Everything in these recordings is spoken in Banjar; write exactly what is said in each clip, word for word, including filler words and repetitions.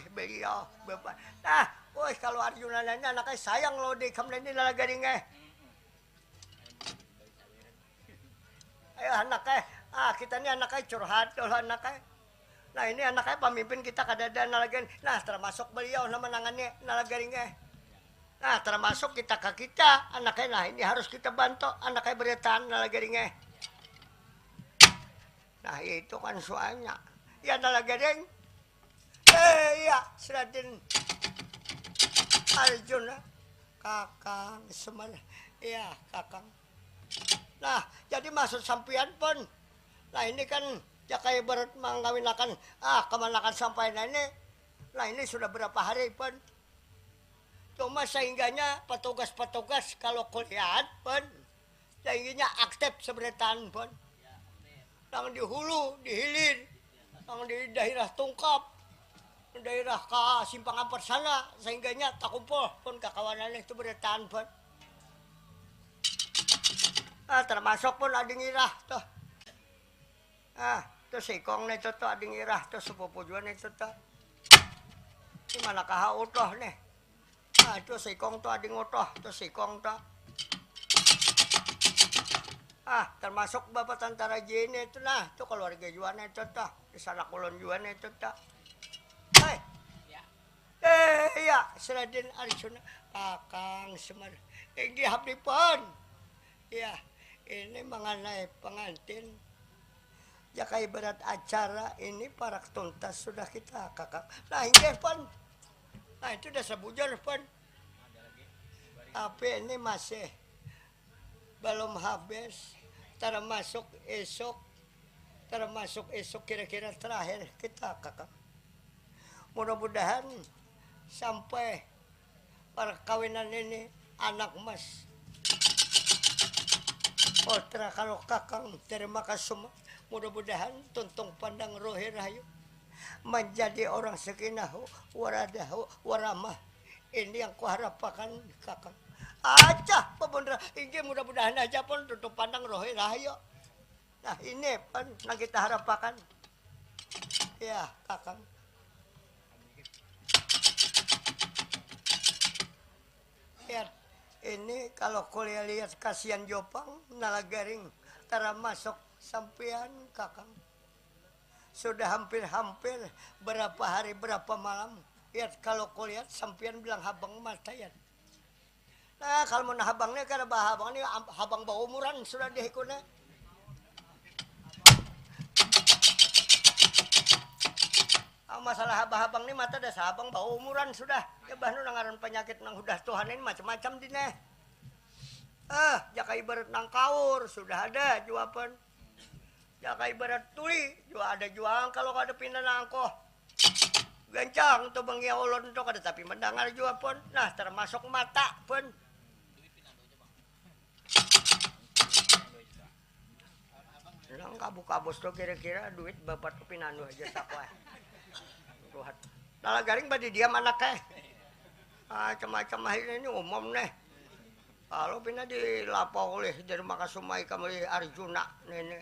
Beliau bapak. Nah, woi, kalau Arjuna nanya, anak ai sayang lo di kam ini, Nalagaring eh. Ayo anak eh, ah, kita ni anak ai curhat dulu anak ai. Nah, ini anak ai pamimpin kita kadada, Nalagaring. Nah, termasuk beliau nama nangannya, Nalagaring eh. Nah, termasuk kita ke kita anak ai. Nah, ini harus kita bantu anak ai, beritaan, Nalagaring eh. Nah, itu kan soalnya. Ya, Nalagaring. Eh, iya, Sradin Arjuna, Kakang Semar. Iya, Kakang. Nah, jadi maksud sampian pun. Nah, ini kan ya kayak ibarat mangkawinakan, ah, kemanakan sampai, nah ini. Nah, ini sudah berapa hari pun. Cuma sehingganya petugas-petugas kalau kulihat pun, sehingganya aktif seberataan pun. Nang di hulu, di hilir, nang di daerah Tungkap, daerah ka Simpang Ampar sana, sehingganya takumpul pun kakawanan itu berataan pun. Ah, termasuk pun ading irah tuh. Ah, tuh sikong nih tuh, tuh ading irah tuh, sepupu jua nih tuh, tuh. Ini mana kaha utuh nih. Ah, tuh sikong tuh ading utuh, tuh sikong tuh. Ah, termasuk bapak tantara jini itu nah, tuh keluarga jua nih tuh, tuh. Di sana kulon jua nih tuh, tuh. Hei. Eh, iya, Sradin Arjuna, Kakang Semar. Inggih abdi pun. Ya, ini mengenai pengantin. Jaka ibarat acara ini parak tuntas sudah kita, Kakang. Nah, inggih pun. Nah, itu dah sabujur pun. Tapi ini masih belum habis, termasuk esok, termasuk esok kira-kira terakhir kita, Kakang. Mudah-mudahan sampai perkawinan ini anak mas. Putra kalau Kakang, terima kasih. Mudah-mudahan tuntung pandang rohi rahayu, menjadi orang sakinah waradah waramah. Ini yang kuharapakan, Kakang. Acah, pabundra. Inggih, mudah-mudahan aja pun tuntung pandang rohi rahayu. Nah, ini pun nang kita harapakan. Ya, Kakang. Ya, ini kalau kuliah lihat kasihan jopang, Nalagaring, termasuk sampean, Kakang. Sudah hampir-hampir berapa hari, berapa malam. Ya, kalau kulihat sampean bilang habang mata, ya. Nah, kalau mun habang ni kada bahabang ni, am-, habang baumuran sudah deh ikun ni. Ah, masalah habang-habang ni mata dasar habang baumuran sudah. Ya, bah, nu ngaran panyakit nang hudah tuhan ini macam-macam di neh. Ah, jaka ibarat nang kaur, sudah ada jua pun. Jaka ibarat tuli, jua ada jua kalau kada pina nangkoh. Gancang tu bangia ulun tu kada tapi mendangar jua pun. Nah, termasuk mata pun. Nang kabus-kabus tu kira-kira duit bapat tu pinandu aja sakuah. Tuhat. Nalagaring badi diam anak eh. Macam-macam akhirnya ini umum nih. Kalau pina dilapau oleh Dharma Kasuma ikam oleh Arjuna nini.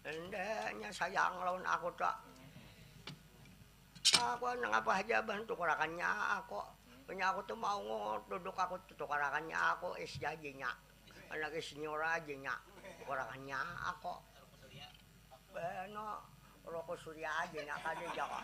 Endanya sayang lawan aku tu. Aku nang apa haja bah tukarakannya aku. Punya aku tu mau ngut duduk aku tu tukarakannya aku is jajinya. Anak is nyura aja nya. Tukarakannya aku. Beno rokok surya aja nya kada jaga.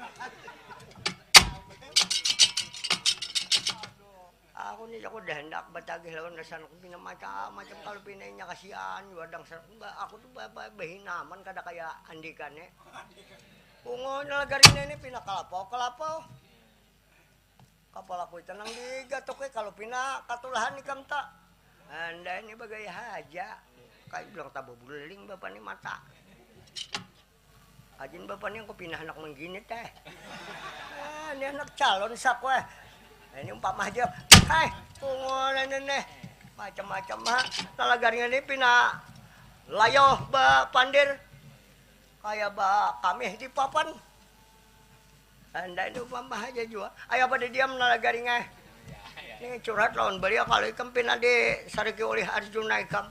Aku ni aku dah hendak batagih lawan dasar aku pina macam-macam kalau pina inya kasihan jua dang sa-, ba-, aku tu ba-, ba-, bahinaman kada kaya andikan ni. Bungo nalagari ni pina kalapau-kalapau. Kapala kuitan nang digatuk ni kalau pina katulahan ikam ta. Anda ini bagaya haja. Kayak bilang tabuh buliling bapa ni mata. Ajin bapa ni aku pindah anak mengginit eh. Ah, ini anak calon saku eh. Ini umpama aja. Hai, pungulan ini. Macam-macam ha. Nalagarnya ini pina layoh ba pandir. Kayak ba kamih di papan. Anda ini umpama aja jua. Ayo pada diam nalagari eh. Ini curhat lawan beliau kalau ikam pina di sariki oleh Arjuna ikam.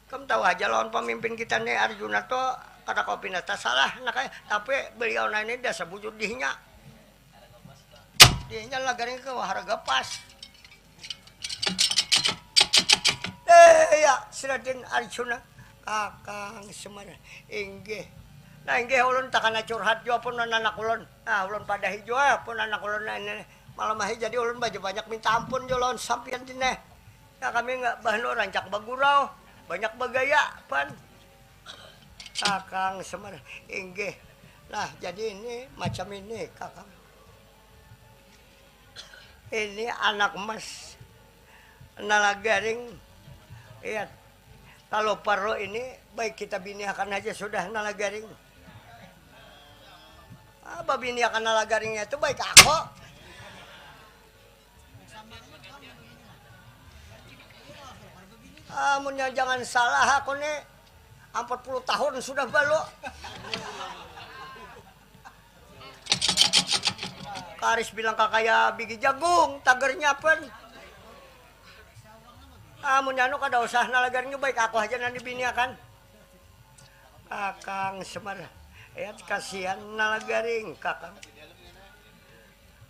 Kam tahu aja lawan pamimpin kita ni Arjuna tu kada kawa pina tasalah nak ai, tapi beliau nah ini dasar bujur dihnya. Inya lah garing ke harga pas. Eh ya, si Raden Arjuna, Kakang Semar, inggih. Nah, inggih, ulun takana curhat jua pun anak ulun. Nah, ulun padahi jua pun anak ulun, nah, ini malam ahi jadi ulun baja banyak minta ampun jua lawan sampian dine. Ya, kami nggak bahno rancak bagurau, banyak bagaya pan. Kakang Semar, inggih. Nah, jadi ini macam ini, Kakang. Ini anak mas Nalagaring. Iya, kalau parlo ini baik kita biniakan aja sudah Nalagaring. Ah, babiniakan Nalagaringnya itu baik aku. Amunnya jangan salah aku nih empat puluh tahun sudah balu. Karis bilang kakaya bigi jagung, tagernya pen. Amun anu kada usah nalagarnya baik aku haja nang dibiniakan. Kakang Semar, ya kasihan nalagaring kakang.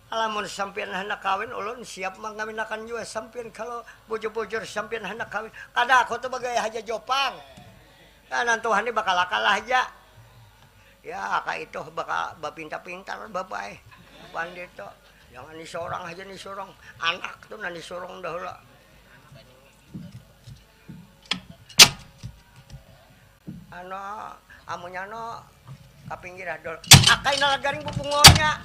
Alamun sampian handak kawin, ulun siap mangkawinakan jua sampian kalau bujur-bujur sampian handak kawin. Kada aku tu bagaya haja jopang. Nah, nantuhan ni bakal-akal haja. Ya, ka itu baka bapinta-pintar bapai. Pandito. Jangan ni sorang haja ni sorang. Anak tu nang disorong dahulu. Ano, amunya ano ka pinggir ah dol. Akai nalagaring bubungolnya.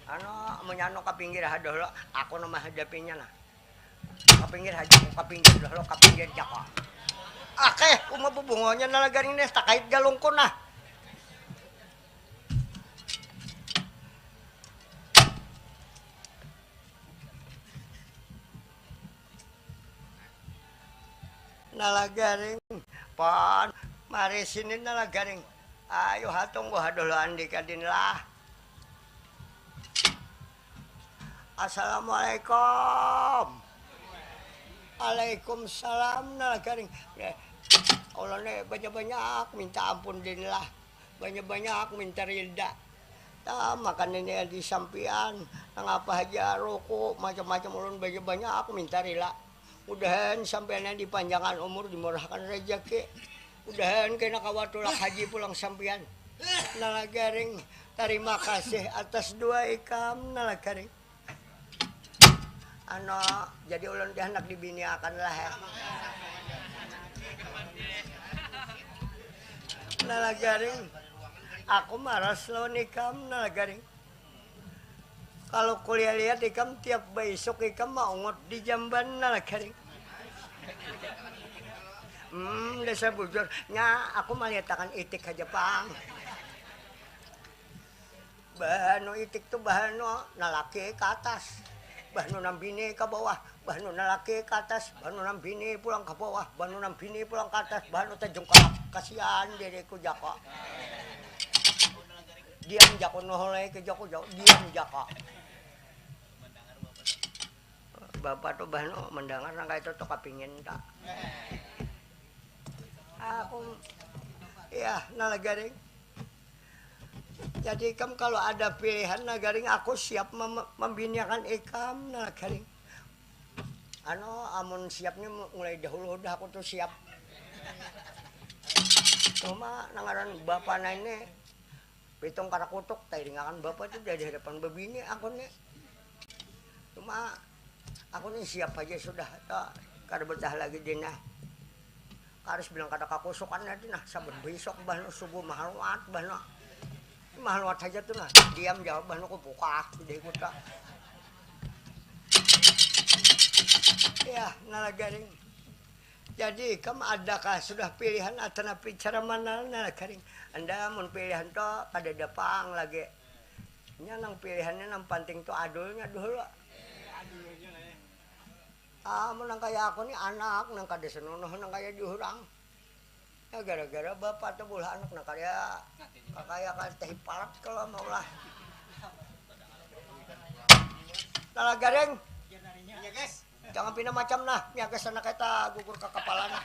Ano, amunya ano ka pinggir ah dahulu. Aku nama hadapinya nah. Kapinggir haja ku, kapinggir dah lo, kapinggir jako. Akeh uma bubungonya nalagaring nih takait galungku nah. Nalagaring pan mari sini nalagaring. Ayo ha tunggu ha dulu andika din lah. Assalamualaikum. Waalaikumsalam nalagaring. Ulun ni banyak-banyak minta ampun din lah. Banyak-banyak minta rida. Tah makan ini di sampian nang apa haja ruku macam-macam ulun banyak-banyak minta rila. Mudahan sampian dipanjangan umur dimurahkan rejeki. Mudahan kena kawa tulak haji pulang sampian. Nalagaring tarima kasih atas dua ikam nalagaring. Ano jadi ulun ti handak dibiniakan lah eh. Nalagaring aku maras lawan ikam nalagaring. Kalau kuliah-lihat ikam tiap baisuk ikam maungut di jamban nalagaring. Hmm, dasar bujur. Nya aku malihat akan itik haja pang. Bahanu itik tu bahanu nalaki ka atas, bahanu nang bini ka bawah, bahanu nalaki ka atas, bahanu nang bini pulang ka bawah, bahanu nang bini pulang ka atas, bahanu tajungkalak. Kasian diriku jako. Diam jako nuhulai ke jako jako diam jako. Bapa tu bahanu mandangar nang kaitu tu kapingin ta. Aku iya nalagaring. Jadi ikam kalau ada pilihan nagaring aku siap mem- membiniakan ikam nagaring. Anu amun siap ni mu- mulai dahulu dah aku tu siap. Cuma nangaran bapa nah ini pitung karakutuk tairingakan bapa tu dari hadapan bebini aku ni. Cuma aku ni siap aja sudah ta kada betah lagi dina. Karis bilang kada kakusukan tadi nah saban besok bah nu subuh mahaluat bah nu mahaluat haja tu nah diam jawab bah nu kubuka jadi kuta ya nala garing jadi ikam adakah sudah pilihan atanapi cara mana nala garing anda mun pilihan to kada ada pang lagi nya nang pilihannya nang panting tu adulnya dulu. Amun nang kaya aku ni anak nang kada sanunuh nang kaya diurang. Ya gara-gara bapa tu beulah anak nang kaya kakaya kaya tahi palat kalo maulah. Nala gareng. Jangan pina macam nah, miagas anak kaya tagugur ka kapala nah.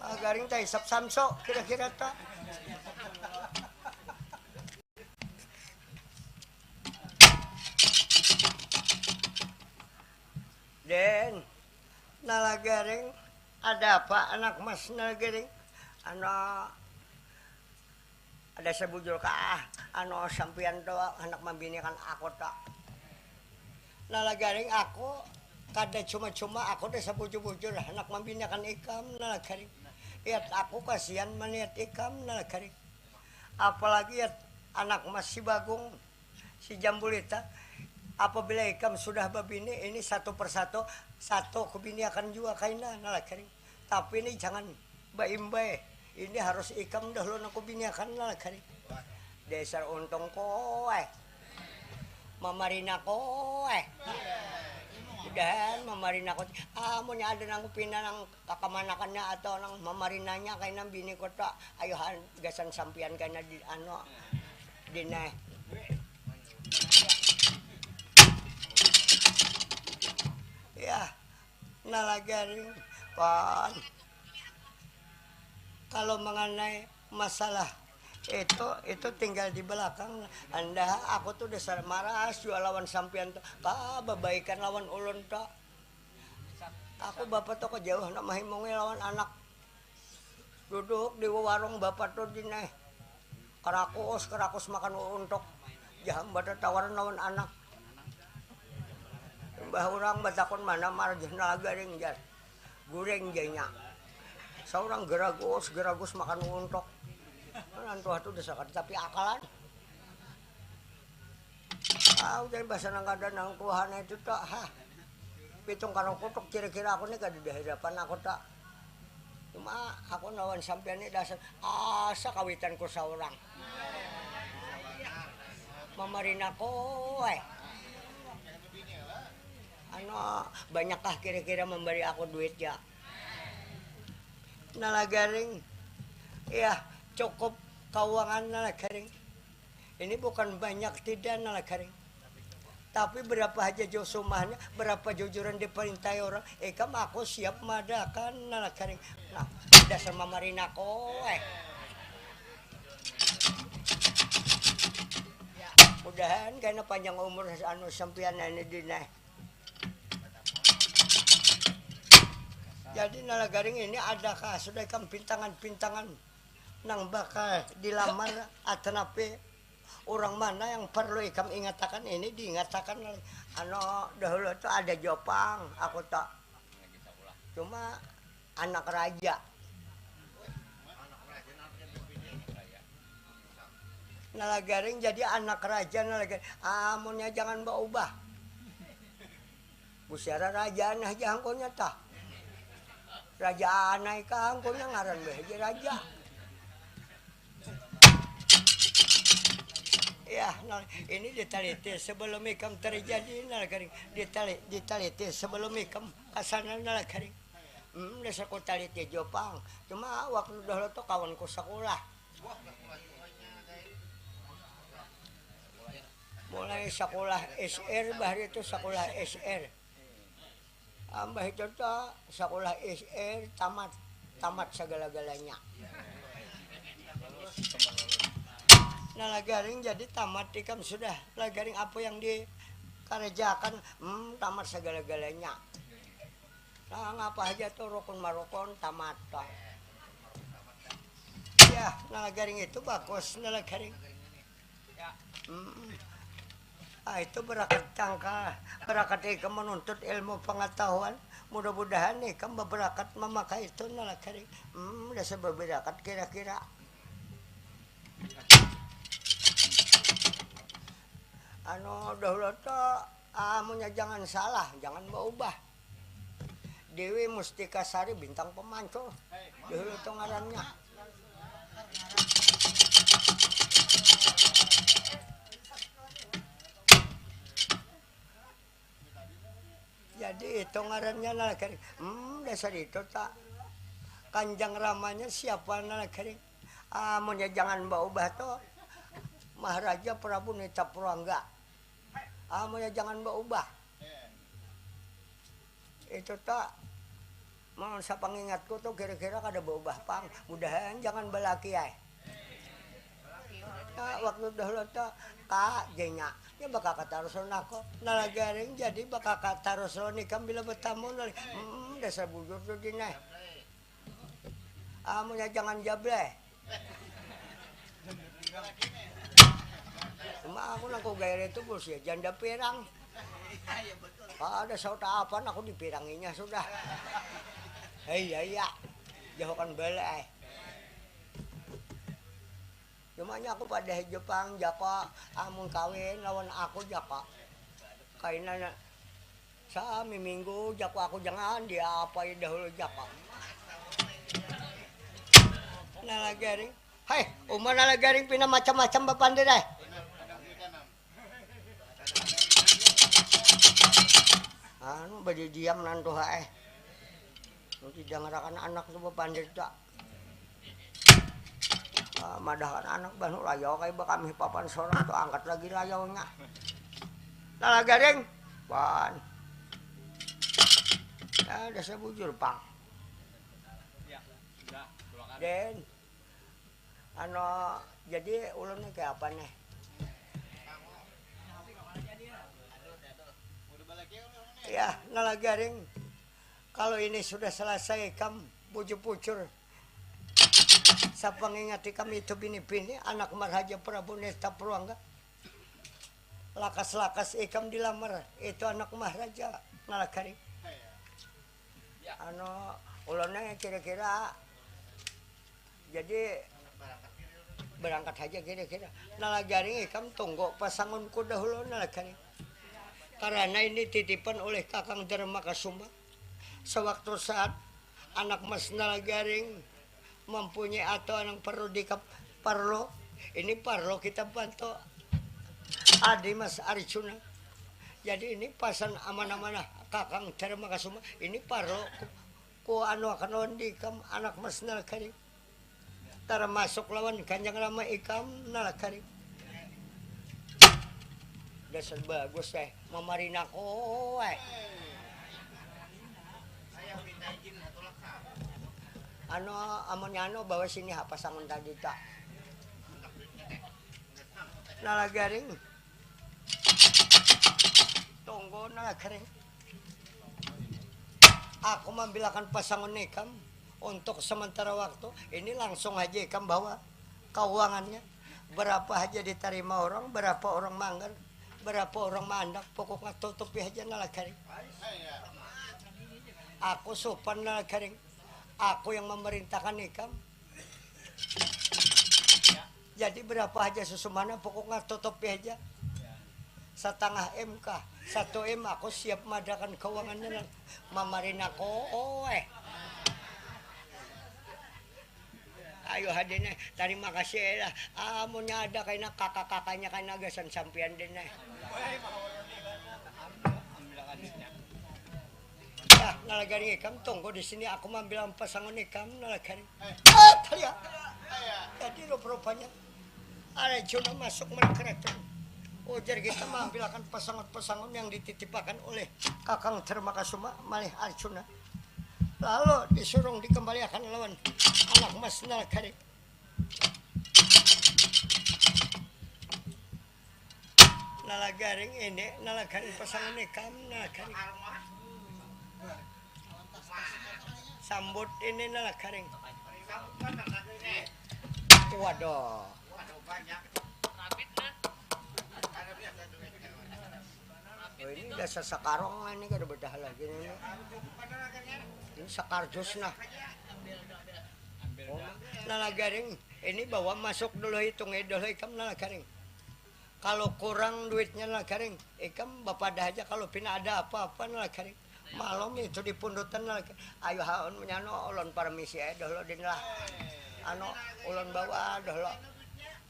Ah, garing ta isap samso kira-kira ta. Den, nala garing, ada apa anak mas nala garing? Ano, ada sabujur kah? Ano, sampian tu handak mambiniakan aku tu. Nala garing, aku kada cuma-cuma, aku dasar bujur-bujur handak mambiniakan ikam nala garing. Iat aku kasian maniat ikam nala garing. Apalagi iat anak mas si Bagung, si Jambulita, apabila ikam sudah babini, ini satu persatu, satu kubiniakan jua kaina nala garing. Tapi ni jangan baimbai. Ini harus ikam dahulu nang kubiniakan nang kari. Dasar untung kowe. Mamarina kowe. Mudahan mamarina kowe. Amunnya ada nang pina nang kakamanakannya atau nang mamarinanya kaina bini ko tu. Ayuhan gasan sampian kaina di anu. Dineh. Ya. Nalagaring pan. Kalau mengenai masalah itu, itu tinggal di belakang. Anda, aku tuh dasar maras jua lawan sampian tuh. Ka babaikan lawan ulun tuh. Aku bapak tuh kejauh nak mahimungi lawan anak. Duduk di warung bapak tuh di neh. Kerakus, kerakus makan untok. Jaham bada tawaran lawan anak. Mbah urang batakun mana marajah nalagaring jar. Guring janya. Saurang geragus, geragus makan untok. Nantuha tu dasar kada tapi akalan. Ah, udah bahasa nang kada nang tuhan itu tak ha. Pitung karang kutuk kira-kira aku ni kada di hadapan aku tak. Cuma aku lawan sampian ni dasar asa kawitan ku saurang. Mamarin aku eh. Anu, banyakkah kira-kira memberi aku duit ya? Nalagaring. Iya, cukup kauangan nalagaring. Ini bukan banyak tidak nalagaring. Tapi berapa haja jauh sumahnya, berapa jujuran diparintahi orang, ikam aku siap madakan nalagaring. Nah, dasar mamarina kowe. Mudahan kena panjang umur anu sampian ini dineh. Jadi nalagaring ini adakah sudah ikam pintangan-pintangan nang bakal dilamar atanapi urang mana yang perlu ikam ingatakan ini diingatakan anu dahulu tu ada jopang aku tak cuma anak raja nalagaring jadi anak raja nalagaring amunnya jangan baubah Busiara raja aneh aja hangkonya tah. Raja anai ka hangkonya ngaran bae haja raja. Ya, nah, ini ditaliti sebelum ikam terjadi nah kering ditali ditaliti sebelum ikam kasana nah kering. Hmm, dasar ku taliti jopang. Cuma waktu dahulu tuh kawanku sekolah. Mulai sekolah S R bahari itu sekolah S R. Ambah itu tuh sekolah S R tamat tamat segala-galanya. Nah lagaring jadi tamat ikam sudah lagaring apa yang dikerjakan hmm, tamat segala-galanya. Nah, ngapa aja tuh rukun marukun tamat tuh. Ya, nah lagaring itu bagus nah lagaring. Hmm. Ah, itu berakat tangka, berakat ikam menuntut ilmu pengetahuan. Mudah-mudahan ikam berakat memakai itu nalakari. Hmm, dasar berakat kira-kira. Anu dahulu tu amunnya jangan salah, jangan berubah. Dewi Mustika Sari Bintang Pemancur dahulu tu ngarannya. Jadi itu ngarannya nalakari. Hmm, dasar itu tak. Kanjang ramanya siapa nalakari? Amunnya jangan baubah tu. Maharaja Prabu Nita Purangga. Amunnya jangan baubah. Itu tak, mun sapangingatku tu kira-kira kada baubah pang. Mudahan jangan balaki ai. Nah, waktu dahulu tu, ka, jenya. Nya bakaka tarus lawan aku. Nah, lagi aring jadi bakaka tarus lawan ikam bila batamu, nah. Hmm, dasar bujur tu, Din ai. Amunnya jangan jable. Cuma aku nang ku gairah itu bos ya, janda pirang. Kada saut apan aku dipiranginya sudah. Hei, iya, iya. Jauhkan bala ai. Cumanya aku pada Jepang, jako, amun kawin lawan aku jako. Kaina na, samiminggu jako aku jangan diapai dahulu jako. Nalagaring. Hai, uma nalagaring pina macam-macam bapandir ai. Anu, badidiam nantuha ai. Didangarakan anak tu bapandir tu. Ah, madahkan anak bah, nu layau kaya bakami papan sorang tu, angkat lagi layaunya. Nalagaring. Pan. Ya, dasar bujur pang. Den. Anu, jadi ulun ni kaya apa nih? Ya, nalagaring. Kalau ini sudah selesai, ikam bujur-bujur. Sapangingat ikam itu bini-bini, anak Maharaja Prabu Nesta Purwangga. Lakas-lakas ikam dilamar, itu anak Maharaja, nalagaring. Anu, ulunnya kira-kira, jadi berangkat aja kira-kira. Nalagaring ikam tunggu pasangunku dahulu, nalagaring. Karena ini titipan oleh Kakang Dharma Kasuma. Sewaktu saat anak mas nalagaring mempunyai atau yang perlu dikep-, perlu, ini perlu kita bantu. Adi Mas Arjuna. Jadi ini pasan amanah-manah Kakang Dharma Kasuma. Ini perlu ku, ku anu akan lawan di ikam anak mas nalagaring. Termasuk lawan Ganjang Rama ikam nalagaring. Dasar bagus eh, mamarina kowe. Anu, amunnya anu, bawa sini ha pasangun tadi ta. Nalagaring. Tunggu nalagaring. Aku mambilakan pasangun ikam untuk sementara waktu. Ini langsung haja ikam bawa kauangannya. Berapa haja ditarima orang, berapa orang manggar, berapa orang maandak, pokoknya tutupi haja nalagaring. Aku supan nalagaring. Aku yang memerintahkan ikam. Jadi berapa haja susumana, pokoknya tutupi haja. Satangah M kah, satu M, aku siap madakan kauangannya nang mamarin aku, oeh. Ayu ha Din ai, tarima kasih ai lah. Amunnya ada kaina kaka-kakanya kaina gasan sampiyan Din ai. Nah, nalagaring ikam tunggu di sini, aku mambilang pasangun ikam, nalagaring. Ah, taliya. Jadi rupa-rupanya Arjuna masuk mara karaton. Ujar kita mambilakan pasangun-pasangun yang dititipakan oleh Kakang Dharma Kasuma malih Arjuna. Lalu disurung dikembaliakan lawan anak mas nalagaring. Nalagaring ini, nalagaring pasangan ikam, nalagaring. Sambut ini nalagaring. Waduh. Oh, ini dasar sakarong ini kada bedah lagi ini. Ini sakardus nah. Oh, nalagaring. Ini bawa masuk dulu, hitungi dulu ikam nalagaring. Kalau kurang duitnya nalagaring, ikam bapadah aja kalau pina ada apa-apa nalagaring. Malum itu di pundutan nalagaring. Ayu ha, nyano ulun paramisi aja dulu din lah. Anu, ulun bawa dulu.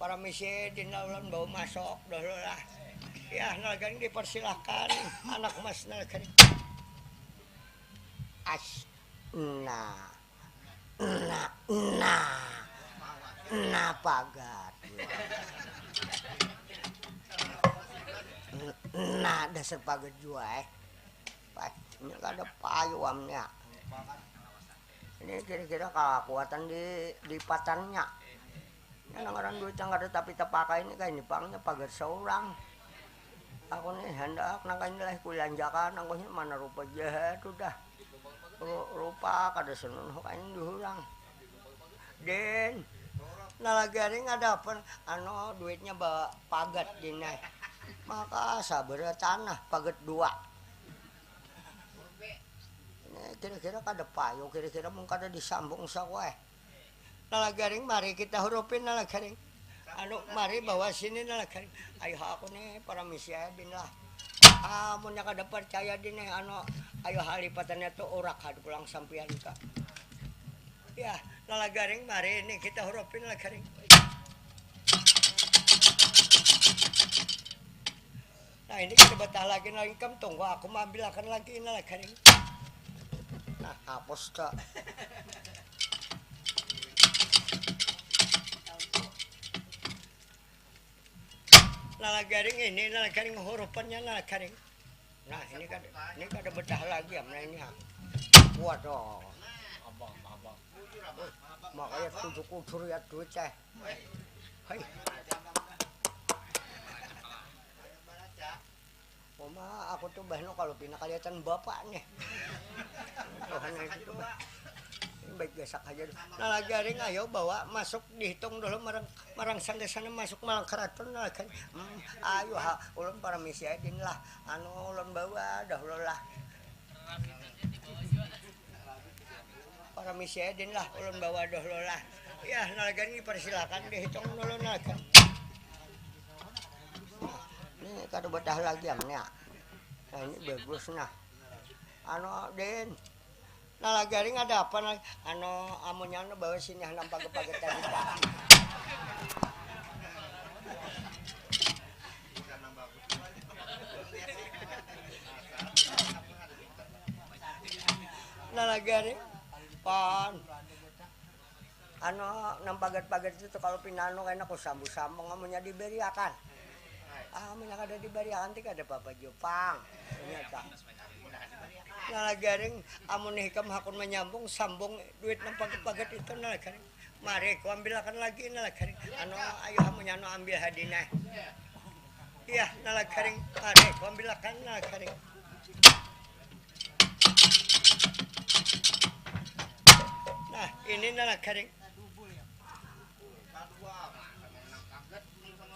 Paramisi din lah, ulun bawa masuk dulu lah. Ya, nalagaring dipersilahkan anak mas nalagaring. As, nah. Nah, nah, nah pagat. Nah, dasar pagat jua eh. Pah, ini kada payuamnya. Ini kira-kira kalakuatan di lipatannya. Ini nang ngaran duit yang kada tapi tapakai ini kaini pangnya pagar seorang. Aku nih hendak nang kaini lah kulanjakan, aku nih mana rupa jahat udah. Ru- Rupa kada senun kaini dihurang. Den, nalagaring ada apa? Anu duitnya ba pagat dinai. Maka sabara tanah pagat dua. Ini kira-kira kada payu, kira-kira mung kada disambung sakuai. Nalagaring mari kita hurupin nalagaring. Anu mari bawa sini nalagaring. Ayo aku nih para misi aja din lah. Amunnya kada percaya din nih anu ayo halipatannya tuh urak had pulang sampian ka. Ya, nalagaring mari ini kita hurupin nalagaring. Nah ini kada betah lagi nah ikam tunggu aku maambilakan lagi nalagaring. Nah hapus ka. Nalagaring ini nalagaring hurupannya nalagaring. Nah ini kada ini kada betah lagi ya nah ini ha. Waduh. Abang abang. Makanya tujuh kudur ya duit teh. Hai. Uma aku tuh bahno kalau pina kelihatan bapak nih. Tuhan itu tuh. Baik gasak aja deh. Nah lagi aring ayo bawa masuk dihitung dulu marang marang sana sana masuk malang keraton nah kan. Hmm, ayo ha ulun para misi aja din lah. Anu ulun bawa dah ulun lah. Para misi aja din lah ulun bawa dah ulun lah. Ya nalagan ini persilakan dihitung dulu nalagan. Ini kada betah lagi ya. Nah ini bagus nah. Anu din. Nah lagi aring ada apa nah? Anu amunnya anu bawa sini hanam pagat-pagat tadi. Nah lagi aring pan anu nang pagat-pagat itu tuh kalau pinanu kena ku sambu-sambung amunnya diberiakan. Ah, amunnya kada diberiakan ti kada apa-apa jua pang. Ternyata. Nah lagi aring amun ikam hakun menyambung sambung duit nang pagat-pagat itu nah lagi aring. Mari ku ambilakan lagi nah lagi aring. Anu ayo amunnya anu ambil hadinah. Iya nah lagi aring. Mari ku ambilakan nah lagi aring. Nah ini nah lagi aring.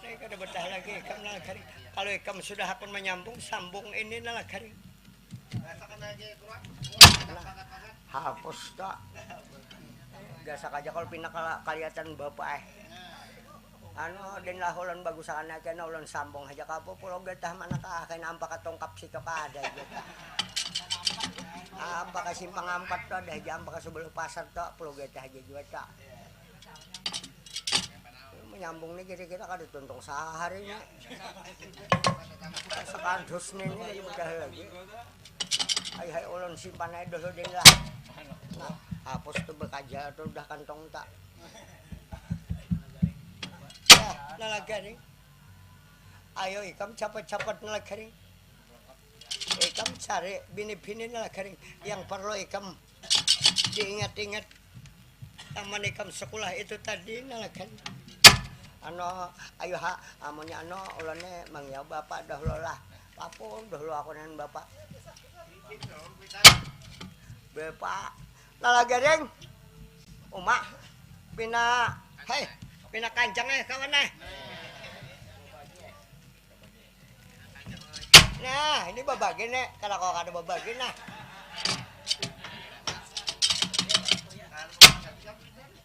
Ini kada betah lagi ikam nah lagi aring. Kalau ikam sudah hakun menyambung sambung ini nah lagi aring. Nah, hapus ta. Gasak aja kalau pina kala- kaliatan bapak eh. Anu din lah ulun bagusakan aja nah ulun sambung haja ka apa pulau gatah mana ka kaina ampa ka tungkap situ ka ada aja ta. Ampa ka simpang ampat tu ada aja ampa ka sebelah pasar tu pulau gatah aja jua ta. Menyambung ni kira-kira kada tuntung sahari ni. Sekardus ni ni kada mudah lagi. Hai hai ulun simpan aja dulu din lah. Nah, hapus tu bekaja tu udah kantong tak. Ya, nalaga ni. Ayo ikam capat-capat nalaga ni. Ikam cari bini-bini nalaga ni. Yang perlu ikam diingat-ingat taman ikam sekolah itu tadi nalaga ni. Anu, ayo ha, amunnya anu ulun ni mangiau bapak dahulu lah. Lapun dahulu aku dengan bapak. Bapak. Nalaga ding. Uma. Pina, hei, pina kancang eh kawan eh. Nah, ini babagi nih, kada kau kada babagi nah.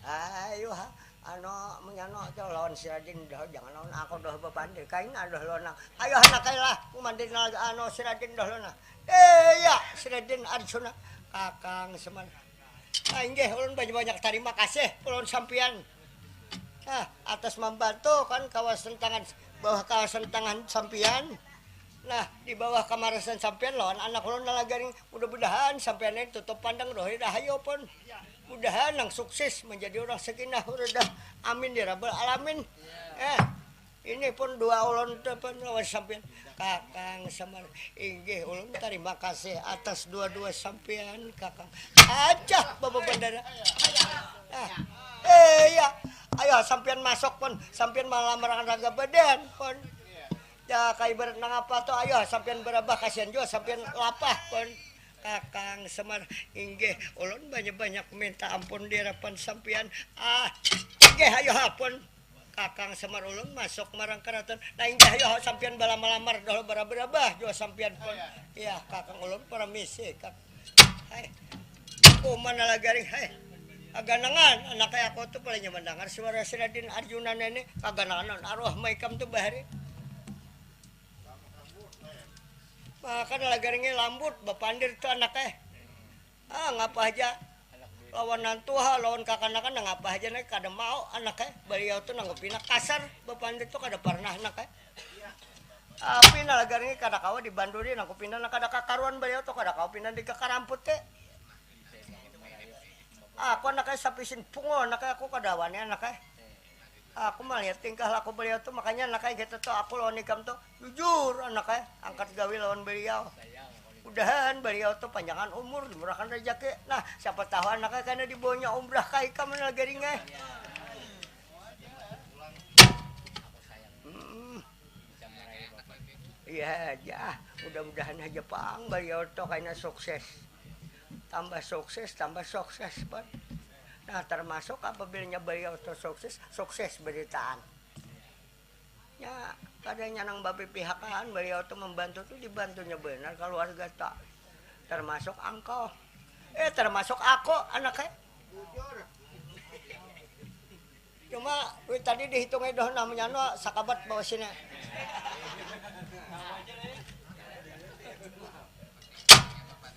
Ayo ha, anu menyano aja lawan si Radin dah, jangan lawan aku dah bepandir. Kain ada lawan nang. Ayo anak kain lah, kumandir nang anu si Radin dah lawan nang. Eh ya, si Radin Arjuna, kakang seman. Ah, inggih, ulun banyak-banyak tarima kasih ulun sampian. Ah, atas mambantu kan kawasan tangan bawah kawasan tangan sampian. Nah, di bawah kamarasan sampian lawan anak ulun nalagaring mudah-mudahan sampian ini tutup pandang rohi rahayu pun. Mudahan nang sukses menjadi orang sakinah huradah. Amin ya rabbal alamin. Eh, Ini pun dua ulun tu pun lawan sampian. Kakang Semar, inggih ulun tarima kasih atas dua-dua sampian, Kakang. Acah, Bapak Bandara. Ah, eh, iya. Ayo sampian masuk pun, sampian malam raga badan pun. Ya, kayak ibarat nang apa tuh, ayo sampian berabah, kasihan juga sampian lapah pun. Kakang Semar, inggih, ulun banyak-banyak minta ampun di hadapan sampian. Ah, inggih, ayo apun. Kakang Semar, ulun masuk marang keraton. Nah, inggih, ayo sampian balama-lamar dahulu, bara-, berabah jua sampian pun. Iya, Kakang, ulun permisi, Kak. Hai. Kuman lah garing, hai. Kaganangan, anak kayak aku tuh paling nyaman dengar suara si Radin Arjuna ini. Kaganangan arwah maikam tuh bahari. Makan lah garingnya lambut, bapandir tuh anak eh. Ah, ngapa aja. Lawan nantuha, lawan kakanakan, nah, ngapa aja nih kada mau anak eh. Beliau tuh nanggup pina kasar, bapandir tuh kada pernah anak eh. Tapi nah, lah garingnya kada kawa dibanduri, nanggup pina nah, kada kakaruan beliau tuh, kada kawa pina digakaramput teh. Aku anak eh sapisin pungul, anak eh aku kada wani anak eh. Aku malihat tingkah laku beliau tuh, makanya anak eh gitu tuh, aku lawan ikam tuh jujur anak eh, angkat gawi lawan beliau. Mudahan beliau tuh panjangan umur, dimurahkan rezeki. Nah, siapa tahu anak eh karena dibawanya umrah ka ikam, anak garing eh. Hmm. Iya aja, mudah-mudahan aja pang beliau tuh kayaknya sukses. Tambah sukses, tambah sukses pun. Nah, termasuk apabila beliau tuh sukses, sukses beritaan. Ya, kadanya nang bapipihakan, beliau tuh membantu tuh dibantunya benar keluarga tuh. Termasuk angkau. Eh, termasuk aku, anak eh. Cuma duit tadi dihitung eh doh, namanya no sakabat bawa sini.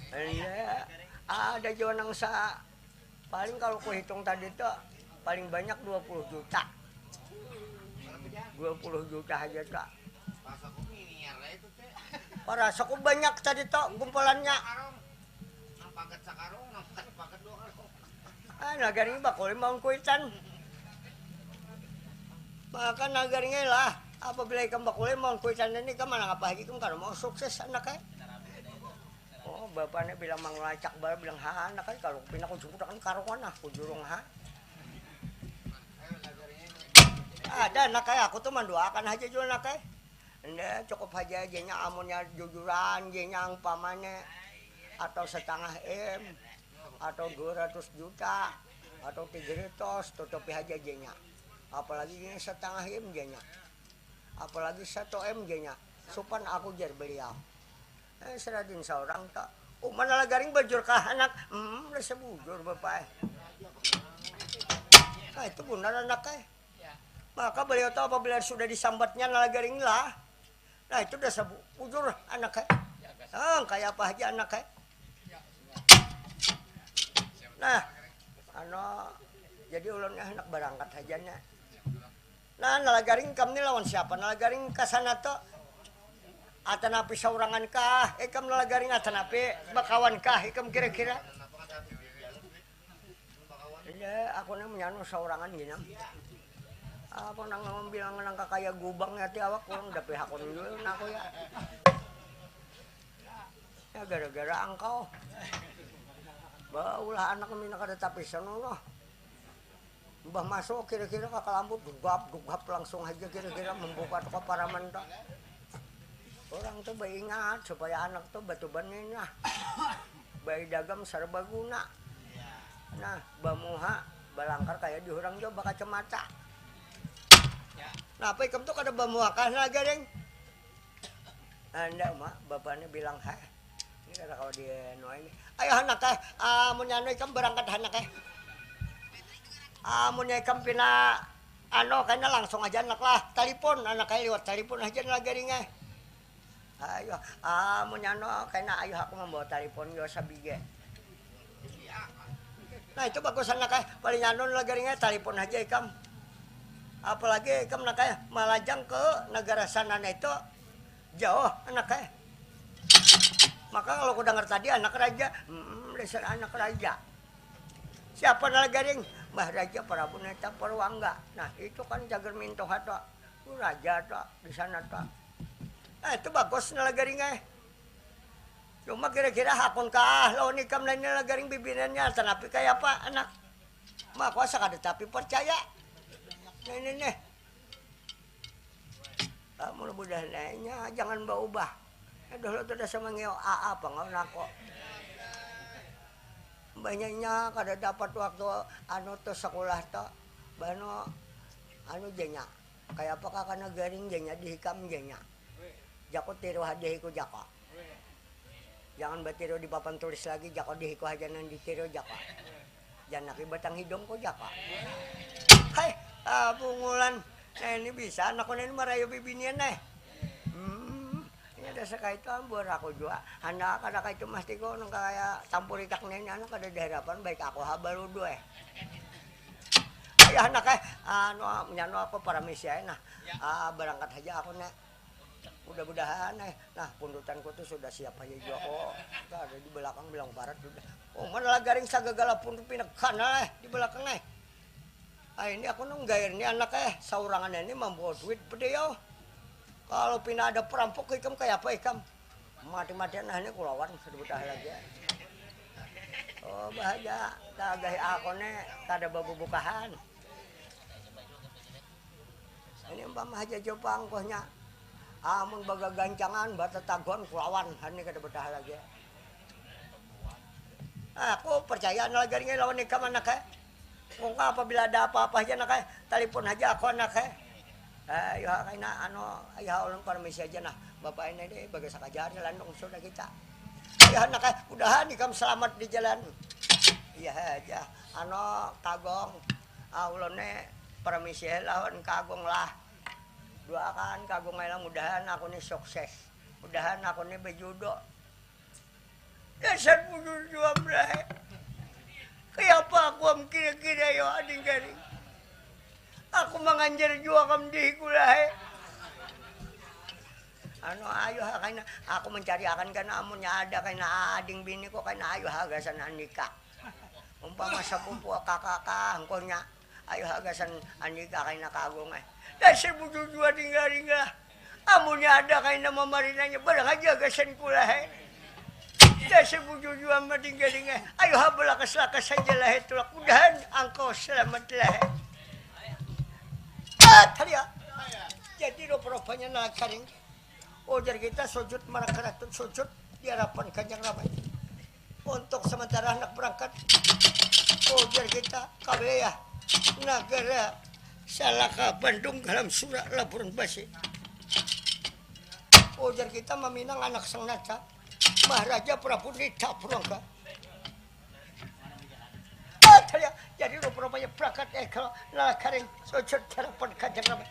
Iya, ada jua nang sa-, paling kalau kuhitung tadi tuh paling banyak dua puluh juta. Dua puluh juta aja tuh. Parasa ku banyak tadi tuh gumpulannya. Nang pagat sakarung, nang pagat dua karung. Ah, nagari bakuli maun kuitan. Maka nagari lah, apabila ikam bakuli maun kuitan ini, ikam mana apa lagi, ikam kada mau sukses anak eh. Oh, bapaknya bilang manglacak bal, bilang ha anak eh, kalau pina kujungkut akan karungan ah, kujurung ha. Ada anak eh, aku tuh manduakan aja juga anak eh. Enda, cukup haja jenya amunnya jujuran, jenya umpamanya atau setengah M atau dua ratus juta atau tiga ratus, tutupi haja jenya. Apalagi ini setengah M jenya. Apalagi satu M jenya. Supan aku jar beliau. Eh, seradin seorang tak. Umana lah garing bajur kah anak? Hmm, rasa bujur bapak eh. Nah, itu benar anak eh. Maka beliau tahu apabila sudah disambatnya nalagaring lah. Nah, itu udah sabu ujur anak eh. Ah, kayak apa aja anak eh. Nah, ano, jadi ulunnya anak berangkat aja nya. Nah, nalagaring kam nih lawan siapa? Nalagaring ke sana tuh. Atanapi saurangan kah? Ikam nalagaring atanapi bakawan kah? Ikam kira-kira? Iya, aku nang menyanu saurangan gini. Aku nang bilang nang kakaya gubang ya ti awak kurang dapi hakun dulu aku ya. Ya gara-gara angkau. Baulah anak mina kada tapisan Allah. Mbah masuk kira-kira ka kalambut dugap dugap langsung aja kira-kira membuka toko paraman tuh. Orang tuh baingat supaya anak tuh batuban ini nah. Bayi dagam serbaguna. Nah, bamuha balangkar kaya di hurang jua bakacamata. Napa ikam tu kada bamuha kah nah garing? Anda ma, bapaknya bilang ha. Ini kada kawa di anu ini. Ayo anak eh, amunnya anu ikam berangkat anak eh. Amunnya ikam pina anu kayaknya langsung aja anak lah, telepon anak eh, liwat telepon aja lah garing eh. Ayo, amun nyano kena ayuh aku membawa talipon yo sabige. Nah itu bagus anak eh, paling anu lagi ringnya talipon aja ikam. Apalagi ikam nak eh malajang ke negara sana nah itu jauh anak eh. Maka kalau ku dengar tadi anak raja, hmm, dasar anak raja. Siapa nah lagi ring? Mbah Raja Prabu Neta Purwangga. Nah itu kan cagar mintuh atau Raja to, di sana to. Nah, itu bagus nalagaring ai. Cuma kira-kira hakun kah lawan ikam lain nalagaring bibiniannya, tanapi kaya apa anak? Ma, aku asa kada tapi percaya. Nah, ini nih. Ah, mudah-mudahan aja jangan baubah. Aduh, lo tuh dah sama ngeo A A apa nggak nako. Banyaknya kada dapat waktu anu tuh sekolah tuh. Bano anu janya. Kayak apa kakana garing janya dihikam janya. Jaku tiru hadihiku jaka. Jangan batiru di papan tulis lagi, jako dihiku haja nang ditiru jako. Janaki batang hidung ko jako. Hai, ah, bungulan. Nah, ini bisa anak ini marayu bibinian eh. Hmm, ini ada sekaitu ambur aku jua. Handak kada kaitu mah tiko nang kaya campur ikak ini anak kada diharapan baik aku ha barudu eh. Ayah anak eh, anu, nyanu aku paramisi ae nah. Ah, barangkat haja aku nek. Mudah-mudahan eh. Nah, pundutanku tu sudah siap haja jua ko. Kada di belakang bilang parat sudah. Oh, mana lah garing sagagala pundut pindah kanal eh di belakang eh. Ah, ini aku nang gair ni anak eh, saurangan ini mambawa duit bediau. Kalau pina ada perampok ikam kaya apa ikam? Mati-matian nah ini kulawan sudah betah lagi. Oh, bahaja tagahi aku ni kada babubukahan. Ini umpama haja jua pangkuhnya. Amun bagagancangan, batataguan kulawan, hani kada betah lagi. Aku percaya lagi ringai lawan ikam anak eh. Mungkin apabila ada apa-apa aja anak eh, telepon aja aku anak eh. Eh, ya kaina anu, ya ulun permisi aja nah. Bapak ini di bagas aja di landung sudah kita. Ya anak eh, mudahan ikam selamat di jalan. Iya aja. Anu kagong. Ah, ulun ni permisi lawan kagong lah. Doakan kagong lah mudahan aku ni sukses. Mudahan aku ni bejudo. Dasar bujur jua belahe. Kayapa aku am kira-kira yo ading garing. Aku manganjar jua kam dihiku lahe. Anu ayu ha kaina aku mencari akan kana amunnya ada kaina ading bini ko kaina ayu ha gasan andika. Umpama sapupu kakak angkohnya. Ayu ha gasan andika kaina kagung eh. Dasar bujur jua dingga-dingga. Amunnya ada kaina mamarinanya barang aja gasan kula eh. Dasar bujur jua madingga-dingga. Ayu ha balakas-lakas saja lah eh tulak mudahan angkau selamat lah eh. Ah, tadi ya. Jadi rupa-rupanya nalak karing. Ujar kita sujud marakaratut sujud di hadapan kanjang ramai. Untuk sementara handak berangkat, ujar kita kawilayah nagara Salaka Bandung dalam surak laburan basi. Ujar kita maminang anak sang nata Maharaja Prabu Nita Purangga. Jadi rupa-rupanya berangkat eh kalau nalak karing sujud hadapan kanjang ramai.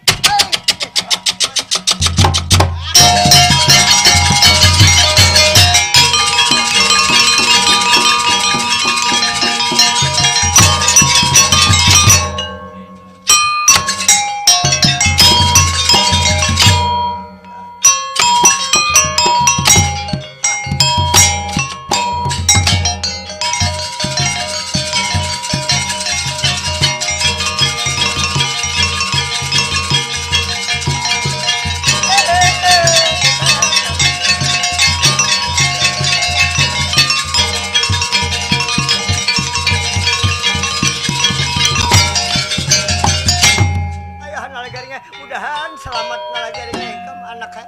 Ayah nalagaring eh, mudahan selamat nalagaring eh, ikam anak eh.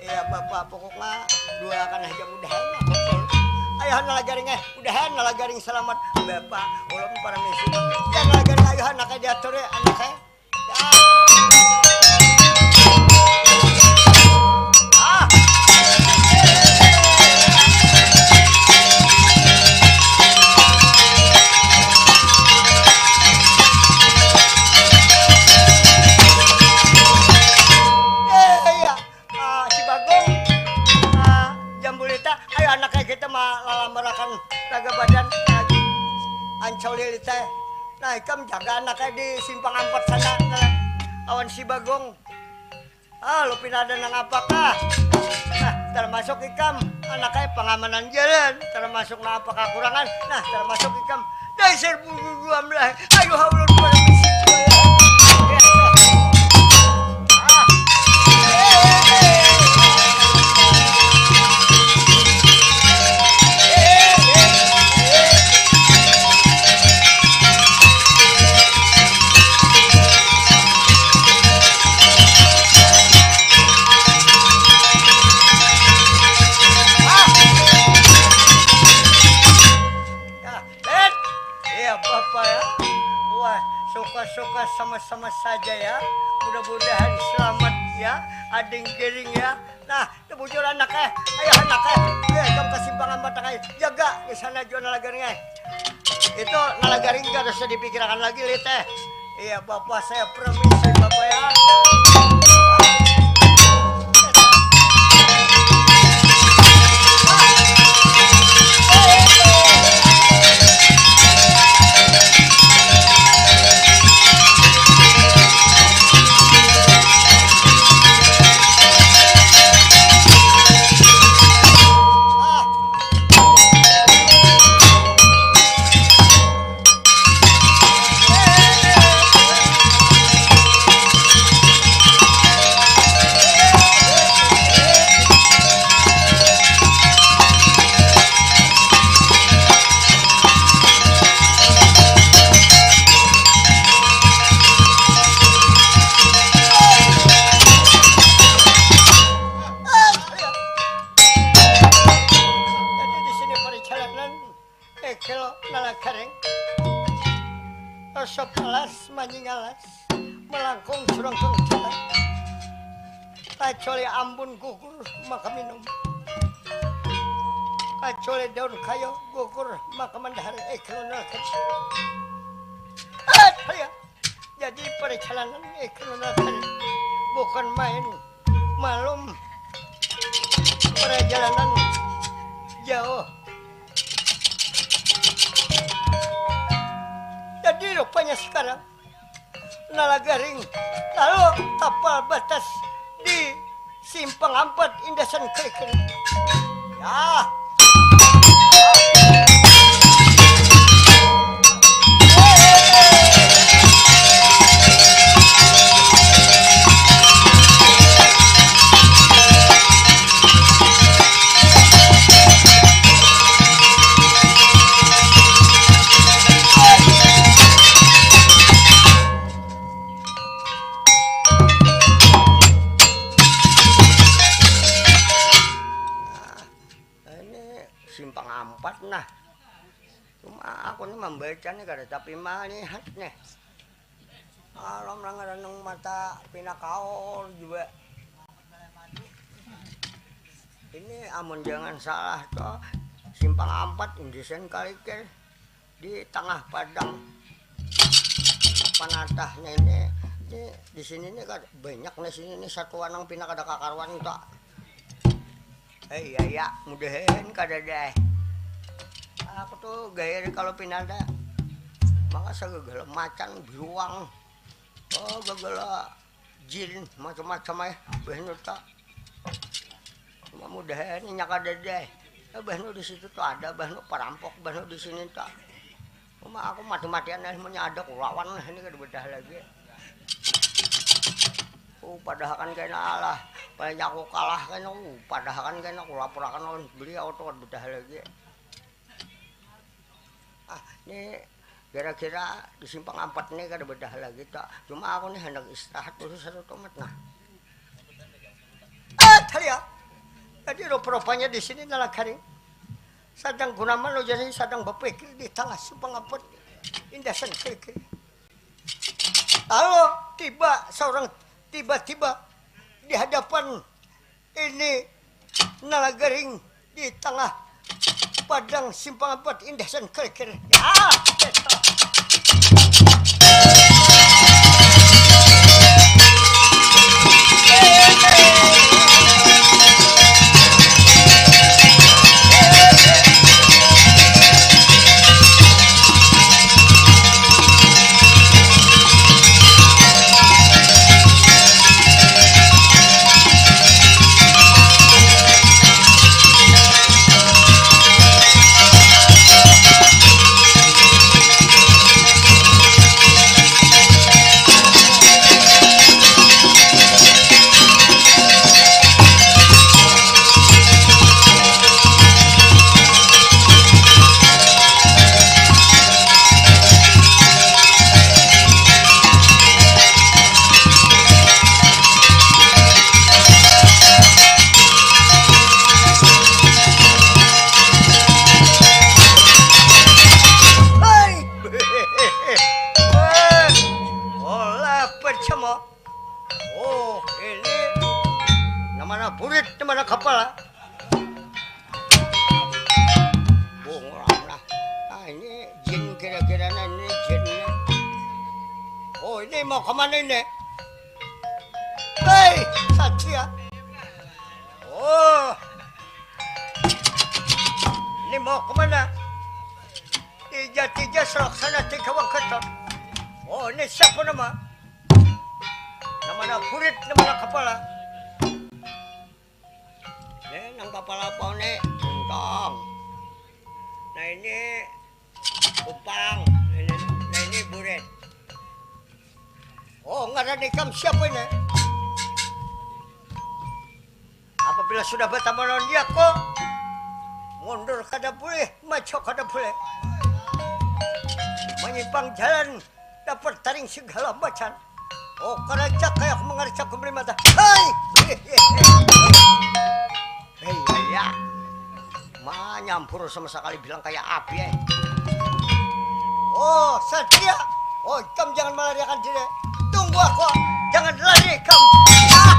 Iya bapak pokoknya dua akan aja mudahan lah pokoknya. Ayah nalagaring eh, mudahan nalagaring selamat bapak ulun para misi. Ya nalagaring ayah anak eh diatur ya anak eh. Ya. Ah. Eh, iya. Ah, si Bagong, ah, Jambulita, ayo anak kayak kita mah lalambarakan raga badan lagi. Ancau lilita. Nah, ikam jaga anak kayak di simpang ampat sana, nah, awan si Bagong. Ah, lu pina ada nang apakah? Nah, termasuk ikam, anak kayak pengamanan jalan, termasuk nang apa kakurangan. Nah, termasuk ikam. Dasar bulu dua belah. Ayo, haulun pada bisi. Ah. Suka sama-sama saja ya. Mudah-mudahan selamat ya, ading giring ya. Nah, itu bujur anak eh, ayah anak eh. Ayo, ikam ke simpang ampat anak eh. Jaga di sana juga nalagaring eh. Itu nalagaring gak usah dipikirkan lagi, Lit eh. Iya, Bapak saya permisi, Bapak ya. Jadi di sini perjalanan Ekil nalagaring. Resep alas manying alas, melangkung surang surang jalan. Kacoli ambun gugur maka minum. Kacoli daun kayu gugur maka mandahari. Ekil nalagaring. Ah, saya. Jadi perjalanan Ekil nalagaring bukan main. Malum perjalanan jauh. Jadi rupanya sekarang nalagaring lalu tapal batas di simpang ampat indasan kerikil. Ya. Ini simpang ampat nah. Cuma aku ni mambaca ni kada tapi malihat nih. Alam nang ada nang mata pinakaul jua. Ini amun jangan salah tu simpang ampat Indisen Kalikil di tangah padang panatahnya ini. Ini di sini ni kada banyak nih sini ni satuan nang pina kada kakaruan tu. Eh, iya, iya, mudahan kada deh. Aku tuh gaya kalau pinanda maka segala macan biruang, oh gagala jin macam-macam eh. Bahnu tak cuma mudahan inya kada deh. Eh, bahnu di situ tuh ada bahnu parampok bahnu di sini tak. Cuma aku mati-matian eh, punya ada kulawan lah ini kada bedah lagi. Oh, padahakan kena lah. Paling aku kalah kena, uh, padahakan kena aku laporakan lawan beliau tuh kada bedah lagi. Ah, ini kira-kira di simpang ampat ini kada bedah lagi tak. Cuma aku nih hendak istirahat dulu satu tomat nah. Ah, tadi ya. Jadi rupa-rupanya di sini nalagaring. Sadang gunaman lo jadi sadang berpikir di tengah simpang ampat. Indasan kiri-kiri. Lalu tiba seorang tiba-tiba di hadapan ini nalagaring di tengah padang simpang empat indasan kerikil. Ya, Mau kemana ini? Hei, Satria. Oh, ini mau kemana? Tija-tija selaksana tiga wangketon. Oh, ini siapa nama? Nama anak kurit, nama anak kepala. Ini nang kepala apa nih? Untang. Nah, ini kupang. Ini, nah, ini burit. Oh, ngaran ikam siapa ini? Apabila sudah bertemu lawan dia kok, mundur kada boleh, maju kada boleh. Menyimpang jalan, dapat taring segala macam. Oh, kerajak kayak mengerjak kembali mata. Hai! Hei, ya. Manyampur sama sekali bilang kayak api, eh. Oh, Satria. Oh, ikam jangan melariakan diri. Tunggu aku. Jangan lari ikam. Ah!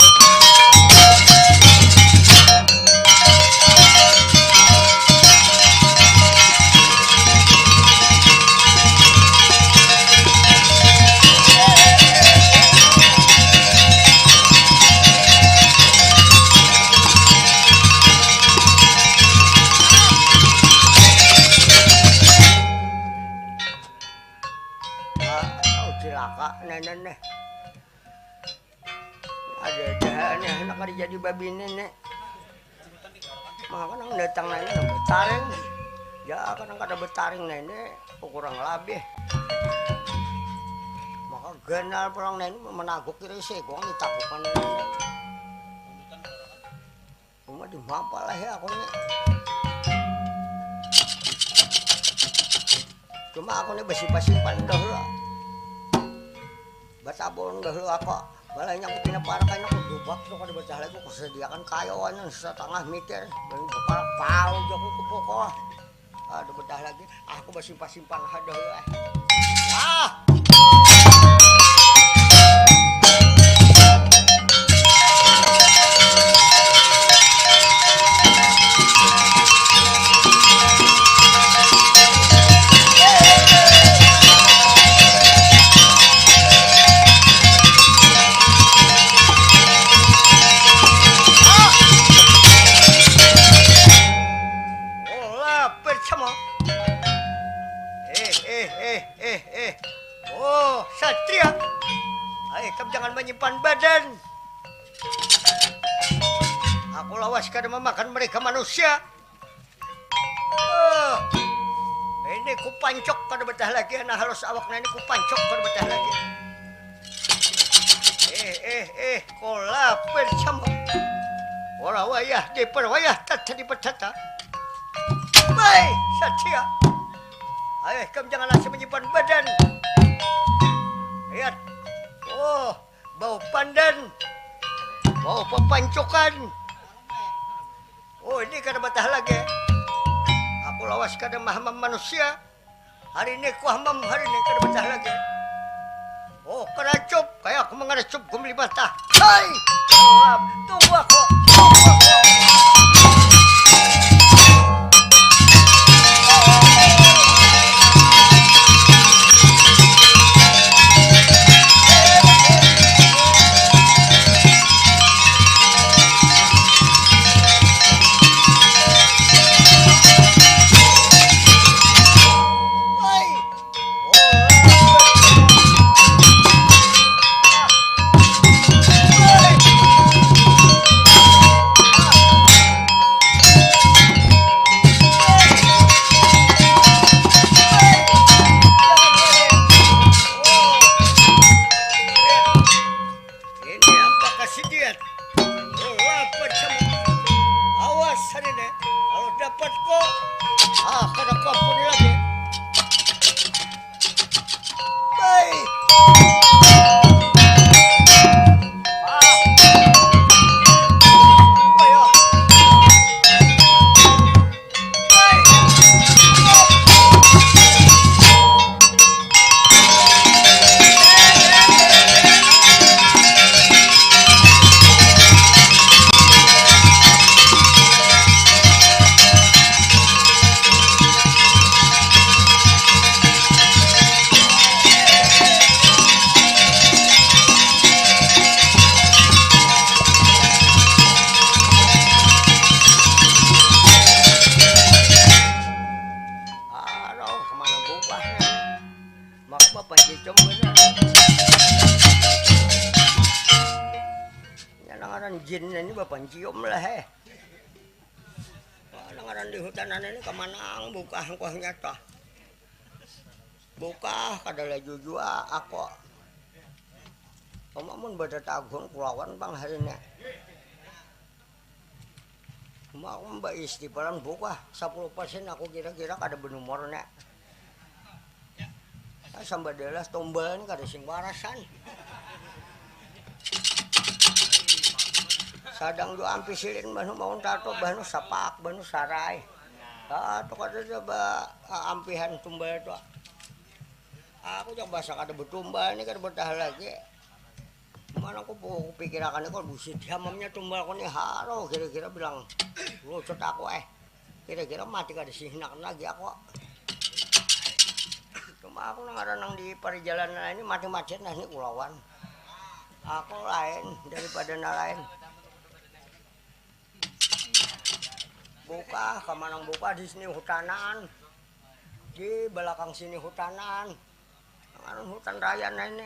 Ah, tahu cilaka, nenen nih. Ada-ada nih, anak kada jadi babini nih. Maka nang datang nanya nang betaring. Ya, kadang kada betaring nene, kurang labih. Maka ganal pulang nene menaguk kiri segong ditagukan nene. Cuma di mapa lah ya aku nih. Cuma aku nih besimpan-simpan dahulu. Batabung dahulu aku. Balanya aku pina parak, aku dubak tuh kada betah lagi, aku sediakan kayu aja setengah meter. Dan kepala pau aja aku ke pokok. Ada betah lagi, aku besimpan-simpan aja dahulu, eh. Ah! Olah pertama. Eh, eh, eh, eh, eh. Oh, satria. Hai, kamu jangan menyimpan badan. Aku lawas kada memakan mereka manusia. Oh, ini kupancok kada betah lagi, anak halus awaknya ini kupancok kada betah lagi. Eh, eh, eh, kola percamuk. Ora wayah diperwayah, tata dipertata. Baik, satria. Ayo, kamu jangan asal menyimpan badan. Lihat. Oh, bau pandan. Bau pepancukan. Oh, ini kada betah lagi. Aku lawas kada mahamam manusia. Hari ini ku hamam, hari ini kada betah lagi. Oh, keracup, kayak aku mengeracup gumli mata. Hai, tunggu aku, tunggu aku. Jin ini bapancium lah, eh. Wah, ngaran di hutan ini kemanang bukah engkohnya toh. Bukah kada laju jua aku. Cuma mun bada tagun kulawan bang hari ini. Cuma aku mbak istighfaran bukah sepuluh persen aku kira-kira kada benumur nek. Ah, sambadalah tumbal ni kada sing warasan. Sadang jua ampih silin banu maun tato banu sapak banu sarai. Ah, tu kada ada ba ampihan tumbal tu. Aku jang basa kada batumbal ni kada batahan lagi. Mana aku pikirakan ni kalau busit hamamnya tumbal aku ni haro kira-kira bilang lucut aku eh. Kira-kira mati kada sih hinakan lagi aku. Cuma aku nang ada nang di perjalanan ini mati-matian lah ini kulawan. Aku lain daripada na lain. Buka, kamanang buka di sini hutanan. Di belakang sini hutanan. Nang anu hutan raya nah ini.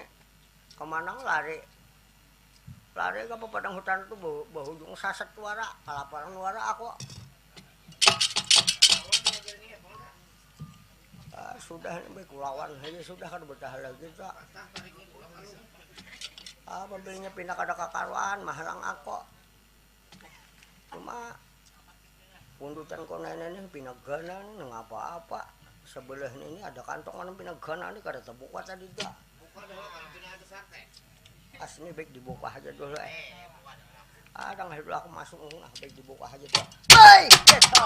Kamanang lari. Lari ka papadang hutan tu bahujung sasat wara, kalaparan wara aku. Ah, sudah ni baik kulawan haja sudah kada batahan lagi tu. Ah, pabilinya pina kada kakaruan mahalang aku. Cuma pundutan ko nene nih pina gana nih nang apa-apa. Sebelah ini ada kantong mana pina gana nih kada tabuka tadi dah. Asli baik dibuka aja dulu eh. Ah, tangah dulu aku masuk nah baik dibuka aja dah. Hei, kita.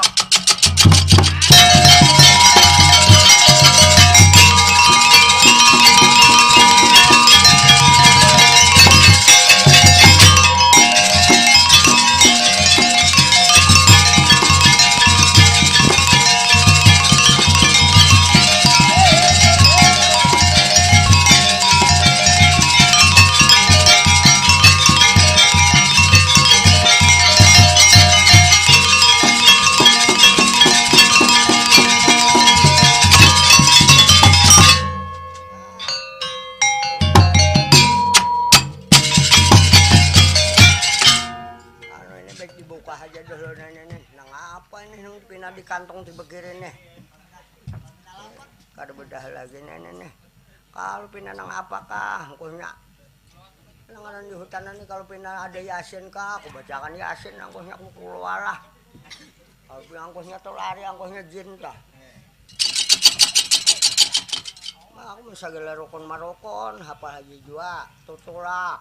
Anu ini baik dibuka aja dulu nene nih. Nang apa ini nang pina di kantong di begiri nih. Kada bedah lagi nene nih. Kalau pina nang apakah angkuhnya? Nang ngaran di hutan ini kalau pina ada yasin kah, aku bacakan yasin angkuhnya aku keluar lah. Kalau pina angkuhnya tuh lari angkuhnya jin tuh. Nah, aku mun sagala rukun marukun, hapal haja jua. Tutulak,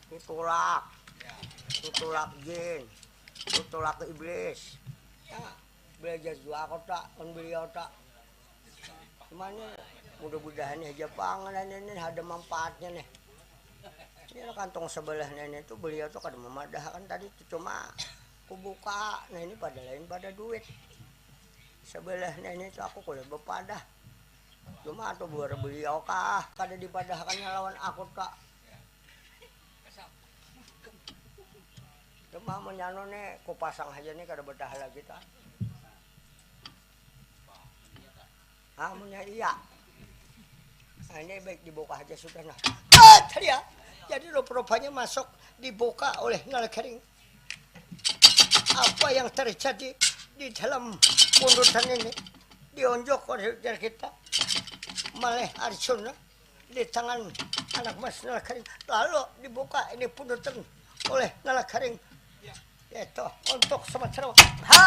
tutulak, tutulak jin, tutulak iblis. Ya, belajar jua aku tak, mun beliau tak. Cuma ini mudah-mudahan aja panganan ini ada manfaatnya nih. Ini kantong sebelah nenek itu beliau tuh kada memadahakan tadi itu cuma kubuka. Nah ini pada lain pada duit. Sebelah nenek itu aku kulit bepadah. Cuma atau buat beliau kah kada dipadahakannya lawan aku tak. Cuma menyano nih kupasang aja nih kada betah lagi tak. Amunnya iya. Nah, ini baik dibuka aja sudah nah. Ah, ya. Jadi rupa-rupanya masuk dibuka oleh Nalkering. Apa yang terjadi di dalam pundutan ini dionjok oleh kita maleh Arjuna di tangan anak mas Nalkering lalu dibuka ini pundutan oleh Nalkering. Itu untuk sementara. Ha!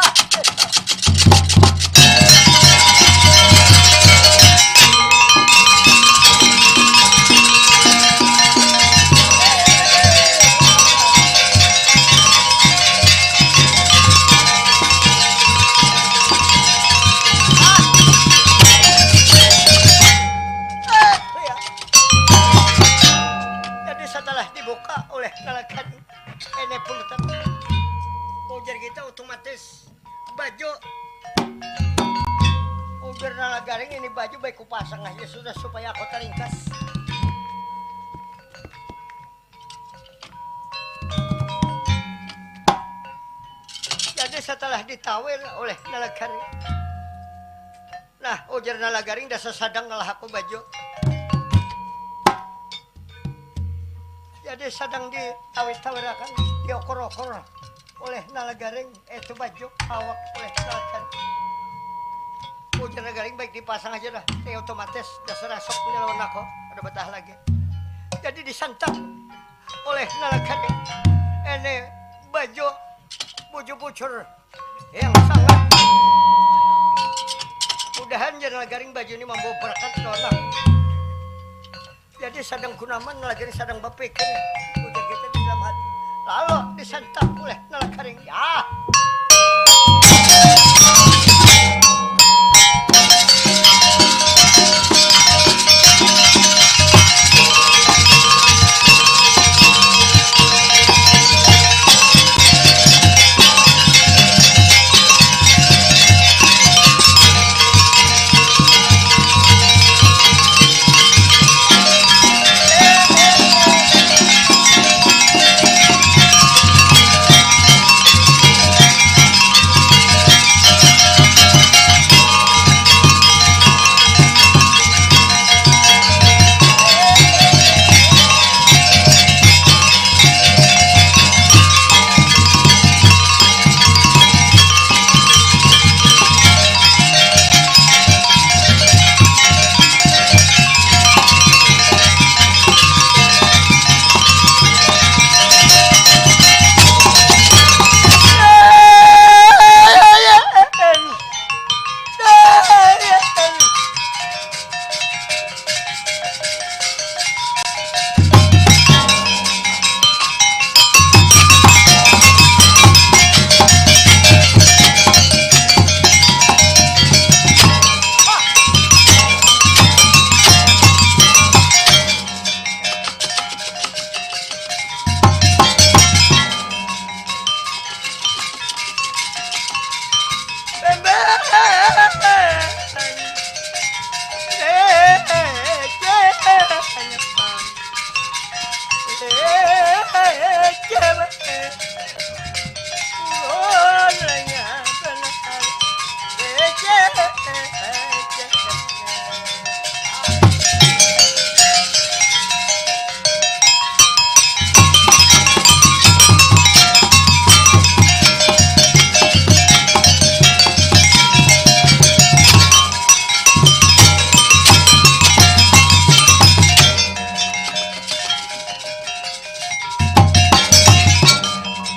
Jadi setelah dibuka oleh Nalakari ini punten. Ujar kita otomatis baju. Ujar Nalagaring ini baju baik kupasang aja sudah supaya aku teringkas. Jadi setelah ditawil oleh Nalagaring, nah ujar Nalagaring dasar sadang ngelah aku baju. Jadi sadang ditawir-tawirakan, diokor-okor oleh Nalagaring, eh, itu baju, awak oleh Nalagaring. Ujar Nalagaring, "Baik, dipasang aja dah, ya otomatis dasar asok punya lawan aku, ada betah lagi." Jadi disantap oleh Nalagaring, ini baju, baju bujur yang sangat mudahan jar Nalagaring baju ini mambawa berkat lawan aku. Jadi sadang gunaman lagi ni, sadang bapikir, ujar kita di dalam hati. Lalu disantap oleh Nalagaring. Ya.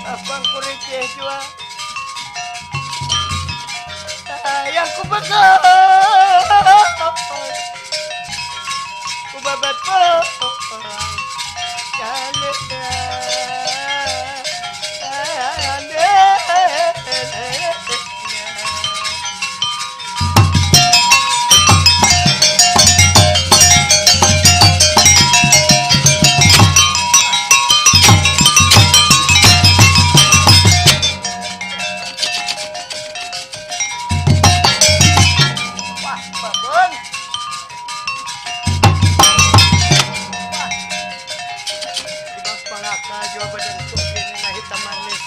Abang kuricih jua. Sayang ku betul. Ku babat pulang. Kali. Wah, babon. Wah. Ibas pangaka jua badan kukini nah hitam manis.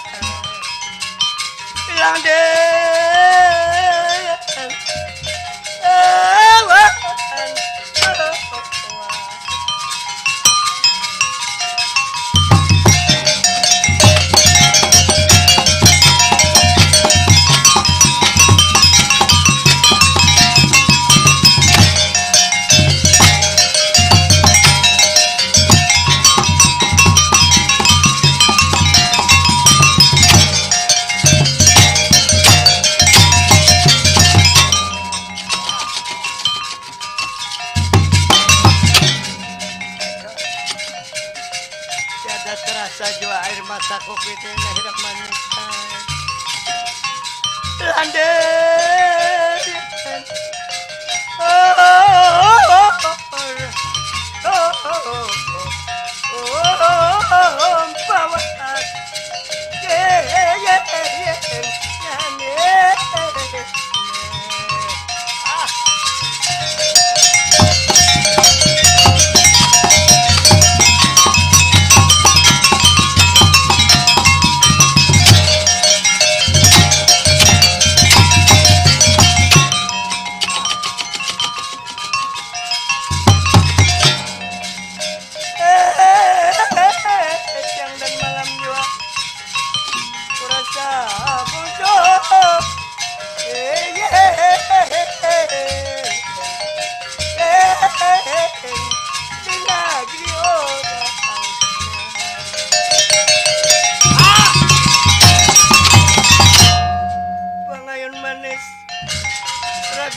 Bilang deh. Tiada terasa jua air mataku kini nah hidup manis. Landai.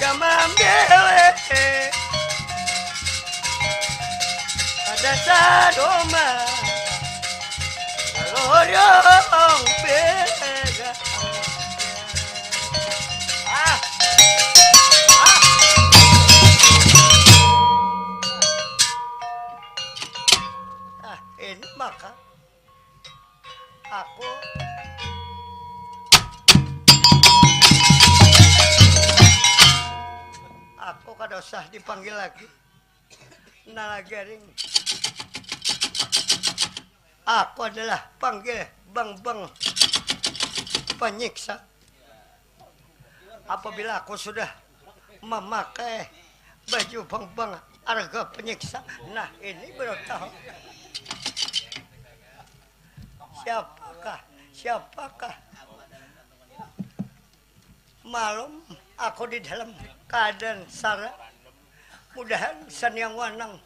Kamambewe kada sadoma lorong bega. Ah. Ah. Ah, ini maka aku aku kada usah dipanggil lagi. Nah lagi aring. Aku adalah panggil bang-bang penyiksa. Apabila aku sudah memakai baju bang-bang harga penyiksa, nah ini baru tahu. Siapakah? Siapakah? Malum aku di dalam keadaan sara. Mudahan Saniang Wanang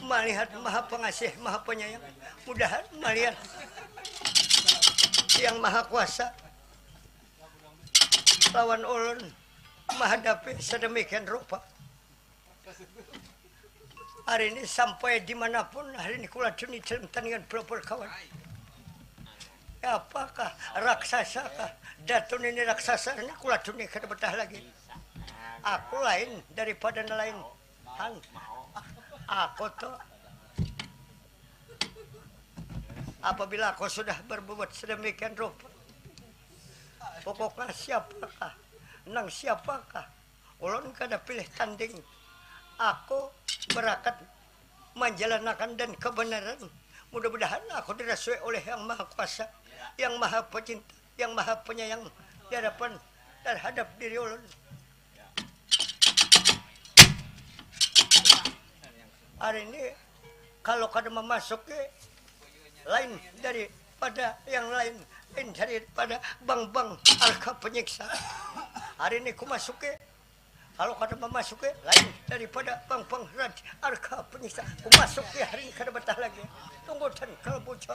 malihat maha pengasih, maha penyayang. Mudahan malihat yang maha kuasa lawan ulun mahadapi sedemikian rupa. Hari ini sampai dimanapun hari ini kuladuni dalam tandingan pelopor kawan. Ya, apakah raksasa kah? Datu ini raksasa ini kuladuni kada betah lagi. Aku lain daripada nang lain. Han, aku tuh apabila aku sudah berbuat sedemikian rupa, pokoknya siapakah, nang siapakah, ulun kada pilih tanding. Aku berakat manjalanakan dan kebenaran. Mudah-mudahan aku dirasui oleh Yang Maha Kuasa, Yang Maha Pecinta, Yang Maha Penyayang di hadapan terhadap diri ulun. Hari ini kalau kada memasuki lain daripada yang lain, lain daripada bang-bang arga penyiksa. Hari ini ku masuki, kalau kada memasuki lain daripada bang-bang rad arga penyiksa, ku masuki hari ini kada betah lagi. Tunggu dan kalau bujur.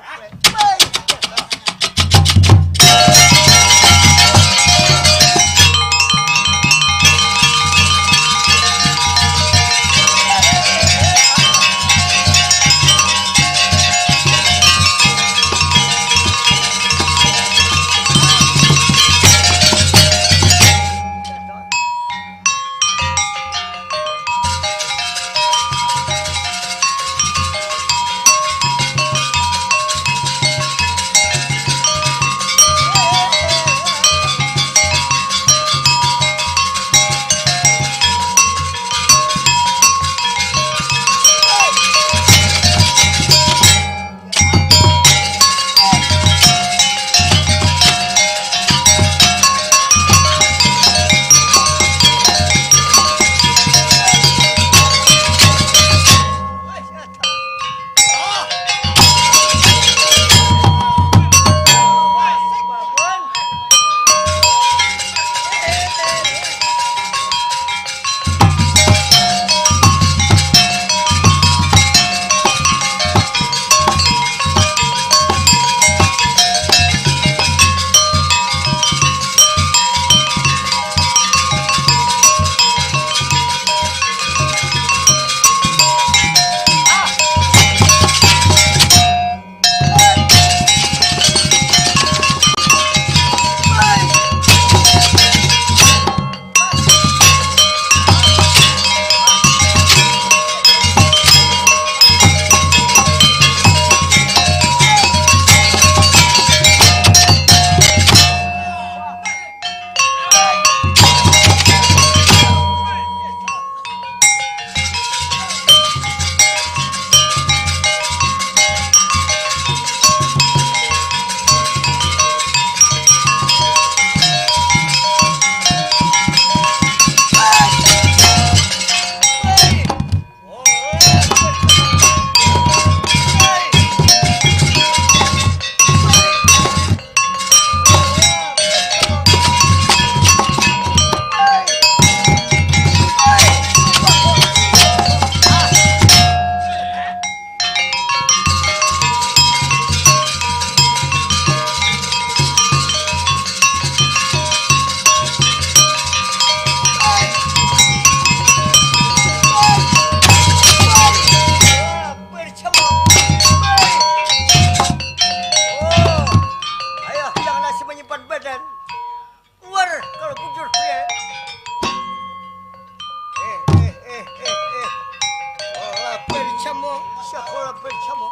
Sekolah bersama.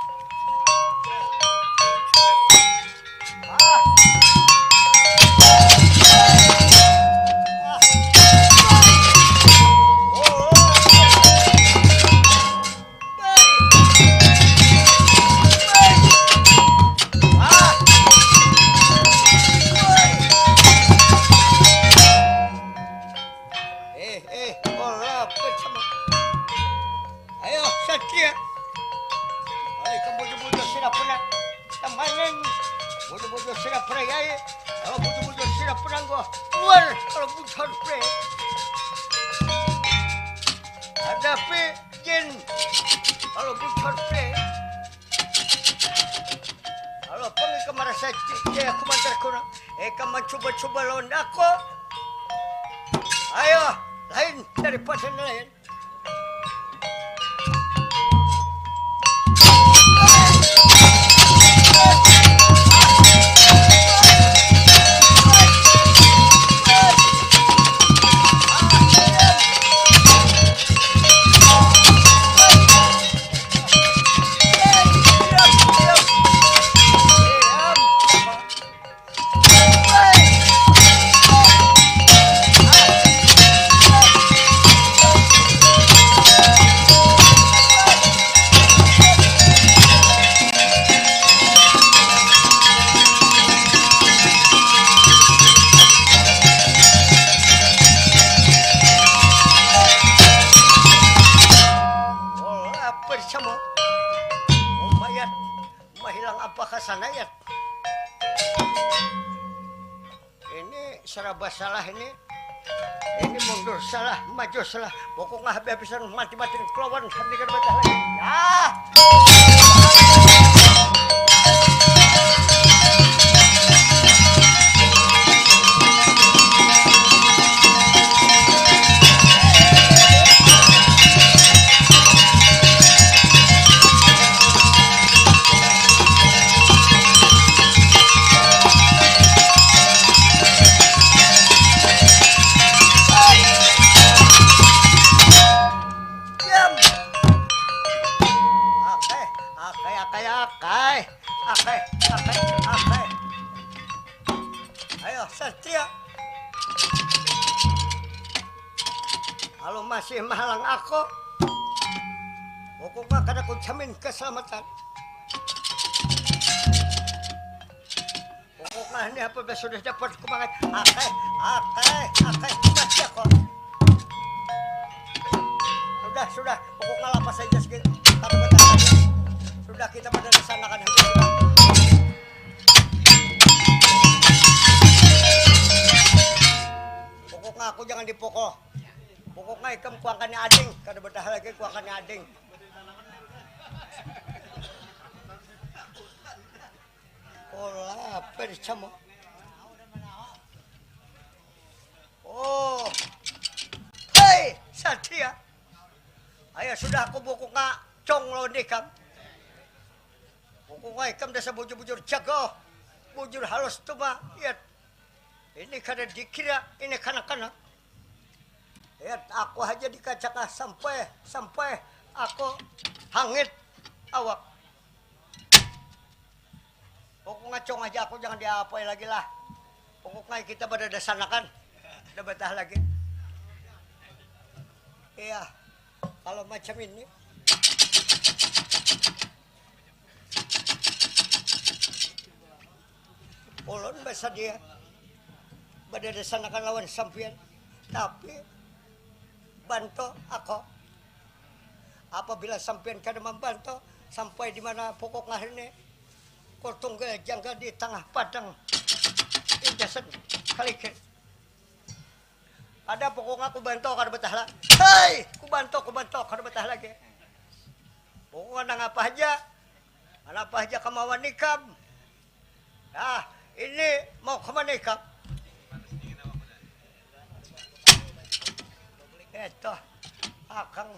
Eh, eh, bola bersama. Ayo, satria. Ayo, kamu bujur-bujur sudah pernah. Tamanan. Bujur-bujur sudah pernah, ya, ya. Kalau bujur-bujur sudah pernah, gua keluar. Kalau bujur pernah. Hadapi jin. Kalau bujur pernah. Kalau pengi kemarasa cik, ya, aku mantar kurang. Eh, kamu coba-coba lawan aku. Ayo, lain daripada lain. Bola bersama. Umayat mahilang apa kasana, Yat? Ini seraba salah ini. Ini mundur salah, maju salah. Pokoknya habis-habisan mati-mati kelawan hati kada betah lagi. Ya. Diam. Akai, akai, akai, akai. Akai, akai, akai. Ayo, satria. Kalau masih mahalang aku, pokoknya kada kujamin keselamatan. Pokoknya ini apa sudah dapat kumangat. Akai, akai, akai, mati aku. Sudah, sudah. Pokoknya lapas saja sikit. Kada betah. Sudah, kita pada dasanakan saja. Pokoknya aku jangan dipukul. Pokoknya ikam kuangkannya ading. Kada betah lagi kuangkannya ading. Pola percamo. Oh. Hei, satria. Ayo sudah aku buku ka cong lawan ikam. Buku ka ikam dasar bujur-bujur jago. Bujur halus tu mah. Ya. Ini kada dikira, ini kanak-kanak. Ya, aku haja dikacaka sampai, sampai aku hangit awak. Pokoknya cong aja aku jangan diapai lagi lah. Pokoknya kita pada dasanakan. Udah betah lagi. Iya. Kalau macam ini. Ulun basadia badadasanakan lawan sampiyan, tapi bantu aku. Apabila sampiyan kada mambantu, sampai di mana pokok ngahini, ku tunggal janggal di tangah padang. Indasan kalikir. Ada pokoknya ku bantu kada betah lah. Hei, ku bantu, ku bantu kada betah lagi. Pokoknya nang apa haja, nang apa haja kemauan ikam. Nah, ini mau kemana ikam? Eto, akang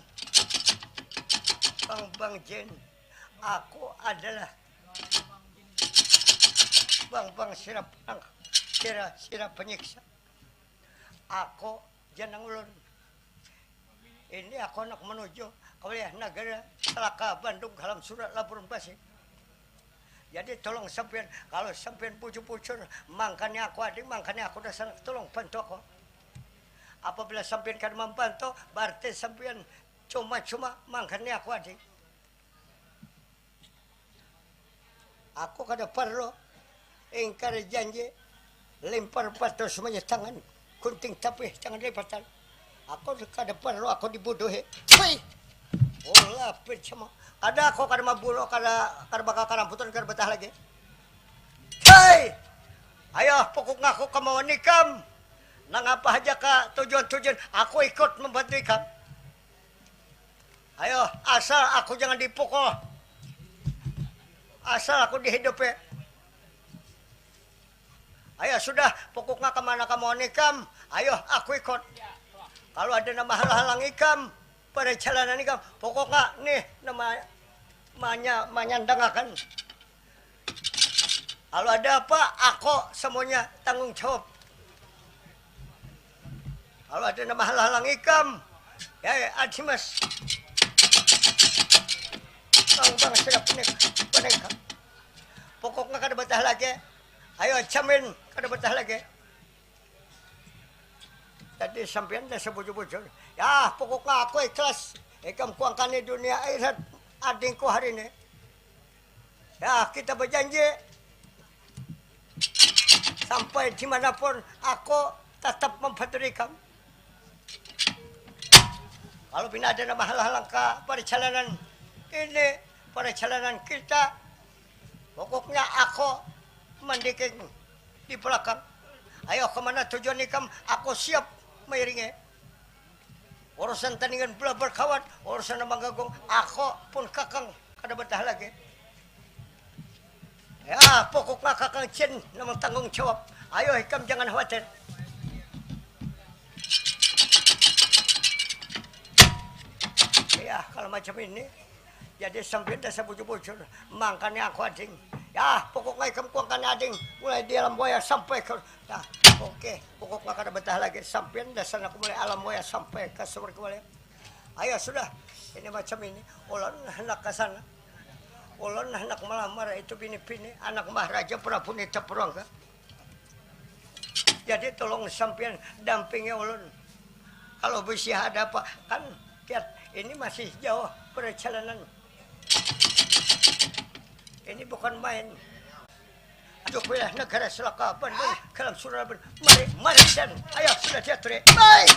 Bang Bang Jin. Aku adalah Bang Bang sirap sira sira penyiksa. Aku jeneng ulun. Ini aku handak manuju ka wilayah nagara Salaka Bandung, Halam Sura, Laburan Basi. Jadi tolong sampiyan, kalau sampiyan bujur-bujur mangkani aku ading, mangkani aku dasar, tolong bantu aku. Apabila sampiyan kada mambantu, bararti sampiyan cuma-cuma mangkani aku ading. Aku kada parlu ingkar janji, limpar batur sumanya tangan, gunting tapih tangan lipatan. Aku kada parlu aku dibuduhi. Hui! Ulah pincama. Kada, aku kada mabunuh, kada, kada bakal karamputan, kada betah lagi. Hei! Ayo, pokok ngaku kemauan ikam. Nang apa haja ka tujuan-tujuan, aku ikut membantu ikam. Ayo, asal aku jangan dipukul. Asal aku dihidupi. Ayo sudah, pokoknya kemana kamu nikam, ayo aku ikut. Kalau ada nama halang-halang ikam, perjalanan ikam, pokoknya nih nama manya manyandangakan. Kalau ada apa, aku semuanya tanggung jawab. Kalau ada nama halang-halang ikam, ya, ya, adi mas. Bang, bang, sudah pening, pening. Pokoknya kada betah lagi. Ayo, jamin kada betah lagi. Jadi sampean dah sebujur-bujur. Ya, pokoknya aku ikhlas. Ikam kuangkani dunia akhirat adingku hari ini. Ya, kita berjanji sampai dimanapun aku tetap membantu ikam. Kalau pina ada nama halang-halang ka perjalanan ini, perjalanan kita, pokoknya aku mandiking di belakang. Ayo, kemana tujuan ikam, aku siap mairingi. Urusan tandingan bola berkawan, urusan nang manggagung, aku pun kakang kada betah lagi. Ya, pokoknya kakang Cin nang tanggung jawab. Ayo, ikam jangan khawatir. Ya, kalau macam ini, jadi sampean dasar bujur-bujur, mangkani aku ading. Ya, pokoknya ikam kuangkani ading, mulai di alam wayah sampai ke, ya, oke, pokoknya kada betah lagi, sampean dasar aku mulai alam wayah sampai ke sumber kembali. Ayo sudah, ini macam ini, ulun hendak ke sana. Ulun hendak melamar itu bini-bini anak Maharaja Prabu Nita Purangga. Jadi tolong sampean dampingi ulun. Kalau bisi ada apa, kan kiat ini masih jauh perjalanan. Ini bukan main. Aduh, wilayah negara selaka Bandung, kalam surabun. Mari, mari dan ayo sudah diaturi. Baik.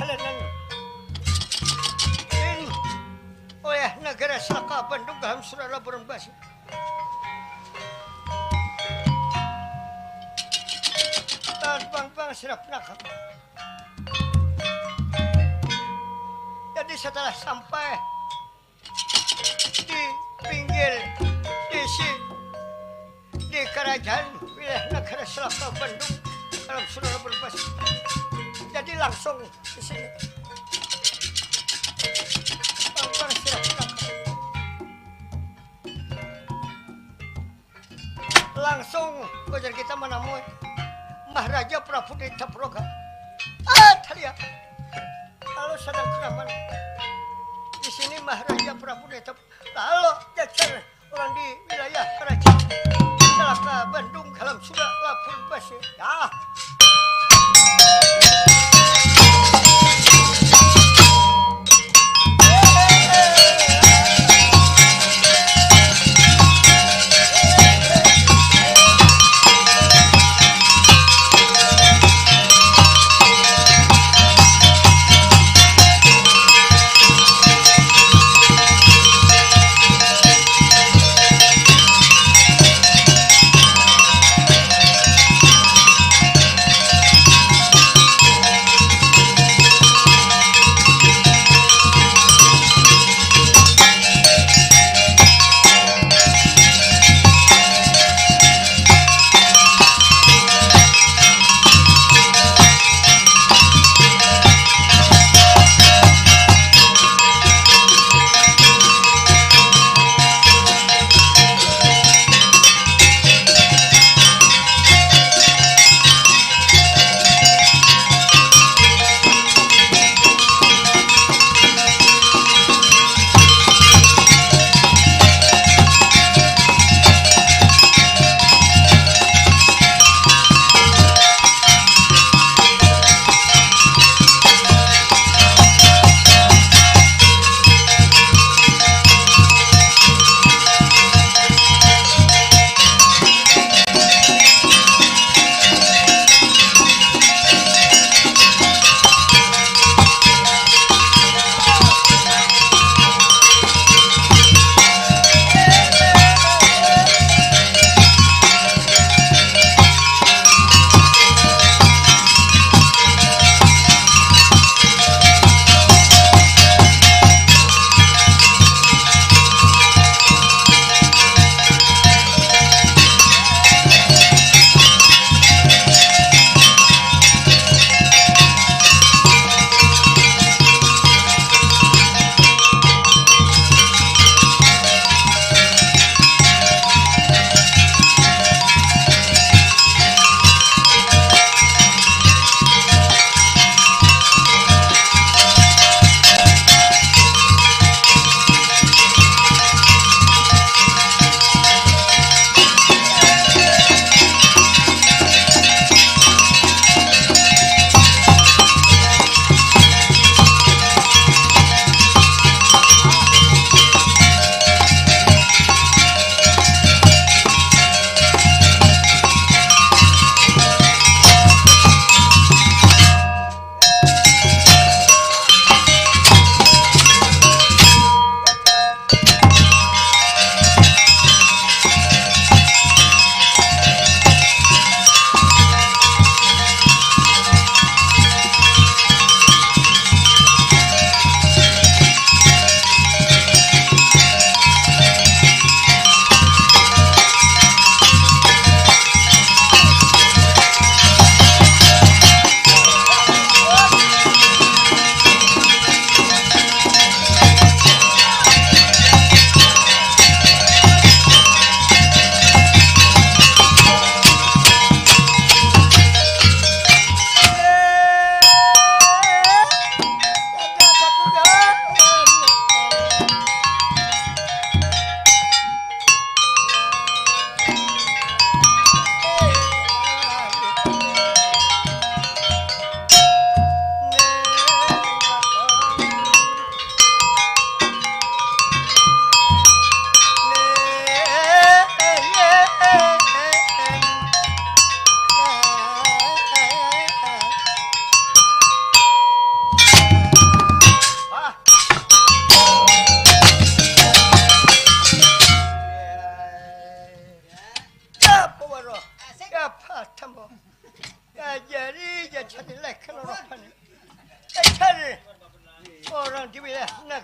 Jalanan. Din, wilayah nagara Salaka Bandung, Galam Sura, Laburan Basi. Tahan pang-pang sirap nakam. Jadi setelah sampai di pinggir, di si, di kerajaan wilayah negara Salaka Bandung, Galam Sura, Laburan Basi. Jadi langsung di sini. Pang-pang sirap nakam. Langsung ujar kita manamui Maharaja Prabu Deta Puloga. Ah, thalia. Lalu sadang keraman. Di sini Maharaja Prabu Deta, lalu jajar urang di wilayah kerajaan Salaka Bandung, Galam Sura, Laburan Basi. Ya.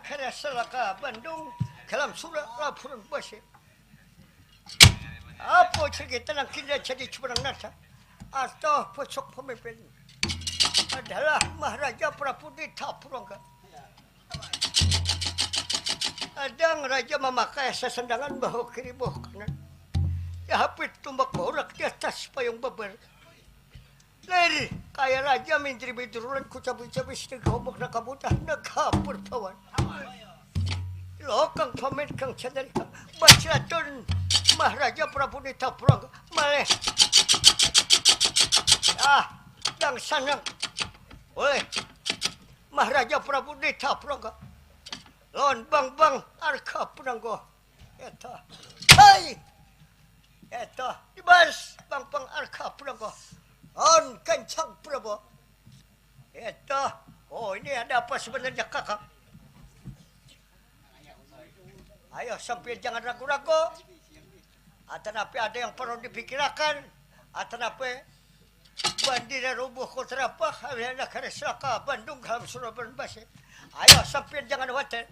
Kada salah ka Bandung, kalam sura lapuran basi. Apa cerita nang kini jadi cuba nang nasa? Atau pucuk pemimpin adalah Maharaja Prabu Dita Purangga. Adang raja mamakai sasandangan bahu kiri bahu kanan. Dihapit tumbak baurak di atas payung babar. Lir, kaya raja mindri-mindrulan ku cabi-cabi sedega hombok naka budah naka purbawan. Lokang pamen kang candarika bacilatun Maharaja Prabu Nita Purangga maleh. Ah, dang sanang. Oleh Maharaja Prabu Nita Purangga lawan Bang Bang Arga Punanggo. Eta. Hai! Eta, dibas pangpang arka purangga. On kencang Prabu. Eta. Oh, ini ada apa sebenarnya, Kakak? Ayo, sampai jangan ragu-ragu. Atanapi ada yang perlu dipikirakan. Atanapi bandira rubuh kau terapa, habis ada kare selaka Bandung dalam suraban basi. Ayo, sampai jangan khawatir.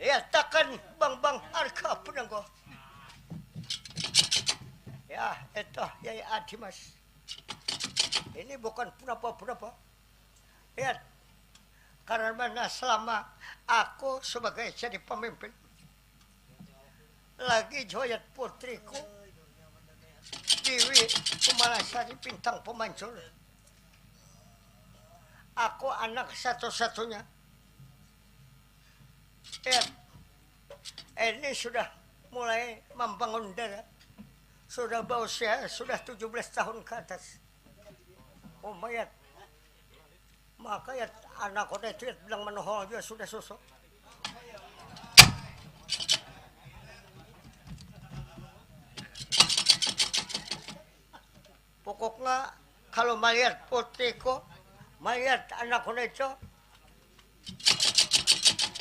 Ya, takan bang-bang arka penangguh. Ya, itu Yai Adi, Mas. Ini bukan punapa-punapa. Lihat, karena selama aku sebagai jadi pemimpin, lagi joyat putriku, Dewi Kumalasari Bintang Pemancur. Aku anak satu-satunya. Lihat, ini sudah mulai membangun dada. Sudah bausia, sudah tujuh belas tahun ke atas. Umayat. Maka ya anak kota itu ya bilang menohol juga sudah susu. Pokoknya kalau melihat putriku, melihat anak kota itu,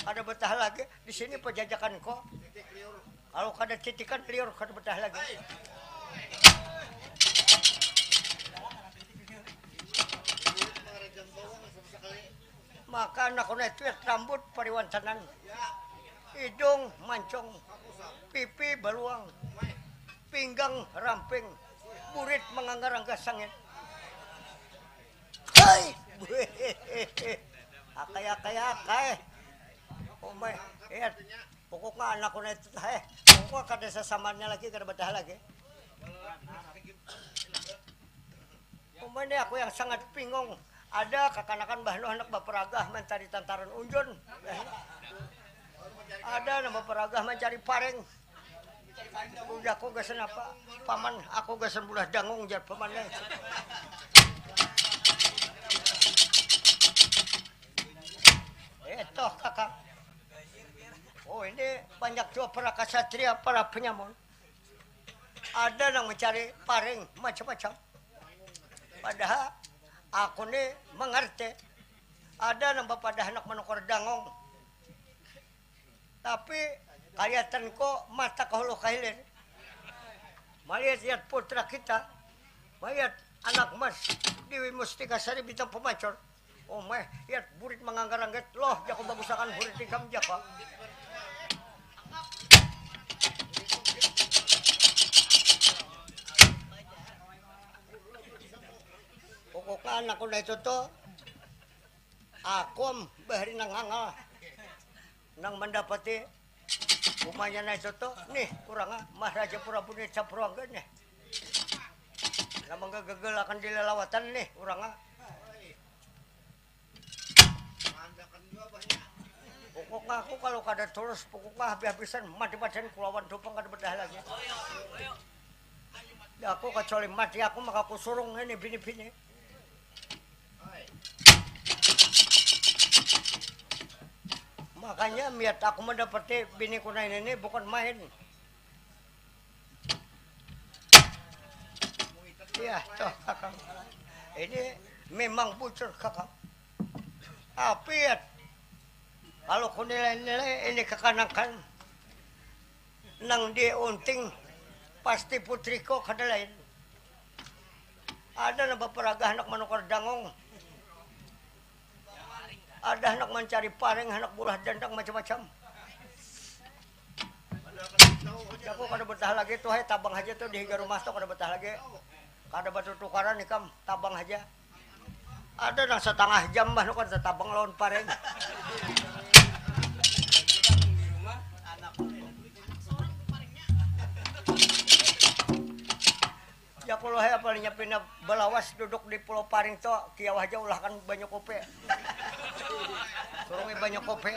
ada betah lagi di sini pejajakan kok. Kalau kada titikan liur kada betah lagi. Maka anak kona itu ya rambut pariwantanan, hidung mancung, pipi baluang, pinggang ramping, burit manganggar-anggar sangit. Hai, akai akai akai. Umai, iya. Pokoknya anak kona itu tah eh. Pokoknya kada sasamannya lagi, kada betah lagi. Umai ini aku yang sangat bingung. Ada kakanakan bahnu hendak baparagah mancari tantaran unjun. Ada nang baparagah mancari paring. Udah aku gasan apa? Paman, aku gasan bulah dangung jar paman eh. Eh toh kakak. Oh ini banyak jua para kasatria, para penyamun. Ada nang mencari paring macam-macam. Padahal aku ni mengerti. Ada nang bapadah handak manukar dangung. Tapi kaliatan ko mata ka hulu ka hilir. Malihat-lihat putra kita, malihat anak mas Dewi Mustika Sari Bintang Pemacor. Oh meh, lihat burit manganggar-anggar. Loh, jako bagusakan burit ikam jako. Pokoknya anak udah itu tuh, aku bahari nang ngangal. Nang mendapati umanya na itu tuh, nih, urang ah, Maharaja Purabunit Sapruangga nih. Nang manggagagalakan di lelawatan nih, urang ah. Pokoknya aku kalau kada tulus, pokoknya habis-habisan mati badan kulawan dupang kada bedah lagi. Ya aku kecuali mati aku maka aku surung ini bini-bini. Makanya miat aku mendapati bini kuna ini, ini bukan main. Iya, tuh kakang. Ini memang bujur kakang. Tapi ya, kalau ku nilai-nilai ini kekanakan nang diunting pasti putriko kada lain. Ada nang baparagah handak manukar dangung. Ada handak mancari paring, handak bulah dandang macam-macam. Aku kada betah lagi tuh, hai, tabang haja tuh di higa rumah tuh, kada betah lagi. Kada batutukaran ikam, tabang haja. Ada nang satangah jam bah nu kada tatabang lawan paring. Ya kulo, hai, apalnya pina balawas duduk di pulau paring to, kiau haja ulahakan banyu kupi. Surungi banyu kupi.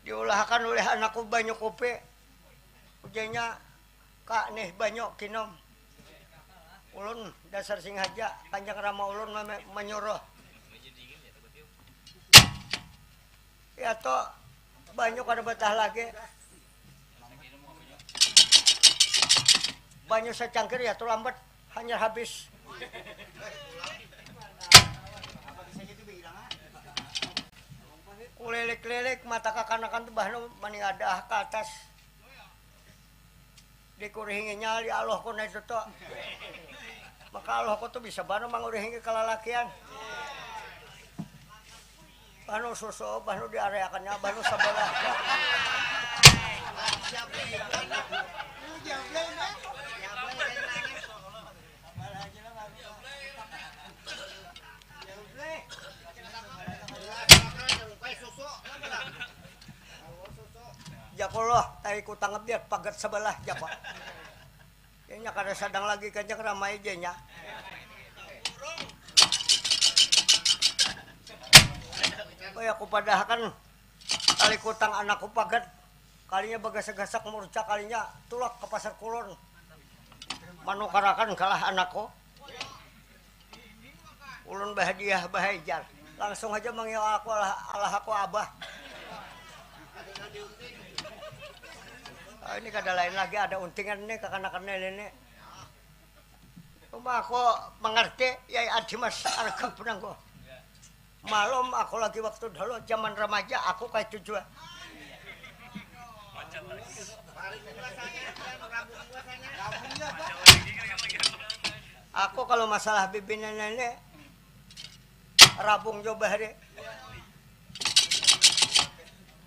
Diulahakan ulih anakku banyu kupi. Ujarnya, "Kak, nih banyu, kinom." Ulun dasar singaja, kanjang rama ulun mame-, manyuruh. Ya to, banyu kada betah lagi. Banyu sacangkir ya tu lambat, hanyar habis. Kulilik-lilik mata kakanakan tu bahnu maningadah ka atas. Dikurihinginya li alohku na itu tu. Maka alohku tu bisa banar mangurihingi kalalakian. Bahnu susu, bahnu diareakannya, bahnu sabalah. Jakuloh, tai kutang biar pagat sabalah, jako. Inya kada sadang lagi kanjang ramai janya. Oi, aku padahakan tali kutang anakku pagat. Kalinya bagasak-gasak murca, kalinya tulak ka pasar kulon. Manukarakan kalah anakku. Ulun bahadiah bahai jar. Langsung haja mangiau aku alah, alah aku abah. Ah, ini kada lain lagi, ada untingan ni kakanakan ini ni. Cuma aku mangarti, ya, adi mas arga penangguh. Malum aku lagi waktu dahulu zaman remaja aku kaya itu jua. Aku kalau masalah bibinian ini rabung jua bahari.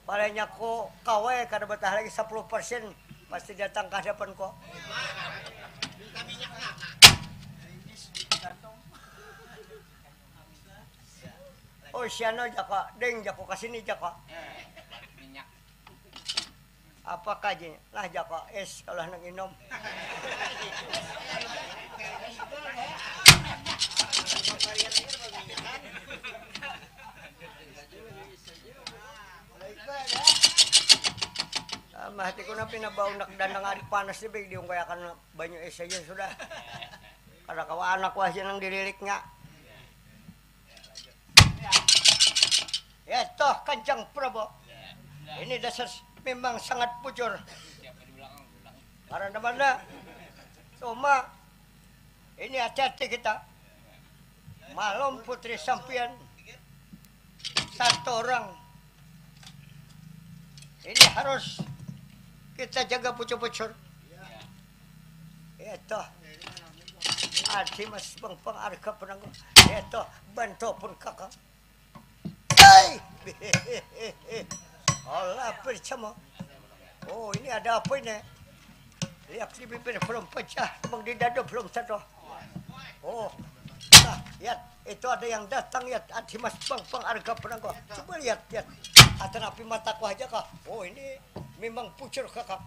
Palanya ku kawai kada betah lagi sepuluh persen pasti datang ke hadapanku. Oh, siano jako, ding jako, kasini jako. Apa kaji? Nah jako, es kalau nang inum. Ah, mahatiku napi nabau nak dandang ari panas ni baik diungkayakan banyu es aja sudah. Kada kawa anak wah nang dililiknya. Ya toh kanjang Prabu. Ini dasar memang sangat bujur. Karena mana? Cuma ini hati-hati kita. Malum putri sampian satu orang ini harus kita jaga pucur-pucur. Itu adi mas bang pang arga penanggung. Itu bantu pun kakak. Hei. Allah percama. Oh, ini ada apa ini? Lihat di bibir belum pecah, bang di dada belum satu. Oh, nah, lihat itu ada yang datang, lihat adi mas bang pang arga penanggung. Coba lihat, lihat. Atau napi mataku aja kah? Oh, ini memang pucur kakak.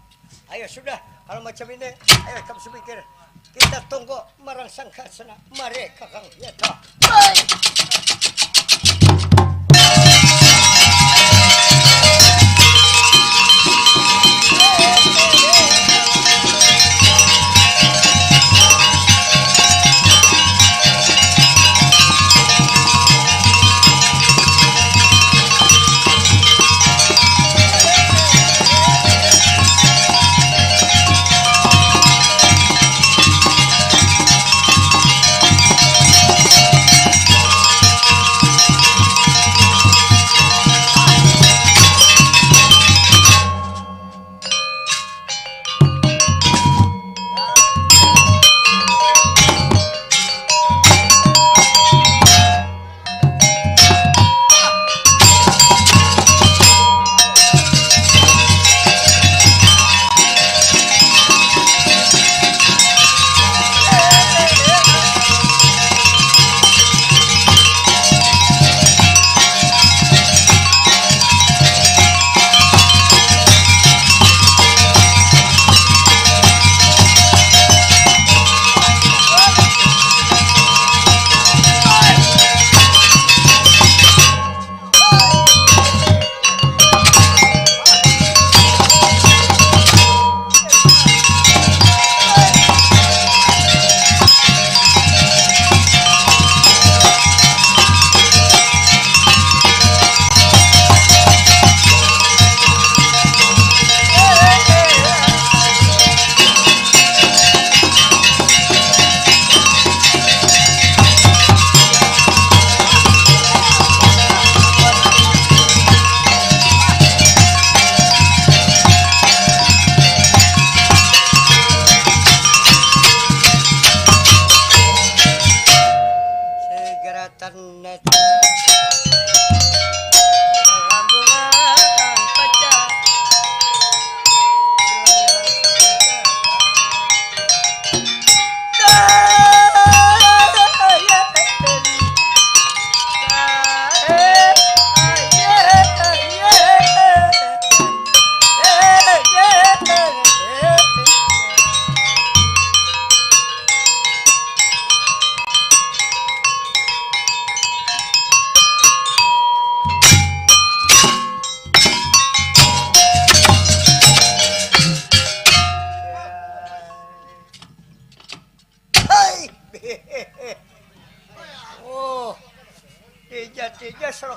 Ayo sudah, kalau macam ini, ayo kamu semikir. Kita tunggu marang sangkasana. Mari kakang, ya toh. Baik.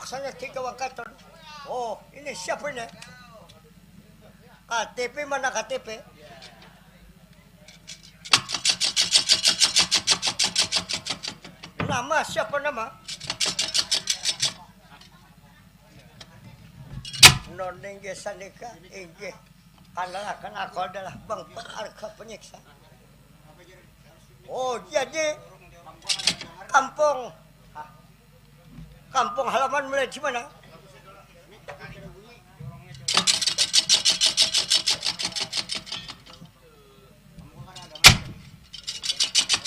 Sana tiga wangkaton. Oh, ini siapa ini? K T P mana K T P? Nama siapa nama? Non inggih sanika, inggih. Kanalakan aku adalah Bang Arga Penyiksa. Oh, jadi kampung kampung halaman mulai di mana?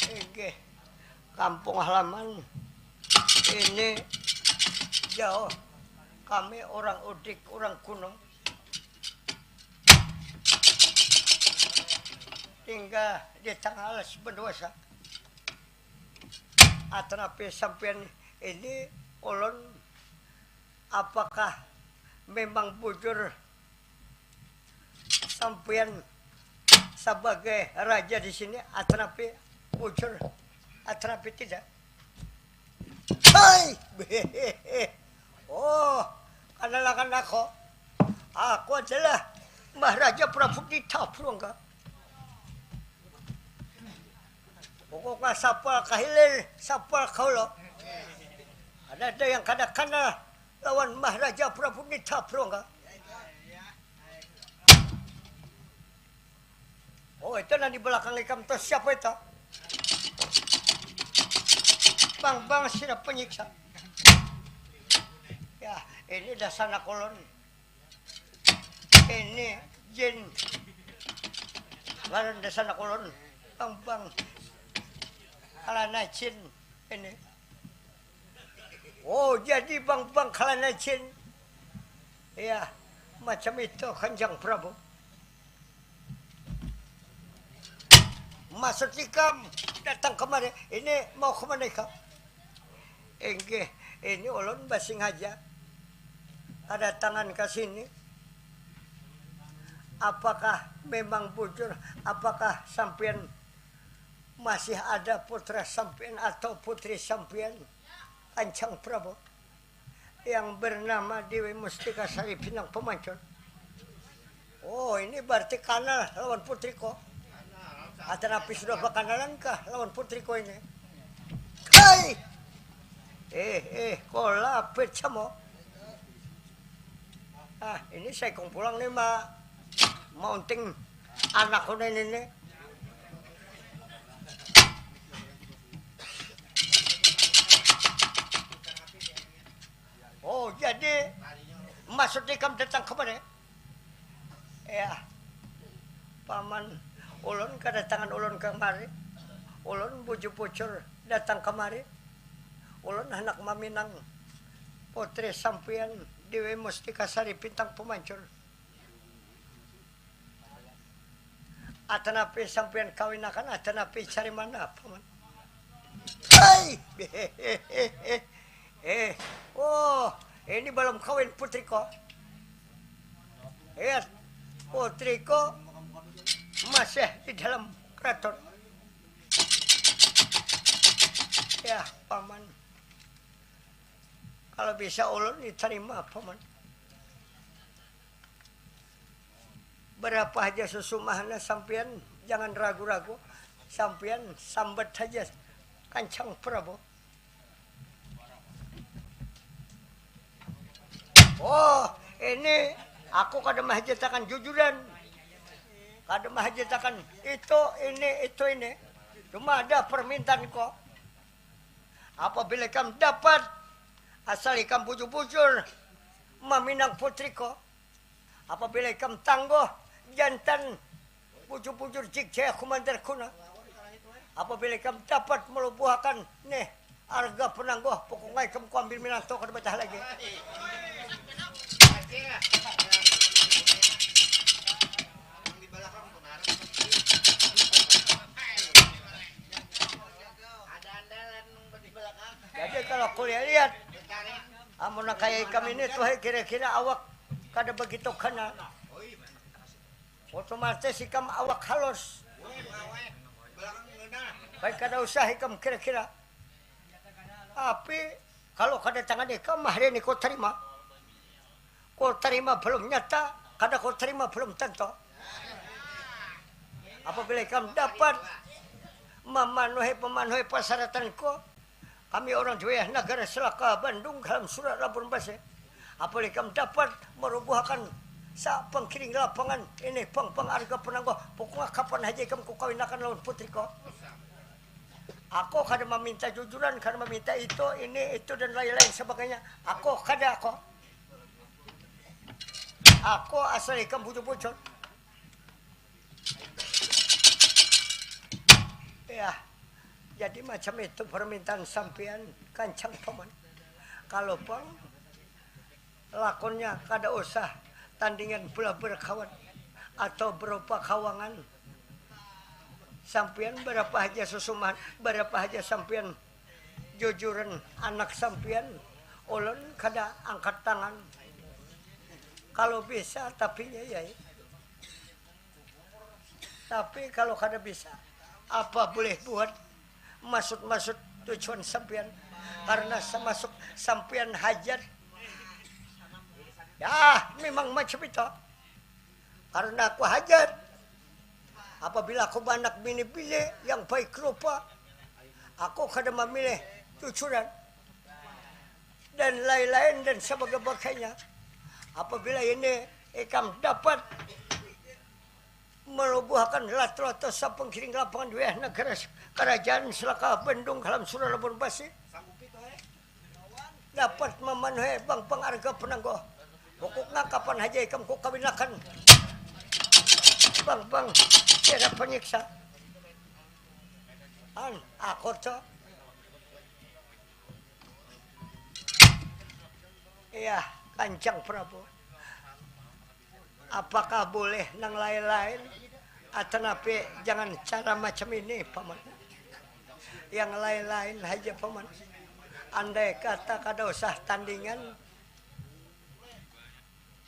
Inggih, kampung halaman ini jauh. Kami orang udik, orang gunung. Tinggal di tengah alas benua sa. Atanapi sampian ini ulun, apakah memang bujur sampian sabagai raja di sini, atanapi bujur, atanapi tidak? Hai! Oh, kanalakan aku. Aku adalah Maharaja Prabu Nita Purwangga. Pokoknya sapal kahilir, sapal kaula. Ada ada yang kada kanal lawan Maharaja Prabu Nita Purwangga. Oh, itu nang di belakang ikam tuh siapa itu? Bang, bang, sirap penyiksa. Ya, ini dah sanak ulun. Ini jin. Ngaran dah sanak ulun. Bang, bang. Alana jin ini. Oh, jadi bang, bang, kalana jin. Iya, macam itu, Kanjeng Prabu. Maksud ikam datang kemari, ini mau kemana ikam? Inggih, ini ulun basingaja kadatangan ka sini. Apakah memang bujur? Apakah sampian masih ada putra sampian atau putri sampian, Kanjeng Prabu, yang bernama Dewi Mustika Sari Bintang Pemancur? Oh, ini berarti kanal lawan putriko. Atanapi sudah bakanalan kah lawan putriko ini? Hei! Eh, eh, kolapit samo. Ah, ini saikung pulang nih, ma-, maunting anakku nih, ini nih. Oh, jadi maksud ikam datang kemari? Ya, paman, ulun kadatangan ulun kemari. Ulun bujur-bujur datang kemari. Ulun handak maminang putri sampian Dewi Mustika Sari Bintang Pemancur. Atanapi sampian kawinakan, atanapi cari mana, paman? Hei! Eh, oh, ini belum kawin putriko. Lihat, putriko masih di dalam keraton. Ya, paman. Kalau bisa ulun diterima, paman. Berapa haja susumahna sampian, jangan ragu-ragu. Sampian sambat haja, Kanjeng Prabu. Oh, ini aku kada mahajatakan jujuran. Kada mahajatakan itu, ini, itu, ini. Cuma ada permintaan ko. Apabila ikam dapat, asal ikam bujur-bujur maminang putri ko. Apabila ikam tangguh, jantan bujur-bujur jigjaya kumandir kuna. Apabila ikam dapat malubuhakan nih arga panangguh, pokoknya ikam kuambil minantu kada batah lagi. Jadi kalau kuliah lihat, amun nang kaya ikam ini tuh, kira-kira awak kada begitu kena. Otomatis ikam awak halus. Baik, kada usah ikam kira-kira. Tapi Kalau kada tangan ikam hari ini ku terima. Ku terima belum nyata, kada ku terima belum tentu. Apabila ikam dapat memenuhi memenuhi persyaratanku, kami orang di wilayah negara Selaka Bandung dalam surat lapor base. Apabila ikam dapat merubuhakan sa pengkiring lapangan ini pang pang arga penangguh, pokoknya kapan haja ikam ku kawinakan lawan putriku. Aku kada meminta jujuran, kada meminta itu, ini, itu dan lain-lain sebagainya. Aku kada aku. Aku asal ikam bujur-bujur. Ya, jadi macam itu permintaan sampean kancang paman. Kalau pang lakonnya kada usah tandingan pula berkawan atau berupa kawangan. Sampian berapa haja susuman, berapa haja sampian jujuran anak sampian, ulun kada angkat tangan. Kalau bisa tapinya ya. Tapi kalau kada bisa, apa boleh buat, maksud-maksud tujuan sampian, karena semasuk sampian hajat. Ya, memang macam itu. Karena aku hajat. Apabila aku banak bini-bini yang baik rupa, aku kada memilih cucuran dan lain-lain dan sebagainya. Apabila ini ikam dapat melubuhkan lato-lato sapenggiring lapangan wilayah negara kerajaan selaka bendung kalam sura labun basi, dapat memenuhi bang-bang arga penangguh. Pokoknya kapan haja ikam ku kawinakan bang-bang tiada penyiksa. An, aku tu. Iya, Kanjeng Prabu. Apakah boleh nang lain-lain? Atanapi jangan cara macam ini, Paman. Yang lain-lain haja, Paman. Andai kata kada usah tandingan,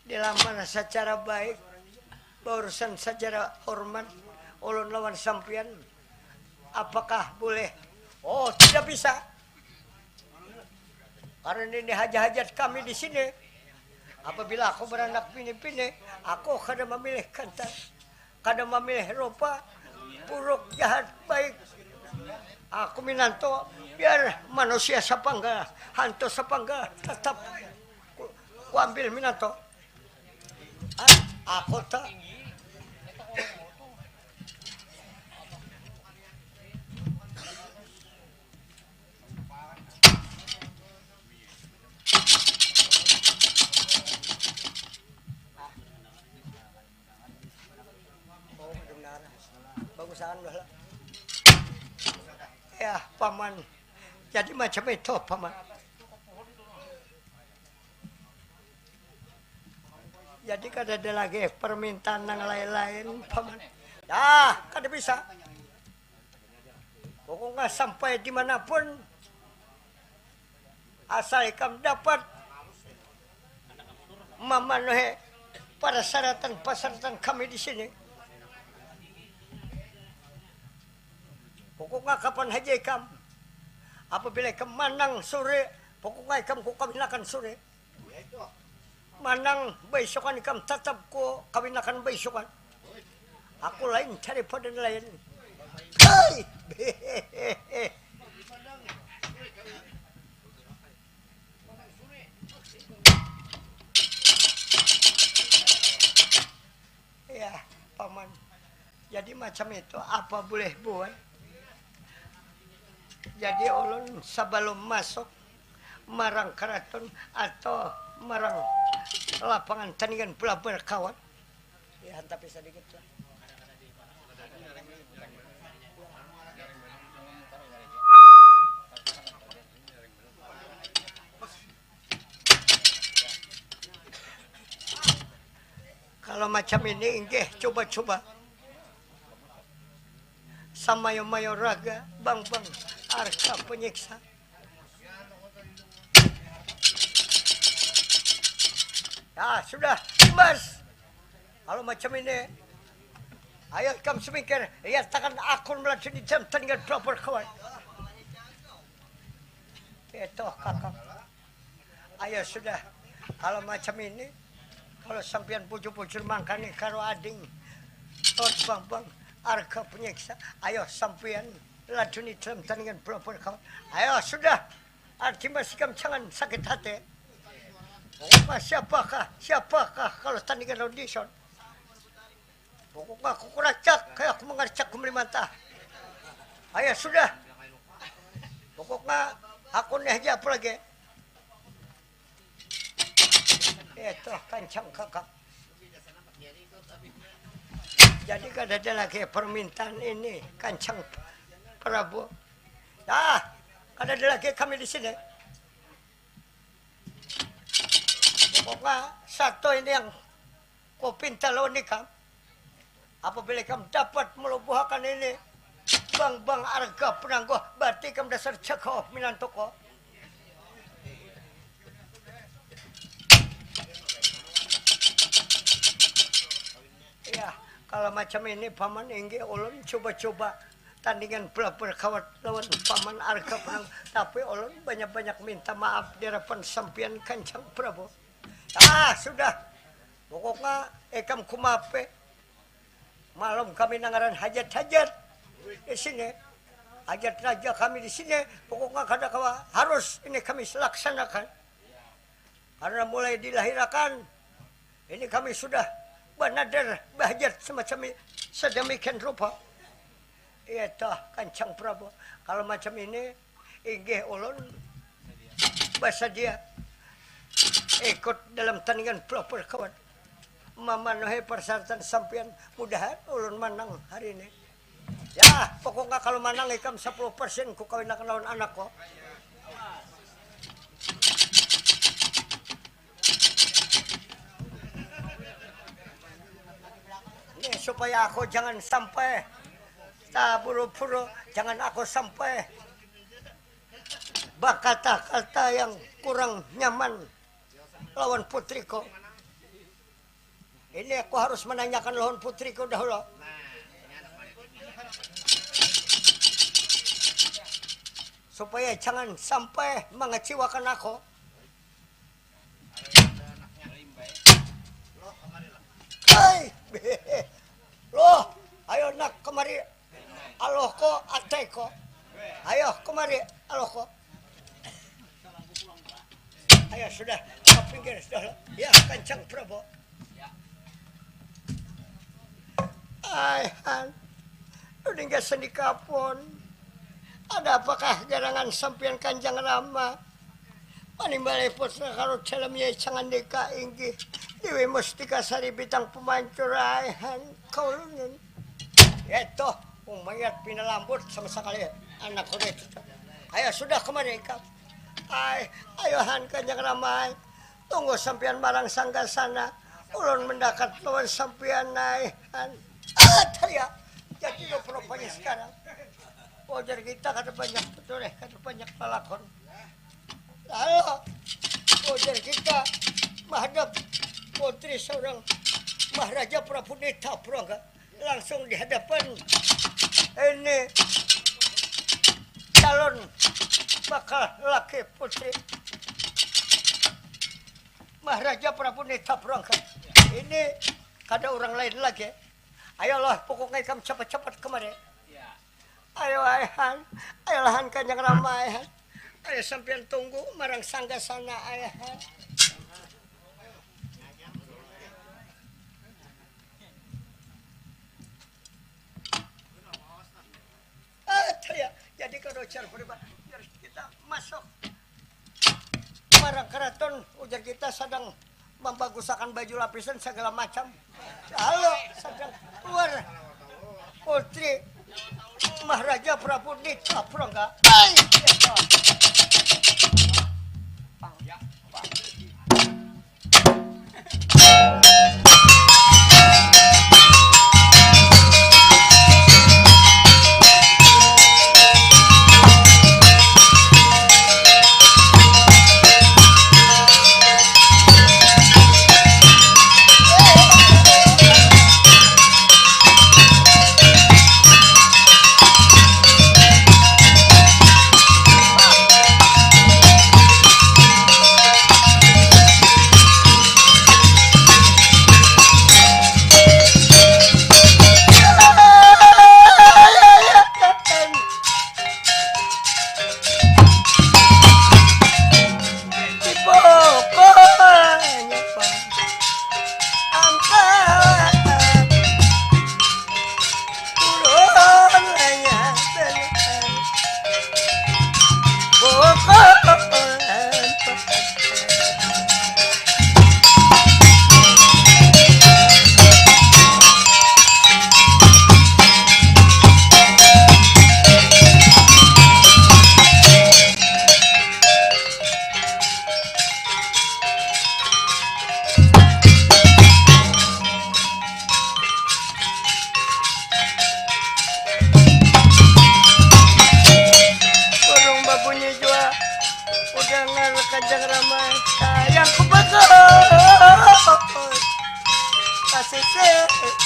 dilamar secara baik, baurusan secara hormat, ulun lawan sampian, apakah boleh? Oh, tidak bisa. Karena ini hajat-hajat kami di sini. Apabila aku beranak bini-bini, aku kada memilih kantan, kada memilih rupa, buruk, jahat, baik. Aku minantu, biar manusia sapanggal, hantu sapanggal, tetap ku, kuambil minantu. Ah, aku tak. Oh, benar. Bagusakan lah. Ya, Paman. Jadi macam itu, Paman. Jadi kada ada lagi permintaan yang lain-lain, Paman. Dah, kada bisa. Pokoknya sampai dimanapun, asal ikam dapat memenuhi persyaratan-persyaratan kami di sini. Pokoknya kapan haja ikam, apabila ikam manang sore, pokoknya ikam ku kawinakan sore. Manang baisukan ikam tatap ku kawinakan baisukan. Aku lain daripada lain. Hei! Ya, Paman. Jadi macam itu, apa boleh buat? Jadi ulun sebelum masuk marang keraton atau marang lapangan tandingan pula berkawan. Ya, hantapi sedikit lah. Kalau macam ini inggih, cuba-cuba. Samayo-mayo raga, bang-bang, arka penyiksa. Ya, sudah, Dimas. Kalau macam ini, ayo ikam semingkir, lihat tangan akun meladeni jantan dengan pelopor kawan. Itu, kakak. Ayo sudah, kalau macam ini, kalau sampian bujur-bujur mangkani karo ading, tot bang bang, arga penyiksa, ayo sampian laduni dalam tandingan pelopor kawan. Ayo sudah, arti masih jangan sakit hati. Apa siapakah, siapakah kalau tandingan audition? Pokoknya aku kuracak, kayak aku mengercak kembali mata. Ayo sudah. Pokoknya aku nih aja apa lagi? Itu kancang kakak. Jadi kada ada lagi permintaan ini kancang Prabu. Nah, kada ada lagi kami di sini. Pokoknya satu ini yang ku pinta lawan ikam. Apabila ikam dapat melubuhakan ini bang-bang arga penangguh, berarti ikam dasar jago minantuku. Iya, kalau macam ini paman, inggih ulun cuba-cuba tandingan pelapor kawat lawan paman arga penangguh, tapi ulun banyak-banyak minta maaf di hadapan sampian kancang Prabu. Ah, sudah. Pokoknya ikam kumape. Malum kami nangaran hajat-hajat di sini. Hajat raja kami di sini. Pokoknya kada kawa harus ini kami laksanakan. Karena mulai dilahirakan ini kami sudah banadar bahajat semacam i- sedemikian rupa. Iya toh, kancang Prabu. Kalau macam ini, inggih ulun basadia ikut dalam tandingan pelopor kawan, mamanuhi persyaratan sampian. Mudahan ulun manang hari ini. Ya, pokoknya kalau manang ikam sepuluh persen ku kawinakan lawan anakku. Ini supaya aku jangan sampai taburu-buru, jangan aku sampai berkata-kata yang kurang nyaman lawan putriku. Ini aku harus menanyakan lawan putriku dahulu. Supaya jangan sampai mengecewakan aku. Hai, loh, ayo nak kemari. Aloh ko, atai ko. Ayo kemari, aloh ko. Ayo sudah, ke pinggir sudah. Ya, kancang Prabu. Ai han, nuding gasan di kapon. Ada apakah garangan sampian kanjang rama? Panimbali putra karut dalam yai cangandika inggih Dewi Mustika Sari bintang pemancur ai han kaulunun. Yaitu umayat pina lambut sama sakali anak kuda itu. Ayo sudah kemari ikam. Ai, ayo han kanjang rama ai. Tunggu sampian marang sangga sana. Ulun mendakat lawan sampian ai han. Ah, taya. Jadi rupa-rupanya sekarang. Wajar kita kada banyak betul eh, kada banyak lalakon. Lalu wajar kita menghadap putri seorang Maharaja Prabu Nita Prangga langsung di hadapan ini calon bakal laki putri Maharaja Prabu Nita Prangga. Ini kada orang lain lagi. Ayolah, pokoknya ikam cepat-cepat kemari. Ayo aihan, ayolah han kanjang rama aihan. Ayo sampian tunggu marang sangga sana aihan. Ah, taya. Jadi kada ujar pribadi, biar kita masuk. Marang keraton, ujar kita sadang membagusakan baju lapisan segala macam. Lalu sadang keluar putri Maharaja Prabu Nita Prangga. Ai, ya,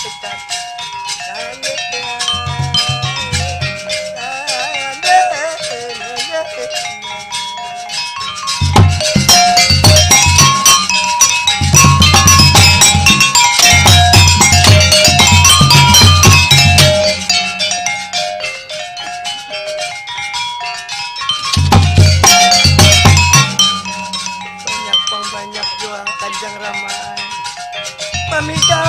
Kita. Banyak pang banyak jua Kanjang Rama ai. Pamida.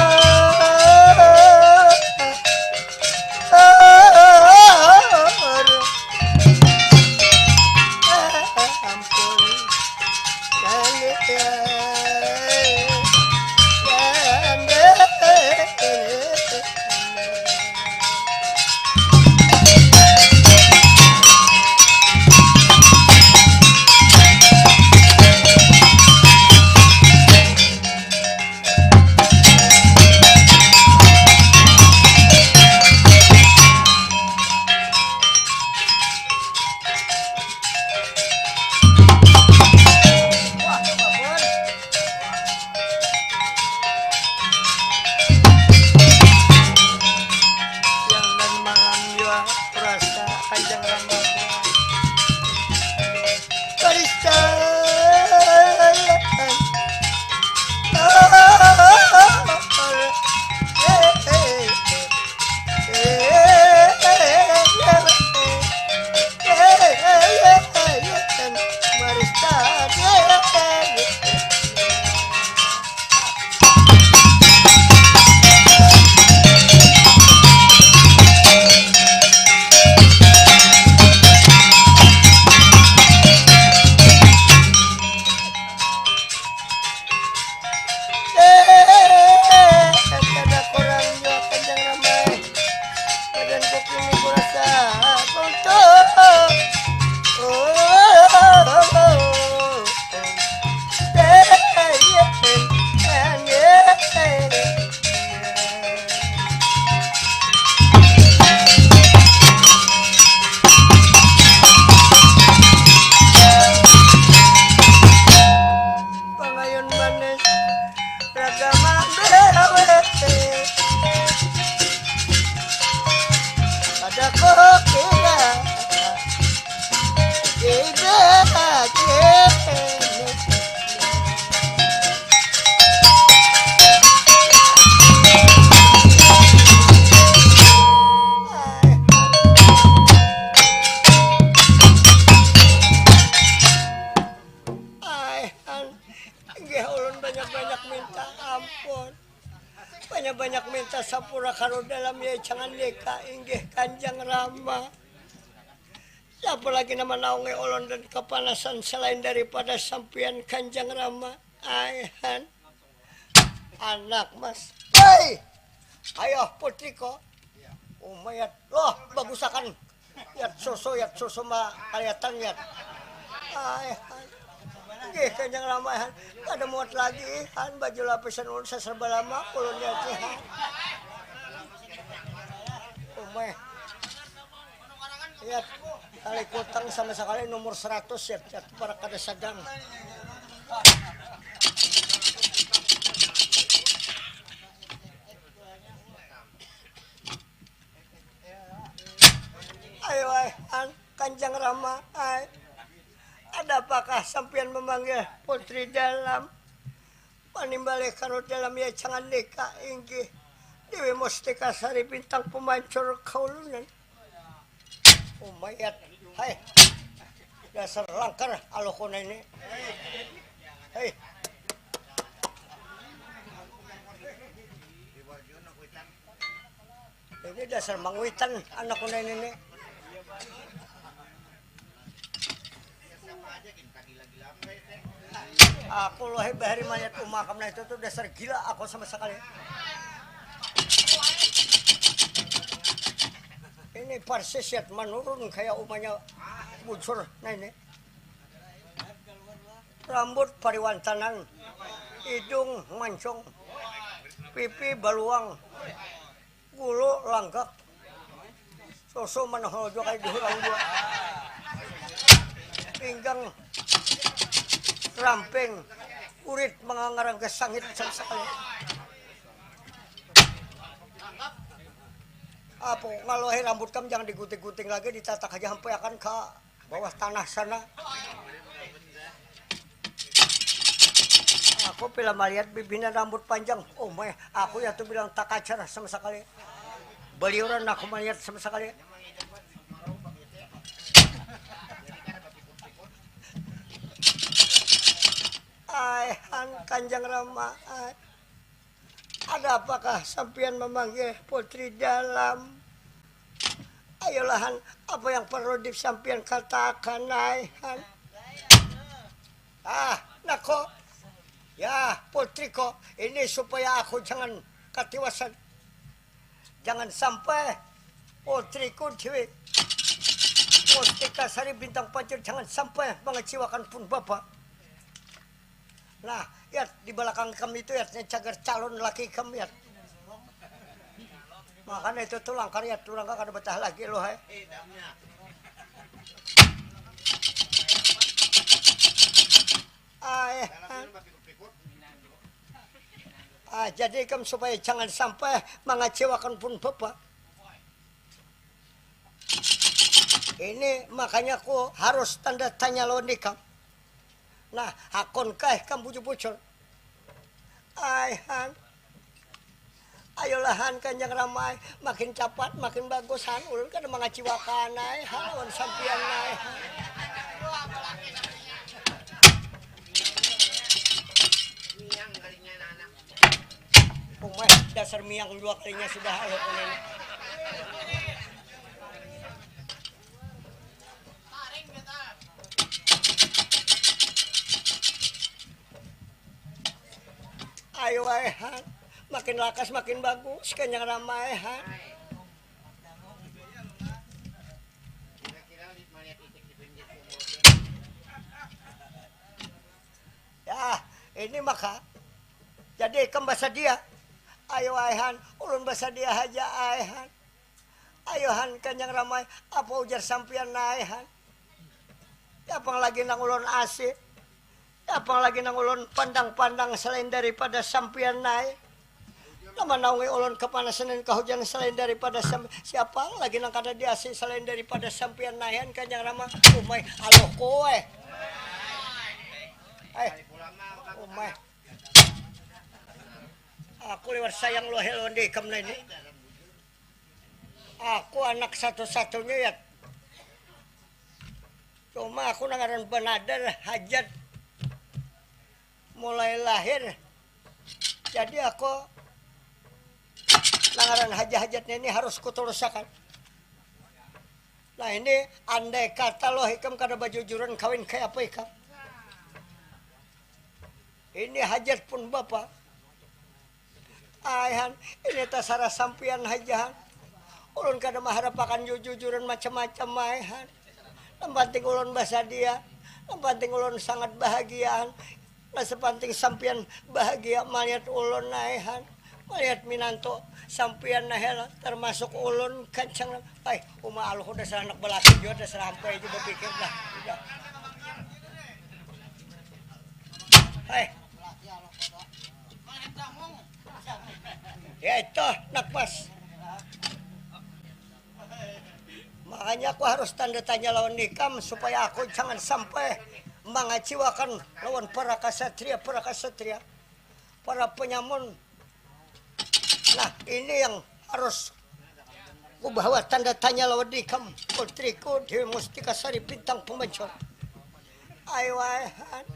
Ampun. Siang dan malam jua rasa Kanjang Rama. Barista. Barista. Kada kurang jua Kanjang Rama ai. Badanku kini kurasa runtuh. Pangayun manis raga mambewe. Kada kukira. Ai, an, inggih ulun banyak-banyak minta ampun. Banyak-banyak minta sapura karu dalam ya jangan deka inggih Kanjang Rama. Siapa lagi nama naungi ulun dan kepanasan selain daripada sampian Kanjang Rama? Ai, han. Anak mas. Hei! Ayah putriko. Umayat. Loh, bagusakan. Yat susu, yat susu ma kaliatan yat. Ai, han. Nggih, Kanjang Rama, han. Kada muat lagi, han. Baju lapisan ulun saserba lama, ulun yat, han. Umai. Yat, tali kutang sama sakali nomor seratus, yat, yat, parak kada sadang. Ayo ai, an, Kanjang Rama ai. Ada apakah sampiyan memanggil Putri Dalam? Panimbali karut dalam ya jangan deka inggih. Dewi Mustika Sari Bintang Pemancur Kaulunan. Umayat. Hai. Dasar langkar aluh kuna ini. Hei. Ini dasar mangwitan anak kuna ini nih. Aku loh bahari mayat umakam nah itu tuh dasar gila aku sama sekali. Ini parsis ya menurun kayak umanya bujur nah ini. Rambut pariwantanan, hidung mancung, pipi baluang, gulu langgak, susu manahol jua kaya dihurang jua, pinggang ramping, kurit mangangarang ke sangit sama sekali. Apa ngaluahi rambut kam jangan diguting-guting lagi, ditatak aja sampai akan ke bawah tanah sana. Aku pila malihat bibina rambut panjang. Oh meh, aku ya tuh bilang tak ajar sama sekali. Beliuran aku malihat sama sekali. Ai han kanjang rama ai. Ada apakah sampian memanggil putri dalam? Ayolah han, apa yang perlu disampian katakan ai han? Ah, nako. Ya, putriko, ini supaya aku jangan katiwasan. Jangan sampai putriku Dewi Mustika Sari Bintang Pancur jangan sampai mengecewakan pun bapak. Nah, ya di belakang kam itu ya cagar calon laki kam ya. Makanya itu tuh langkar ya tulang kada betah lagi loh hai. Ah, eh, ah. Ah, jadi ikam supaya jangan sampai mengecewakan pun bapak. Ini makanya ku harus tanda tanya lawan ikam. Nah, hakun kah ikam bujur-bujur? Ai han. Ayolah han kanjang ramai, makin capat makin bagus han, ulun kada mangaciwakan ai han lawan sampian ai han. Miang kalinya anak. Umai dasar miang dua kalinya sudah ayo kuning. Ayo ai han, makin lakas makin bagus kenyang ramai han. Ya, ini maka jadi ikam basadia. Ayo ai han, ulun basadia haja ai han. Ayo han kanjang ramai, apa ujar sampian ai han? Apang lagi nang ulun asi, apang lagi nang ulun pandang-pandang selain daripada sampian nai. Nama naungi ulun kepanasan dan kahujanan selain daripada sampian. Siapa lagi nang kada diasi selain daripada sampian nai han kanjang rama. Umai aloh kowe. Eh, umai. Aku lewat sayang lo helon di ikam ini. Aku anak satu-satunya ya. Cuma aku nang ngaran banadar hajat mulai lahir. Jadi aku nang ngaran hajat-hajatnya ini harus kuturusakan. Nah ini andai kata loh ikam kada bajujuran kawin kayak apa ikam? Ini hajat pun bapa. Ai han, ini tasarah sampian haja han. Ulun kada maharapakan jujujuran macam-macam ai han. Nang panting ulun basadia, nang panting ulun sangat bahagia han. Nang sapanting sampian bahagia malihat ulun ai han. Malihat minantu sampian nah hela termasuk ulun kancang. Ai uma aluh dasar anak balaki jua dasar hampai jua bapikir dah. Hai. Ya itu, nak pas. Makanya aku harus tanda tanya lawan nikam supaya aku jangan sampai mengaciwakan lawan para kasatria, para kasatria, para penyamun. Nah, ini yang harus kubawa tanda tanya lawan nikam, putriku Dewi Mustika Sari Bintang Pemancur. Ayo, ai, han.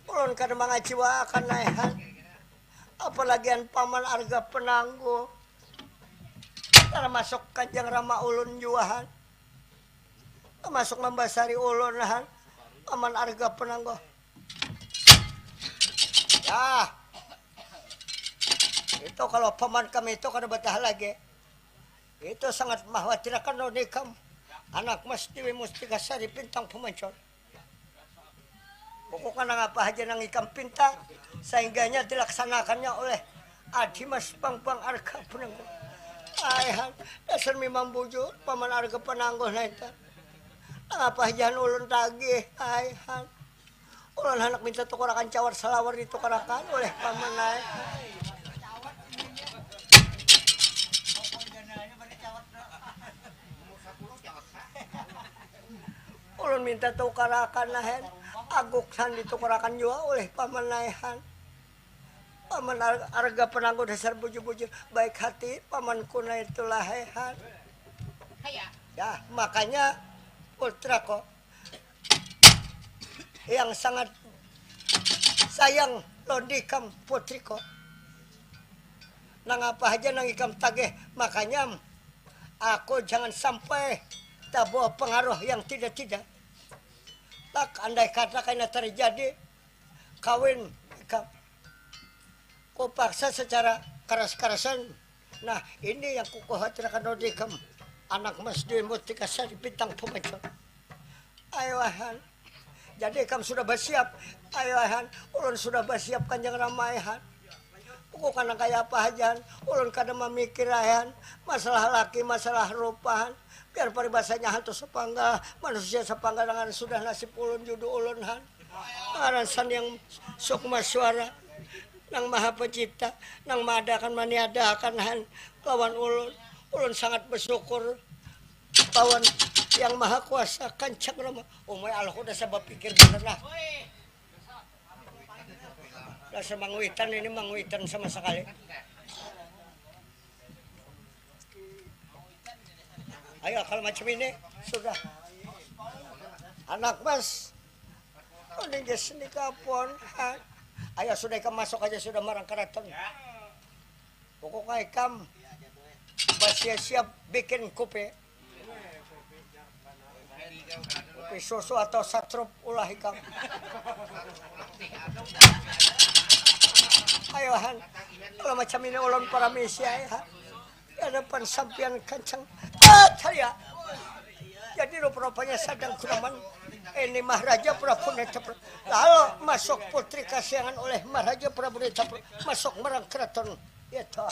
Ulun kada mangaciwakan ai han. Apalagian paman arga penangguh. Kada masuk kanjang rama ulun jua han. Kada masuk mambasari ulun han. Paman arga penangguh. Yah. Itu kalau paman kami itu kada betah lagi. Itu sangat mawatirakan lawan ikam. Anak Mas Dewi Mustika Sari Bintang Pemancor. Pokoknya nang apa haja nang ikam pinta, sahingganya dilaksanakannya oleh Adi Mas Bang Bang Arga Penangguh. Ai han, dasar memang bujur, paman Arga Penangguh nah itu. Nang apa haja ulun tagih, ai han. Ulun handak minta tukarakan cawat salawar ditukarakan oleh paman ai. Ulun minta tukarakan nah, Han. Aguk, Han, ditukarakan jua ulih paman nah, Han. Paman ar-, arga pananggu dasar bujur-bujur. Baik hati pamanku nah itulah, Han. Ya, makanya putra ko yang sangat sayang lawan ikam, putri ko. Nang apa haja nang ikam tagih, makanya aku jangan sampai tabawa pengaruh yang tidak-tidak. Tak andai kata kaina terjadi kawin ikam, kupaksa secara karas-karasan. Nah, ini yang kukhawatirkan lawan ikam, anak mas Dwi Mutika Sari Bintang Pemancong. Ayo, Han. Jadi ikam sudah bersiap? Ayo, Han. Ulun sudah bersiap, Kanjeng Rama, Han. Buku kana kaya apa haja, Han. Ulun kada mamikir, Han. Masalah laki, masalah rupa, Han. Biar paribasanya hantu sapanggal, manusia sapanggal dengan sudah nasib ulun, judu ulun, Han. Ngaran Sang Hyang Sukma Suara, Nang Maha Pencipta, nang maadakan maniadakan, Han, lawan ulun. Ulun sangat bersyukur lawan Yang Maha Kuasa, Kanjeng Rama. Umai Allah, udah sabab pikir bener lah. Dasar mangwitan ini, mangwitan sama sekali. Ayo, kalau macam ini, sudah. Anak mas, mending seni kapon. Ayo, sudah, ikam masuk aja, sudah, marang keraton. Pokoknya ikam bersiap-siap bikin kopi. Kopi susu atau satrup ulah ikam. Ayo, Han. Kalau macam ini ulun paramisi, ya. Di hadapan sampian, Kanjeng. Ah, saya. Jadi rupa-rupanya sadang gunaman. Ini Maharaja Prabu Netapra. Lalu masuk putri kasihangan oleh Maharaja Prabu Netapra. Masuk marang keraton. Ya, toh.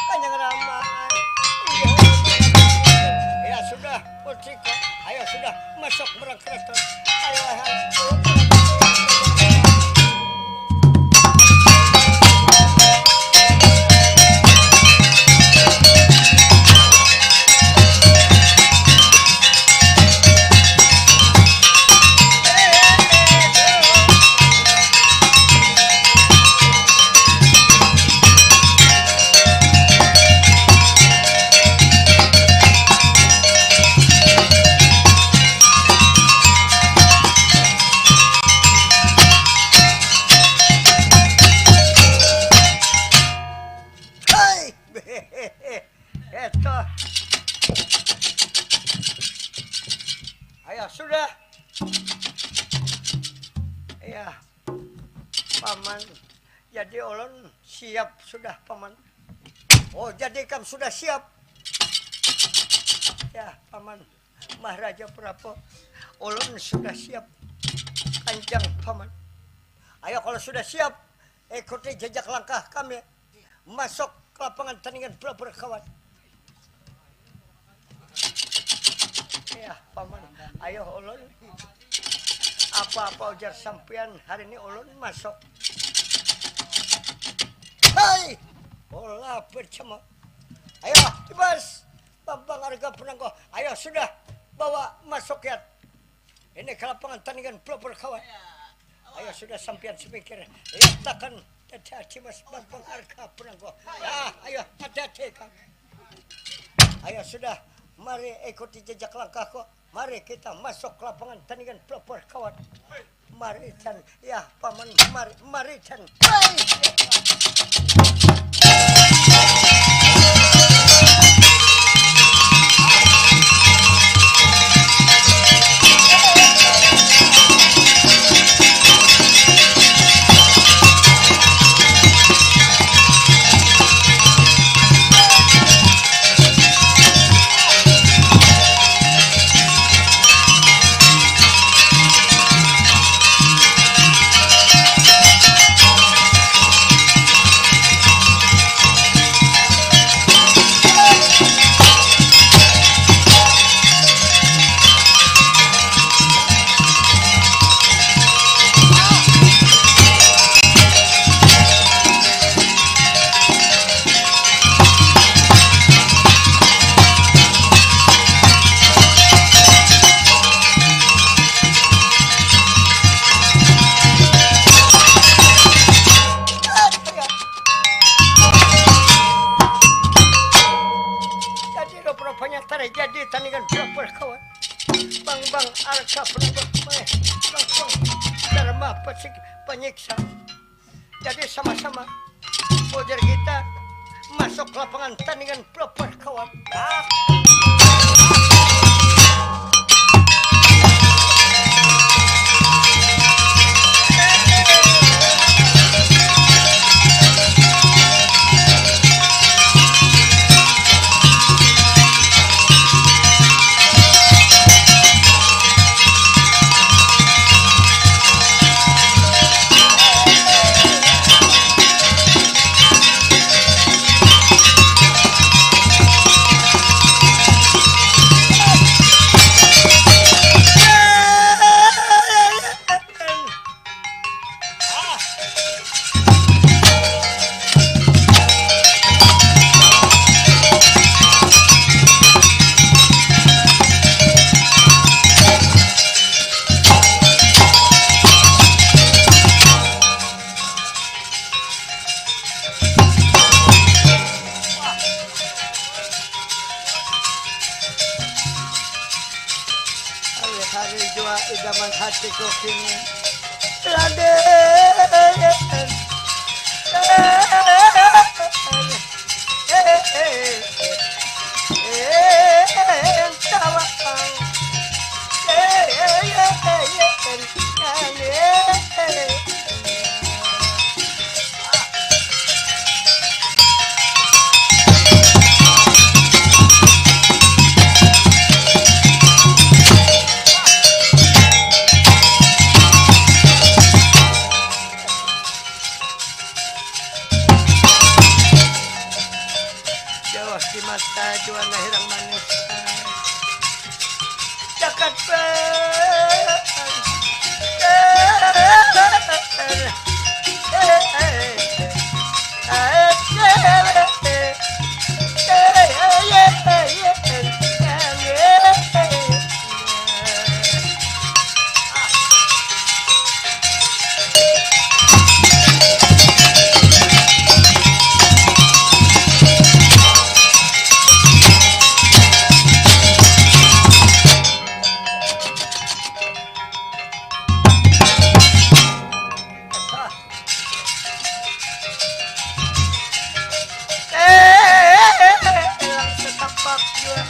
Panjang ramai. Ya sudah, putriku. Ayo sudah, masuk merangkep. Ayo, ayo. Hai. Eto. Ayo sudah. Iya. Paman. Jadi ulun siap sudah, Paman. Oh, jadi ikam sudah siap? Ya, Paman. Maharaja Prabu, ulun sudah siap. Kanjeng Paman. Ayo, kalau sudah siap, ikuti jejak langkah kami. Masuk ke lapangan tandingan pelapor kawan. Ya, Paman. Ayo, ulun. Apa-apa ujar sampian, hari ini ulun masuk. Hai! Bola bercema. Ayo, Dimas. Bambang Arga Penangguh. Ayo, sudah. Bawa masuk, ya. Ini ke lapangan tandingan pelopor kawan. Ayo, sudah sampian semikir. Letakkan dada Dimas Bambang Arga Penangguh. Ya, ayo, hati-hati, Kang. Ayo, sudah. Mari ikuti jejak langkahku. Mari kita masuk ke lapangan tandingan pelopor kawan. Mari, Chan. Ya, Paman, mari, mari, Chan. Baik. Tandingan berapa kawan? Bang bang arca berubah meh. Bang bang dharma pesik penyiksa. Jadi sama-sama ujar kita masuk lapangan tandingan berapa kawan? Ah. Hari-hari jua idaman hatiku kini. Raden. Jauh di mata jua nahirang manis. Jakarta. Elang setapak jua.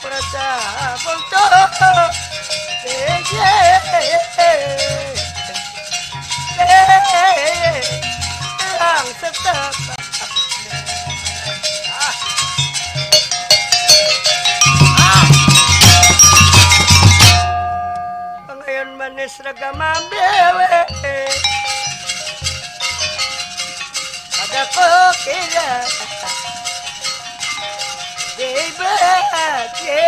Merasa buntu. Elang setapak. Pangayun manis raga mambewe. Kada kukira dibagi.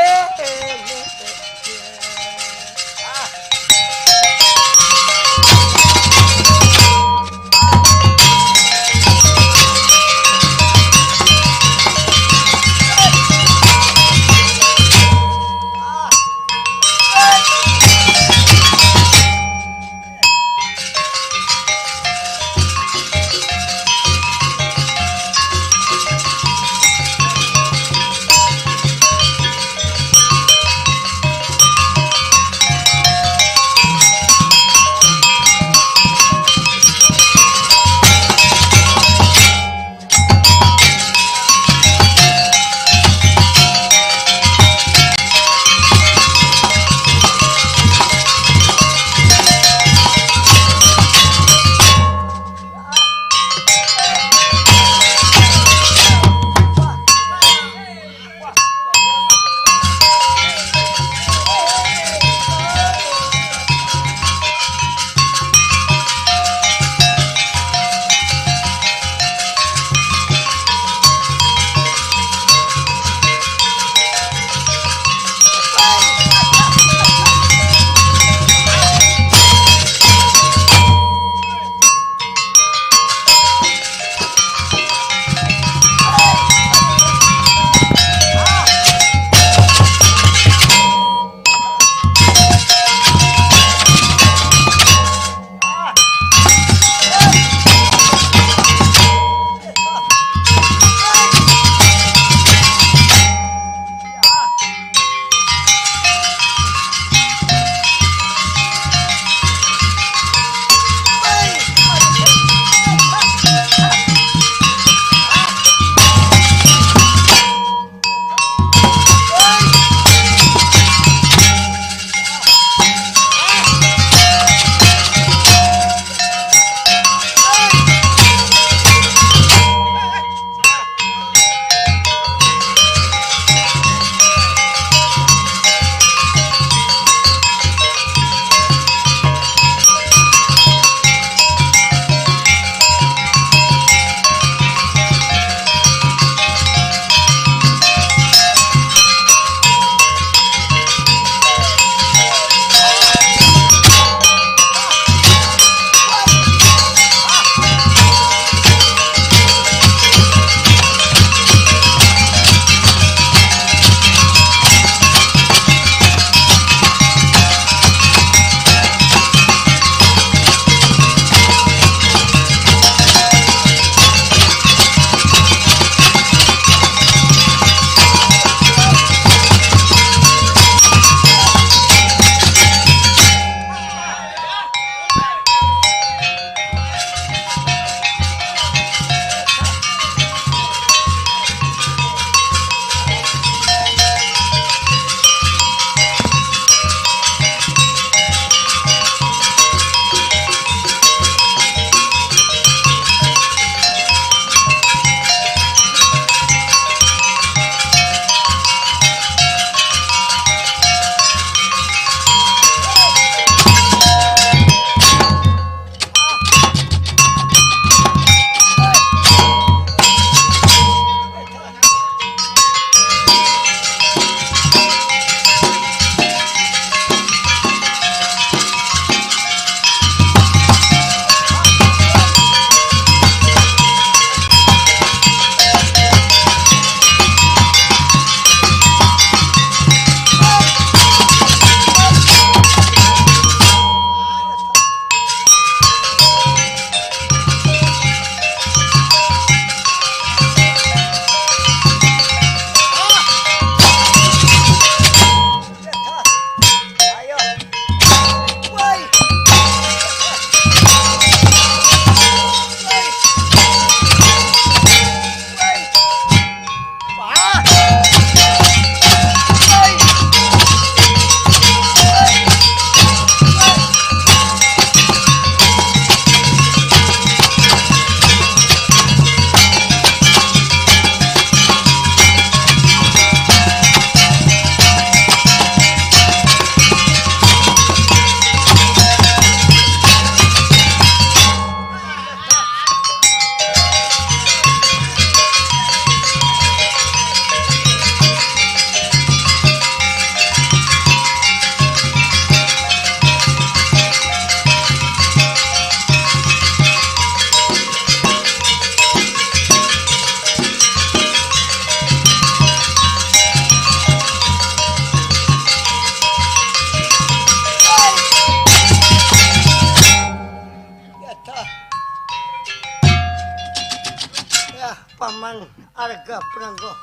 Arga penangguh.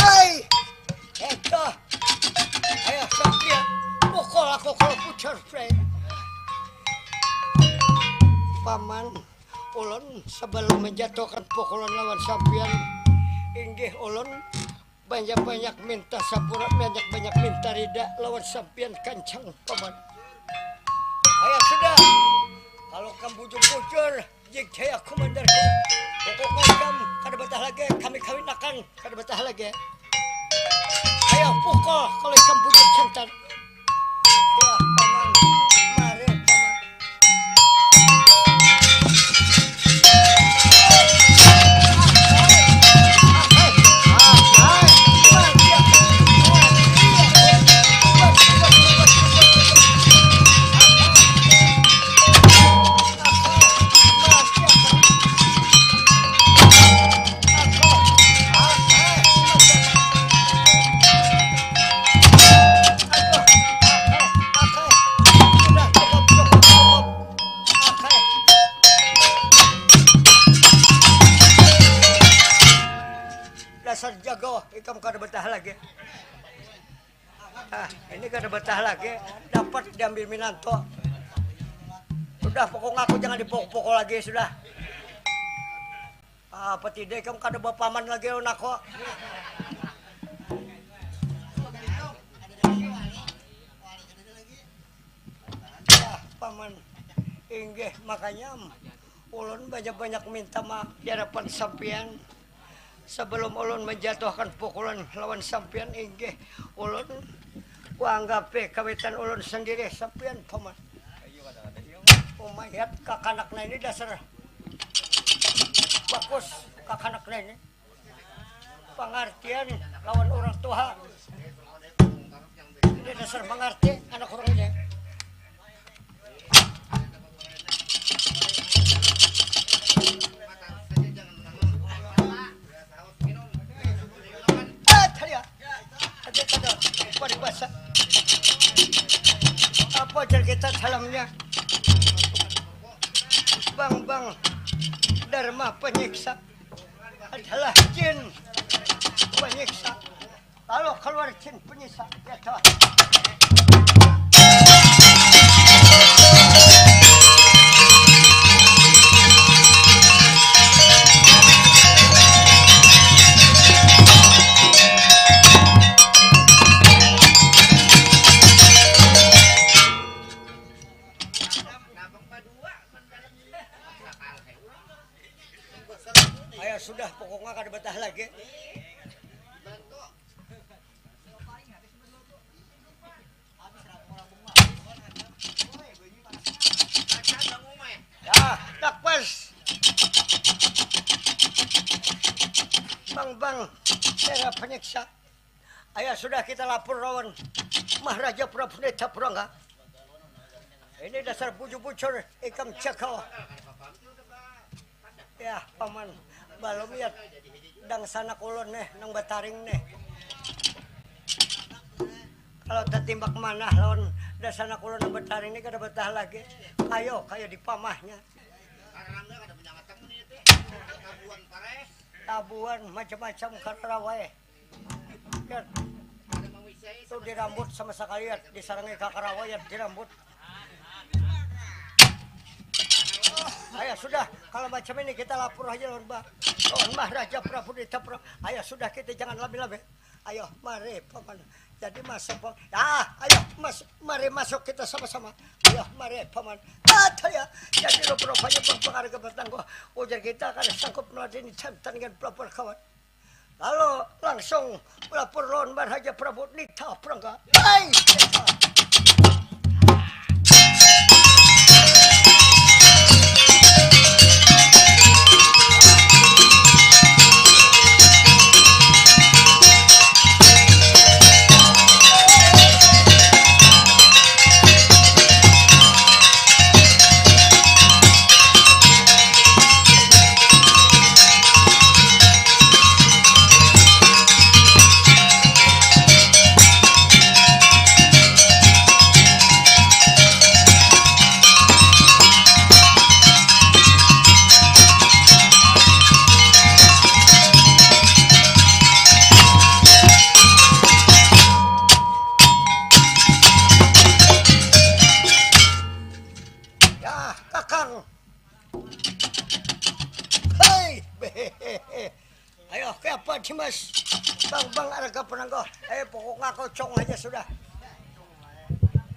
Hei! Eto. Ayo, Satria. Pukul aku kalau pucur, Frey. Paman, ulun sebelum menjatuhkan pukulan lawan sampian, inggih ulun banyak-banyak minta sapura, banyak-banyak minta rida lawan sampian kancang, Paman. Ayo sudah, kalau kam bujur-bujur, jig jaya komandarku, pokoknya kam kada betah lagi, kami kawinakan kada betah lagi. Ayo pukul kalau ikam bujur jantan. Wah, Paman, mari, Paman. Dasar jago, ikam kada betah lagi. Ah, ini kada betah lagi. Dapat diambil minanto. Sudah, pokok aku jangan dipukul-pukul lagi sudah. Apa tidak, ikam kada bapaman lagi lawan aku. Yah, Paman. Inggih, makanya ulun banyak-banyak minta maaf di hadapan sampian. Sebelum ulun menjatuhkan pukulan lawan sampian, inggih, ulun kuanggapi kawitan ulun sendiri sampian, Paman. Umayat kakanak nah ini dasar bagus kakanak nah ini. Pangartian lawan urang tuha. Ini dasar mangarti anak urang ini. Ah, tadi ya. Tadi kada paribasa. Apa jar kita salamnya? Bang, bang, Dharma penyiksa adalah jin penyiksa. Lalu keluar jin penyiksa, ya toh. Ayo sudah, pokoknya kada betah lagi. Ya, tak pas. Bang, bang, saya penyiksa. Ayo sudah kita lapor lawan Maharaja Prabu Neta Purangga. Ini dasar bujur-bujur ikam jago. Ya, Paman, balum ya dangsanak ulun nih nang bataring nih. Kalau tatimbak manah lawan dangsanak ulun nang bataring nih kada betah lagi. Ayo, kayo di pamahnya. Tabuan macam-macam kararawai. Lihat. Tuh di rambut sama sekali ya, disarangi kakarawa ya di rambut. Ayo sudah, kalau macam ini kita lapor aja lawan ba, lawan Maharaja Prabu Nitapra. Ayo sudah, kita jangan labi-labi. Ayo mari paman. Jadi masuk, Pak. Ah, ayo mas, mari masuk kita sama-sama. Ayo mari paman. Ah, ya. Jadi rupa-rupanya berpengaruh ke petangguh. Ujar kita akan sanggup meladeni jantan dengan pelapor kawan. Lalu langsung melapor lawan Maharaja Prabu Nita Prangga. Hai! Dimas, bang, bang, arga penangguh. Eh, pokoknya kau cong aja sudah.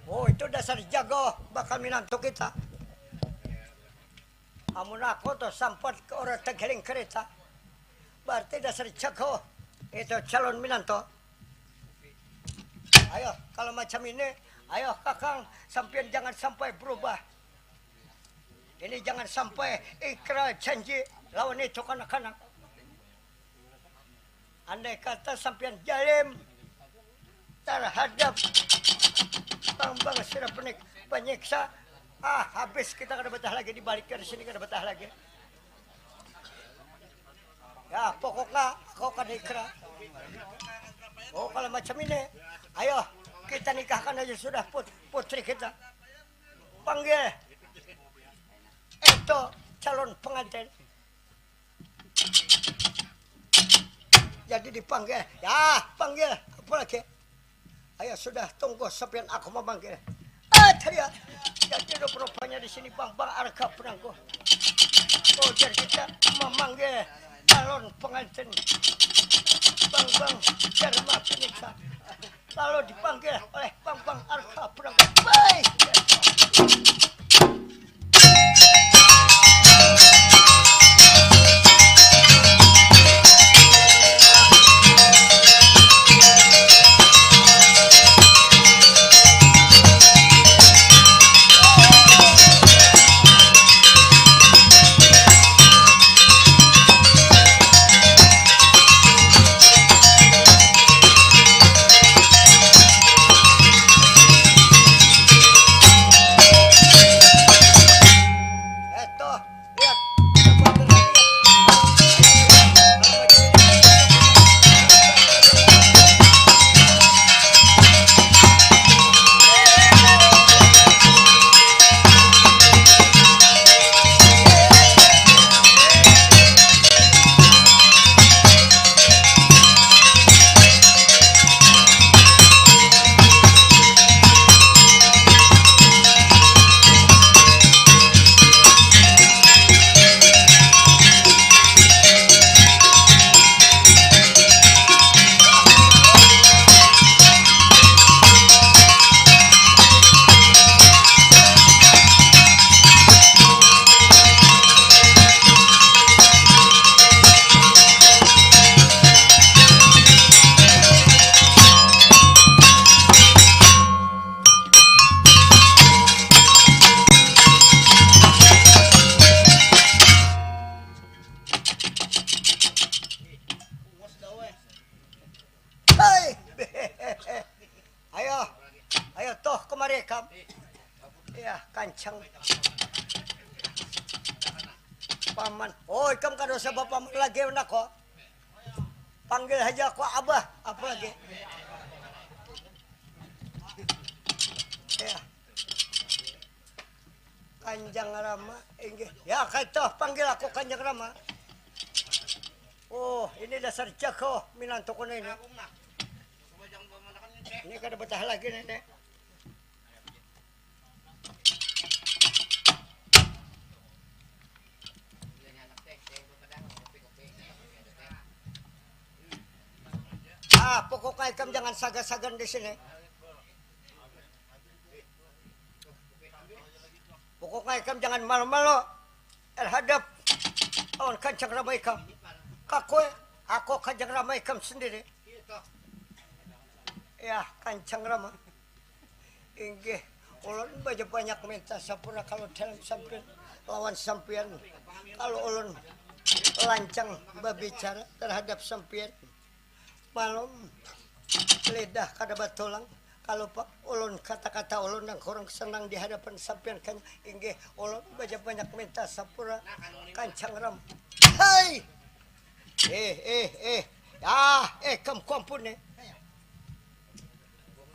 Oh, itu dasar jago bakal minantu kita. Amun aku tuh sampat ke orang tergiling kereta, berarti dasar jago itu calon minantu. Ayo, kalau macam ini, ayo kakang, sampian jangan sampai berubah. Ini jangan sampai ikrar janji lawan itu kanak-kanak. Andai kata sampian jalim terhadap bang-bang sirah penik-, penyiksa, ah, habis kita kada betah lagi, di balik dari sini kada betah lagi. Ya, pokoknya aku kada ikrar. Oh, kalau macam ini, ayo kita nikahkan aja sudah put-, putri kita. Panggil itu calon pengantin. Jadi dipanggil, ya, panggil, apa lagi? Ayo sudah, tunggu sampian aku memanggil. Ah, tadi ya. Jadi rupa-rupanya di sini bang-bang arga penangguh. Oh, jadi kita memanggil calon pengantin bang-bang Dharma Penyiksa. Lalu dipanggil oleh bang-bang arga penangguh. Baik. Hei. Ayo, ayo tuh kemari kam. Ya, kancang. Paman. Oh, ikam kada usah bapaman lagi, anak kok. Panggil aja aku abah, apa lagi? Ya. Kanjang Rama, inggih. Ya, kaito, panggil aku Kanjang Rama. Oh, ini dasar jago minantu kuna ini. Ini kada betah lagi nih, nih. Ah, pokoknya ikam jangan sagan-sagan di sini. Pokoknya ikam jangan malu-malu terhadap lawan Kanjeng Rama ikam. Kakue, aku Kanjeng Rama ikam sendiri. Ya, Kanjeng Rama. Inggih, ulun banyak-banyak minta sampura kalau dalam sampian lawan sampian. Kalau ulun lancang babicara terhadap sampian. Malum, lidah kada batulang. Kalupa ulun, kata-kata ulun nang kurang senang di hadapan sampian kanya. Inggih, ulun banyak-banyak minta sampura Kanjeng Rama. Hai! Eh, eh, eh. Ah, eh, kam kuampun nih.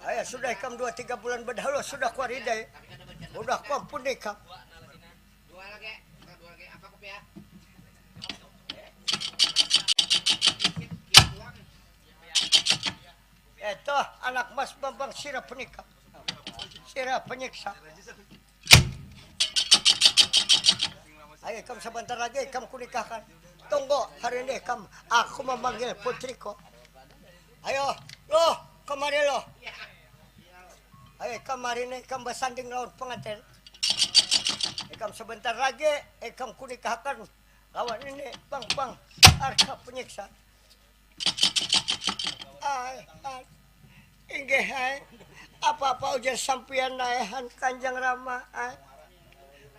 Ayo, sudah ikam dua tiga bulan bedahulu, sudah kuaridai. Udah kuampun nih kam. Itu anak mas Bambang sira penikam. Sira penyiksa. Ayo, ikam sebentar lagi, ikam kunikahkan. Tunggu, hari ini kam, aku memanggil putriku. Ayo, loh, kemari loh. Ayo, kam hari ini kam bersanding lawan pengantin. Ikam sebentar lagi, ikam kunikahakan lawan ini, bang, bang, harga penyiksa. Ai, ai. Inggih, ai. Apa-apa ujar sampian, ai, han, Kanjeng Rama, ai.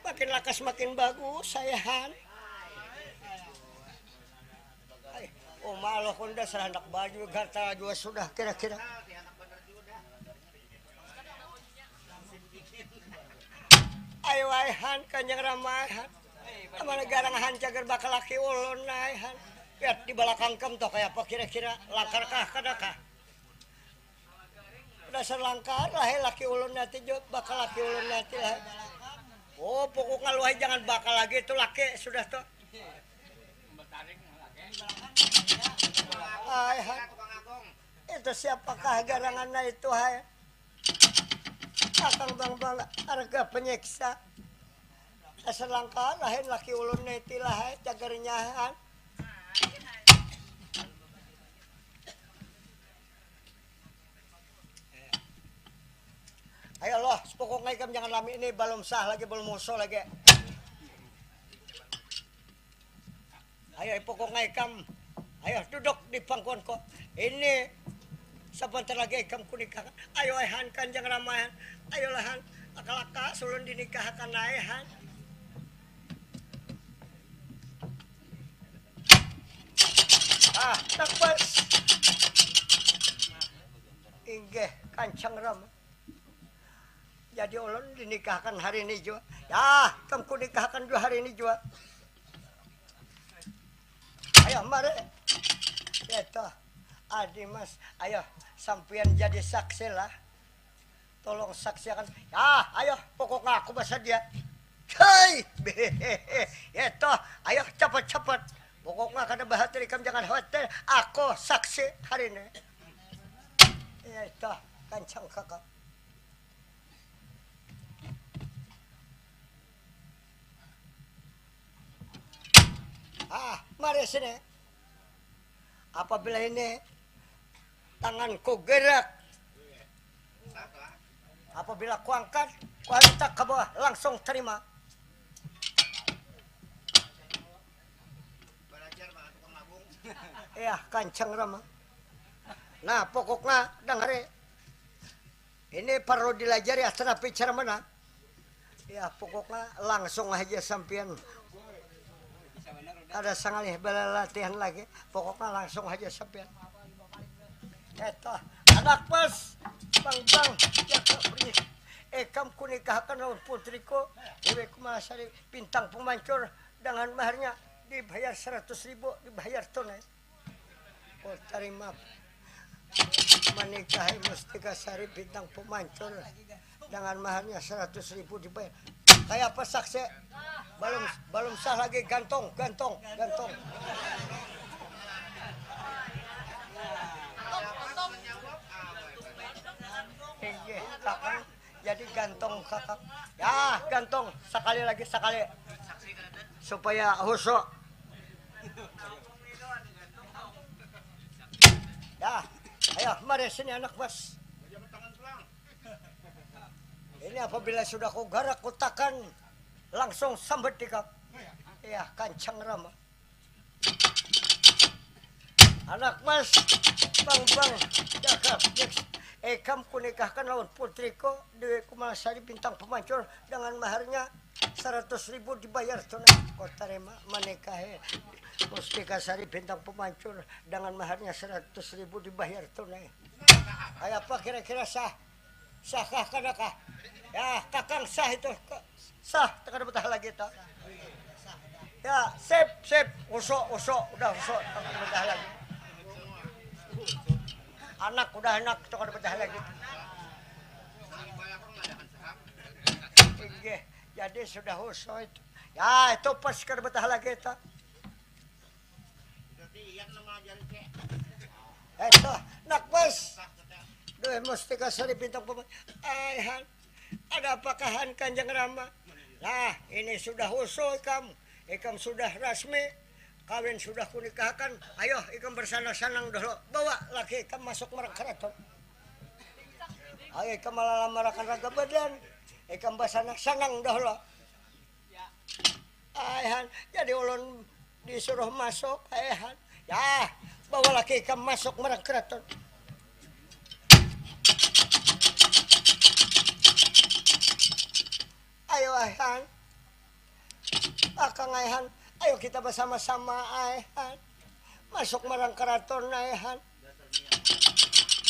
Makin lakas makin bagus, ai, han. Ai, uma Allah, kunda salah handak baju, gatal jua sudah kira-kira. Ayo, ai, han, Kanjeng Rama, ai, han. Mana garang han cagar bakal laki ulun, ai, han. Lihat di balakang kam tuh kaya apa kira-kira, langkar kah, kada kah? Dasar langkar lah, eh, laki ulun nanti jo, bakal laki ulun nanti lah. Oh, pokoknya lu, eh, jangan bakal lagi itu laki, sudah tuh. Ai, hai. Itu siapakah garangannya itu, hai? Akang bang bang harga penyiksa. Dasar langkar lain laki ulun nanti lah, hai, cagarnya, han. Ayo loh, sepokok ngai kam jangan lami ini, balum sah lagi, balum usul lagi. Ayo, ipokok ngai kam. Ayo, duduk di pangkuan ko. Ini, sabantar lagi ikam kunikahkan. Ayo, ai han, Kanjeng Rama, ai han. Ayolah, han. Lakas-lakas ulun dinikahakan, ai han. Ah, takbas. Inggih, Kanjeng Rama. Jadi ulun dinikahkan hari ini jua. Yah, ikam kunikahkan jua hari ini jua. Ayo, mari. Ya, toh. Adi, Mas. Ayo, sampian jadi saksi lah. Tolong saksiakan. Yah, ayo, pokoknya aku basadia. Hei, behehehe. Ya, toh. Ayo, cepat-cepat. Pokoknya kada bahatir ikam, jangan khawatir. Aku saksi hari ini. Ya, toh. Kancang kakak. Ah, mari sini. Apabila ini tanganku gerak, apabila kuangkat, kuantak ke bawah, langsung terima. Iya, kancang rama. Nah, pokoknya dangari. Ini parlu dilajari, ah, tetapi cara mana? Ya, pokoknya langsung aja sampian. Kada sangalih balatihan lagi, pokoknya langsung aja sampian. Eta, anak pas, bang, bang, jaga beri. Ikam kunikahkan lawan putriku, Dewi Kumasari, bintang pemancur, dengan maharnya dibayar seratus ribu, dibayar tunai. Oh, tarima. Manikahi Mustika Sari bintang pemancur dengan maharnya seratus ribu dibayar. Kayak apa saksi? Balum, balum sah lagi, gantung, gantung, gantung. Inggih, kakang. Jadi gantung kakak. Ya, gantung. Sakali lagi, sakali. Supaya husu. Ya, ayo, mari sini anak bos. Ini apabila sudah ku garak, ku takan, langsung sambat ikam. Ya, kancang rama. Anak mas, bang, bang, jaga, fix. Ikam kunikahkan lawan putriku, Dewi Kumalasari bintang pemancur, dengan maharnya seratus ribu dibayar tunai. Kau terima menikahi Mustika Sari bintang pemancur dengan maharnya seratus ribu dibayar tunai. Kayak apa kira-kira sah? Sahkah, kadakah? Ya, kakang sah itu. Sah, kada betah lagi, toh. Ya, sip, sip. Usuk, usuk, udah usuk, kada betah lagi. Anak udah anak, itu kada betah lagi. Inggih, jadi sudah usuk itu. Ya, itu pas kada betah lagi, toh. Eh, tuh, nak bos. Duh, Mustika Sari bintang pemain. Ai, han. Ada apakahan Kanjeng Rama? Nah, ini sudah usul ikam. Ikam sudah rasmi. Kawin sudah kunikahakan, ayo ikam bersanang-sanang dahulu. Bawa laki ikam masuk marang karaton. Ayo ikam malalamarakan raga badan. Ikam basanang-sanang dahulu. Aihan, jadi ulun disuruh masuk, aihan. Ya, bawa laki ikam masuk marang karaton. Ayo, aihan. Akang aihan, ayo kita bersama-sama aihan. Masuk marang karaton aihan.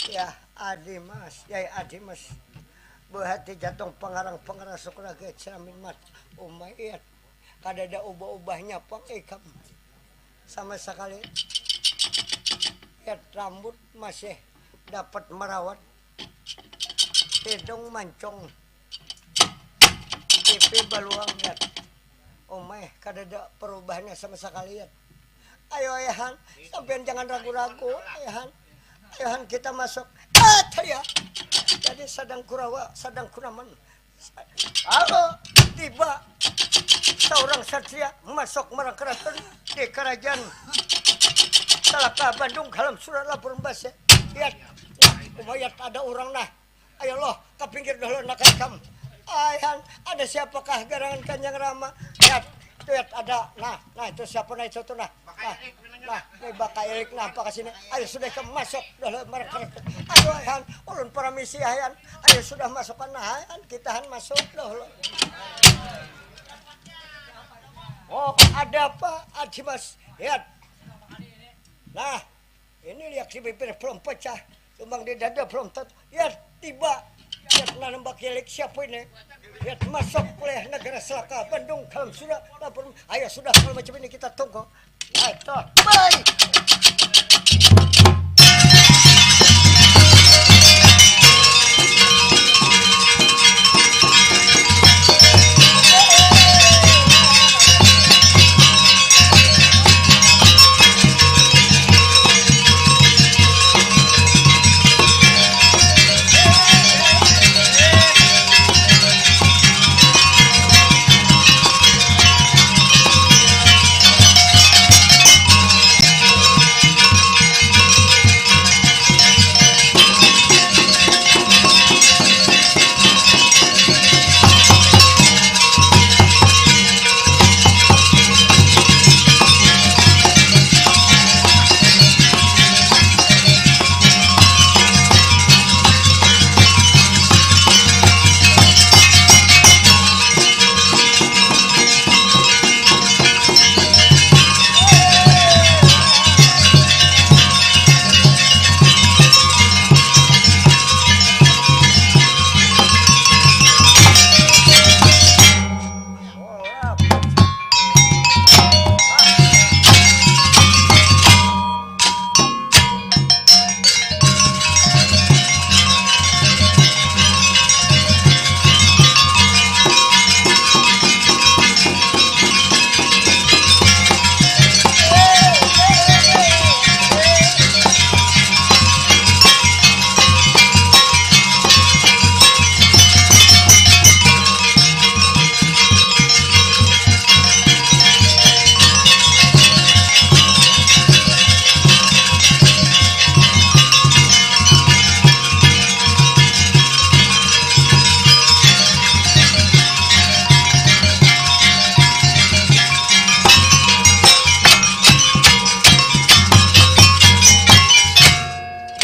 Ya, Adi Mas, Yai Adi Mas. Buhati jatung pangarang pangarasuk raga ceramin mat umayat. Kadada ubah-ubahnya pang ikam. Sama sekali. Yat rambut masih dapat merawat. Hidung mancung. Pipi baluang, Yat. Umai, kadada perubahannya sama sakali, Yat. Ayo, Ayahan, sampian jangan ragu-ragu, Ayahan. Ayahan, kita masuk. Ah, tadi ya. Jadi sadang kurawa, sadang kunaman. Halo, tiba saurang satria masuk marang karaton di karajaan Salaka Bandung, kalam surat lapor embas, ya. Yat, nah, umayat ada urang, nah. Ayo loh, ka pinggir dahulu, nak ikam. Ayhan, ada siapakah garangan Kanjeng Rama? Lihat, itu lihat ada. Nah, nah itu siapa nah itu tuh nah. Nah, nah, ini baka ilik nah apa ke sini. Ayo sudah ikam masuk dahulu marang karaton. Ayo Ayhan, ulun paramisi Ayhan. Ayo sudah masukkan nah Ayhan, kita han masuk dahulu. Oh, ada apa? Adi Mas. Lihat. Nah, ini lihat si bibir belum pecah. Tumbang di dada belum tentu. Ya, tiba. Ya, nanam bakilik siapa ini? Ya, masuk oleh negara Selaka Bandung kalau sudah lapor. Ayo sudah kalau macam ini kita tunggu. Ya, itu. Bye.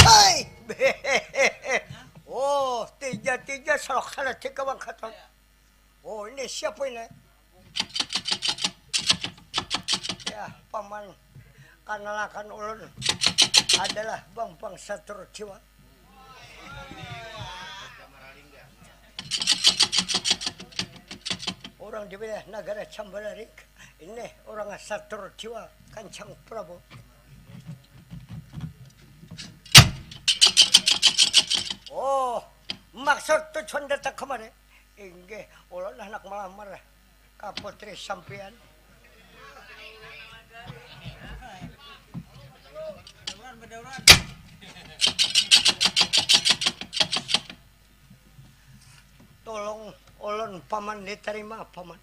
Hai. Oh, tiga-tiga salok salah tiga bangkatan. Oh, ini siapa ini? Ya, paman, kanalakan ulun adalah Bambang Satur Jiwa. Orang di wilayah negara Cambalarik. Ini orang Satur Jiwa Kancang Prabu. Oh, maksud tujuan datang kemari? Inggih, ulun handak melamar ka putri sampian. Tolong ulun, paman, diterima, paman.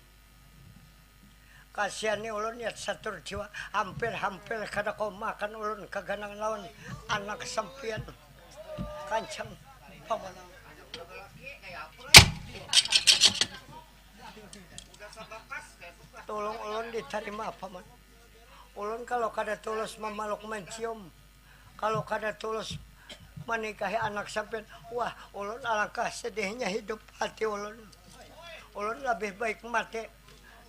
Kasian ni ulun, niat satur jiwa, hampir-hampir kada kawa makan ulun kaganangan lawan anak sampiyan. Kancang, Paman. Tulung ulun ditarima, Paman. Ulun kalau kada tulus mamaluk mancium, kalau kada tulus manikahi anak sampiyan, wah, ulun alangkah sedihnya hidup hati ulun. Ulun labih baik mati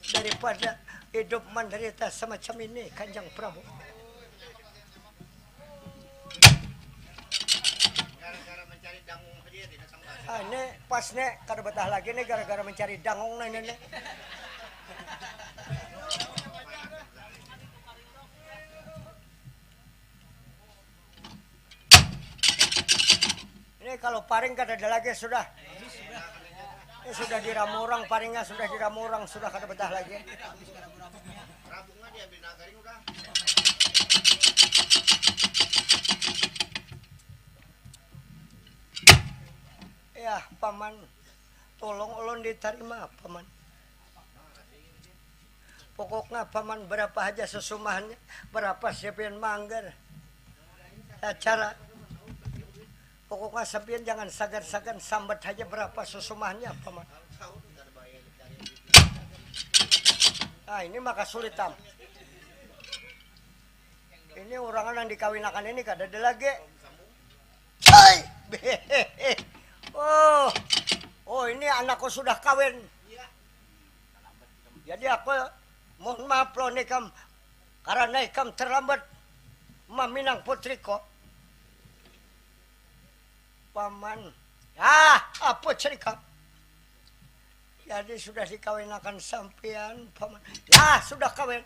daripada hidup mandarita samacam ini, Kanjang Prabu. Gara-gara mencari dangung saja tidak sampai. Ah, ini pas nih, kada betah lagi nih gara-gara mencari dangung nih, ini nih. Ini kalau paring kada ada lagi sudah. Ini sudah diramu orang paringnya, sudah diramu orang, sudah kada betah lagi. Rabungnya diambil nagaring udah. Ya, Paman. Tolong ulun ditarima, Paman. Pokoknya, Paman, berapa haja sesumahannya, berapa sampiyan manggar. Acara. Pokoknya sampiyan jangan sagan-sagan, sambat haja berapa sesumahannya, Paman. Nah, ini maka sulit, Tam. Ini orang nang dikawinakan ini kada ada lagi. Hei! Oh, oh, ini anakku sudah kawin. Jadi aku mohon maaf lawan ikam karena ikam terlambat maminang putriku. Paman. Ah, apa cerita? Jadi sudah dikawinakan sampian, Paman. Ya, sudah kawin.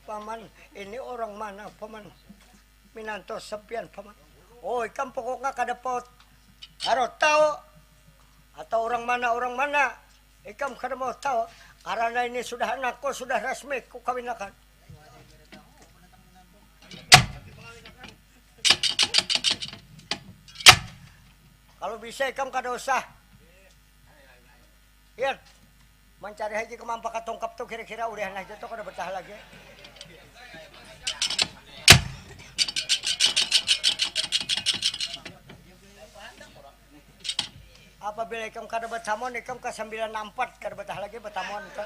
Paman, ini orang mana, Paman? Minantu sampian, Paman. Oh, ikam pokoknya kada paut. Harus tahu atau orang mana, orang mana. Ikam kada mau tahu karena ini sudah anakku, sudah resmi kukawinakan. Kalau bisa ikam kada usah. Iya. Mancari haja ikam ampaka tungkap tu kira-kira ulihan haja tu kada betah lagi. Apabila ikam kada batamon, ikam ka sambilan ampat kada batah lagi batamon tu.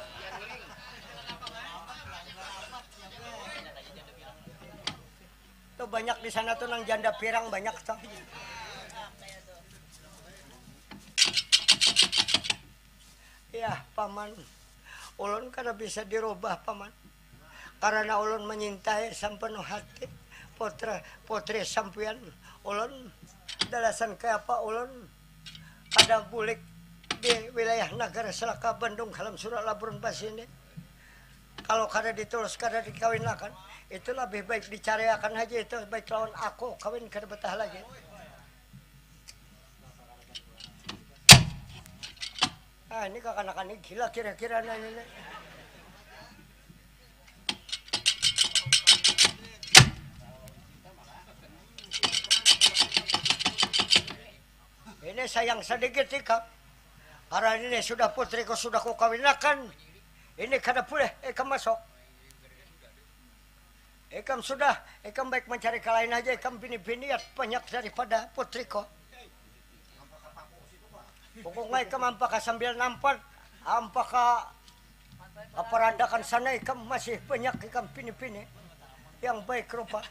Tu banyak di sana tu nang janda pirang banyak tu. Yah, Paman. Ulun kada bisa dirubah, Paman. Karana ulun manyintai sampenuh hati putra putri sampiyan. Ulun dalasan kayapa ulun kada bulik di wilayah nagara salaka Bandung Halam Sura Laburan Basi ini. Kalau kada ditulus kada dikawinakan, itu labih baik dicaraiakan haja itu, baik lawan aku kawin kada batah lagi. Ah, ini kakanakan ini gila kira-kira nah ini. Ini sayang sedikit ikam. Karena ini sudah putriku sudah kukawinakan. Ini kada boleh ikam masuk. Ikam sudah, ikam baik mencari kalain aja, ikam bini-bini ya banyak daripada putriku. Pokoknya ikam ampaka sambil nampat, ampaka aparandakan sana ikam masih banyak ikam bini-bini yang baik rupa.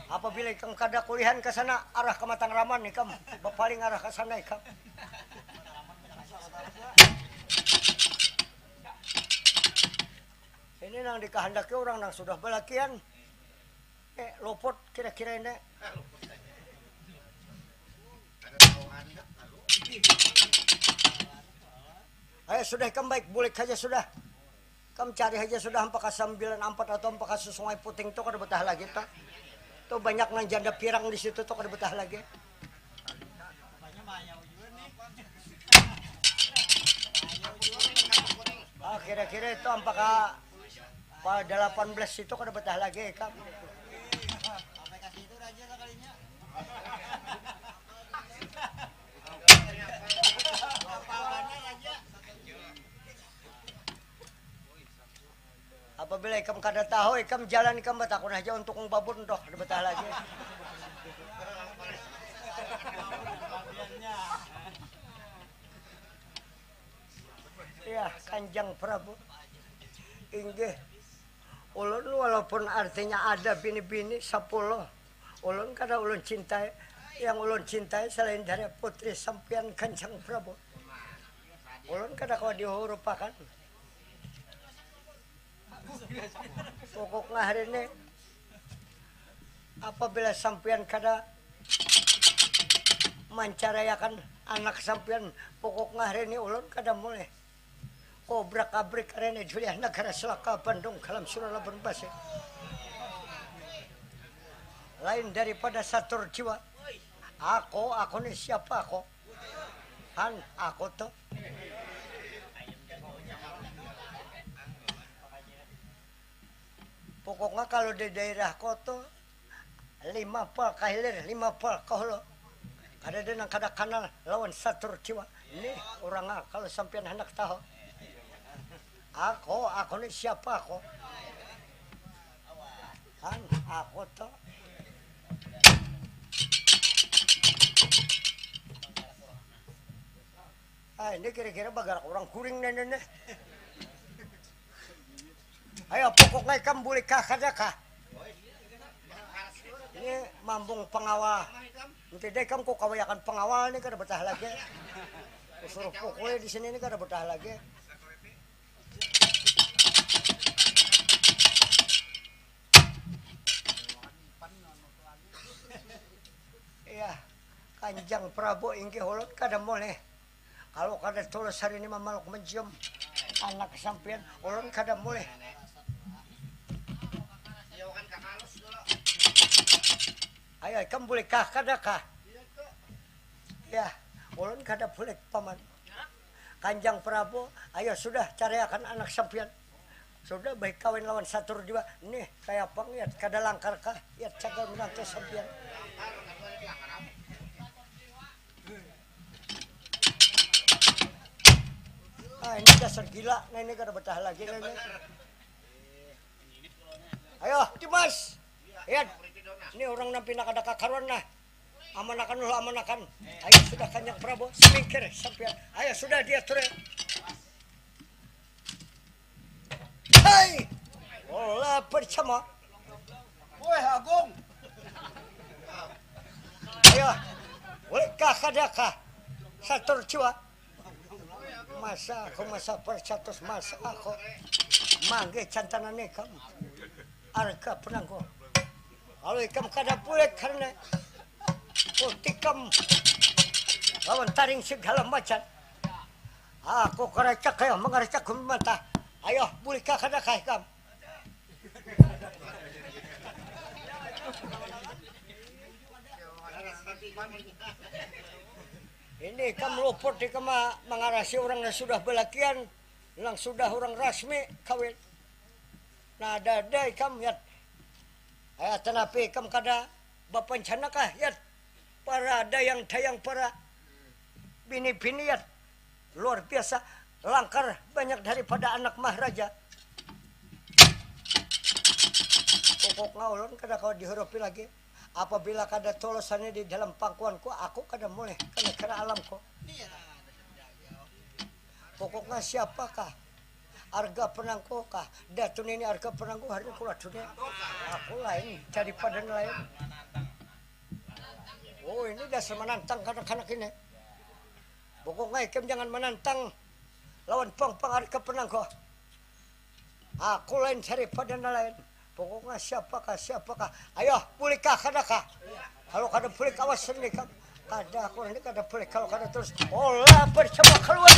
Apabila ikam kada kulihan ke sana, arah ke Matangraman ikam, bapaling arah ke sana ikam. Ini nang dikahandaki orang nang sudah balakian. Eh, luput kira-kira ini. Ayo sudah ikam baik bulik aja sudah. Kam cari aja sudah ampaka sambilan ampat atau ampaka sesungai puting tu kada betah lagi tu. Tu banyak nang janda pirang di situ tu kada betah lagi. Ah, kira-kira itu ampaka pa delapan belas itu kada betah lagi ikam. Kada tahu ikam jalan ikam batakun haja untuk babun doh, kada betah lagi. Iya, Kanjeng Prabu. Inggih. Ulun walaupun artinya ada bini-bini sapuluh, ulun kada ulun cintai. Yang ulun cintai selain dari putri sampian Kanjeng Prabu. Ulun kada kawa dihurupakan. Pokoknya hari ini apabila sampian kada mancaraiakan anak sampian, pokoknya hari ini ulun kada mulih. Kobrak abrik karene Juliah Nagara Selaka Bandung kalam surala berbasi. Lain daripada satur jiwa. Aku, aku ni siapa aku? Han, aku tuh. Pokoknya kalau di daerah koto, lima pal kahilir, lima pal kahulu. Kada ada nang kada kanal lawan satur jiwa. Nih, orang ah, kalau sampian hendak tahu. Aku, aku ni siapa aku? Han, aku tuh. Ah, ini kira-kira bagarak orang kuring nih, nih, nih. Ayo, pokoknya ikam boleh kah, kada kah? Ini mambung pengawal. Nanti deh ikam kok kawayakan pengawal nih, kada betah lagi. Kusuruh pukul di sini nih, kada betah lagi. Iya, Kanjeng Prabu inggih ulun kada mulih. Kalau kada tulus hari ini mamaluk mencium anak sampian, ulun kada mulih. Ayo, ikam bulik kah, kada kah? Ya, ulun kada bulik, Paman. Kanjeng Prabu, ayo sudah cariakan anak sampian. Sudah baik kawin lawan satur jua. Nih, kaya pang, yat, kada langkar kah? Yat, cagal menantu sampian. Ah, ini dasar gila. Nah, ini kada betah lagi, nah, ini. Ayo, Dimas. Yat, ini orang nang pina kada kakaruan, nah. Amanakan dulu, amanakan. Ayo sudah, Kanjeng Prabu, semingkir sampian. Ayo sudah dia, Ture. Hai! Bola bersama. Weh, Agung. Ayo. Weh, kah, kada kah? Satur jua. Masa aku, masa percatus, masa aku. Mangge cantanan ikam. Arga penangguh. Kalau ikam kada bulik karena kutikam lawan taring segala macam. Aku karecak kaya mangarecak mata. Ayo, bulik kah, kada kah ikam? Ini ikam luput ikam ma-, mangarasi orang yang sudah belakian, nang sudah orang rasmi kawin. Nah, ada, ada ikam, Yat. Ayat tanapi ikam kada bapancana kah, Yat? Para dayang-dayang, para bini-bini, Yat. Luar biasa, langkar banyak daripada anak maharaja. Pokoknya ulun kada kawa dihurupi lagi. Apabila kada tolosannya di dalam pangkuanku, aku kada mulih ka negara alamku. Pokoknya siapakah Arga Penangko kah? Datu nini Arga Penangko hari kulat dunia. Aku lain daripada lain. Oh, ini dasar menantang kanak-kanak ini. Pokoknya ikam jangan menantang lawan pang-pang Arga Penangko. Aku lain daripada lain. Pokoknya siapakah, siapakah? Ayo, bulik kah, kada kah? Kalau kada bulik, awas sendiri kamu. Kada, aku ini kada bulik kalau kada terus. Olah bersama keluar.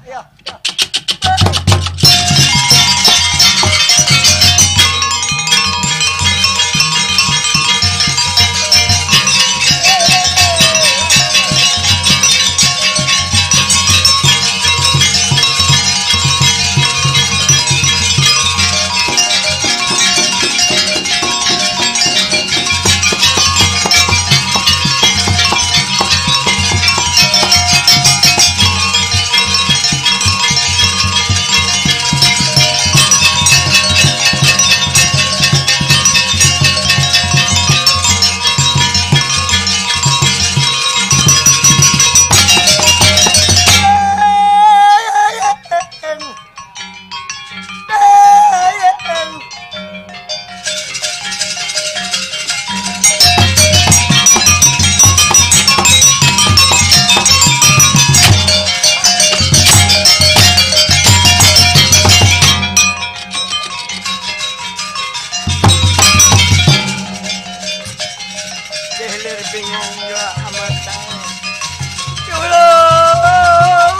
Ya, ya. Di hilir bingung jua amat ai. Ya Allah.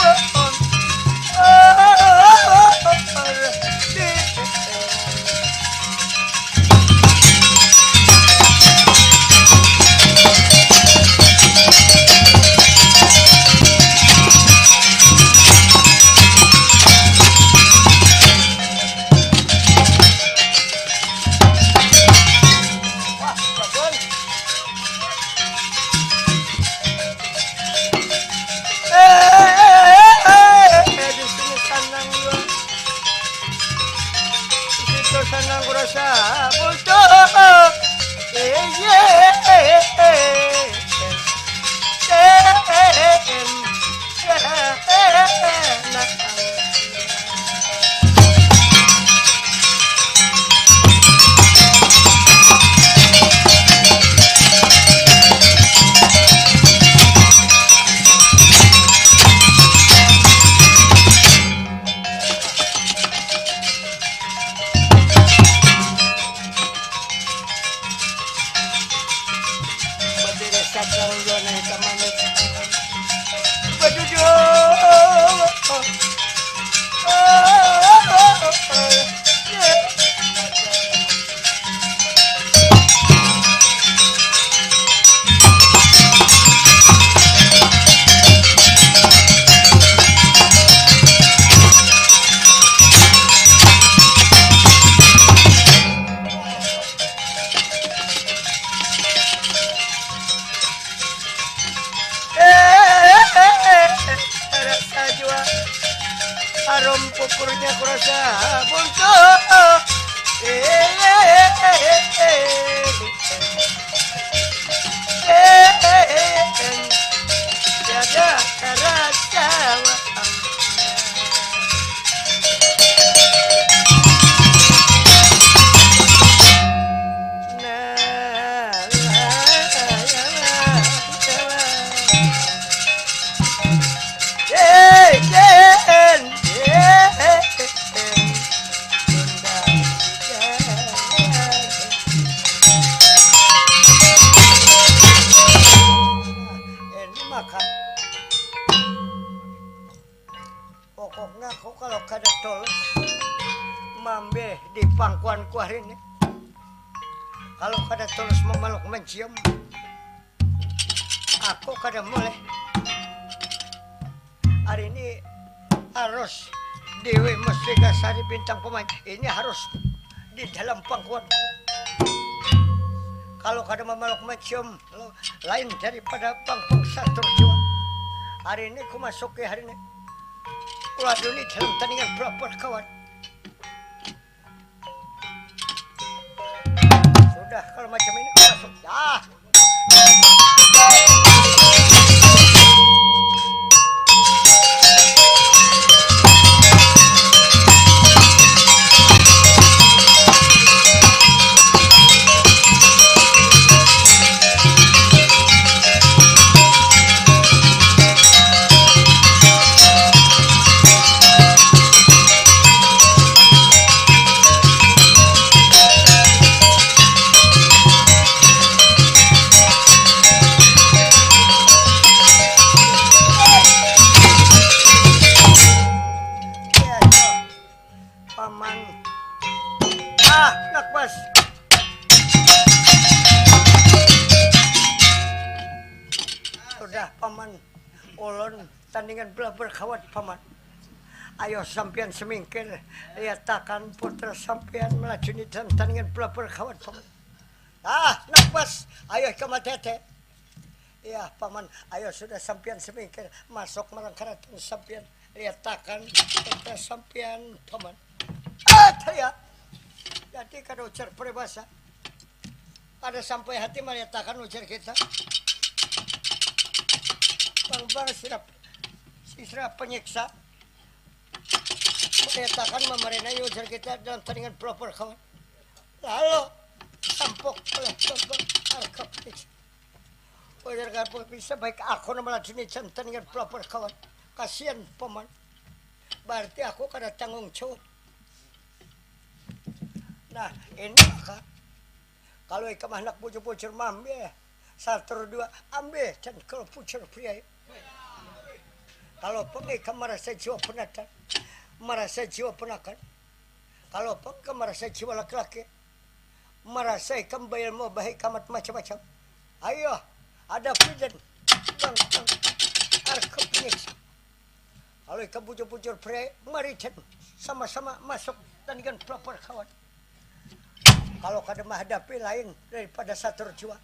Wah, babon. Eh, eh, eh, eh, eh, di sini sanang jua. Di situ sanang kurasa bultu. Eh, eh, eh, eh, eh, eh, eh, eh, eh, eh, eh, nah. Badiri sadang jua nang hitam manis. Baduduk. Rasa jua harum pukurnya kurasa buntu. Tiada rasa. Ini makan. Pokoknya aku kalau kada tulus maambil di pangkuanku hari ini, kalau kada tulus memeluk mencium, aku kada mulai. Hari ini harus Dewi Mustika Sari Bintang Pemain ini harus di dalam pangkuan. Kalau kada memeluk mencium, lain daripada pangkung satur jua. Hari ini ku masuki hari ini. Kuladuni dalam tandingan pelopor kawan. Sudah kalau macam ini ku masuk. Dah. Paman. Ah, nak pas. Sudah, Paman. Ulun tandingan belah berkawat, Paman. Ayo sampian semingkir, liatakan putra sampian melajuni dalam tandingan belah berkawat, Paman. Ah, nak pas. Ayo ikam hati-hati. Iya, Paman. Ayo sudah sampian semingkir, masuk marang karaton sampian. Liatakan putra sampian, Paman. Ah, taya. Jadi kada ujar peribahasa. Kada sampai hati maliatakan ujar kita. Bang-bang sirap, sisra penyiksa. Maliatakan mamarinai ujar kita dalam tandingan pelopor kawan. Lalu, tampuk oleh bang-bang harga penyiksa. Ujar kada bisa baik aku nang maladuni jantan dengan pelopor kawan. Kasian, Paman. Berarti aku kada tanggung jawab. Nah, ini maka, kalau ikam handak bujur-bujur maambil, Satur dua, ambil can kalau pucur priai. Kalau pang ikam marasa jiwa penata, marasa jiwa penakan. Kalau pang ikam marasa jiwa laki-laki, marasa ikam bailmu bahikamat macam-macam. Ayo, ada pidan bang bang arkep nyiksa. Kalau ikam bujur-bujur priai, mari can sama-sama masuk tandingan pelopor kawan. Kalau kada mahadapi lain daripada satur jua.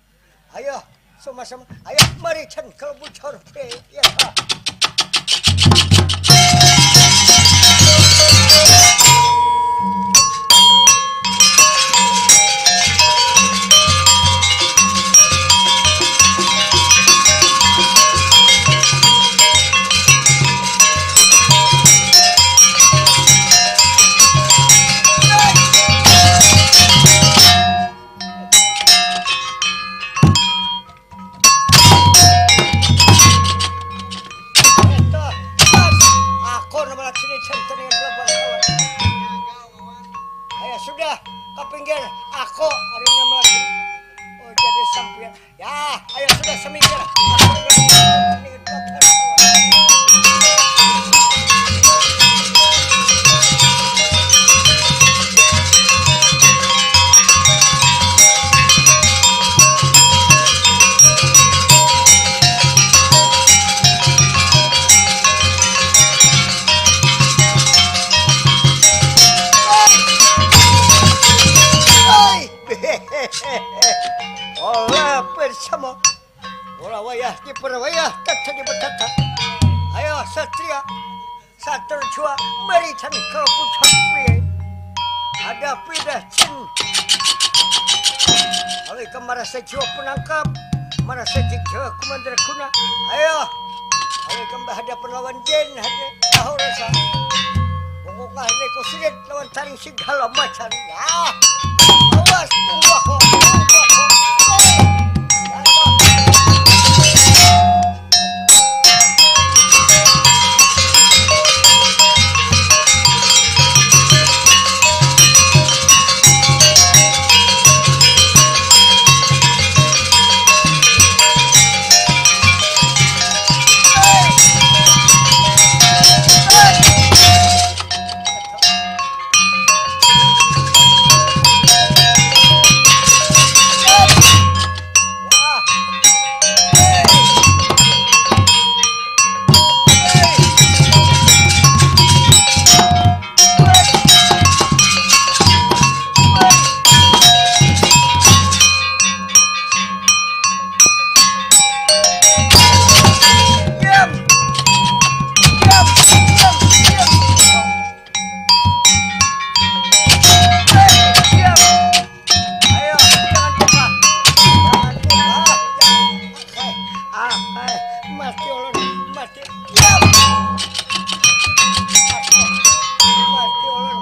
Ayo, sama-sama. Ayo, mari can kalau bujur priai. Ya. Aku nama laki ini jantan dengan belabar kawan. Ayo sudah, ke pinggir. Aku ada nama laki. Oh, jadi sampian. Ya, ayo sudah semingkir. Olah bersama. Olah wayah diperwayah, tak jadi berkata. Ayo satria, satur jua, mari cari kalau pucuk pie. Ada pidah cing. Kalau ikam marasa jiwa penangkap, marasa jiwa komander kuna. Ayo, kalau ikam berhadapan lawan jin, hadi tahu rasa. Pokoknya ini kusirit lawan taring segala macam. Ya, awas, tunggu aku, tunggu aku. Hei, ya Allah. Ayo, jangan buka. Jangan buka. Jangan. Akai, akai, mati ulun, mati. Diam. Akai, mati ulun.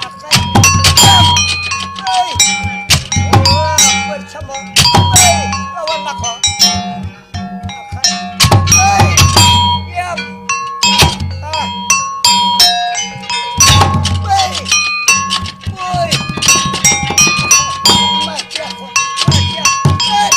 Akai, diam. Hei. Wah, bersama. Hei, lawan aku. Hei, diam. Ah. Hei. Woi. Mati aku. Mati aku. Hei.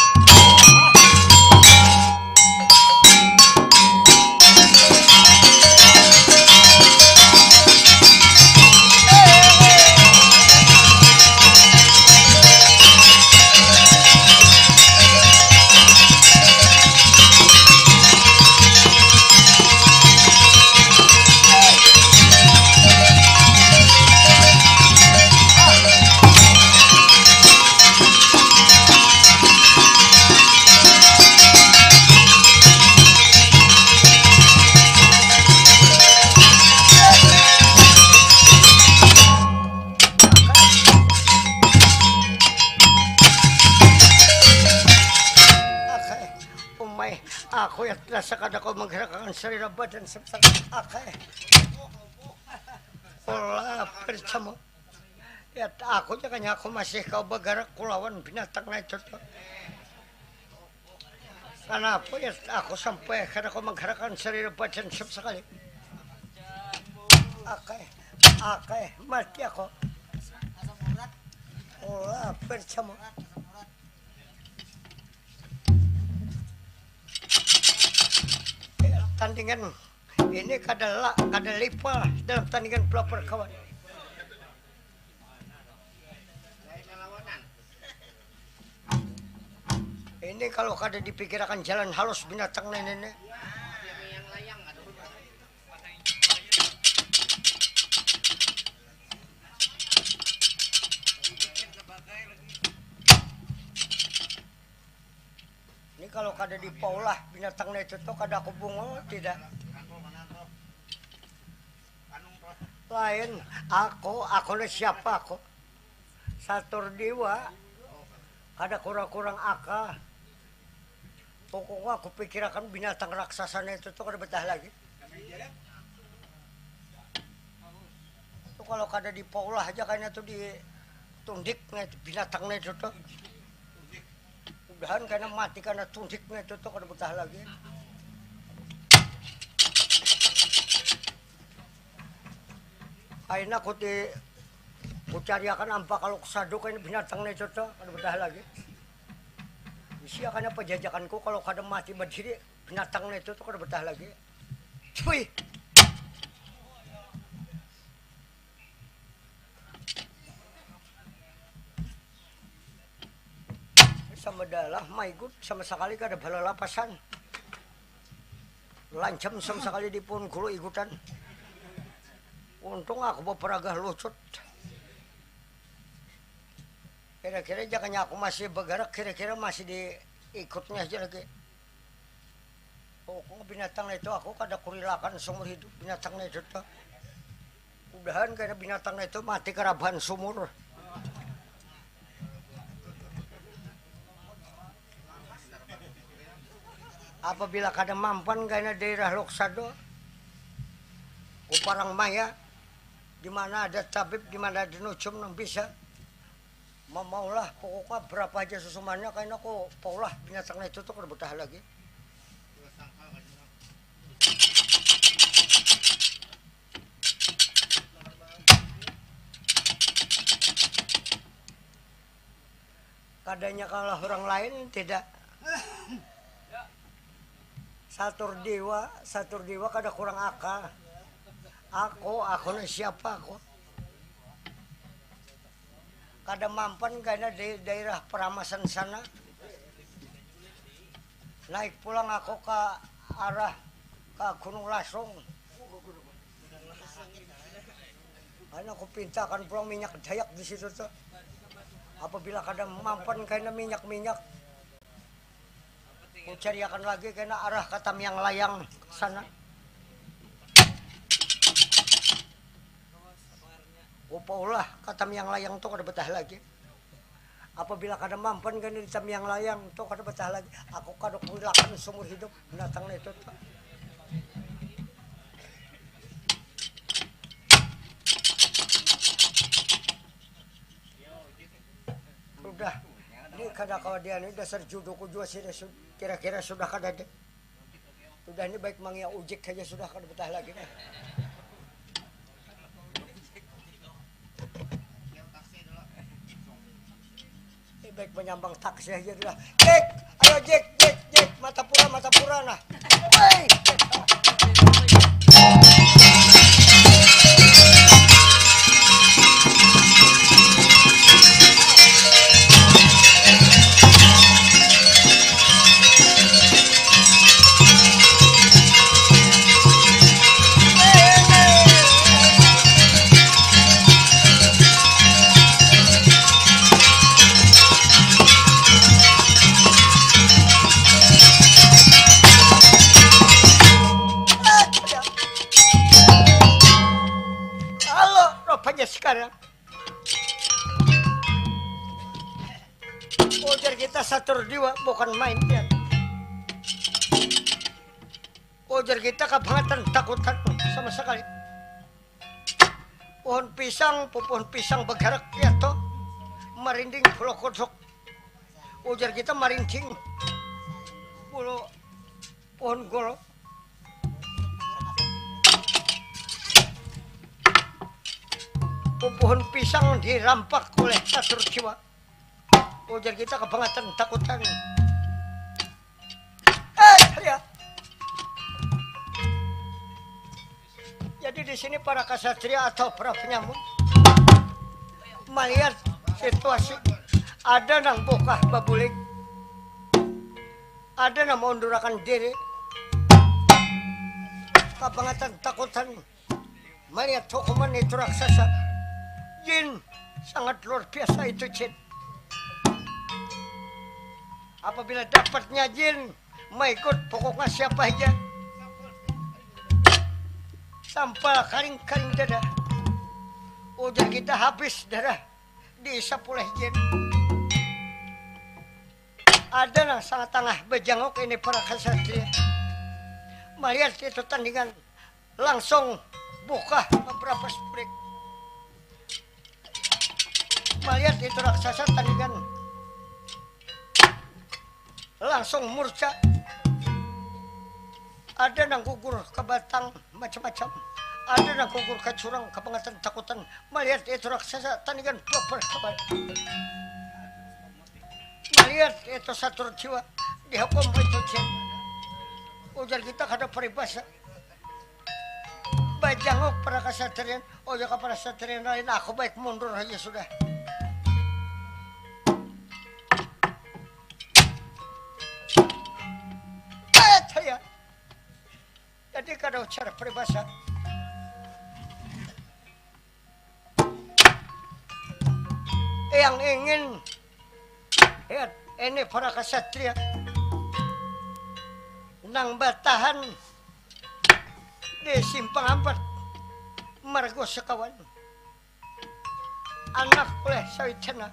Akai, umai, aku ya terasa kada kau menggerakkan sarira badan sebesar akai. Pola pertama. Ya, aku ja kanya aku masih kau bagarak kulawan binatang na itu tuh. Kanapa ya aku sampai kada kau menggerakkan sarira badan sama sekali. Akai, akai, mati aku. Pola pertama. Dengan ini kada la, kada level dalam tandingan pelapor kawan. Ini kalau kada dipikirakan jalan halus binatang ini nih. Ini kalau kada dipaulah binatangnya itu tuh kada aku bungul tidak. Lain, aku, aku ni siapa aku? Satur Dewa. Kada kurang-kurang akal. Pokoknya aku pikirakan binatang raksasanya itu tuh kada betah lagi. Itu kalau kada dipaulah aja kayaknya tuh ditundiknya itu binatangnya itu tuh. Mudahan kena mati karena tundiknya itu tuh kada betah lagi. Aina kuti kucariakan ampa kalau kesadu kena binatangnya itu tuh kada betah lagi. Isi akan apa jajakanku kalau kada mati berdiri binatangnya itu tuh kada betah lagi. Cuy. Sama dalah maigut sama sekali kada balalapasan. Lancam sama sekali di pohon gulu igutan. Untung aku beperagah lucut. Kira-kira jakanya aku masih bergerak kira-kira masih diikutnya aja lagi. Pokoknya binatang itu aku kada kurilakan seumur hidup binatang itu tuh. Mudahan kena binatang itu mati kerabahan sumur. Apabila kada mampan kena daerah Loksado, Kuparang Maya, di mana ada tabib, di mana ada nujum yang bisa memaulah pokoknya berapa aja susumannya kain aku paulah binatang itu tuh kada betah lagi. Kadanya kalah orang lain tidak. Satur Dewa, Satur Dewa kada kurang akal. Aku, aku ni siapa aku? Kada mampan kena di daerah Peramasan sana. Naik pulang aku ke arah ke Gunung Lasung. Karena aku pintakan pulang minyak dayak di situ tuh. Apabila kada mampan kena minyak-minyak, kucariakan lagi kena arah ke Tamiang Layang sana. Kupaulah ke Tamiang Layang tuh kada betah lagi. Apabila kada mampan kena di Tamiang Layang tuh kada betah lagi. Aku kada kuilakan seumur hidup binatang itu tuh. Sudah. Ini kada kawa dia ini dasar juduku jua sih kira-kira sudah kada deh. Sudah ini baik mangia ujik saja sudah kada betah lagi nih. Ini baik menyambang taksi aja sudah. Jek, ayo Jek, Jek, Jek, mata pura, mata pura nah. Hei. Halo, rupanya sekarang. Ujar kita Satur Dewa bukan main dia. Ujar kita kabangetan takutan sama sekali. Pohon pisang, pohon pisang bergerak ya toh. Merinding pulau kodok. Ujar kita merinding pulau pohon golo. Pohon pisang dirampak oleh Satur Dewa. Ujar kita kabangetan takutan. Eh, ya. Sini para kasatria atau para penyamun malihat situasi, ada nang bukah babulik, ada nang maundurakan diri, kabangatan takutan malihat hukuman itu raksasa. Jin, sangat luar biasa itu jin. Apabila dapatnya jin maikut pokoknya siapa aja, sampal karing-karing dada. Ujar kita habis darah diisap oleh jin. Ada nang sangat tangah bejangok ini para kasatria malihat itu tandingan, langsung bukah beberapa sprik malihat itu raksasa tandingan, langsung murca. Ada nang gugur ke batang macam-macam, ada nang gugur ke curang, kabangatan takutan malihat itu raksasa tandingan babar kabar. Malihat itu satur jiwa dihukum itu jin. Ujar kita kada paribasa. Bajanguk para kasatrian. Oh ya, ka para satrian lain, aku baik mundur aja sudah. Saya jadi kada ujar paribasa. Yang ingin, lihat, ini para kasatria nang batahan di simpang ampat margo sekawan, anak oleh sawitana,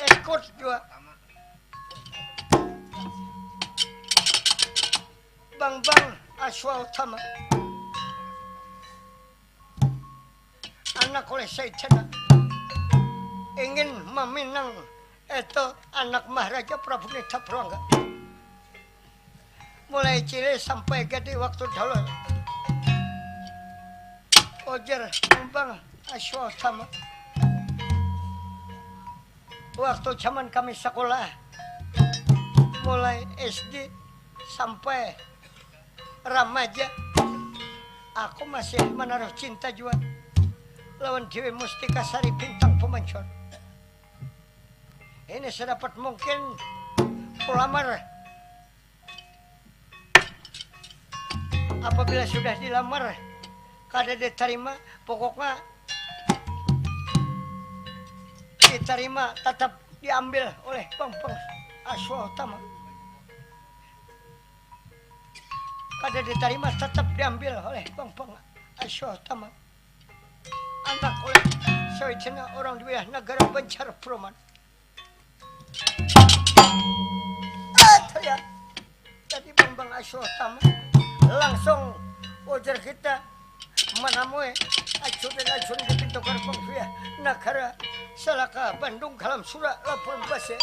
ikut jua bangbang aswa utama, anak oleh saitana, ingin maminang itu anak maharaja prabu nita purangga. Mulai cili sampai gadi waktu dahulu, ujar bangbang aswa utama. Waktu zaman kami sekolah, mulai sd sampai remaja, aku masih menaruh cinta jua lawan dewi mustika sari bintang pemancor. Ini sedapat mungkin kulamar. Apabila sudah dilamar kada ditarima, pokoknya ditarima tatap diambil oleh bangbang aswa utama. Kada ditarima tatap diambil oleh bangbang aswa utama, anak oleh sawijina orang di wilayah negara Banjar Broman. Jadi bangbang aswa utama, langsung ujar kita manamui ajudan-ajudan di pintu gerbang via negara salaka Bandung kalam sura lapur base.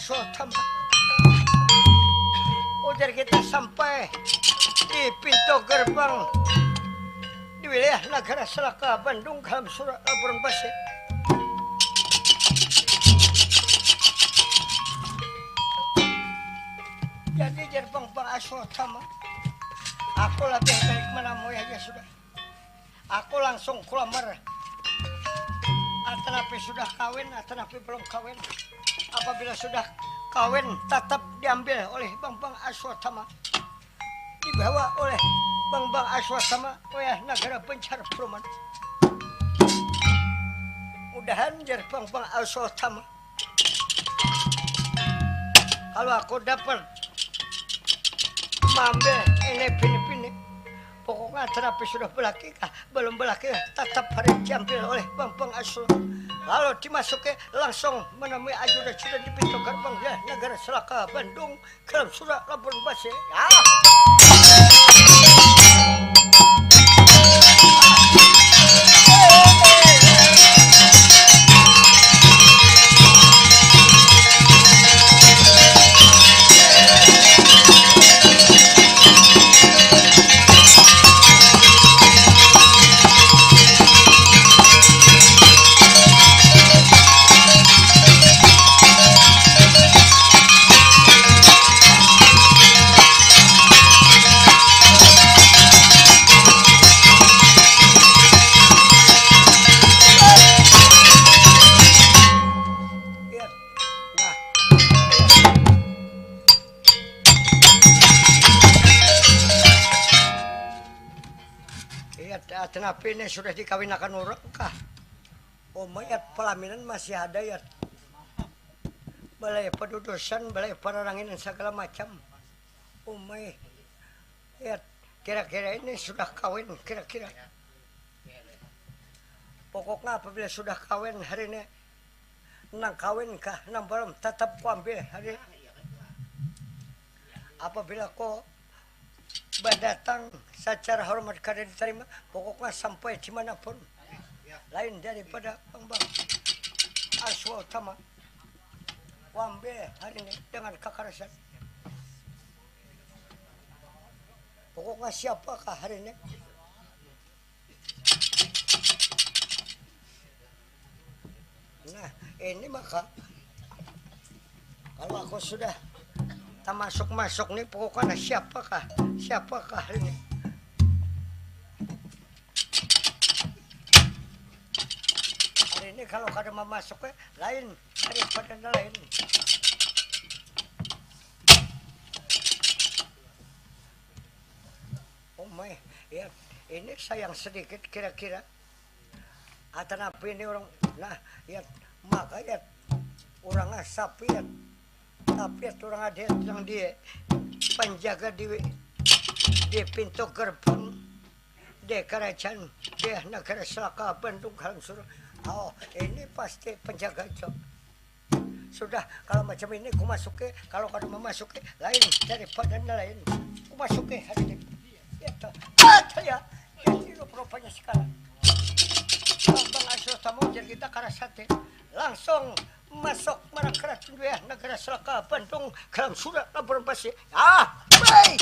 Sotama. Ujar kita sampai di pintu gerbang di wilayah Nagara Selaka, Bandung, Kalam Surak, Laburan Basi. Jadi, jar Bang, Bang Aswatama, aku lebih baik menemui aja sudah. Aku langsung kulamar. Atanapi sudah kawin, atanapi belum kawin. Apabila sudah kawin, tetap diambil oleh Bang Bang Aswatama. Dibawa oleh Bang Bang Aswatama, wayah Nagara Bencar Peruman. Mudahan, jar Bang Bang Aswatama, kalau aku dapat mambil ini pini-pini, pokoknya terapi sudah belaki kah, belum belaki, tetap harus diambil oleh Bang Bang Asul. Lalu dimasuki langsung menemui ajudan-ajudan di pintu gerbang ya Nagara Selaka Bandung, Kalam Surak, Laburan Basi. Ya. Nah. Iya, da-, kenapa ini sudah dikawinakan orang kah? Uma, ya, pelaminan masih ada, ya. Balai padudusan, balai pararanginan, segala macam. Uma, ya, kira-kira ini sudah kawin, kira-kira. Pokoknya apabila sudah kawin hari ini, nang kawin kah, nang belum, tetap kuambil hari ini. Apabila ko badatang secara hormat kada diterima, pokoknya sampai di mana pun, lain daripada Bang Bang Aswa Utama, kuambil hari ini dengan kekerasan. Pokoknya siapakah hari ini? Nah, ini maka kalau aku sudah termasuk masuk nih, pokoknya siapakah, siapakah ini? Hari ini kalau kada memasuk, eh, lain daripada lain. Oh my, ya, ini sayang sedikit kira-kira. Atanapi ini orang, nah, ya, maka ya, orang asap ya, tapi ya, orang ada yang di penjaga di, di pintu gerbang di kerajaan, di negara Selaka Bandung Kalam Surak. Oh, ini pasti penjaga, Cok. Sudah, kalau macam ini, ku masuki, kalau kada memasuki, lain daripada lain. Ku masuki hari ini. Ya, toh. Ah, saya. Jadi, rupa-rupanya sekarang. Bang Asro Tamo, jadi kita karasate. Langsung masuk marang keraton wilayah negara Selaka Bandung, Kalam Surak, Laburan Basi. Ah, baik.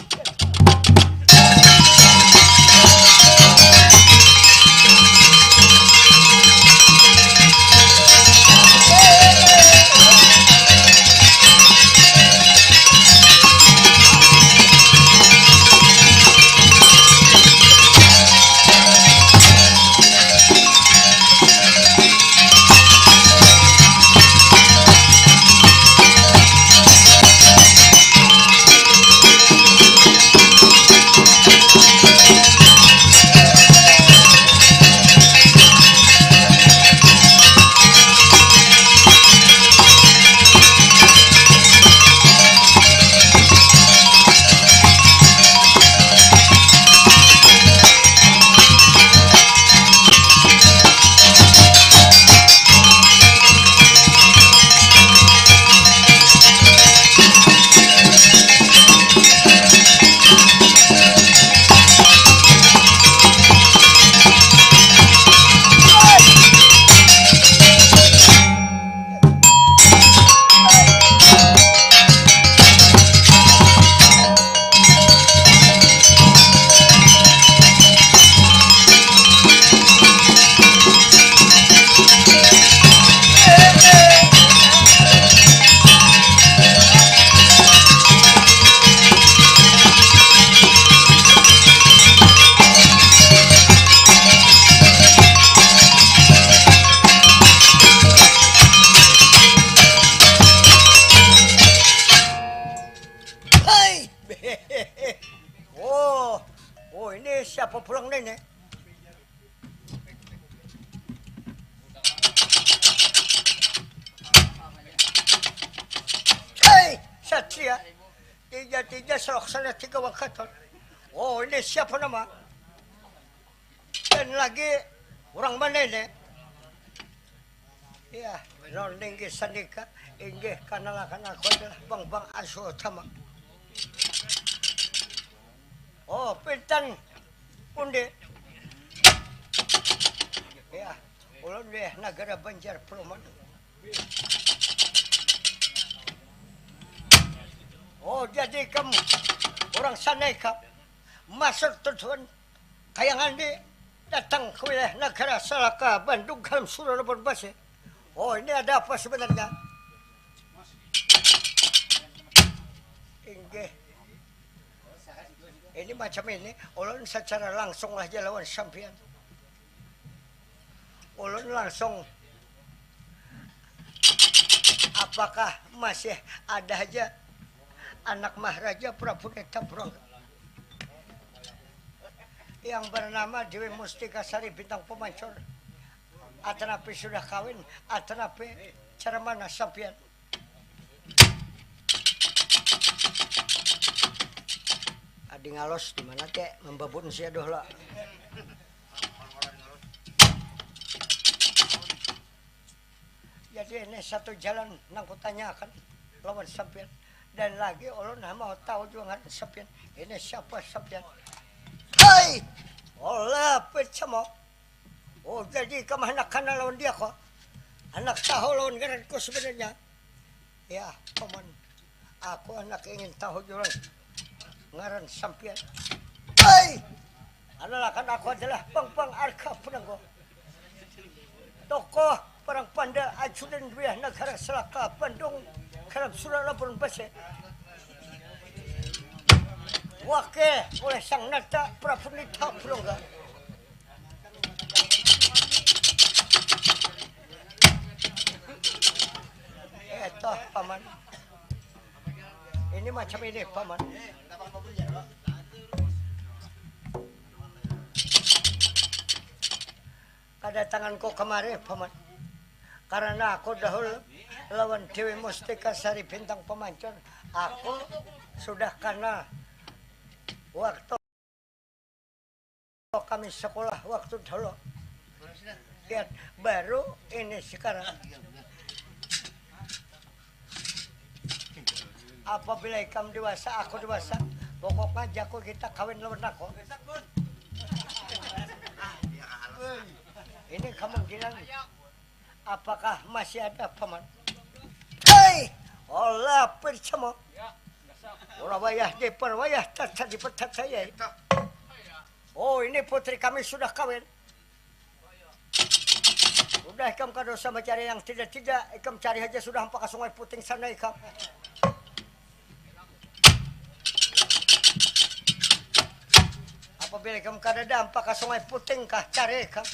Sia. Tija-tija selok sana tiga wakaton. Oh, ini siapa nama? Dan lagi orang mana ini? Ya, non inggih sandika, inggih kanalakan aku adalah Bang Bang Asuh Tama. Oh, pintan pundi? Ya, ulun deh Nagara Banjar Peruman. Oh, jadi kamu orang sana ikam masuk tujuan kayangan di datang ke wilayah negara Salaka Bandung dalam suruh lebar basi. Oh, ini ada apa sebenarnya? Inggih. Ini macam ini, ulun secara langsung lah lawan sampian. Ulun langsung, apakah masih ada aja anak Maharaja Prabu Neta Purangga yang bernama Dewi Mustika Sari Bintang Pemancur? Atanapi sudah kawin, atanapi cara mana sampian? Adi ngalos di mana kek membabun sia doh lah. Jadi ini satu jalan nang kutanyakan lawan sampian. Dan lagi ulun mau tahu juga ngaran sampian. Ini siapa sampian? Hei! Olah pecamo. Oh, jadi kamu anak kana lawan dia kok? Anak tahu lawan ngaranku sebenarnya. Ya, paman. Aku anak ingin tahu juga ngaran sampian. Hei! Adalah kan aku adalah Bang Bang Arka Penenggo. Tokoh perang panda ajudan wilayah negara Selaka Bandung dalam surat laporan base. Wakil oleh Sang Nata Prabu Nita Pulungga. Eh, toh, paman. Ini macam ini, paman. Kadatanganku kemari, paman, karena aku dahulu lawan Dewi Mustika Sari Bintang Pemancur. Aku sudah kenal waktu kami sekolah waktu dulu. Lihat, baru ini sekarang. Apabila ikam dewasa, aku dewasa, pokoknya jaku kita kawin lawan aku. Ini kemungkinan apakah masih ada, paman? Hei, olah percamo. Olah wayah diperwayah, tata dipertatayai. Oh, ini putri kami sudah kawin. Udah ikam kada usah mencari yang tidak-tidak, ikam cari aja sudah ampaka Sungai Puting sana ikam. Apabila ikam kada ada ampaka Sungai Puting kah, cari ikam.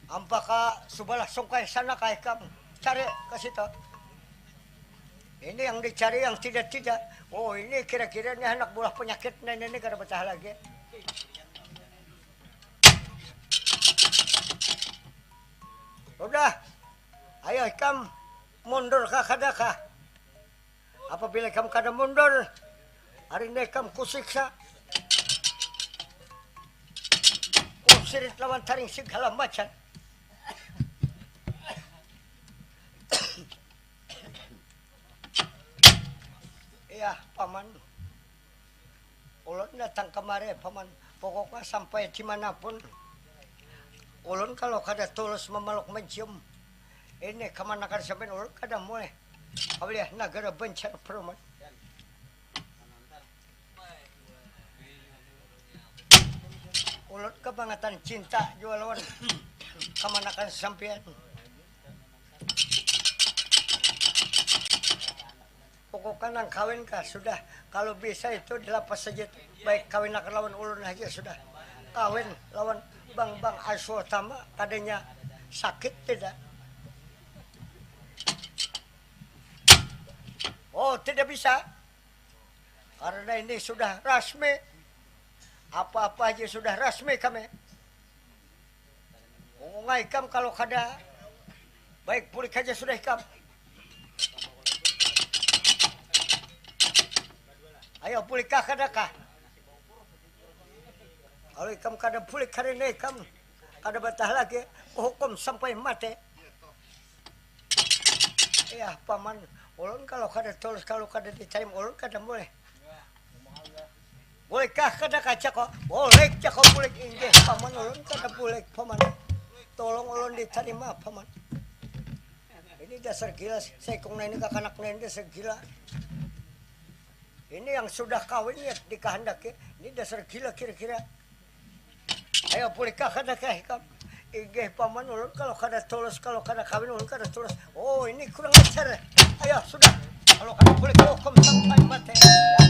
Ampaka subalah sungkai sana kah ikam, cari ke situ. Ini yang dicari yang tidak-tidak. Oh, ini kira-kira ini anak buah penyakit, nah, ini, ini kada betah lagi. Udah, ayo ikam mundur kah kada kah? Apabila ikam kada mundur, hari ini ikam kusiksa. Kusirit lawan taring segala macam. Iya, paman. Ulun datang kemari, paman. Pokoknya sampai dimanapun, ulun kalau kada tulus memeluk mencium ini kamanakan sampean, ulun kada mulai kawiah nagara Banjar Peruman. Ulun kebangatan cinta jua lawan kamanakan sampean. Pokoknya nang kawin kah sudah, kalau bisa itu dilapas saja itu. Baik kawin akan lawan ulun aja sudah. Kawin lawan Bang Bang Aswatama kadanya sakit tidak? Oh, tidak bisa. Karena ini sudah rasmi. Apa-apa aja sudah rasmi kami. Ngomong ikam kalau kada baik bulik aja sudah ikam. Ayo, bulik kah kada kah? Kalau ikam kada bulik hari ini, ikam kada betah lagi, kuhukum sampai mati. Iya, paman, ulun kalau kada tulus, kalau kada ditarim, ulun kada boleh. Bolehkah kada kaca kok? Boleh cako, bulik. Inggih, paman, ulun kada bulik, paman. Tolong ulun ditarima, paman. Ini dasar gila, saikung nah ini, kakanak nah ini dasar gila. Ini yang sudah kawin ya dikahandaki. Ini dasar gila kira-kira. Ayo, bulikah kada kah ikam? Inggih, paman, ulun kalau kada tulus, kalau kada kawin, ulun kada tulus. Oh, ini kurang ajar. Ayo, sudah. Kalau kada bulik, hukum sampai mati. Ya.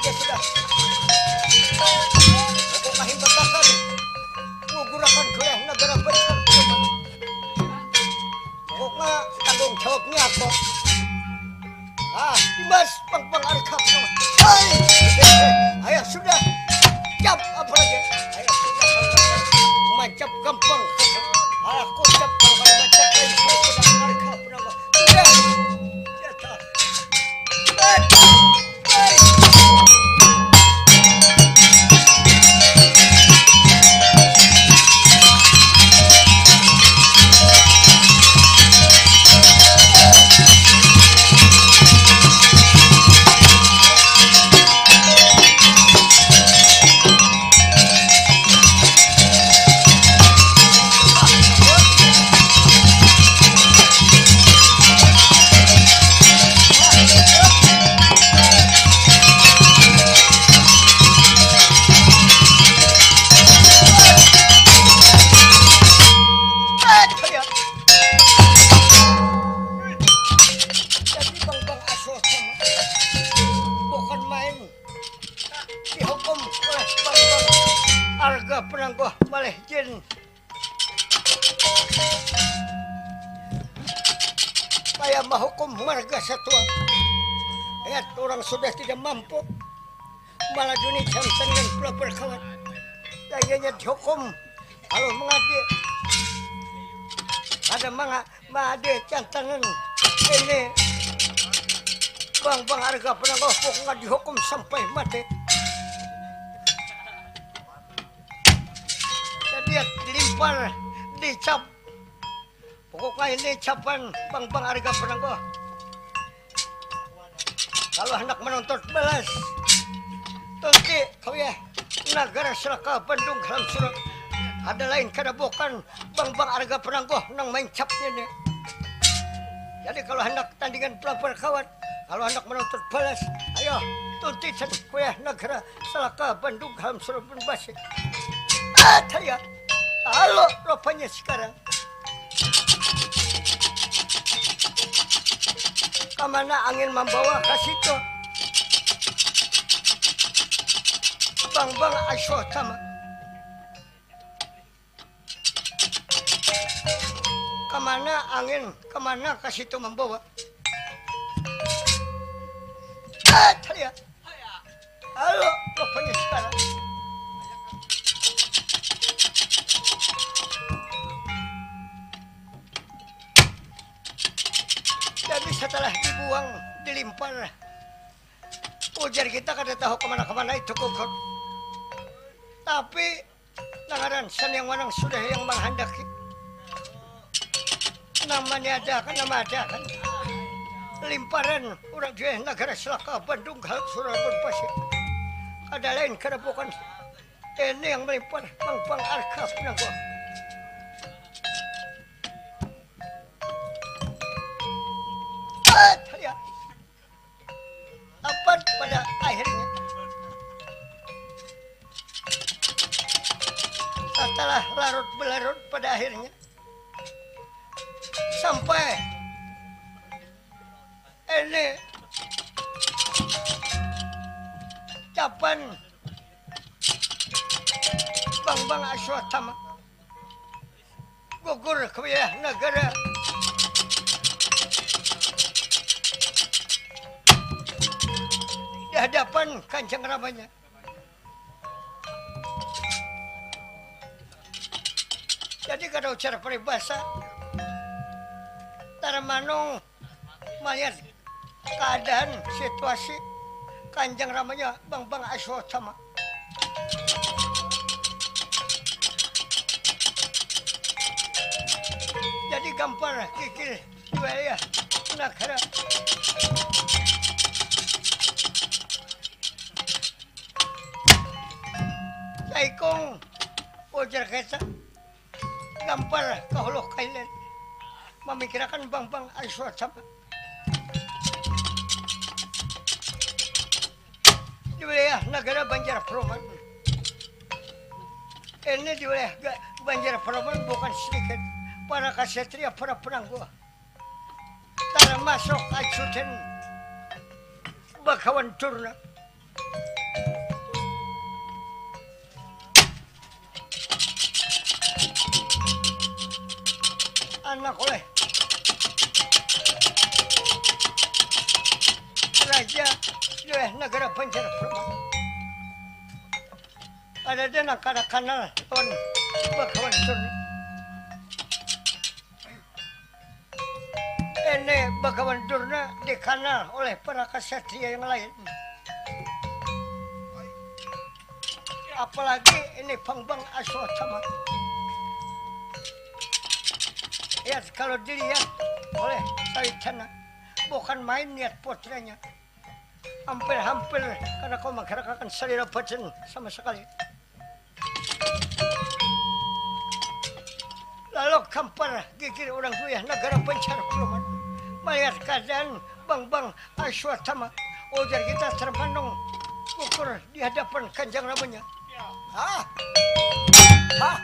Ya sudah. Pokoknya himbatakan. Ngugurakan kuliah negara besar. Pokoknya tanggung jawabnya apa? Ah, Dimas, pang pang arkap. Hai. Ayo sudah. Cap apa lagi? Ayo sudah. Mancap gampang. Aku cap gampang mancap lain. Sudah arkap nama. Sudah. Jatah. Jadi bang bang asuh sama bukan main dihukum oleh bang bang arga penangguh malih jin. Kaya mahukum marga satua. Lihat orang sudah tidak mampu maladuni jantan dan pula berkawan. Kayanya dihukum kalau mengadi ada manga mengadi jantanan ini bang bang harga penangguh pokoknya dihukum sampai mati. Jadi dilimpar dicap. Pokoknya ini capan bang bang harga penangguh. Kalau hendak menuntut balas, tunti kau ya negara selaka Bandung dalam surat. Ada lain kada bukan bang bang harga penangguh nang main cap ini. Jadi kalau hendak tandingan pelapor kawan, kalau hendak menuntut balas, ayo tunti kau ya negara selaka Bandung dalam surat pun basi. Ah, saya kalau rupanya sekarang. Kamana angin mambawa ka situ? Bang bang asyuh tama. Kamana angin, kamana ka situ mambawa? Ah, taya. Halo, rupanya sekarang. Jadi setelah dibuang, dilimpar, ujar kita kada tahu kemana-kemana itu kukur. Tapi Langaran saniang manang sudah yang manghandaki. Nang maniadakan, nang maadakan. Limparan urang jua nagara selaka Bandung galut surabun pasir. Kada lain kada bukan ini yang melimpar pang pang arkap nang gua. Apat pada akhirnya. Setelah larut belarut pada akhirnya sampai ini capan bang bang aswatama gugur ke wilayah negara di hadapan kancang ramanya. Jadi kada ujar paribasa, tarmanung malihat keadaan situasi kanjang ramanya bang bang aswatama. Jadi gampar kikil di wilayah negara. Saikung ujar kesa gampar kahuluh kailan mamikirakan bang bang aswatama. Di wilayah negara Banjar Peruman ini di wilayah Banjar Peruman bukan sedikit para kasatria para penangguh termasuk ajudan bakawan turna. Nak oleh Raja di wilayah negara Banjar Purba. Ada nang kada kanal lawan Bagawan Durna. Ini Bagawan Durna dikanal oleh para kesatria yang lain. Apalagi ini Bambang Aswatama. Ya, kalau dilihat oleh Sawitana, bukan main niat putranya. Hampir-hampir kada kawa manggarakakan salira badan sama sekali. Lalu gampar gigir urang duyah nagara Banjar Purba malihat keadaan Bambang Aswatama. Ujar kita termenung gugur di hadapan Kanjeng Ramanya. Hah? Hah?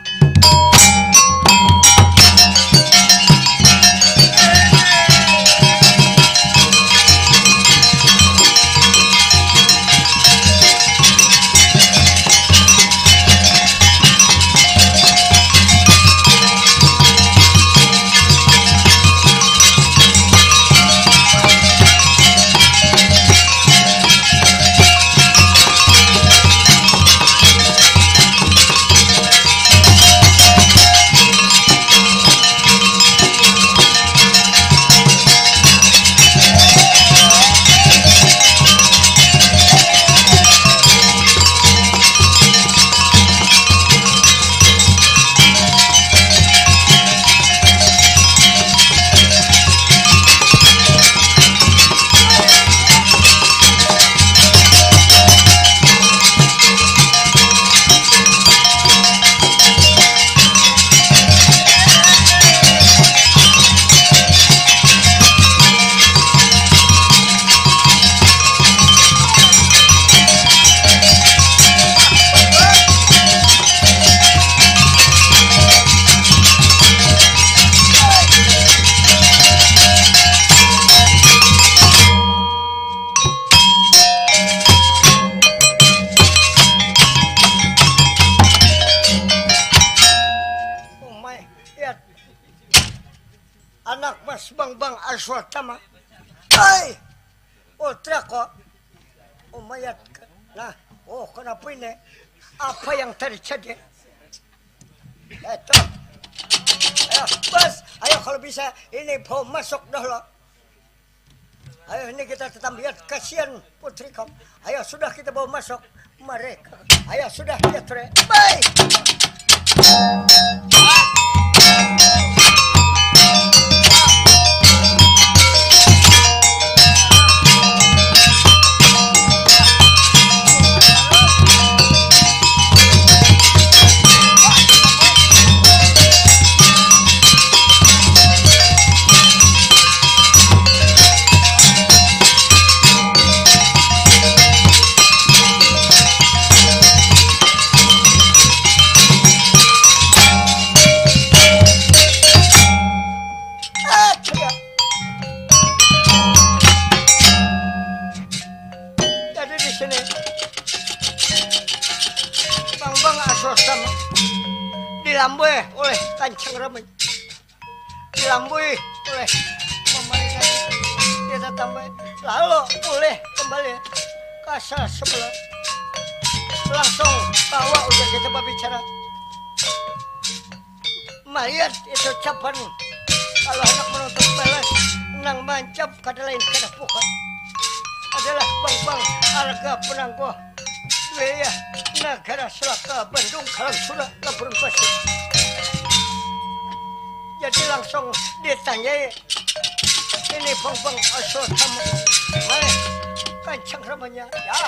Umai, lihat. Anak mas Bambang Aswatama. Hai! Ultra kok. Umayat. Nah, oh, kenapa ini? Apa yang terjadi? Itu. Ayo, bos. Ayo, kalau bisa, ini bawa masuk dulu. Ayo, ini kita tetap lihat. Kasihan putri kau. Ayo, sudah kita bawa masuk. Mari. Ayo, sudah, lihat, Bre. Baik. Jadi di sini Bambang Aswatama dilambui oleh Kancang Ramai. Dilambui oleh mamaringan dia tambah, lalu pulih kembali ka sala sebelah. Langsung bawa ujar kita babicara. Malihat itu capan, kalau handak menuntut balas, nang mancap kada lain kada bukan adalah Bambang Arga Penangguh, wilayah Nagara Selaka, Bandung, Kalangsura, Labuhan Bajo. Jadi langsung ditanyai, ini Bambang Aswatama. Mari, Kancang Ramanya. Ya.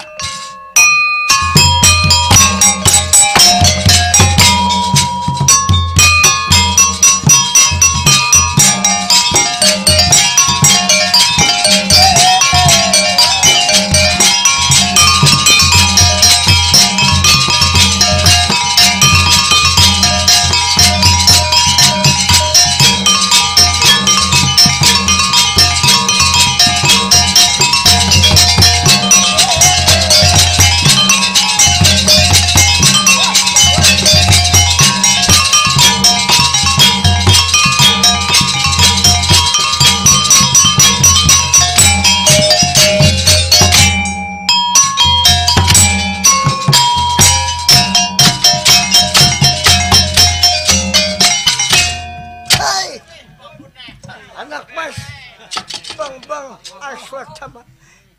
Rama.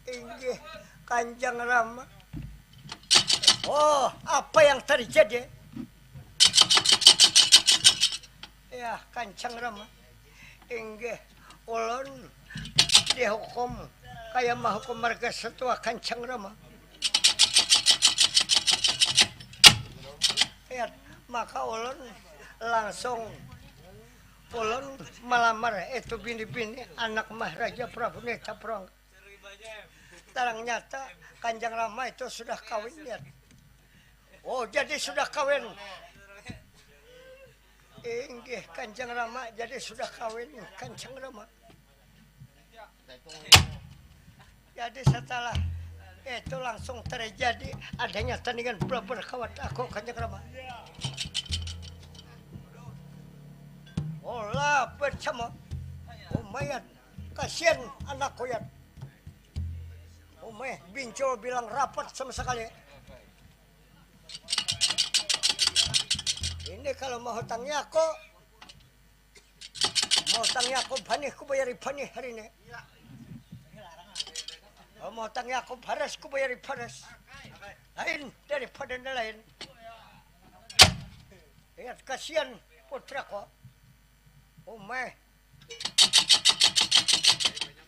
Inggih, Kanjeng Rama. Oh, apa yang terjadi? Ya, Kanjeng Rama. Inggih, ulun dihukum kaya mahukum marga satua, Kanjeng Rama. Ya, maka ulun langsung, ulun malamar itu bini-bini anak Maharaja Prabu Neta Prong. Tarang nyata, Kanjeng Rama itu sudah kawin, ya. Oh, jadi sudah kawin. Inggih, Kanjeng Rama, jadi sudah kawin, Kanjeng Rama. Jadi setelah itu langsung terjadi adanya tandingan belabar kawat aku, Kanjeng Rama. Olah bersama. Lumayan, kasihan anakku, ya. Umeh, bincul bilang rapat sama sekali. Ini kalau mau hutangnya aku, mau hutangnya aku banih, ku bayari banih hari ini. Kalau mau hutangnya aku baras, ku bayari baras. Lain daripada yang lain. Lihat, kasihan putraku. Umeh.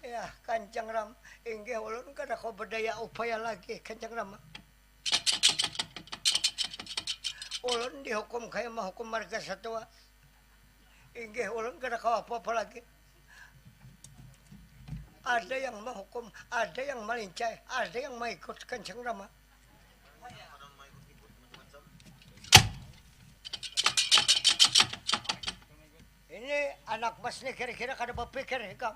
Ya, Kanjeng Ram, inggih ulun kada kawa bedaya upaya lagi, Kanjeng Ram. Ulun dihukum kaya mahukum marga satua. Inggih ulun kada kawa apa-apa lagi. Ada yang mahukum, ada yang malincai, ada yang maikut, Kanjeng Ram. Ini anak mas ni kira-kira kada bapikir ikam.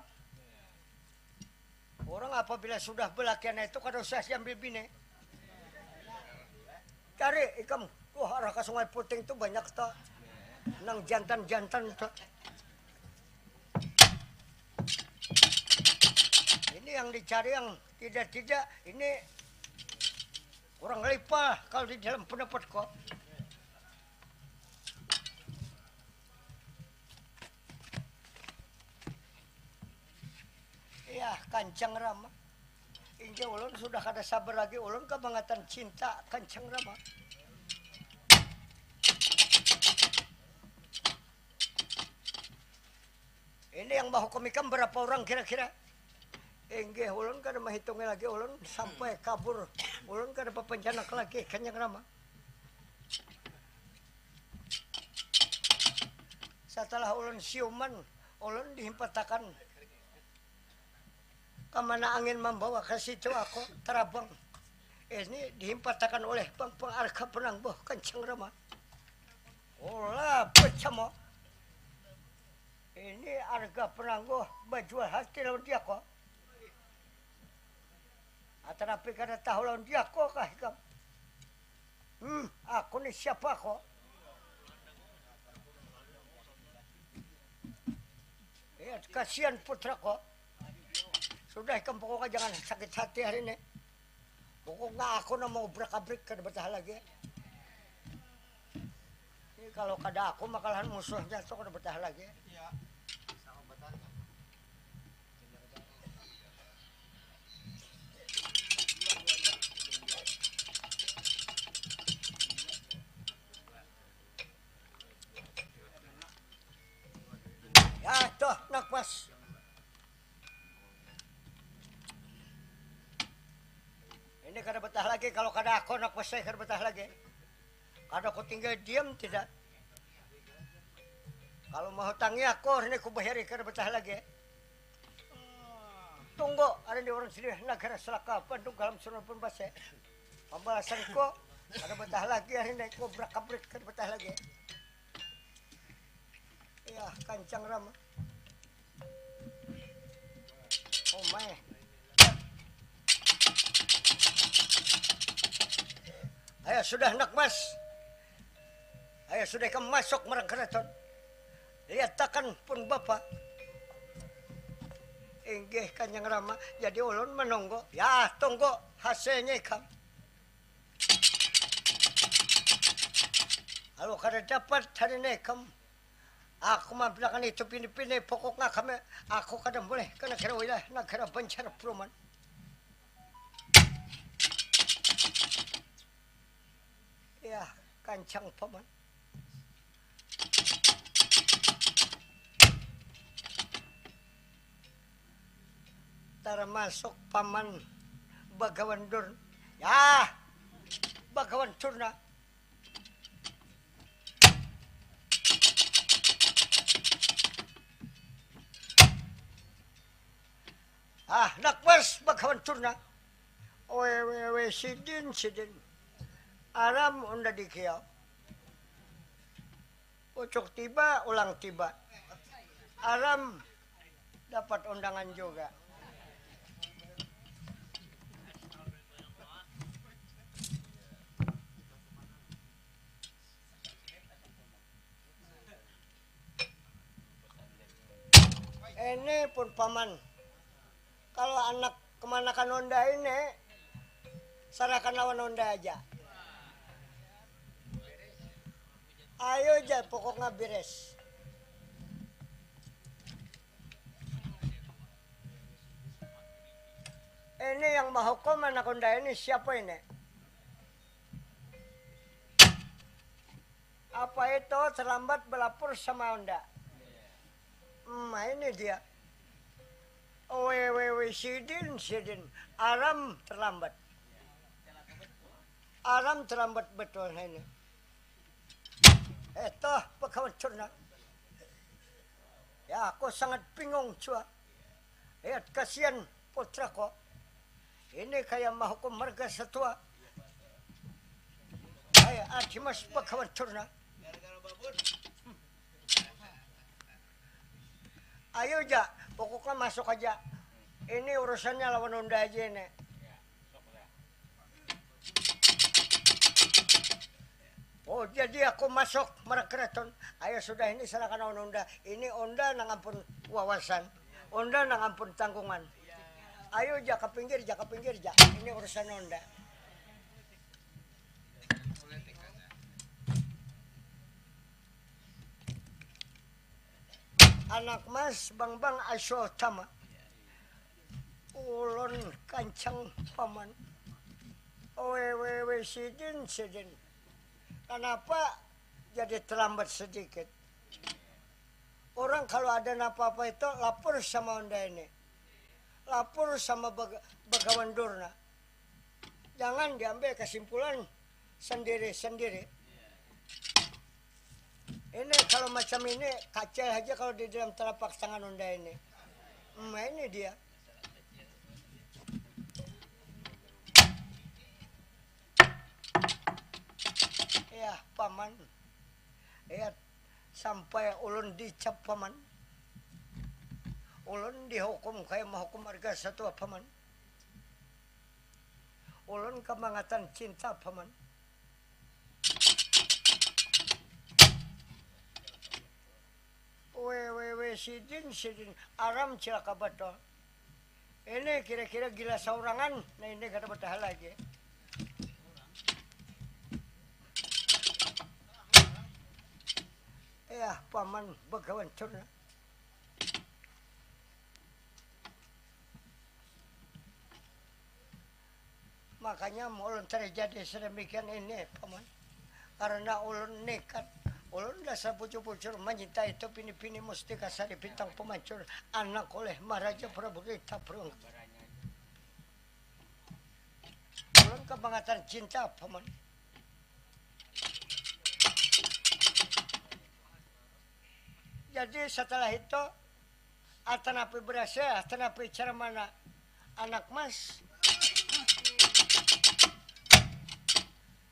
Urang apabila sudah balakian itu kada usah diambil bini. Cari ikam, wah, arah ka Sungai Puting tu banyak ta. Nang jantan-jantan ta. Ini yang dicari, yang tidak-tidak ini kurang lipah kalau di dalam pendapatku. Iya, Kanjeng Rama. Inggih, ulun sudah kada sabar lagi, ulun kabangatan cinta, Kanjeng Rama. Ini yang mahukum ikam berapa orang kira-kira? Inggih, ulun kada mahitungi lagi, ulun sampai kabur. Ulun kada bapanjanak lagi, Kanjeng Rama. Setelah ulun siuman, ulun dihimpatakan kamana angin mambawa, ka situ aku tarabang. Ini dihimpatakan oleh pang-pang arga penangguh, Kanjeng Rama. Olah bersama. Ini arga penangguh bajual hati lawan diako. Atanapi kada tahu lawan diako kah ikam? Hmm, aku ni siapa ko? Ya, kasihan putra ko. Sudah ikam pokoknya jangan sakit hati hari ini. Pokoknya aku nang mau obrak-abrik kada betah lagi. Ini kalau kada aku makalahan musuhnya tu kada betah lagi. Ya, tuh, nak pas. Ini kada betah lagi, kalau kada aku anak besai kada betah lagi. Kada ku tinggal diam, tidak. Kalau mau hutangi aku, ini ku bayari, kada betah lagi. Tunggu, ada di orang sini, nagara selaka, Bandung galam, Surabaya pun base. Pambalasanku, kada betah lagi, hari ini ku obrak-abrik, kada betah lagi. Iya, Kanjeng Rama. Umai. Ayo sudah, nak mas. Ayo sudah ikam masuk marang keraton. Liatakan pun bapa. Inggih, Kanjeng Rama. Jadi ulun menunggu. Ya, tunggu hasilnya ikam. Kalau kada dapat hari ini ikam, aku mampilakan itu pini-pini, pokoknya kami, aku kada boleh ke negara wilayah negara Banjar Pruman. kancang paman. Termasuk paman Bagawan Dur. Ya, Bagawan Durna. Ah, nak mas Bagawan Durna. Wewewe sidin sidin. Aram unda dikiau. Pucuk tiba ulang tiba. Aram dapat undangan juga. Ini pun paman. Kalau anak kemanakan Honda ini, serahkan lawan Honda aja. Ayo aja, pokoknya beres. Ini yang menghukum anak Honda ini siapa ini? Apa itu terlambat belapor sama Honda? Hmm, ini dia. Wewewe sidin sidin. Aram terlambat. Aram terlambat betul ini. Eh toh pegawai jurnal. Ya aku sangat bingung jua. Lihat kasihan putraku. Ini kaya mahukum marga satua. Kaya adi mas bagawan durna. Ayu ja, pokoknya masuk aja. Ini urusannya lawan unda aja ini. Oh jadi aku masuk marga keraton. Ayo sudah ini serahkan lawan unda. Ini unda nang ampun wawasan. Unda nang ampun tanggungan. Ayo ja ka pinggir ja ka pinggir ja. Ini urusan unda. Anak mas bang bang asyul tama. Ulun kancang paman. Wewewe sidin sidin. Kanapa jadi terlambat sedikit? Orang kalau ada napa-apa itu lapor sama unda ini. Lapor sama bagawan durna. Jangan diambil kesimpulan sendiri-sendiri. Ini kalau macam ini kacil aja kalau di dalam telapak tangan unda ini. Hmm, ini dia. Ya paman. Ya sampai ulun dicap paman. Ulun dihukum kayak menghukum harga satu paman. Ulun kemangatan cinta paman. Wewewe sidin sidin aram cilaka betul. Ini kira-kira gila saurangan. Nah ini kada betahan lagi. Ya paman begawan curna. Makanya ulun terjadi sedemikian ini paman. Karena ulun nekat. Ulun dasar bujur-bujur menyintai itu pini-pini mustika sari bintang pemancur anak oleh Maharaja Prabu Rita Perung. Ulun kebangatan cinta paman. Jadi setelah itu atanapi berhasil atanapi cara mana anak mas.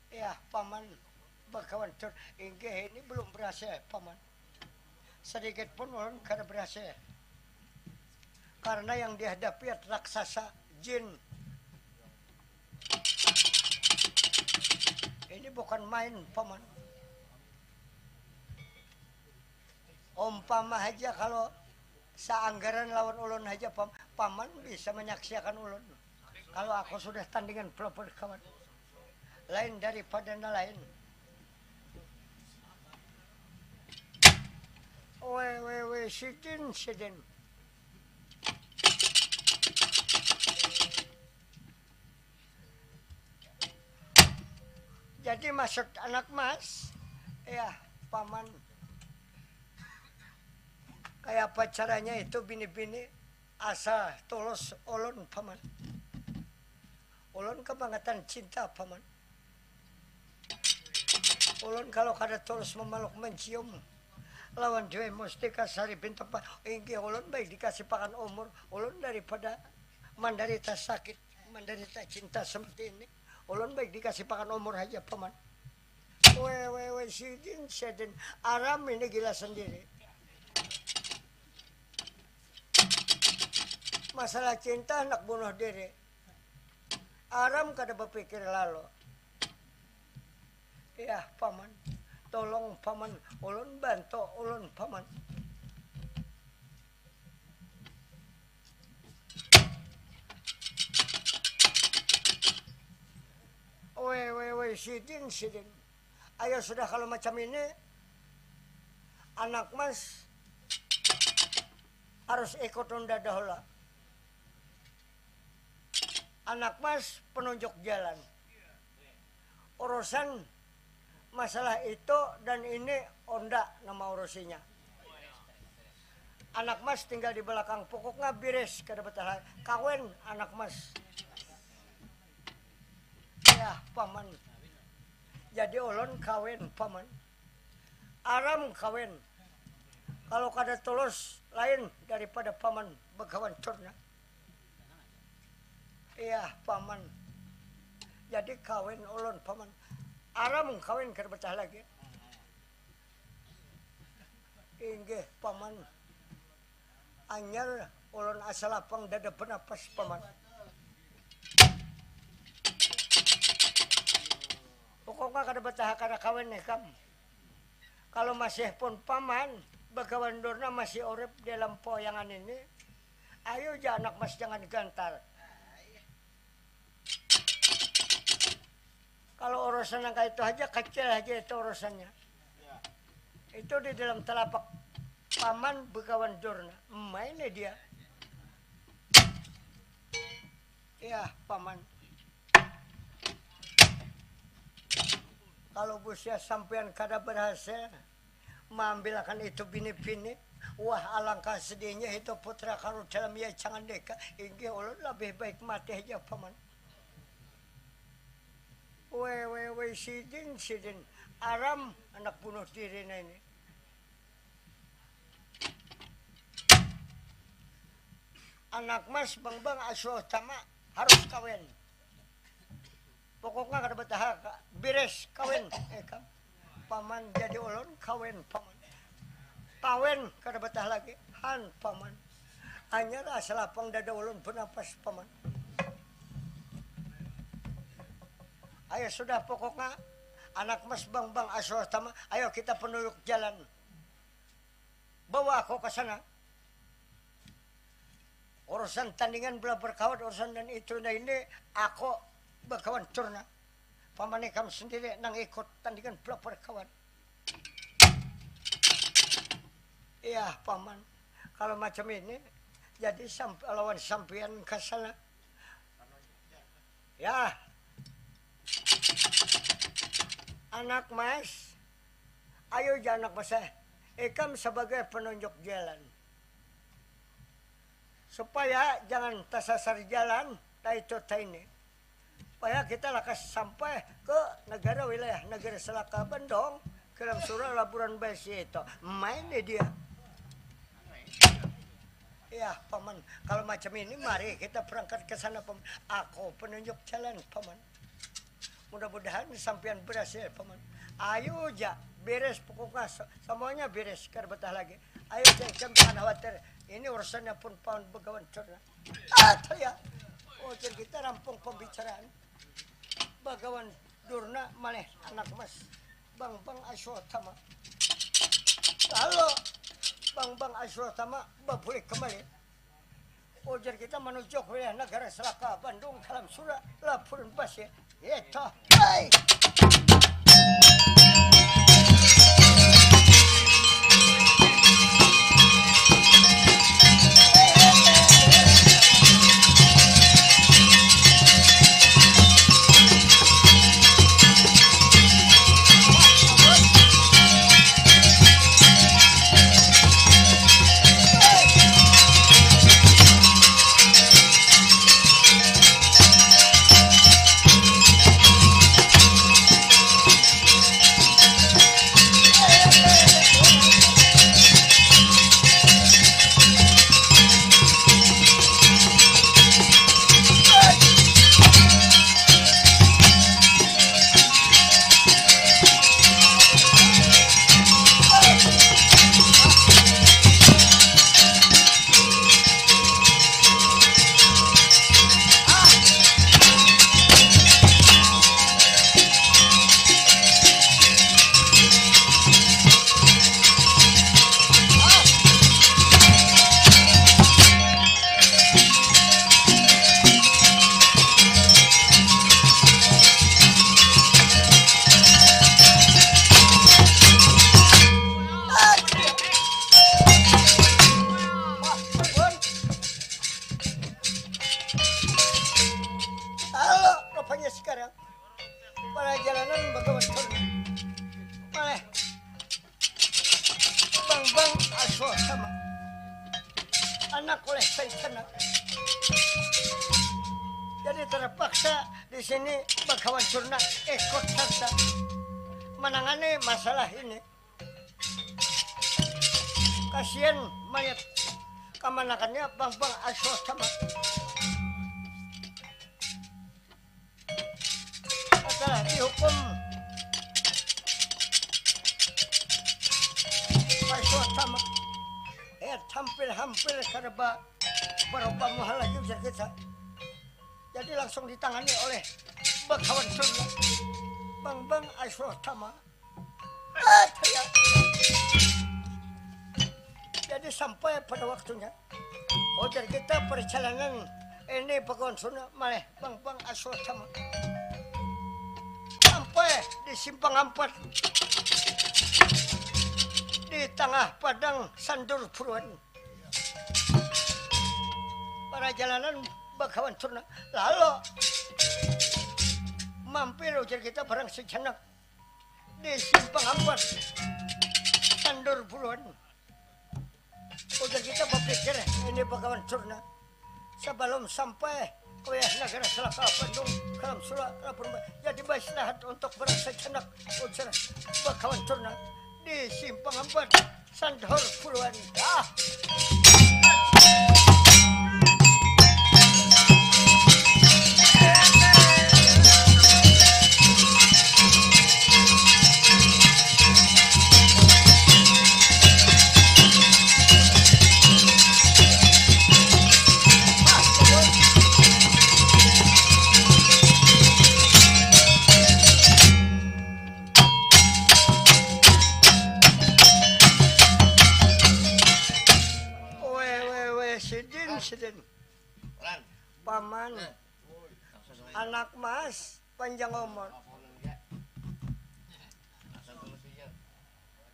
Ya paman bakawan tur inggih ini belum berhasil paman. Sedikit pun ulun kada berhasil. Karena yang dihadapi raksasa jin. Ini bukan main paman. Umpama haja kalau saanggaran lawan ulun haja paman bisa menyaksiakan ulun. Kalau aku sudah tandingan pelopor kawan. Lain daripada nalain. Wewewe sidin sidin. Jadi maksud anak mas, ya paman, kayak apa caranya itu bini-bini asal tulus ulun paman. Ulun kebangetan cinta paman. Ulun kalau kada tulus memeluk mencium lawan Dewi Mustika Sari Bintang pa-, inggih ulun baik dikasih pakan umur, ulun daripada menderita sakit, menderita cinta seperti ini. Ulun baik dikasih pakan umur aja paman. Weh weh weh sidin sidin, aram ini gila sendiri. Masalah cinta anak bunuh diri. Aram kada bapikir lalu. Yah paman, tolong paman, ulun bantu ulun paman. Weh weh weh sidin sidin. Ayo sudah kalau macam ini, anak mas harus ikut unda dahulu. Anak mas penunjuk jalan. Urusan masalah itu dan ini unda nama urusinya. Anak mas tinggal di belakang pokoknya beres kada betah kawin anak mas. Ya paman. Jadi ulun kawin paman. Aram kawin. Kalau kada tulus lain daripada paman begawan curna. Iya paman. Jadi kawin ulun paman. Aram kawin kada betah lagi. Inggih paman. Anyar ulun asa lapang dada benapas paman. Pokoknya kada betah kada kawin nih kam. Kalau masih pun paman, bagawan durna masih urip di alam poyangan ini, ayu ja anak mas jangan gantar. Kalau urusan yang kayak itu aja kecil aja itu urusannya. Itu di dalam telapak paman bagawan durna, main dia. Ya paman. Kalau busia sampean kada berhasil maambilakan itu bini-bini, wah alangkah sedihnya itu putra karu dalam ia jangan deka, inggih ulun lebih baik mati aja paman. Weh weh weh sidin sidin, aram anak bunuh diri nah ini. Anak mas bang bang asuh tama harus kawin. Pokoknya kada bataha beres kawin. Eh kam paman jadi ulun kawin paman. Kawin kada bataha lagi han paman. Hanya lah selapang dada ulun bernapas paman. Ayo sudah pokoknya anak mas bang bang asuh tama ayo kita penunjuk jalan. Bawa aku ke sana. Urusan tandingan belah berkawat urusan dan itu nah ini aku bakawan curna. Paman ikam sendiri nang ikut tandingan belah berkawat. Iya paman, kalau macam ini jadi samp lawan sampian ke sana. Ya. Anak mas, ayo ja anak mas eh. Ikam sebagai penunjuk jalan. Supaya jangan tasasar jalan, taitu taini. Supaya kita lakas sampai ke negara wilayah negara selaka bendong, kilam surau laburan besi itu. Main nih dia. Iya paman, kalau macam ini mari kita berangkat ke sana paman. Aku penunjuk jalan paman. Mudah-mudahan sampian berhasil paman. Ayu ja, beres pokoknya se- semuanya beres kada betah lagi. Ayu ja ikam jangan khawatir. Ini urusannya pun paman begawan curna. Ah ya. Oh jadi kita rampung pembicaraan. Bagawan durna malih anak mas. Bang bang aswatama. Halo. Bang bang aswatama babulik kembali. Ujar kita manuju wilayah negara selaka Bandung kalam sura laburan pasir. Itu. Hai. Kanan bagawan karna maleh bangbang aswatama anak oleh saitana. Jadi terpaksa di sini bagawan curna ikut serta menangani masalah ini. Kasian mayat kamanakannya bangbang aswatama. Masalah dihukum aswatama. Eh, hampir-hampir kada ba-, barapa muha lagi ujar kita. Jadi langsung ditangani oleh bagawan curna bangbang aswatama. Ah, saya. Jadi sampai pada waktunya ujar kita perjalanan ini bagawan curna maleh bangbang aswatama sampai di simpang ampat di tangah padang sandur buruan. Parjalanan bagawan curna lalu mampir ujar kita barang sejenak di simpang ampat sandur buruan. Ujar kita bapikir ini bagawan curna sabalum sampai ke wilayah nagara selaka Bandung kalam sula lapun ba-, jadi baistirahat untuk barang sejenak ujar bagawan curna di simpang ampat. Sandhor buruan dah. Weh, weh, weh, sidin, sidin. Paman. Anak mas, panjang umur.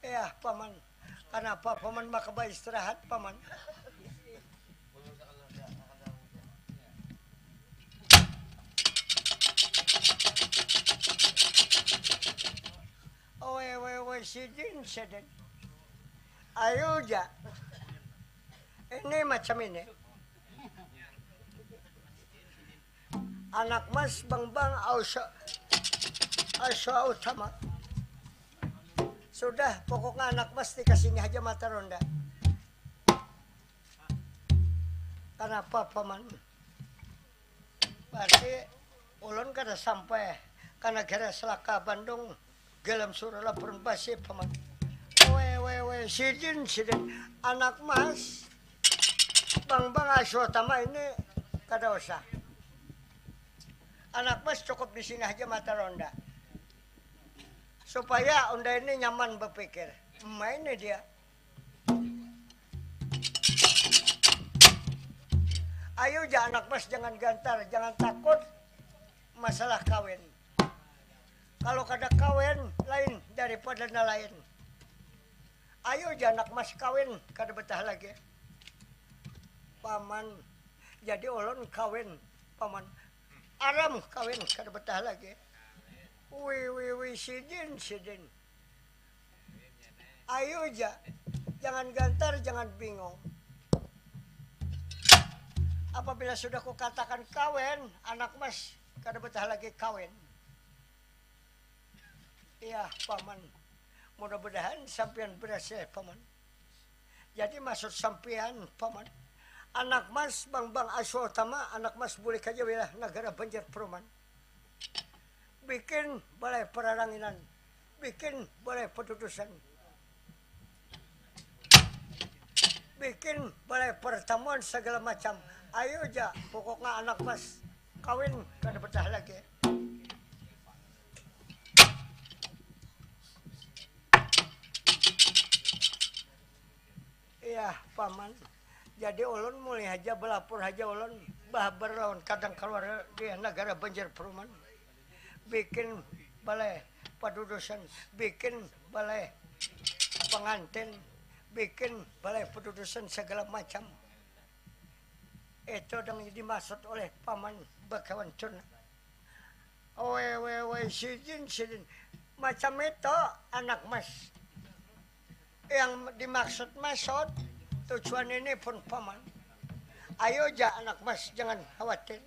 Iya, paman. Kanapa paman maka baistirahat, paman? Oe, oe, oe, sidin, sidin. Ayu ja. Ini macam ini. Anak mas bangbang ausa, ausa utama. Sudah, pokoknya anak mas dikasih ini aja mata ronda. Kanapa, paman? Berarti ulun kada sampai ka nagara selaka Bandung, galam sura lapurun basi, paman. Weh, weh, weh, sidin, sidin. Anak mas, bangbang aswatama ini kada usah. Anak mas cukup di sini aja mata ronda. Supaya unda ini nyaman bapikir. Main dia. Ayu ja anak mas, jangan gantar, jangan takut masalah kawin. Kalau kada kawin, lain daripada nalain. Ayu ja anak mas kawin, kada betah lagi. Paman, jadi ulun kawin, paman. Aram kawin, kada betah lagi. Wi, wi, wi, sidin, sidin. Ayu ja, jangan gantar, jangan bingung. Apabila sudah kukatakan kawin, anak mas kada betah lagi kawin. Iya, paman. Mudah-mudahan sampian berhasil, paman. Jadi maksud sampian, paman, anak mas bangbang aswa utama, anak mas bulik aja wilayah nagara Banjar Peruman. Bikin balai pararanginan, bikin balai padudusan, bikin balai pertemuan segala macam. Ayu ja, pokoknya anak mas kawin kada betah lagi. Iya, paman. Jadi ulun mulih haja, balapur haja ulun, bahabar lawan kadang kaluarga di nagara Banjar Peruman. Bikin balai padudusan, bikin balai pangantin, bikin balai padudusan segala macam. Itu nang dimaksud oleh paman bakawan Cun. Oi, oi, oi, sidin, sidin. Macam itu, anak mas. Yang dimaksud masot, tujuan ini pun paman. Ayo ja, anak mas, jangan khawatir.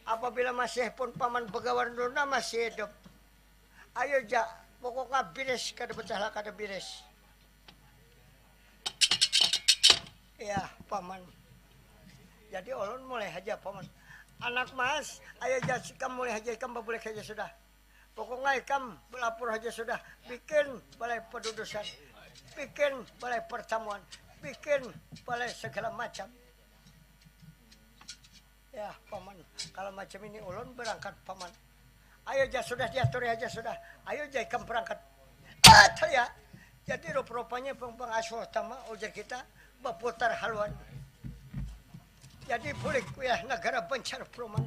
Apabila masih pun paman Begawan Luna masih hidup, ayo ja, pokoknya biris kada betahlah kada biris. Ya, paman. Jadi ulun mulai haja, paman. Anak mas, ayo ja ikam mulai haja, ikam babulik haja sudah. Pokoknya ikam belapor haja sudah, bikin balai padudusan, bikin balai pertamuan, bikin balai segala macam. Ya, paman, kalau macam ini ulun berangkat, paman. Ayo ja sudah, diaturi haja sudah. Ayo ja ikam berangkat. Ah, ya. Jadi rupa-rupanya bang, bang asuh tama, ujar kita, baputar haluan. Jadi bulik wilayah negara Banjar Pruman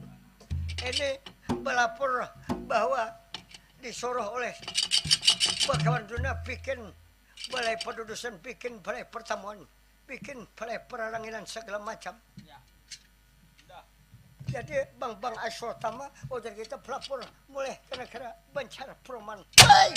ini belapor bahwa disuruh oleh Bagawan Duna bikin balai padudusan, bikin balai pertamuan, bikin balai peraranginan segala macam. Ya. Jadi bang, bang asuh tama, ujar kita pelapor mulai ke negara Banjar Pruman. Hai!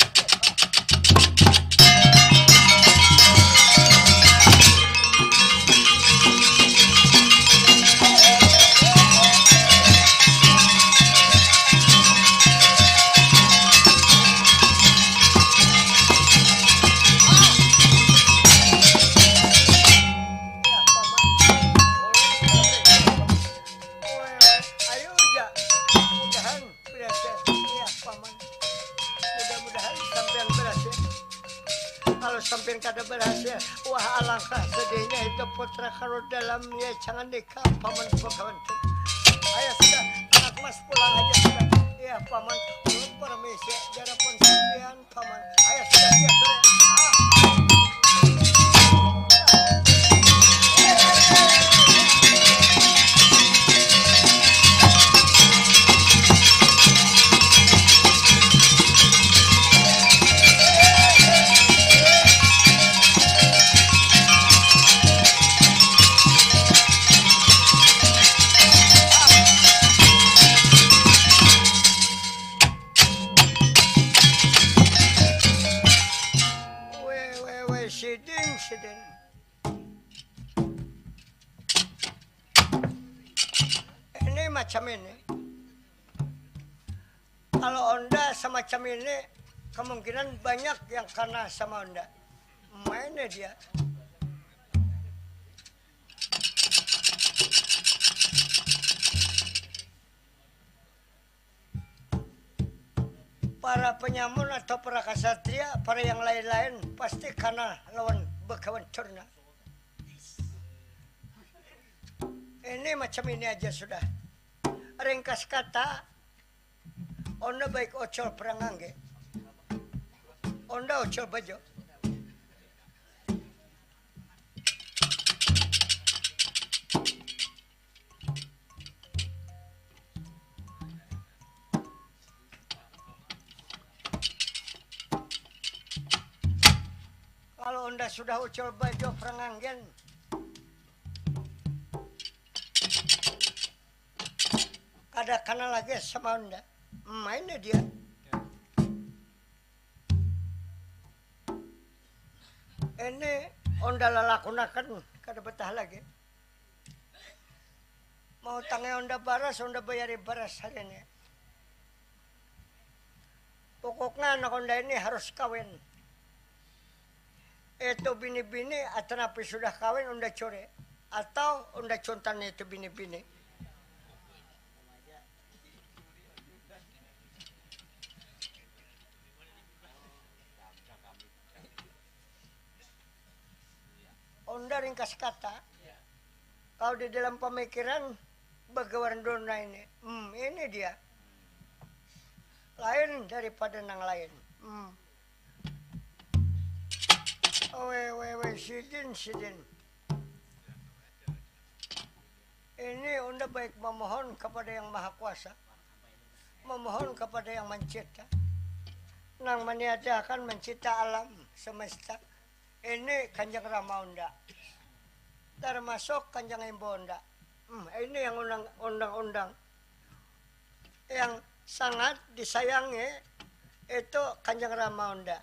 Ayo ja, mudahan berhasil. Iya, paman. Mudah-mudahan sampean berhasil. Kalau sampean kada berhasil, wah, alangkah sedihnya itu putra kalau dalam ya jangan nikah, paman, pagawan. Ayo sudah, anak mas pulang aja sudah. Iya, paman. Ulun permisi, darapun sampean, paman. Ayo sudah, siap sudah. Ah. Weh, weh, weh, sidin, sidin. Ini macam ini. Kalau onda semacam ini, kemungkinan banyak yang kena sama onda. Mainnya dia. Para penyamun atau para kasatria, para yang lain-lain pasti kena lawan Begawan Durna. Ini macam ini aja sudah. Ringkas kata, onda baik ocol perang angge. Onda ocol bajo. Kalau onda sudah ucul bajo perang anggen, kada kana lagi sama onda. Main dia. Ini onda lalakunakan kada betah lagi. Mau tangai onda baras, onda bayari baras hari ini. Pokoknya anak onda ini harus kawin. Itu bini-bini atanapi sudah kawin, onda curi atau onda cuntan itu bini-bini. Onda ringkas kata, kalau di dalam pemikiran Bagawan Durna ini, hmm, ini dia. Lain daripada nang lain. Hmm. Owe, owe, owe, sidin, sidin. Ini onda baik memohon kepada Yang Maha Kuasa, memohon kepada Yang Mencipta, nang meniadakan mencipta alam semesta. Ini Kanjeng Rama onda, termasuk Kanjeng Imbo onda. Hmm, ini yang undang, undang-undang. Yang sangat disayangi itu Kanjeng Rama Unda.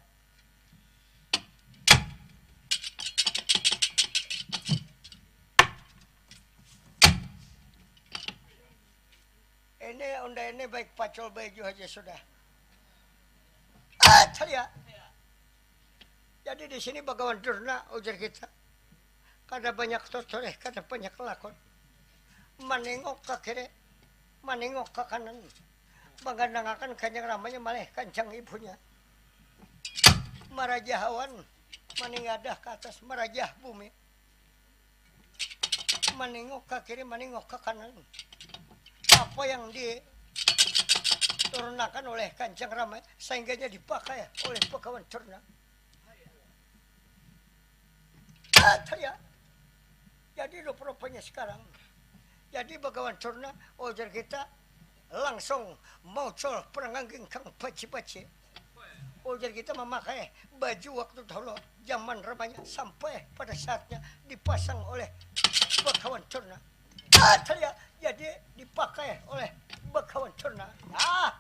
Ini Unda ini baik pacul baju aja sudah. Ah, ceria. Jadi di sini Bagawan Durna, ujar kita. Kada banyak tutur, eh, kada banyak lakon. Manengok ka kiri, manengok ka kanan. Manggandangakan Kanjeng Ramanya malih kancang ibunya. Marajah awan, maningadah ka atas, marajah bumi. Manengok ka kiri, manengok ka kanan. Apa yang diturunakan oleh Kanjeng Rama, sahingganya dipakai oleh Bagawan Durna. Ah, ya. Jadi rupa-rupanya sekarang. Jadi Bagawan Durna, ujar kita, langsung muncul pangangging kang baci-baci. Ujar kita mamakai baju waktu dahulu, zaman Ramanya, sampai pada saatnya dipasang oleh Bagawan Durna. Ah, ya. Jadi dipakai oleh Bagawan Durna. Ah.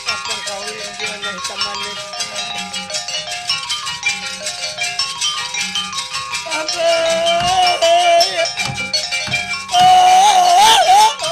Apa kawin jua nih tamanis. Apa? Oh, apa?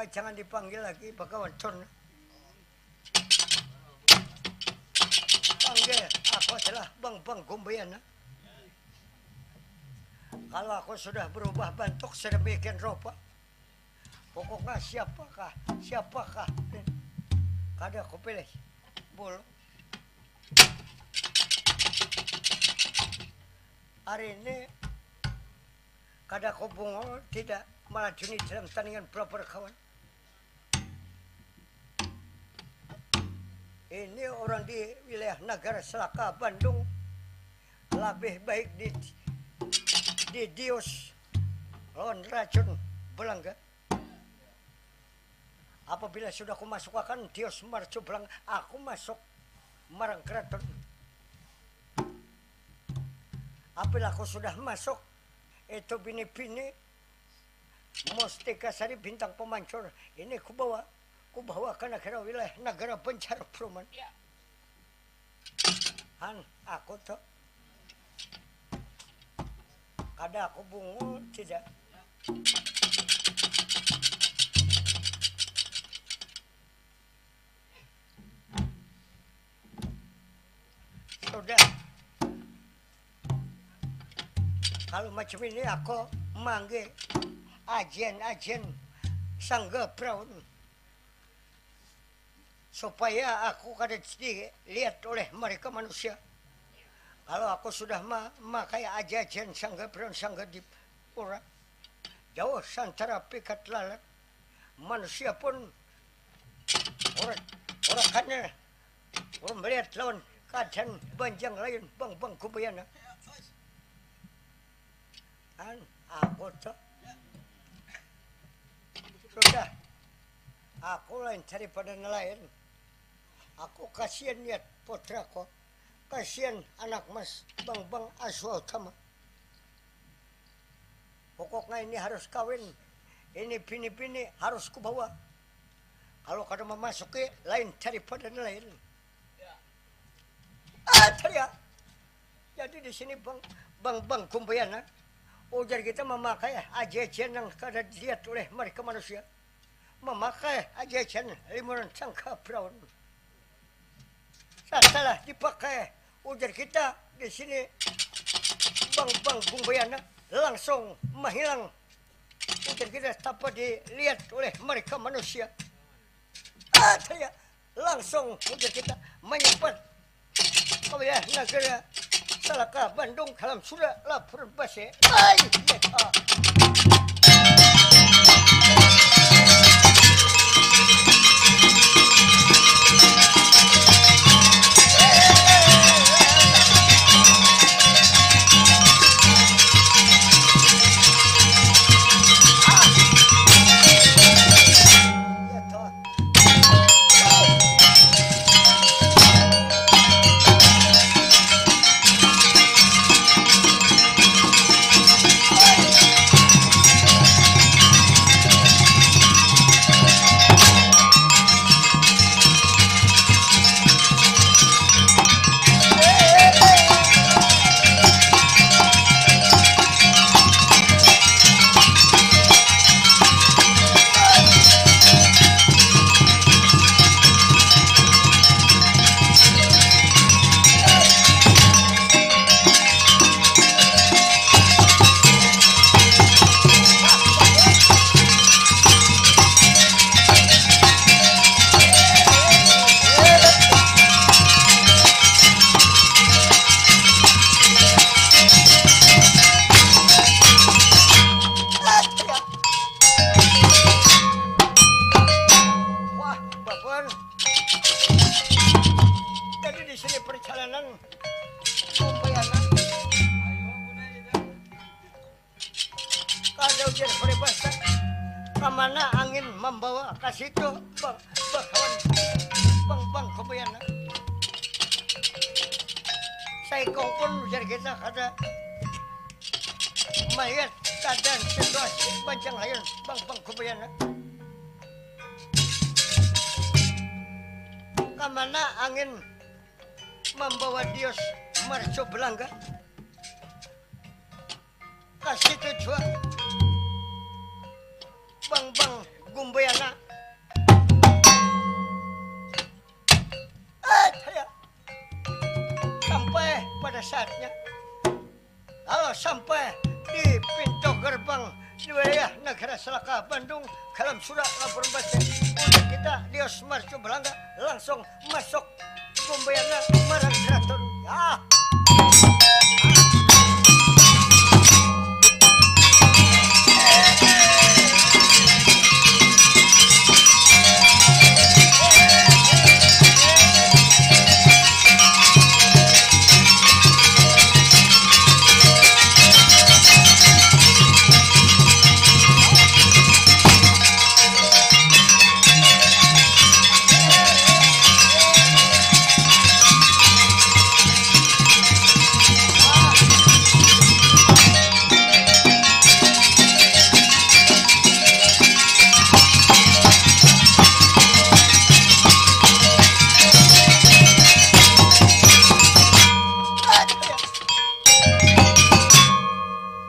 Jangan dipanggil lagi, Bagawan Con. Panggil aku adalah Bang Bang Gombayana. Kalau aku sudah berubah bentuk sedemikian rupa, pokoknya siapakah, siapakah, kada aku pilih. Bulu. Hari ini kada aku bungul, tidak melajuni dalam tandingan pelopor kawan. Ini orang di wilayah Nagara Selaka, Bandung, lebih baik di, di dius lawan racun belangga. Apabila sudah aku masuk akan dius marcu belangga, aku masuk marang keraton. Apabila aku sudah masuk, itu bini-bini Mustika Sari Bintang Pemancur ini kubawa, kubawa ke negara wilayah negara Banjar Pruman. Ya. Han, aku tuh kada aku bungul tidak. Sudah. Kalau macam ini aku manggil ajen-ajen sangga peraun supaya aku kada dilihat oleh mereka manusia. Kalau aku sudah memakai ajen-ajen sangga peraun sangga di pura jauh santara pikat lalat manusia pun orang orang kana orang melihat lawan keadaan banjang lain bang bang kubayana. An aku tuh sudah aku lain daripada nelayan. Aku kasihan lihat putraku, kasihan anak mas bang bang aswa utama. Pokoknya ini harus kawin. Ini bini-bini harus kubawa. Kalau kada memasuki lain daripada lain. Ah, ya. Jadi di sini bang bang bang kumbayana. Ujar kita memakai ajajian yang kada dilihat oleh mereka manusia. Memakai ajajian limuran sangka brown. Sasalah dipakai ujar kita di sini bang bang bungbayana langsung menghilang ujar kita tanpa dilihat oleh mereka manusia. Ah, saya langsung ujar kita menyimpan ke wilayah negara Salaka Bandung dalam surat laporan base. Ay, ya. Wah, babon. Jadi di sini perjalanan Kumpayana. Kada ujar peribahasa. Kamana angin membawa ka situ bang bakawan bang bang Kumpayana. Saikung pun ujar kita kada melihat keadaan situasi banjang layan bang bang Kumpayana. Kamana angin membawa dios marco belangga. Ka situ jua bang bang Gumbayana. Eh, ya. Sampai pada saatnya. Lalu sampai di pintu gerbang di wilayah Negara Selaka Bandung, kalam sudah laporan baca. Udah kita di Osmar Cubalangga langsung masuk Kumbayana marang keraton. Ya.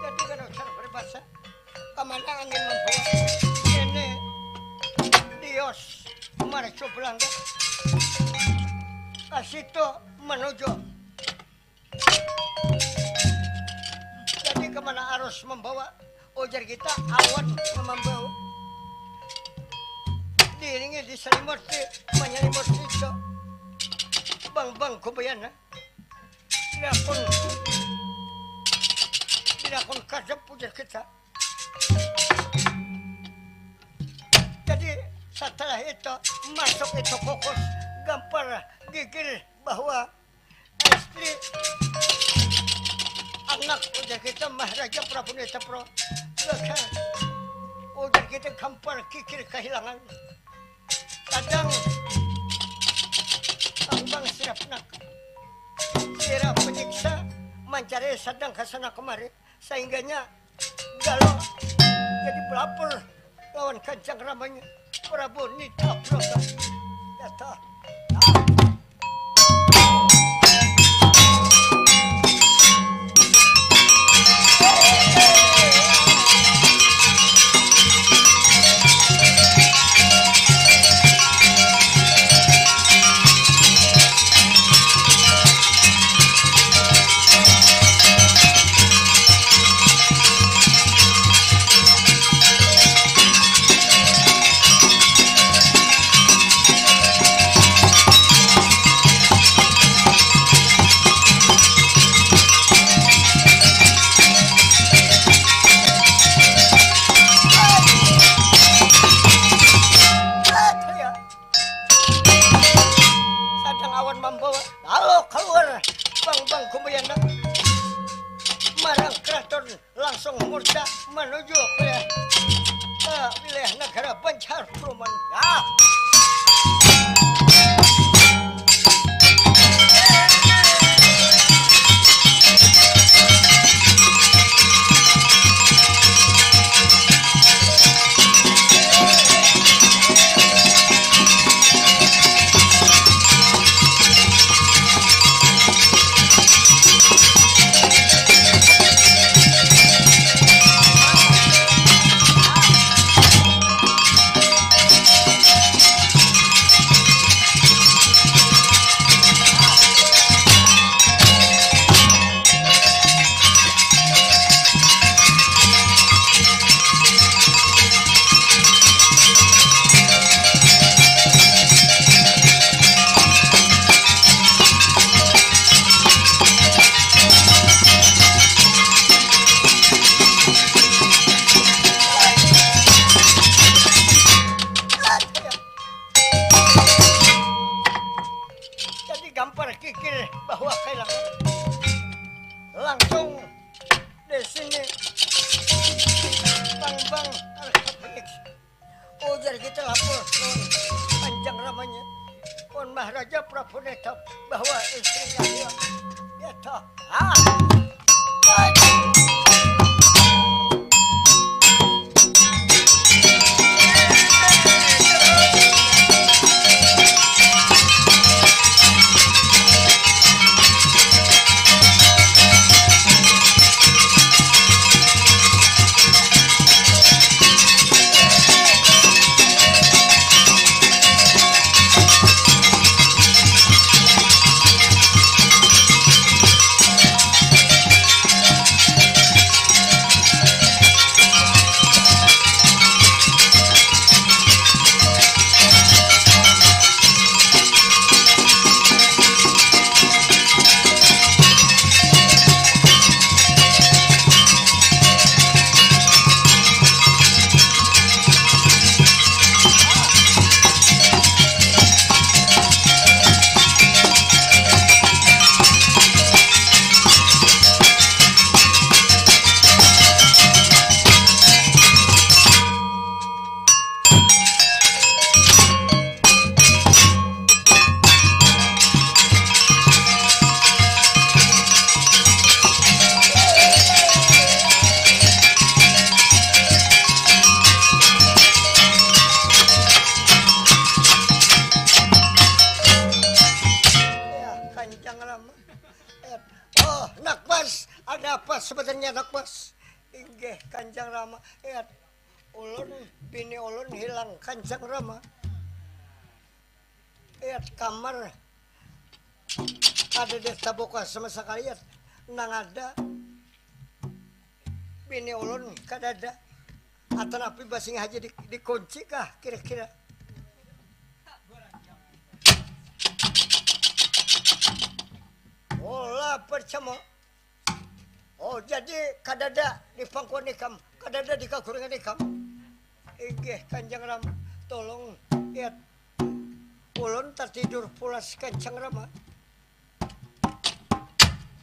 Jadi kada usah peribahasa. Kemana angin membawa? Ini dios marco belangga. Ke situ menuju. Jadi kemana arus membawa? Ujar kita awan membawa. Diiringi diselimut di menyelimut itu. Bang bang kubayana. Tidak pun tidak pun kadep ujar kita. Jadi setelah itu masuk itu kukus gampar gigir bahwa istri anak ujar kita Maharaja Prabu Netapro gagal ujar kita gampar gigir kehilangan sadang bang sirap nak sirap penyiksa mencari sadang ke sana kemari sehingganya Galo jadi pelapor lawan kancang ramanya Prabu Nita Broto. Nyata. Sadang awan mambawa lalu kaluar bang-bang kumbayana marang keraton langsung murca manuju ke wilayah negara Banjar Pruman. Ya. Jadi gampar kikir bahwa kehilangan langsung di sini bang-bang harga ujar kita lapor lawan panjang ramanya pun Maharaja Prabu Netap bahwa istrinya dia dia toh ah Sebenarnya anak mas. Inggih, Kanjang Rama. Yat, ulun, bini ulun hilang, Kanjang Rama. Yat, kamar. Ada deh tabuka sama sekali, Yat. Nang ada. Bini ulun kadada. Atanapi basing haja di, dikunci kah kira-kira? Olah percama. Oh, jadi kadada di pangkuan ikam, kadada di kakuringan ikam. Inggih, Kanjeng Rama, tolong, Yat. Ulun tatidur pulas, Kanjeng Rama.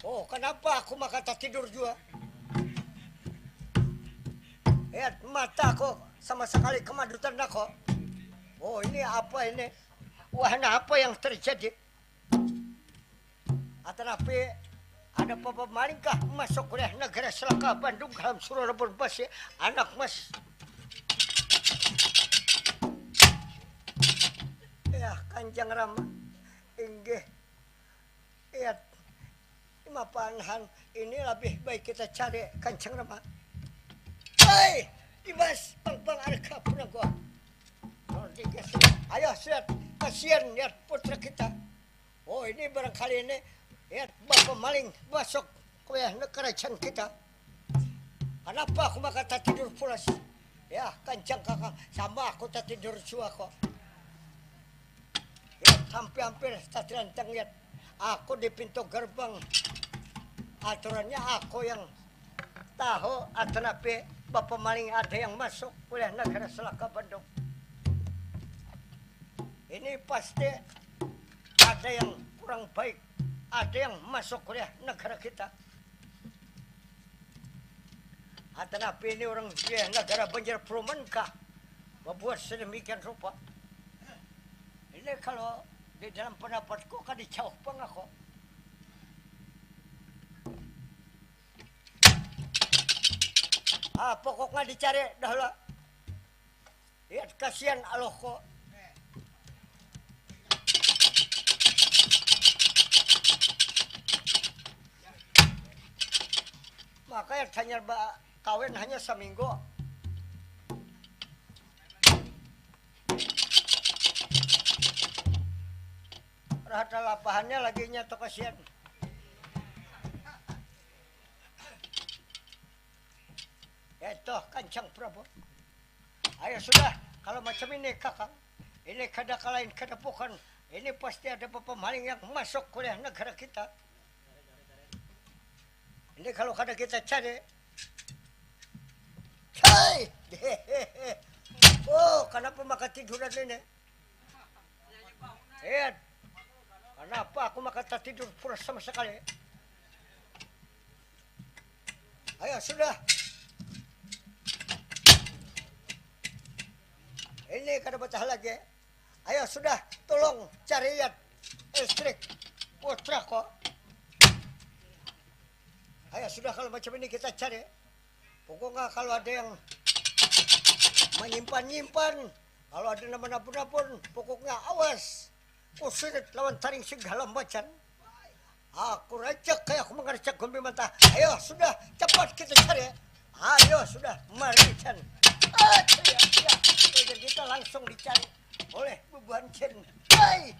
Oh, kenapa aku maka tatidur jua? Yat, mata aku sama sekali kemadutan aku. Oh, ini apa ini? Wahana apa yang terjadi? Atanapi ada papa malingkah masuk kuliah negara selaka Bandung dalam surabun basi anak mas. Ya, Kanjeng Rama. Inggih. Iya. Mapanahan ini lebih baik kita cari Kanjeng Rama. Hei, Dimas, pang pang arga punang gua. Ayo, siat, kasihan lihat putra kita. Oh, ini barangkali ini, ya, bapa maling masuk kuliah kerajaan kita. Kenapa aku maka tidur pulas? Ya, Kanjeng Kakang, sama aku tidur jua kok. Ya, hampir-hampir tadi lantang, ya. Aku di pintu gerbang. Aturannya aku yang tahu, atanapi bapa maling ada yang masuk kuliah negara selaka Bandung. Ini pasti ada yang kurang baik, ada yang masuk kuliah negara kita. Atanapi ini orang kuliah negara Banjar Peruman kah membuat sedemikian rupa. Ini kalau di dalam pendapatku kada jauh pang aku. Ah, pokoknya dicari dah lah. Lihat kasihan aloh ko. Makanya hanyar ba kawin hanya saminggu. Rahat lapahannya lagi nyatu kasihan. Ya itu kancang Prabu. Ayo sudah, kalau macam ini kakang, ini kada kalain kada bukan, ini pasti ada pemaling yang masuk kuliah negara kita. Ini kalau kada kita cari, hei, oh kenapa maka tiduran ini? Iya, kenapa aku maka tak tidur pulas sama sekali? Ayo sudah. Ini kada betah lagi. Ayo sudah, tolong cari ya listrik putra kok. Ayo sudah kalau macam ini kita cari. Pokoknya kalau ada yang menyimpan-nyimpan, kalau ada nama nabun-nabun, pokoknya awas. Kusirit lawan taring segala macam. Aku rejek kayak aku mengerjek gombi mata. Ayo sudah cepat kita cari. Ayo sudah mari Chan. Ah, iya, iya. Jadi kita langsung dicari oleh bebuhan Chan. Hai.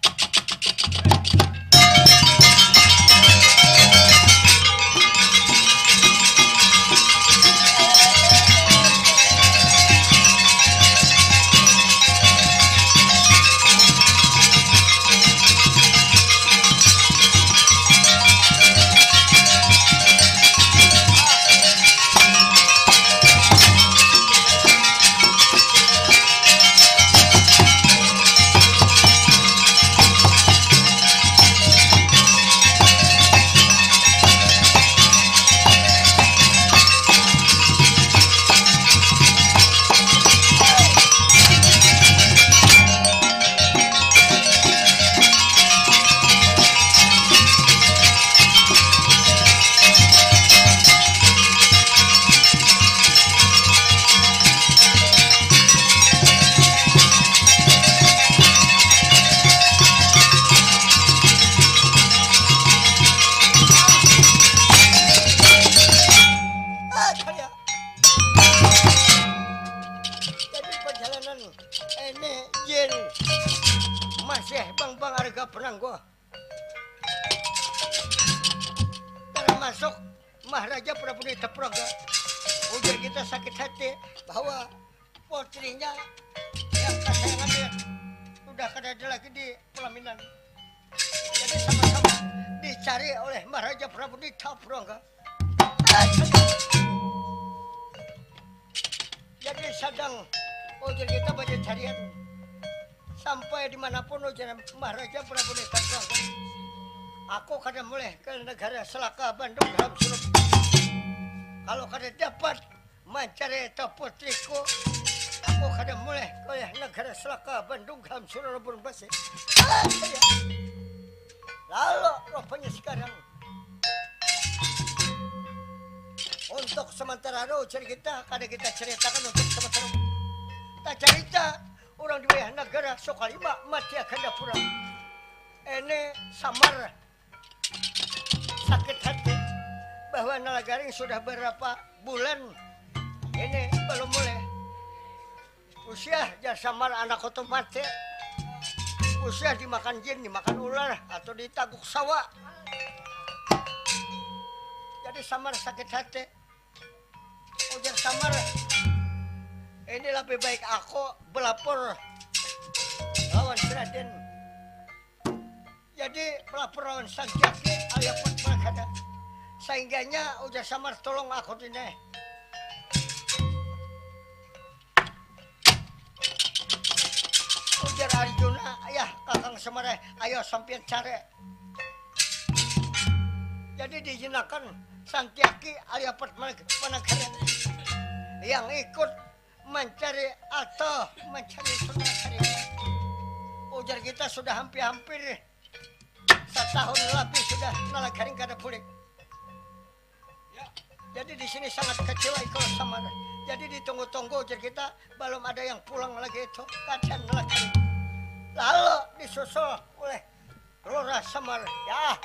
Masih bang-bang harga penangguh. Termasuk Maharaja Prabu Nitapurangga. Ujar kita sakit hati bahwa putrinya yang kesayangannya sudah kada ada lagi di pelaminan. Jadi sama-sama dicari oleh Maharaja Prabu Nitapurangga. Jadi sadang, oh, jadi kita banyak carian. Sampai dimanapun, oh, jadi Maharaja Prabu Nitapurangga. Aku kada mulai ke negara selaka Bandung dalam surup. Kalau kada dapat mencari itu putriku, aku kada mulai ke negara selaka Bandung dalam surup basi. Lalu rupanya sekarang untuk sementara ro, jadi kita kada kita ceritakan untuk sementara. Kita cerita orang di wilayah negara Sokalima mati akan dapura. Ini samar sakit hati bahwa Nalagaring sudah berapa bulan ini belum mulai. Usiah jar samar anak koto mati. Usiah dimakan jin, dimakan ular, atau ditaguk sawa. Jadi samar sakit hati. Ujar samar, ini lebih baik aku belapor lawan si Raden. Jadi pelapor lawan Santiaki alias Put Malakada. Saingganya ujar samar tolong aku dini. Ujar Arjuna, ayah kakang semare, ayo sampian cari. Jadi dijinakan Santiaki alias Put Malak-, Malakada yang ikut mencari atau mencari Sunan Karim. Ujar kita sudah hampir-hampir setahun lebih sudah Nalagaring kada pulik. Jadi di sini sangat kecewa ikut sama. Jadi ditunggu-tunggu ujar kita belum ada yang pulang lagi itu. Kasihan Nalagaring. Lalu disusul oleh Lurah Samar. Ya.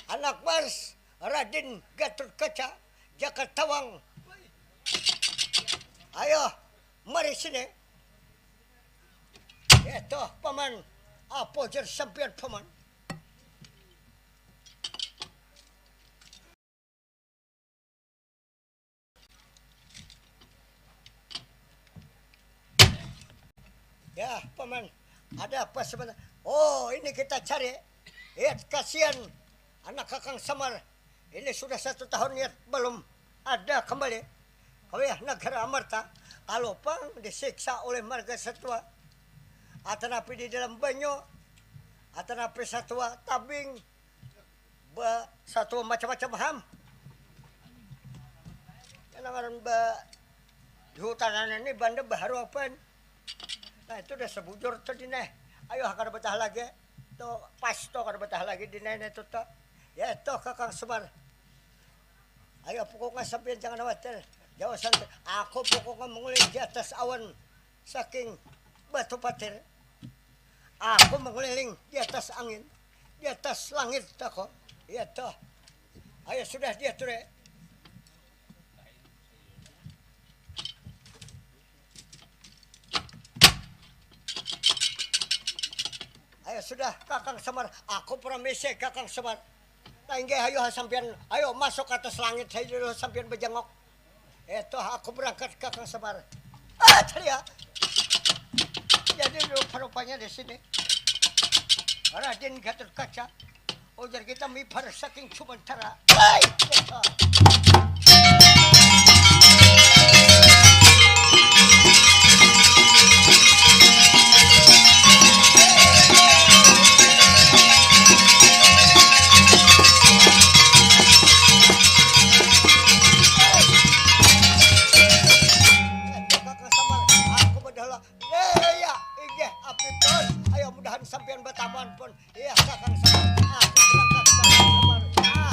Anak Mars, Radin Gatot Kaca, Jakartawang. Ayo, mari sini. Ya toh, paman. Apa jar sampian, paman? Ya, paman, ada apa sebenarnya? Oh, ini kita cari. Ya, kasihan anak Kakang Semar. Ini sudah satu tahun ya belum ada kembali. Kau ya, negara Amarta, kalau pang disiksa oleh marga Satua. Atanapi di dalam banyu, atanapi Satua tabing, ba, Satua macam-macam ham. Yang ngaran ba, di hutanan ini banda baharu apaan? Nah, itu udah sebujur tuh di neh. Ayo, kada betah lagi. Tuh, pas tuh, kada betah lagi di neh, neh tuh, tuh. Ya, tuh, Kakang Semar. Ayo, pokoknya sampean jangan khawatir. Jauh santai. Aku pokoknya menguling di atas awan saking Batu Patir. Aku mengeliling di atas angin, di atas langit aku. Iya toh. Ayo sudah dia ture. Ayo sudah Kakang Semar, aku permisi Kakang Semar. Nah, inggih, ayo sampian, ayo masuk ke atas langit saja dulu sampian bejengok. Itu aku berangkat Kakang Semar. Ah, ceria. Jadi rupa-rupanya di sini Raden Gatot Kaca, ujar kita mipar saking Cumantara. Hai, kita. Kakang Semar, aku bedola. Eh, ya, inggih, api pun. Ayo, mudahan sampean bataman pun. Iya, Kakang Semar. Ah, Kakang Semar. Ah.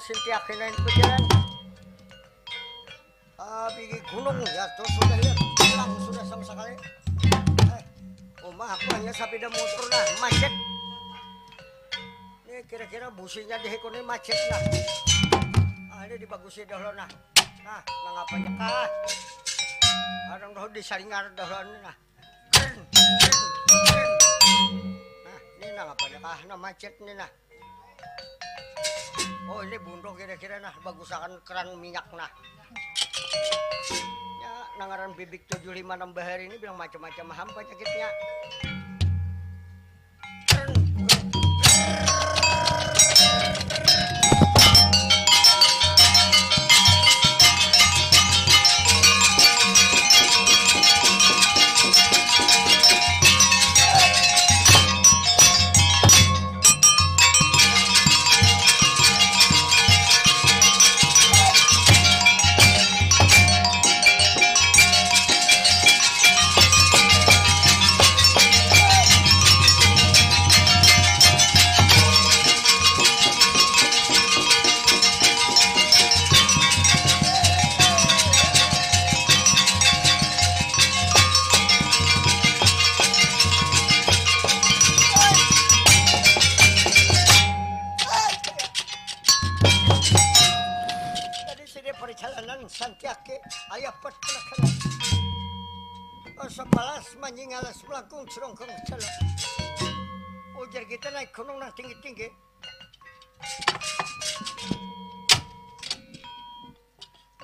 Sintiak hinain ku jalan. Ah, bigi gunung ya tuh sudah ya, hilang sudah sama sekali. Eh, rumah aku hanya sepeda motor nah, macet. Ini kira-kira businya di hikun ini macet nah. Ah, ini dibagusi dahulu nah. Nah, nangapa kah? Orang dahulu disalingar dahulu ini nah. Nah, ini nangapa kah? Nah, macet ini nah. Oh, ini buntu kira-kira nah, bagusakan keran minyak nah. Ya, nangaran bibik tujuh lima enam bahari ini bilang macam-macam ham penyakitnya. Tadi sini perjalanan Santiaki, ayah pet penekanan. Oh, sebalas manyingalas melangkung cerongkong celok. Ujar kita naik gunung nang tinggi-tinggi.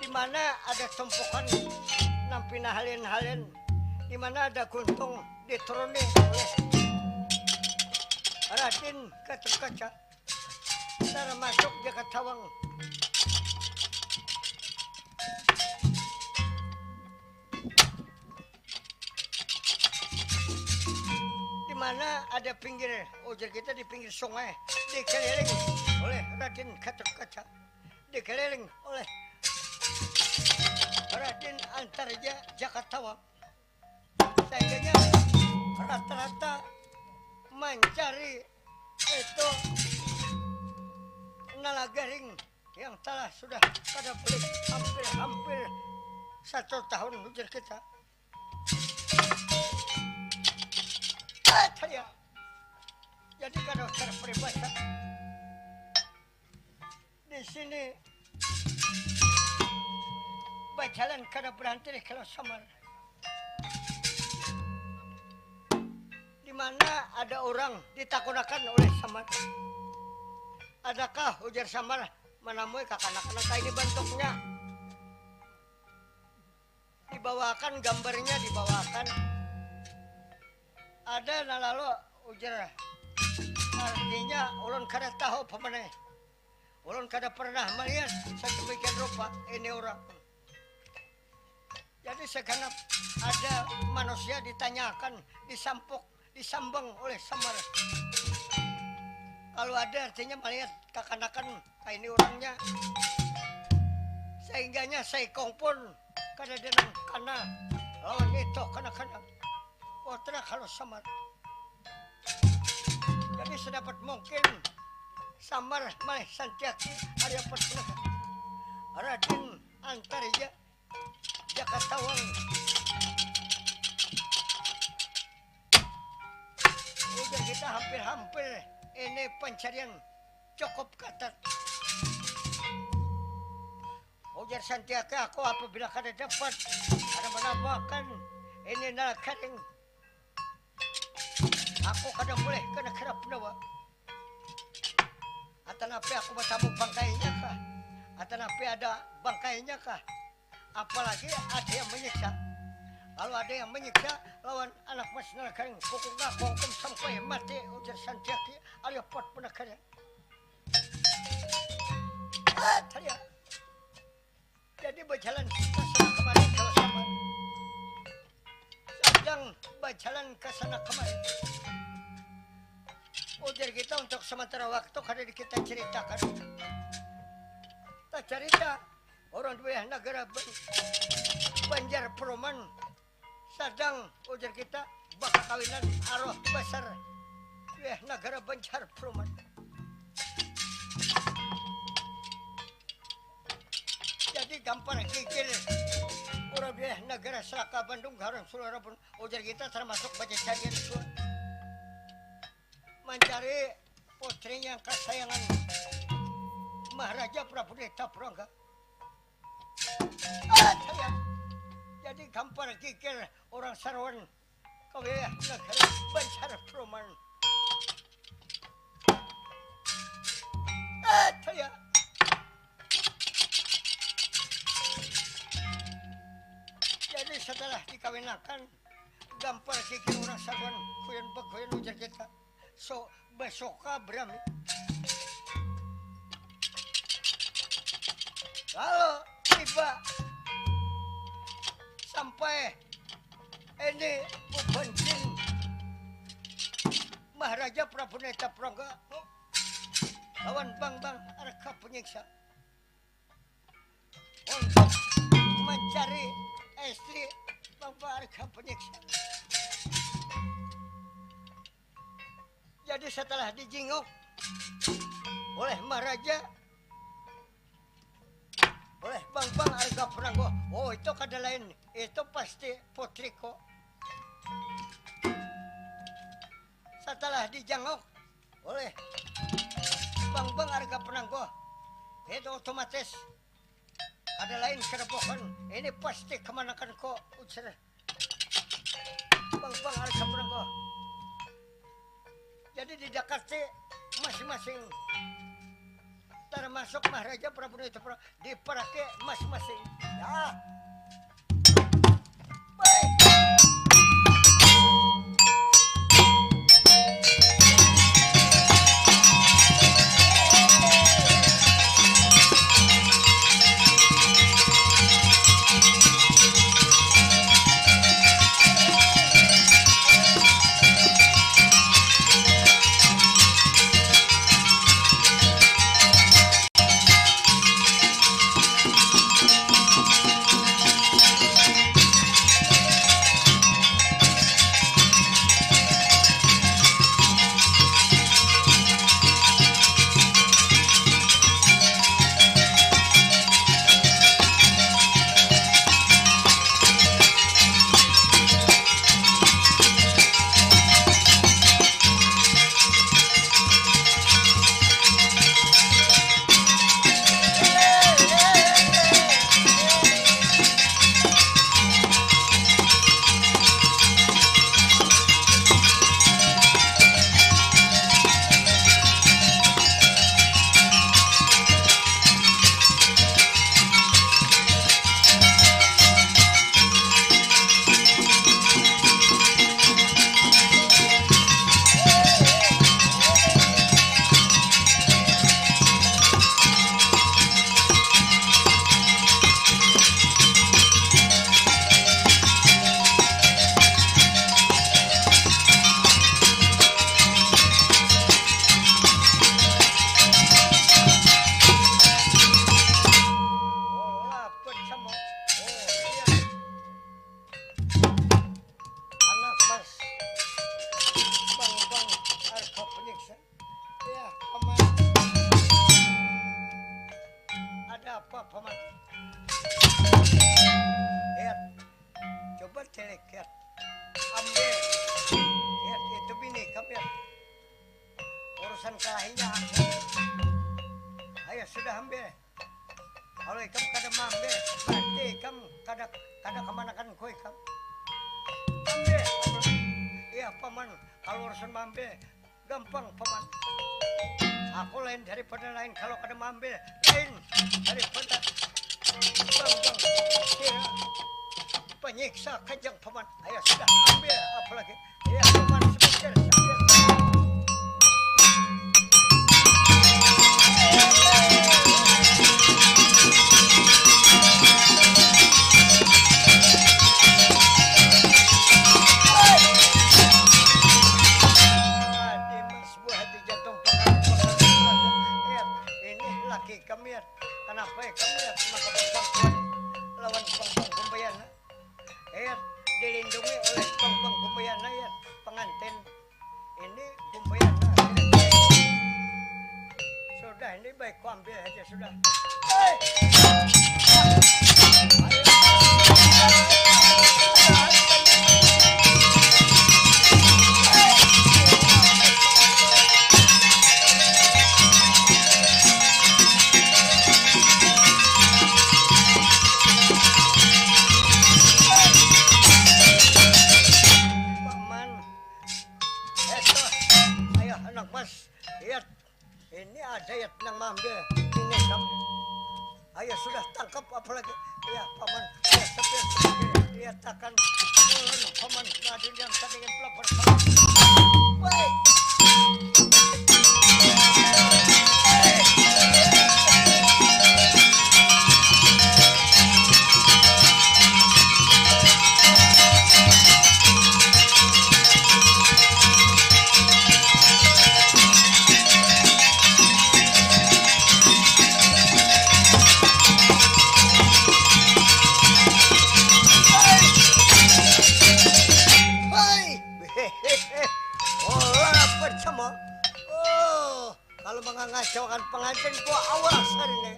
Di mana ada tumpukan nang pinahalin-halin, di mana ada guntung dituruni oleh Raden Gatot Kaca, termasuk Jaka Tawang. Di mana ada pinggir, ujar kita di pinggir sungai, dikeliling oleh Raden Gatot Kaca, dikeliling oleh Raden Antarja Jaka Tawang. Sehingganya rata-rata mancari itu nalagaring yang telah sudah kada balik hampir-hampir satu tahun, ujar kita. Ah, saya. Jadi kada usah peribahasa. Di sini bajalan kada berhenti di Kalau Samar. Di mana ada orang ditakunakan oleh Samar. Adakah, ujar Samar, manamui kakanak nang kaini bantuknya? Dibawakan gambarnya, dibawakan. Ada nalalo, ujar. Artinya ulun kada tahu pamanai. Ulun kada pernah malihat sedemikian rupa ini orang. Jadi segenap ada manusia ditanyakan, disampuk, disambang oleh Samar. Kalau ada artinya malihat kakanakan ini orangnya. Sehingganya saikung pun kada ada nang kana lawan itu kana-kana. Putra kalau Samar. Jadi sedapat mungkin Samar malih Santiaki hari apat punika. Raden Antarja Jaka Tawang. Ujar kita hampir-hampir ini pencarian cukup ketat. Ujar Santiaka, aku apabila kada dapat, kada menambahkan ini nala kering, aku kada boleh kena kerap nawa. Atanapi aku bertamu bangkainya kah? Atanapi ada bangkainya kah? Apalagi ada yang menyiksa. Kalau ada yang menyiksa lawan anak mas nala kering, pukul ngakong sampai mati, ujar Santiaki, ayo pot penegara. Jadi berjalan ke sana kemari kalau sama. Sedang berjalan ke sana kemari. Ujar kita untuk sementara waktu kada kita ceritakan. Tak cerita orang dua negara Banjar Peruman. Sadang ujar kita bakakawinan aroh basar weh nagara Banjar Pruman. Gampar Gigir, urang wilayah Nagara Selaka Bandung, Gaharan Sularabun, ujar kita termasuk bacacarian jua. Mancari putrinya kasayangan Maharaja Prabu Deta Purangga. Ah, saya. Jadi Gampar Gigir urang saruan ka wilayah Nagara Banjar Pruman. Ah, saya. Jadi setelah dikawinakan, Gampar Gigir urang saruan, kuyan bakuyan ujar kita. So, basoka berami. Lalu tiba sampai ini Uban Jin Maharaja Prabu Neta Prangga lawan Bang Bang Arga Panyiksa untuk mencari istri Bang Bang Arga Panyiksa. Jadi setelah dijinguk oleh Maharaja, oleh Bang Bang Arga Pranggok, oh, itu kada lain, itu pasti putriku. Setelah dijanguk oleh Bang Bang Arga Pranggok, itu otomatis kada lain kada buhan, ini pasti kamanakanku, ujar Bang Bang Arga Pranggok. Jadi didakati masing-masing, termasuk Maharaja Prabu Nitya Pranggok, diparaki masing-masing. Ya. Baik. Oh, lapet sama. Oh, iya. Anak Mas Bang Bang Arga Panyiksa. Ya, Paman. Ada apa, Paman? Lihat. Coba celekat. Ambil. Lihat, itu bini kam, ya. Urusan kalahinya aku. Ayo, sudah ambil. Kalau ikam kada maambil, berarti ikam kada, kada kamanakan ku ikam. Ambil. Iya, Paman. Kalau urusan maambil, gampang, Paman. Aku lain daripada lain kalau kada maambil, lain daripada Bang Bang Sira panyiksa kanjang, Paman. Ayo sudah, ambil apa lagi? Iya, Paman, sebentar, sebentar. Hati Mas, buah hati jantung, pangaran, pangaran, pangaran. Eh, ini laki kami, ya. Kenapa ya kami, ya, maka berbangkuan lawan Bang Bang Gumbayana? Eh, dilindungi oleh Bang Bang Gumbayana, ya, pengantin ini Gumbayana. Sudah. Dah, ini baik ku ambil aja sudah. Hei! Paman. Eto. Ayo, anak mas. Lihat. Ini ada ya nang maambil. Ini kam. Ayo sudah tangkap apalagi. Ya, paman. Ya, sambil sebagai lihat akan ulun, paman. Nah, dendam tandingan pelapor. Woi. Hai. Olah apa sama? Oh, kalau mangangacaukan pengantin ku awas hari ini.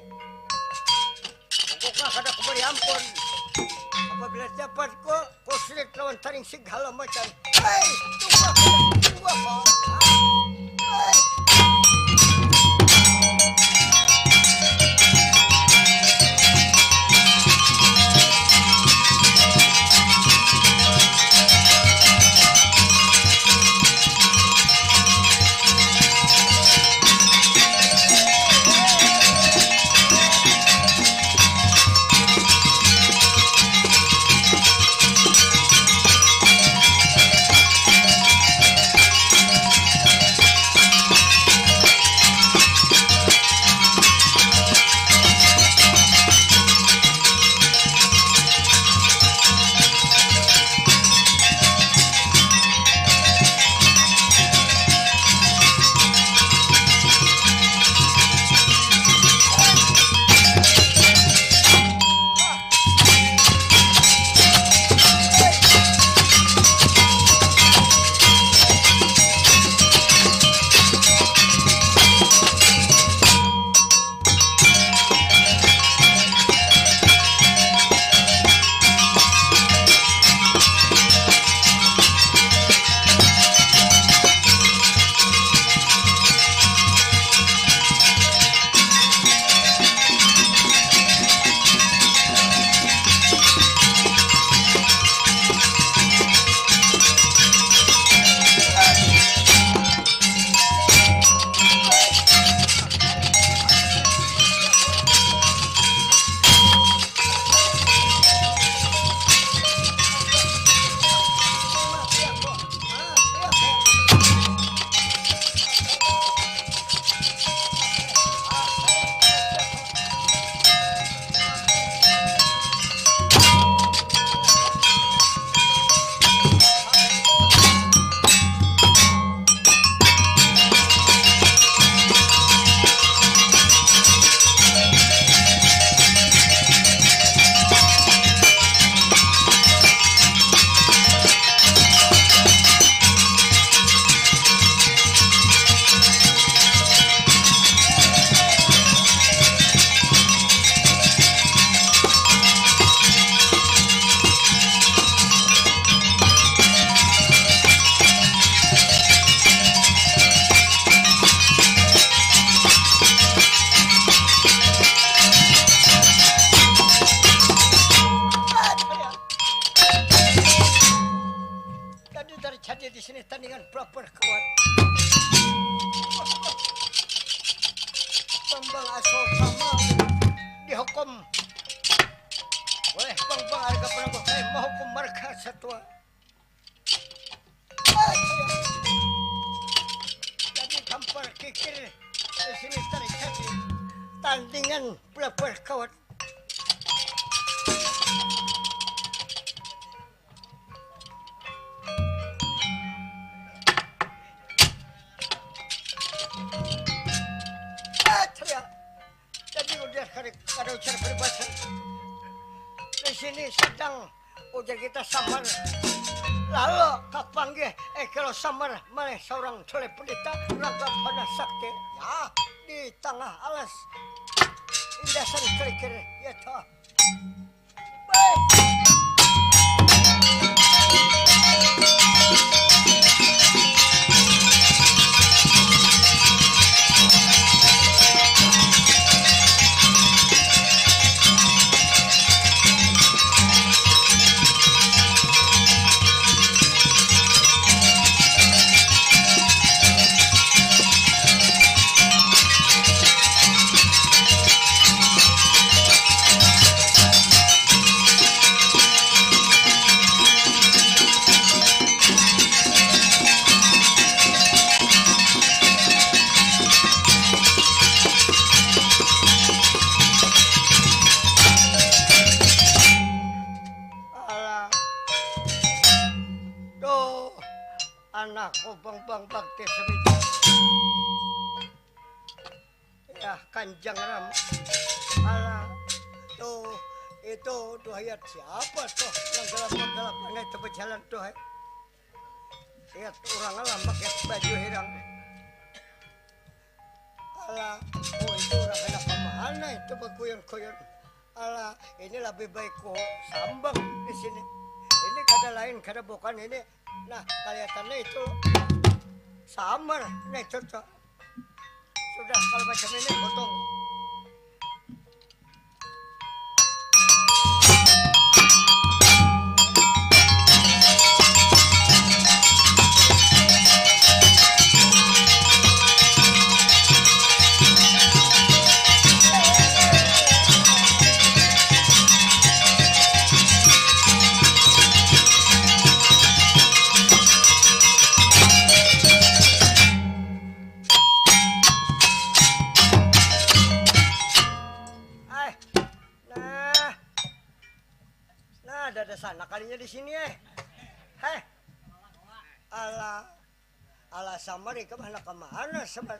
Pokoknya kada kuberi ampun. Apabila dapat ku, ku sulit lawan taring segala macam. Hei, tunggu apa? Tunggu apa? Hei. Tadi terjadi di sini tandingan pelapor kuat. Bambang Asal sama dihukum oleh Bambang Arga Penangguh, eh, menghukum marga satua. Jadi tampar kikir di sini terjadi tandingan pelapor kuat. Jadi udah kada, kada ujar peribahasa. Di sini sedang ujar kita samar. Lalu kapanggih, eh, kalau samar, mana seorang cule pendeta, raga panas sakti. Ya. di tangah alas indasan kerikil ya toh. Alah. Tuh, anakku bang bang bakti semita. Ya, kanjang ram. Alah, tuh, itu tuh ayat siapa tuh yang gelap-gelap aneh itu berjalan tuh, eh? Lihat orang lah pakai baju hirang. Alah, oh, itu orang anak mana itu berkuyun-kuyun. Alah, ini lebih baik ku sambang di sini. Ini kada lain, kada bukan ini. Nah, kelihatannya itu samar. Nah, itu tuh. Sudah kalau macam ini potong. Nah, nah, ada, ada sanak kalinya di sini, eh. Heh. Alah, alah, samar ikam handak ka mana, samar?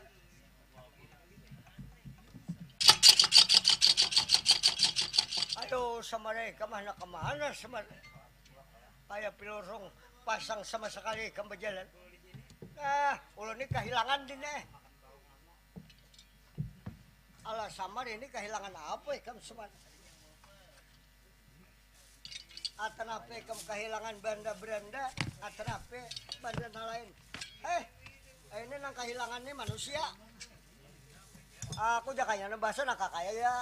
Aduh, samar ikam handak ka mana, samar? Kaya pilorong pasang sama sekali ikam bajalan. Ah, ulun ni kahilangan dini, eh. Alah, samar ini kahilangan apa ikam, samar? Atanape ikam kahilangan banda-beranda, atanape banda nang lain. Eh, ini nang kahilangan ni manusia. Aku jakanya nang bahasa nang kakaya ya.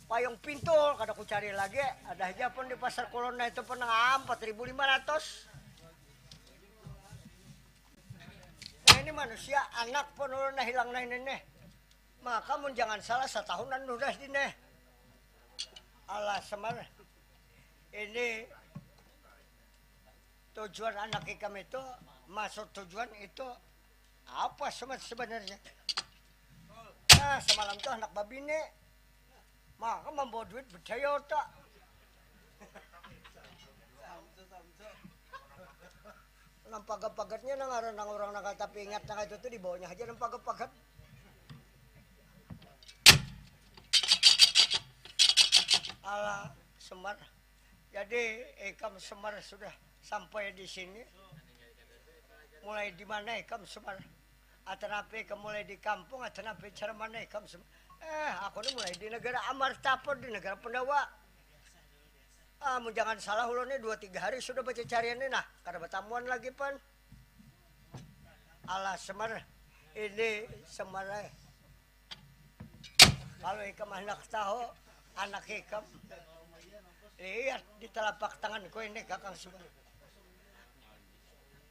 Payung pintul kada kucari lagi, ada aja pun di pasar Kulon nah itu pun nang ampat ribu lima ratus. Nah, ini manusia, anak pun ulun nah hilang nah ini nih. Maka mun jangan salah satahunan sudah di nih. Alah, semar. Ini tujuan anak ikam itu, maksud tujuan itu apa sebenarnya? Nah, semalam tuh anak babini, maka membawa duit bedaya otak. Nang pagat-pagatnya nang ngaran nang orang nang tapi ingat nang itu tuh dibawanya aja nang pagat-pagat. Alah, semar. Jadi, ikam semar sudah sampai di sini. Mulai di mana ikam semar? Atanapi ikam mulai di kampung, atanapi cara mana ikam semar? Eh, aku ni mulai di negara Amartapod, di negara Pandawa. Ah, mun jangan salah ulun ni dua tiga hari sudah bacacarian ni nah, kada batamuan lagi pan. Alah, semar. Ini semar ai. Kalau ikam handak tahu anak ikam, lihat di telapak tanganku ini, Kakang Suban.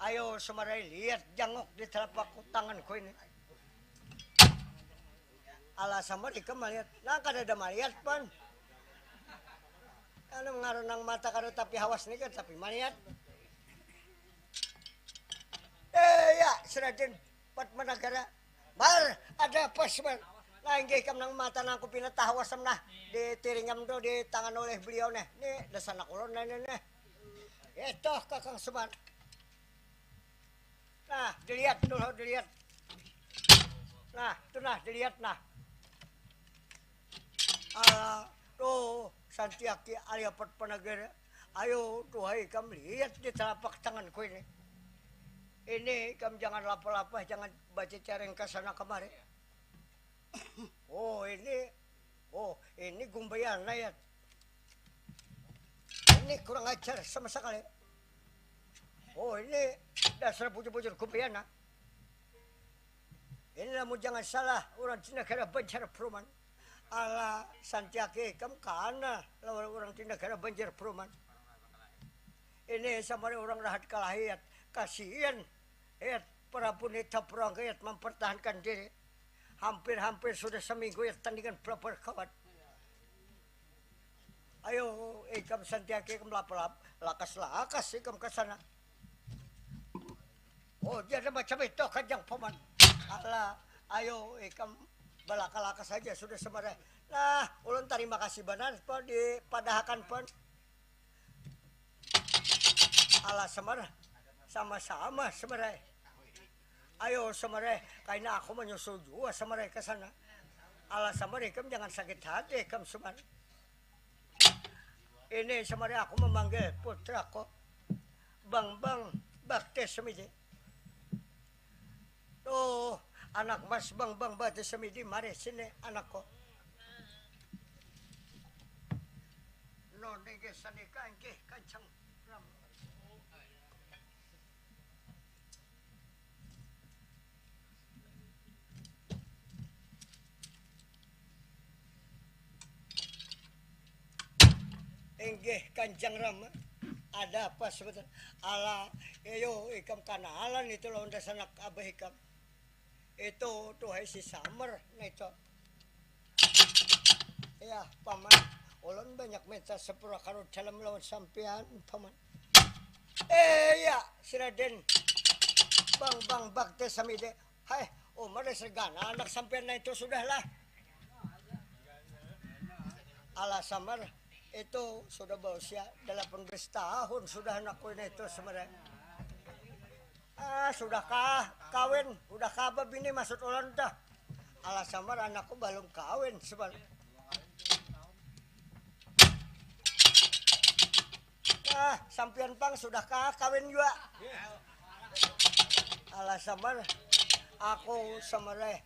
Ayo, Sumarai, lihat jangok di telapak tanganku ini. Alah, samar ikam malihat. Nah, kadada malihat pan. Anu ngaran nang mata kada tapi hawas ni kada tapi malihat. Eh, ya, Seraden Padmanagara. Mar, ada apa, Semar? Nah, inggih kam nang mata nang kupina tahu asam nah. Ditiringam tu di tangan oleh beliau nih. Nih, dasar nak ulun nih, nih, nih. Itu, Kakang Semar. Nah, dilihat dulu, dilihat. Nah, tu nah, dilihat nah. Alah, tuh, Santiaki Aliapat Panagara. Ayo, tuhai, kam lihat di telapak tanganku ini. Ini, kam jangan lapah-lapah, jangan baca careng ka sana kamari. Oh, ini, oh, ini Gumbayana ya. Ini kurang ajar sama sekali. Oh, ini dasar bujur-bujur Gumbayana. Ini lamun jangan salah, orang di negara Banjar Peruman. Ala Santiaki ikam kana lawan orang di negara Banjar Peruman. Ini sama orang rahat kalahiat. Kasihan. Yat, Prabu Nita Prangga, Yat, mempertahankan diri. Hampir-hampir sudah seminggu, Yat, tandingan berapa kawan. Ayo, ikam Santiaki, ikam lapalap, lakas-lakas ikam ke sana. Oh, jadi macam itu, Kanjeng Paman. Alah, ayo, ikam balaka-laka saja sudah sebenarnya. Nah, ulun terima kasih banar, Pak, dipadahakan, Pak. Alah, Semar, sama-sama, Semar ai. Ayo, Semar ai, kaina aku menyusul jua, Semar ai, ke sana. Alah, Semar, ikam jangan sakit hati, ikam, Semar. Ini, Semar ai, aku memanggil putraku, Bang Bang Bakti Semidi. Tuh, anak mas Bang Bang Bakti Semidi, mari sini, anakku. Noni ge sanika inggih Kanjeng Rama. Inggih Kanjeng Rama. Ada apa sebenarnya? Ala, ayo ikam kanalan itu lawan dasanak abah ikam. Itu tuh hai si Samer, nah itu. Ya, Paman, ulun banyak minta sepura karut dalam lawan sampean, Paman. Eh, ya, si Raden. Bang, Bang, Bakti Samide. Hai, Umar segana anak sampean, nah itu sudahlah. Alah, Samar, itu sudah bausia delapan belas tahun sudah anakku ini itu sebenarnya. Ah, sudahkah kawin? Udahkah babini maksud ulun tuh? Alah, Samar, anakku balum kawin, Samar. Ah, sampian pang sudahkah kawin jua? Alah, Samar, aku, Samar ai,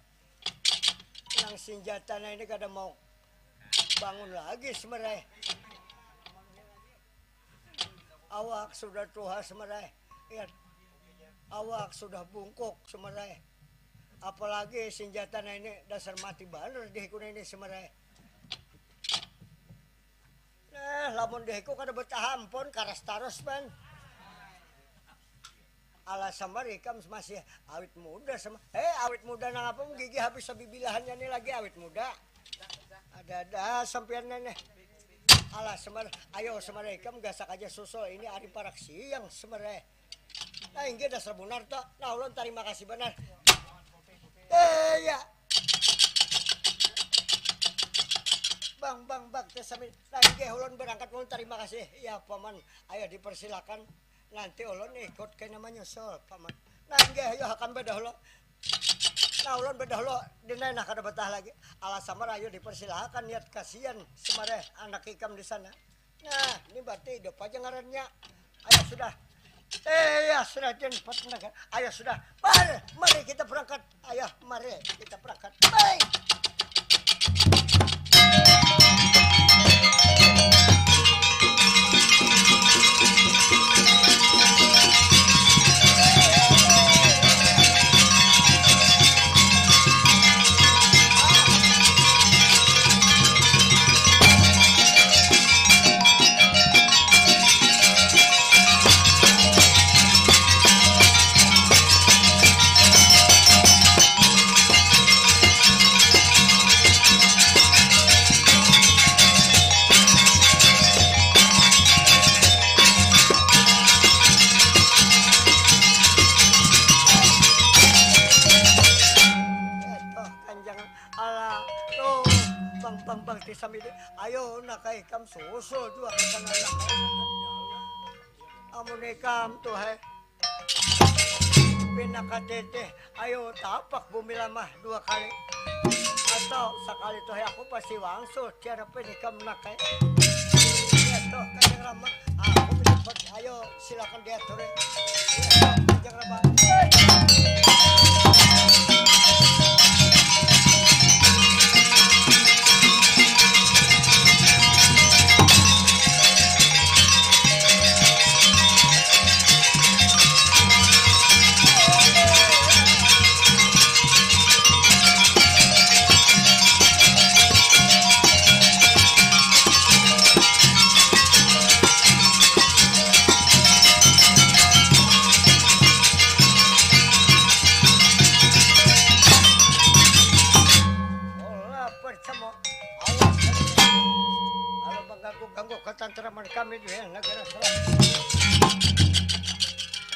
nang sinjatana ini kada mau bangun lagi, Samar ai. Awak sudah tuha, Samar ai. Ingat, awak sudah bungkuk, Samar ai. Apalagi sinjatana ini dasar mati banar dihikuna ini, Samar ai. Nah, lamun dihiku kada bataha ampun, karas tarus, Pan. Alah, Samar, ikam masih awit muda, Samar. Eh, awit muda nang apa, gigi habis sabibilahannya ni lagi awit muda. Ada-ada sampian nih. Alah, Samar, ayo, Samar, ikam gasak aja susul. Ini ari parak siang, Samar, eh. Nah, inggih dasar bunar tuh. Nah, ulun tarima kasih banar. Eh, ya. Bang, bang, bang, tes sambil. Nah, inggih ulun berangkat, ulun tarima kasih. Ya, Paman, ayo dipersilakan. Nanti ulun ikut kena menyusul, Paman. Nah, inggih, ayo akan badahulu. Nah, ulun badahulu. Dina nah kada betah lagi. Alah, Samar, ayo dipersilakan, niat kasihan Samar, eh, anak ikam di sana. Nah, ini berarti hidup aja ngarannya. Ayo sudah. Eh, ya, sudah, jangan cepat mendagang. Ayo sudah. Mari, mari kita berangkat. Ayo, mari kita berangkat. Baik. Alah, Kanjeng, alah, tuh, bang, bang, bang, di sambil, ayo, nak, ikam susul jua ke sana, nak. Amun ikam tuh, heh, pina kateteh, ayo, tapak bumi lamah dua kali. Atau sakali tuh, heh, aku pasti wangsul, tiada pun ikam, nak, heh. Ya, tuh, Kanjeng Rama, aku minta, ayo, silakan diatur, ya. Iya, Kanjeng Rama. Kami di wilayah Nagara Selat,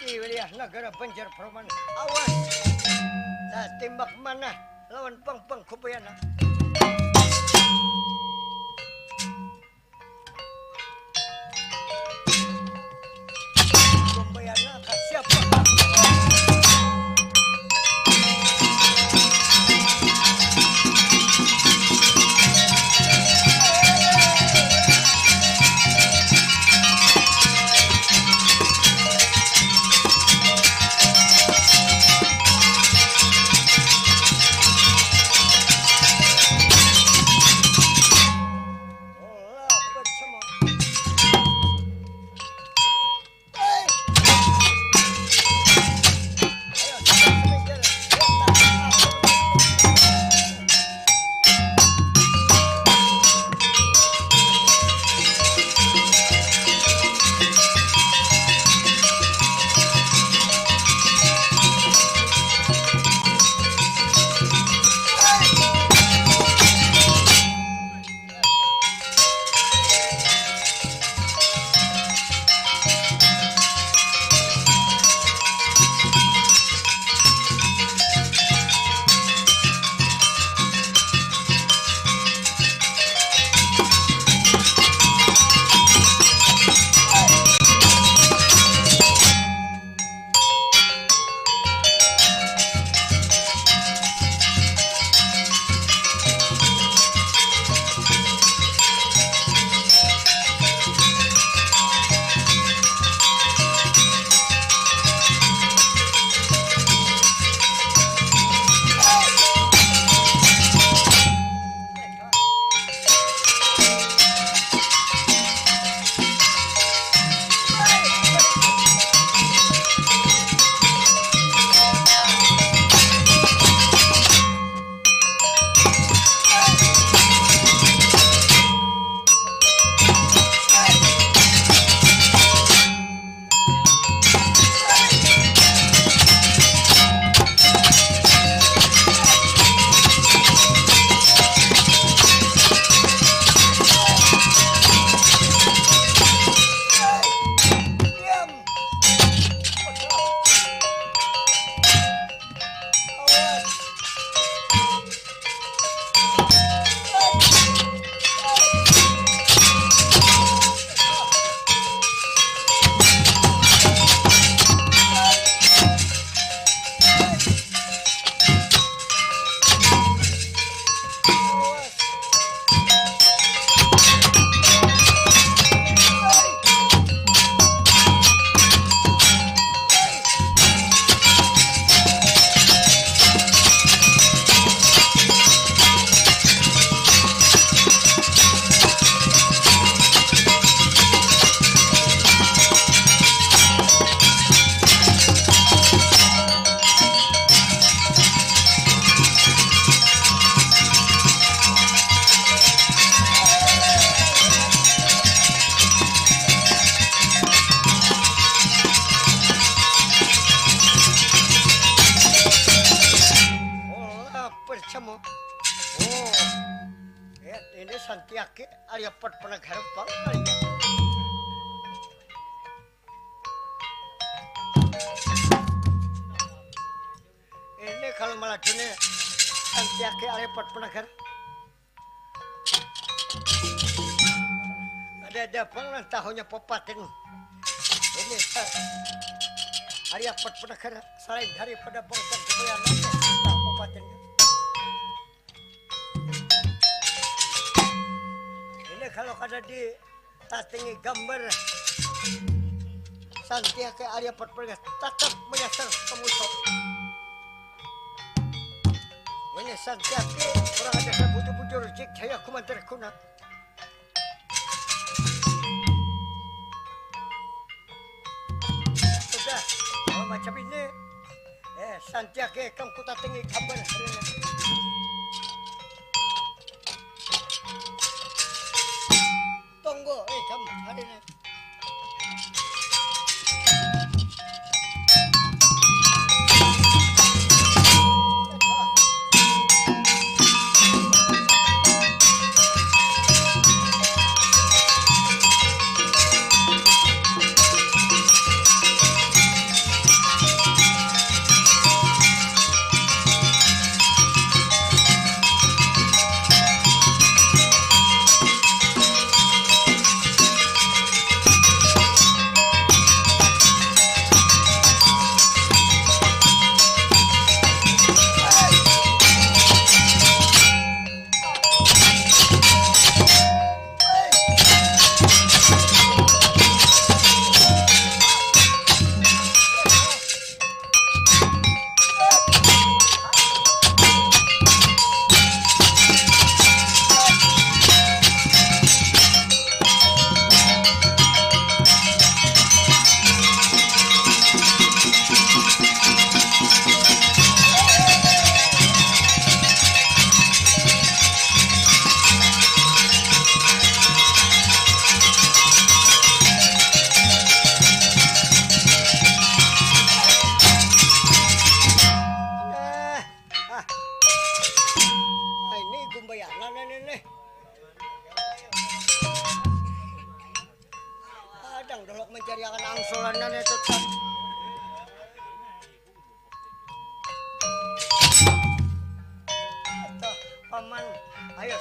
di wilayah Nagara Banjar Perumahan. Awas, tatimbak manah lawan pang-pang Kubayana. Kubayana ka siapa? Lapar sama. Oh, ya, ini Santiaki, Arya Pat Penegara pang kali ya. Ini kalau malah dunia Santiaki, Arya Pat Penegara. Ada-ada pang nang tahunya papatin. Ini, eh, Arya Pat Penegara, selain daripada bangsa Kubayana, tahu papatinnya. Ini kalau kada di tatingi gambar Santiaki, Arya Pat Penegara, tatap menyasar ke musuh. Ini Santiaki, kurang ajar, bujur-bujur, jik jaya kumantar kuna. Sudah, kalau macam ini, eh, Santiaki, kam kutatingi gambar hari ini. Tunggu, eh, kam hari ini.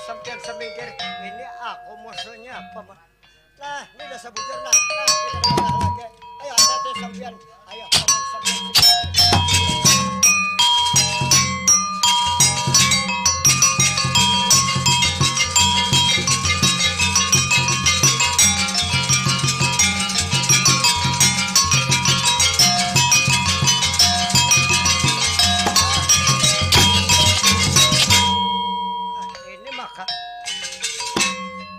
Sampian samingkir, ini aku musuhnya apa, Mak? Nah, ini udah sabujur, nah. Nah, kita udah lagi. Ayo, hati-hati sampian. Ayo, paman sampian. Nah, ini maka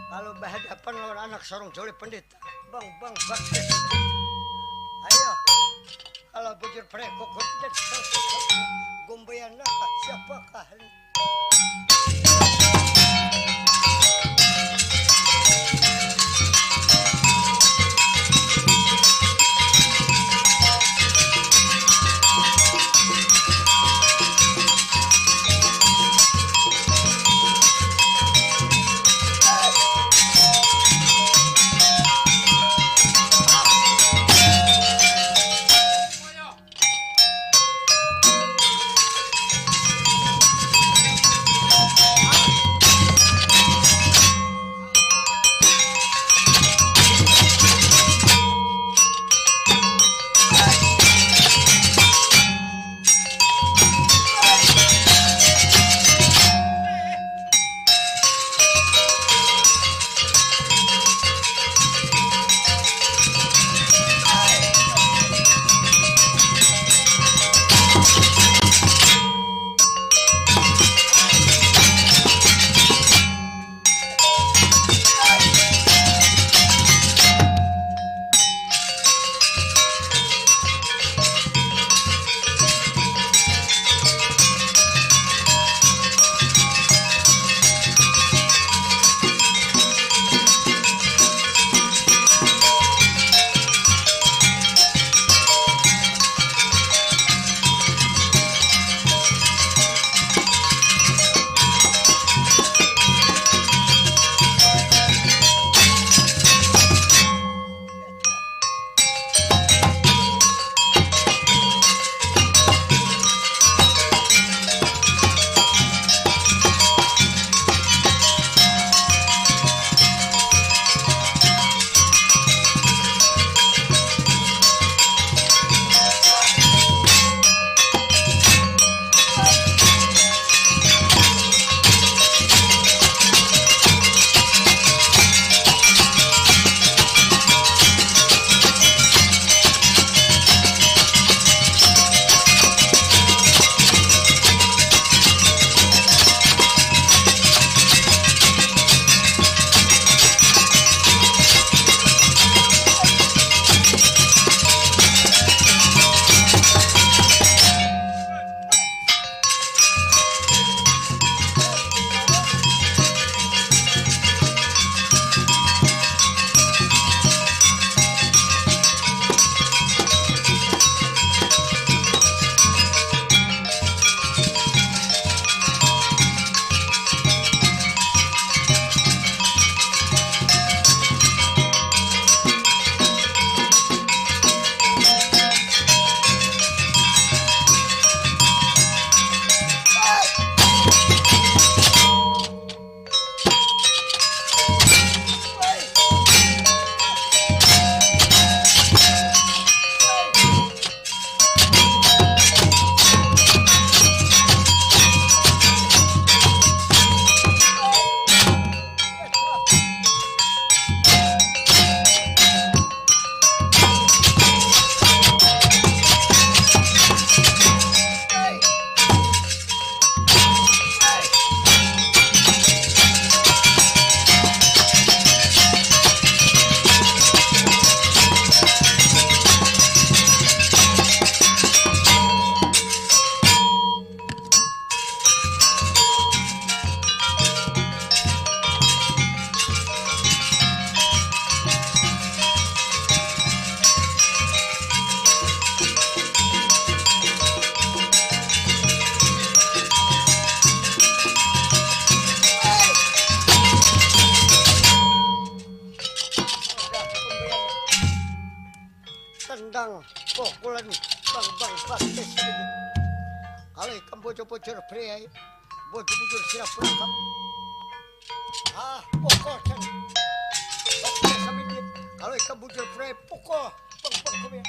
kalau berhadapan lawan anak sorong jolip pendeta, bang, bang, bang. Ayo, kalau bujur prekokot dan gombayan apa? Siapakah ini? Tendang pukulan bang bang baktis ini. Kalau ikam bujur-bujur priai, bujur-bujur siap rangkap. Ah, pukul, Chan. Batu samidit. Kalau ikam bujur, Fred, pukul. Bang, bang, bang, ya.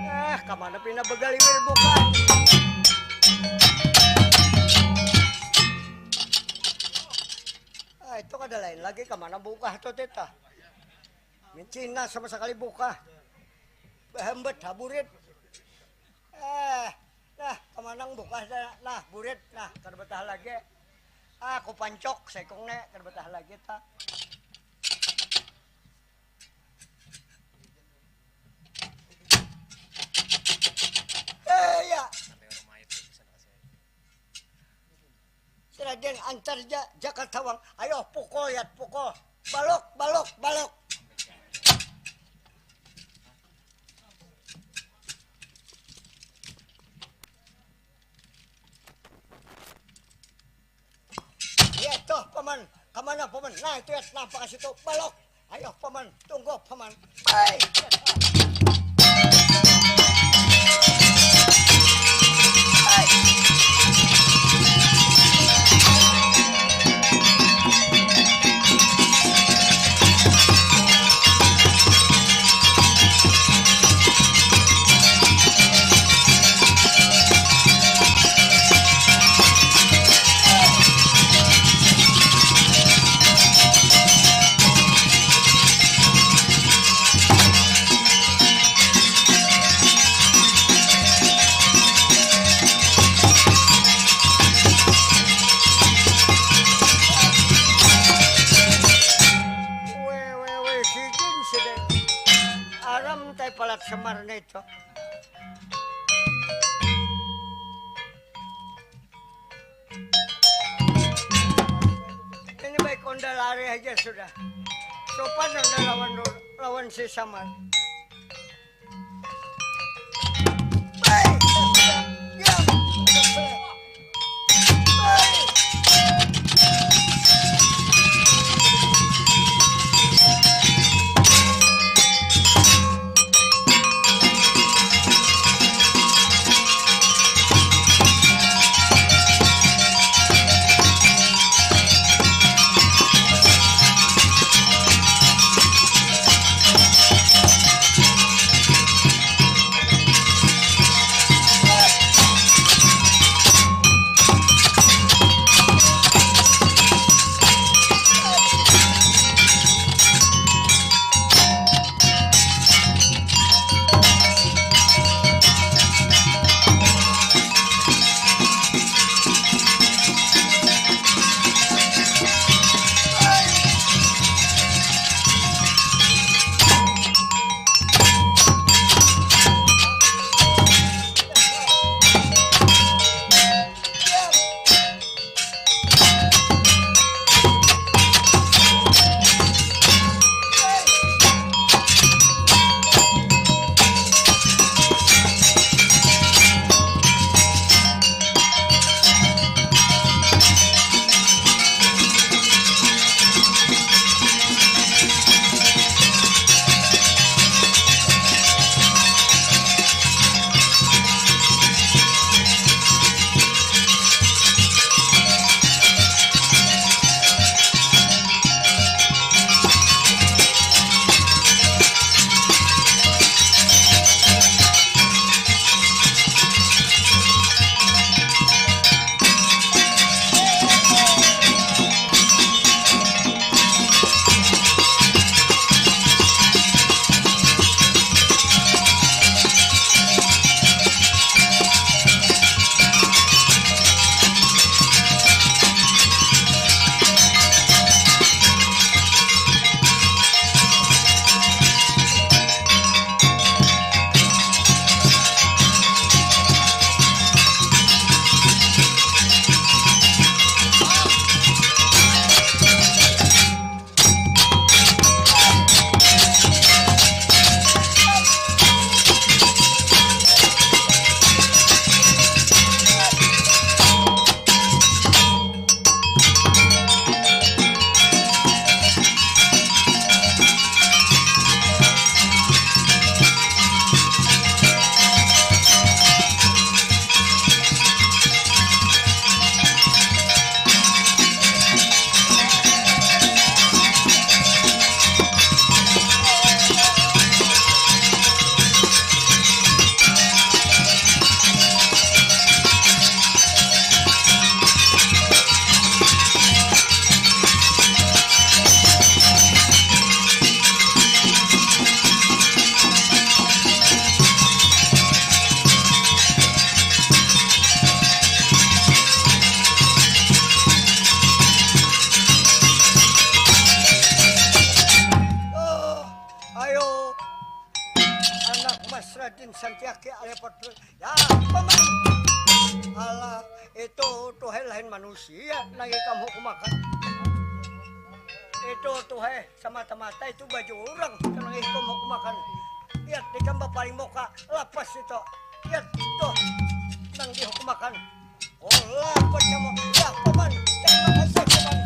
Ah, kamana pina begali berbuka? Ah, itu kada lain lagi, kamana bungkah tu, Tita? Min Cina sama sekali bungkah. Bahambat, haburit. Eh, nah, kamanang bungkah dah. Nah, burit, nah, kada betah lagi. Ah, aku pancok saikung ne, kada betah lagi, ta. Eh, ya. Si Raden antar ja, Jakarta Wang. Ayo, pukul, ya, pukul. Balok, balok, balok. Ya, tuh, Paman. Kamana, Paman? Nah, itu ya, nampak ke situ. Balok. Ayo, Paman. Tunggu, Paman. Hei. Weh, weh, weh, sidin, sidin. Aram tai palat Semar nih, Cok. Ini baik onda lari aja sudah. Sopan onda lawan, lawan si Samar. Hei, diam. Hei. Raden Santiaki alias Patru. Ya, paman. Alah, itu tuh lain manusia nang ikam hukumakan. Itu tuh semata-mata itu baju orang nang ikam hukumakan. Lihat ikam bapaling muka lapas itu. Lihat tuh nang dihukumakan. Olah, paman. Ya, paman. Terima kasih, paman.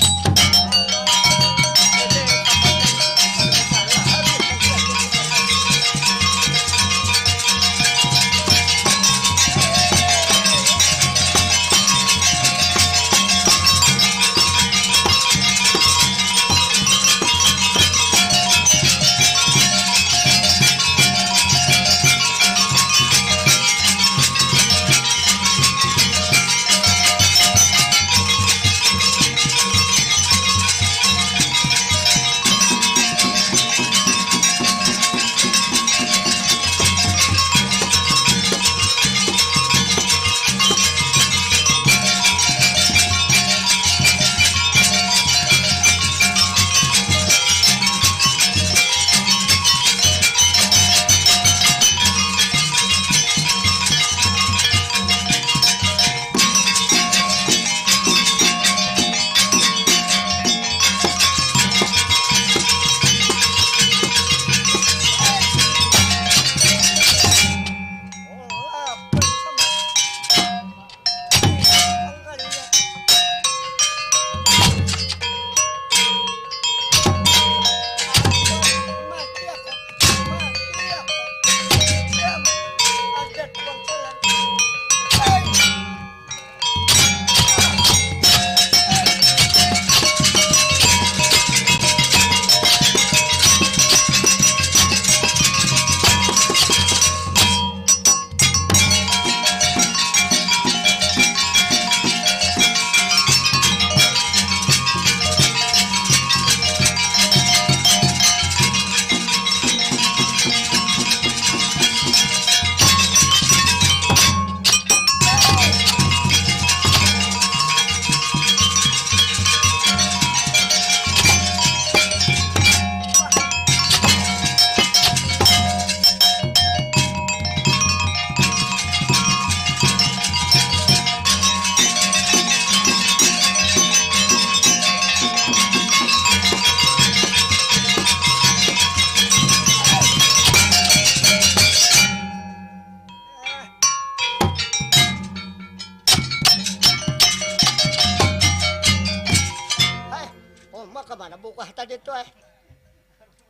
Hai, Oma kemana bukah tadi tuh eh?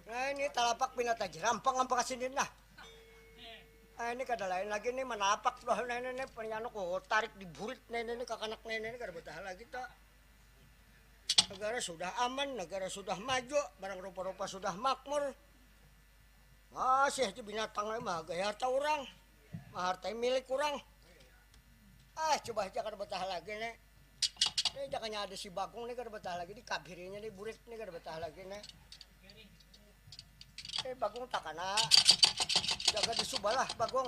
Nah ini talapak pina tajerampang apa kasini nah. Nah ini kada lain lagi nih manapak doh nah ini nih punya anu ku tarik di burit nah ini nih kakanak nah ini nih kada betah lagi tuh. Negara sudah aman, negara sudah maju, barang rupa-rupa sudah makmur. Masih aja binatang lain mah gaya harta orang, mah harta milik orang. Ah, coba aja kada betah lagi nih. Ini jakanya ada si Bagong nih kada betah lagi, dikabirinya nih burit nih kada betah lagi nih. Eh Bagong takana jaga di subalah Bagong.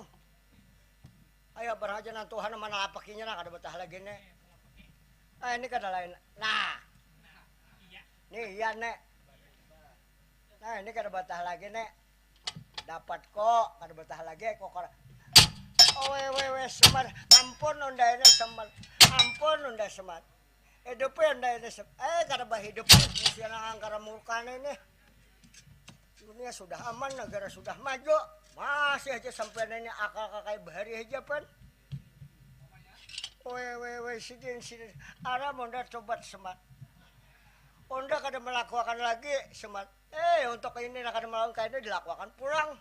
Ayo baraja nang Tuhan mana lapakinya nah kada betah lagi nih. Ah ini kada lain. Nah. Nih iya nek. Nah ini kada betah lagi nek. Dapat kok, kada betah lagi kok kada. Oh we we we semar, ampun unda ini semar, ampun unda semar. Hidup unda ini sem, eh kada bahidup, siang angkara murkana ini. Dunia sudah aman, negara sudah maju, masih aja sampean ini akal kakai bahari aja pan. We we we sidin sidin, aram unda tobat semar. Unda kada melakuakan lagi semar. Eh, untuk ini nah kada melawan kaina dilakuakan pulang.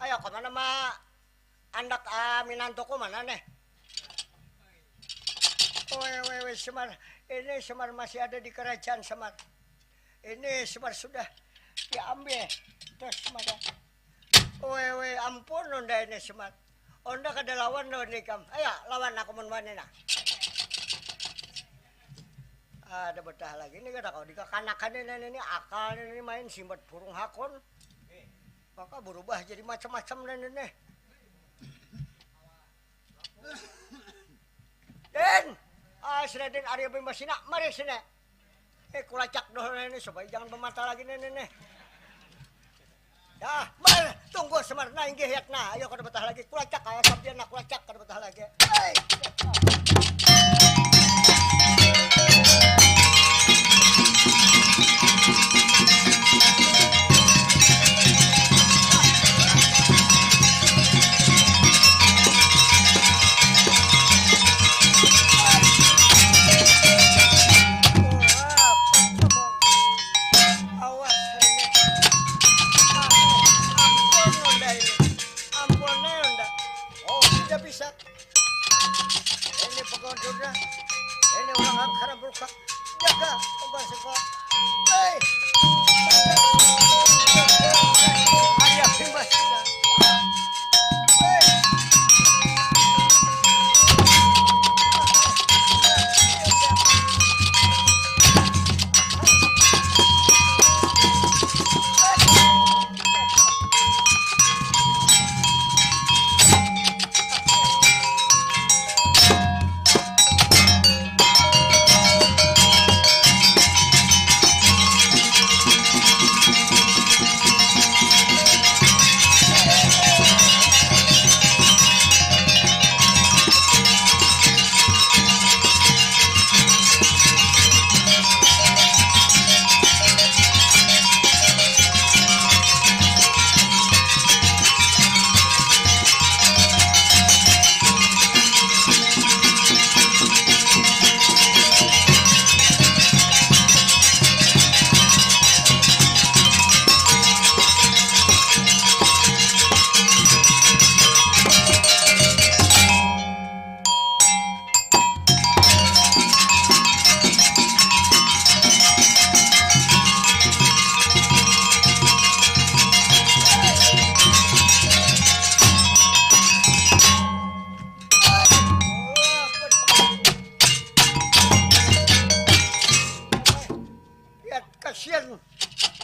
Ayo, kemana ma andak ah, minantuku mana nih? Woi, woi, woi, Semar. Ini Semar masih ada di kerajaan Semar. Ini Semar sudah diambil. Terus Semar. Woi, woi, ampun Nunda ini Semar. Onda kada lawan lawan ikam. Ayo lawan aku mun wani nah. Ada betah lagi nih kada kau di kakanakan ini ini akal ini main simbat burung hakun. Maka berubah jadi macam-macam dan ini. Den, ah, si Raden Arya Bimasina, mari sini. Eh, kulacak doh ini supaya jangan bermata lagi nih nih. Nih. Ya, mal. Tunggu semerna inggih Yatna. Ayo kada betah lagi. Kulacak aya sampian nak kulacak kada betah lagi. Hei. Awas, Rini. Ampun, Nunda ini. Ampun, Nunda. Oh, tidak bisa. Ini pegawai Nunda. Ini orang angkara berukak. Jaga, Umbar Siko. Hei. Ayah Bimbas Nunda. Hei. Yat, kasian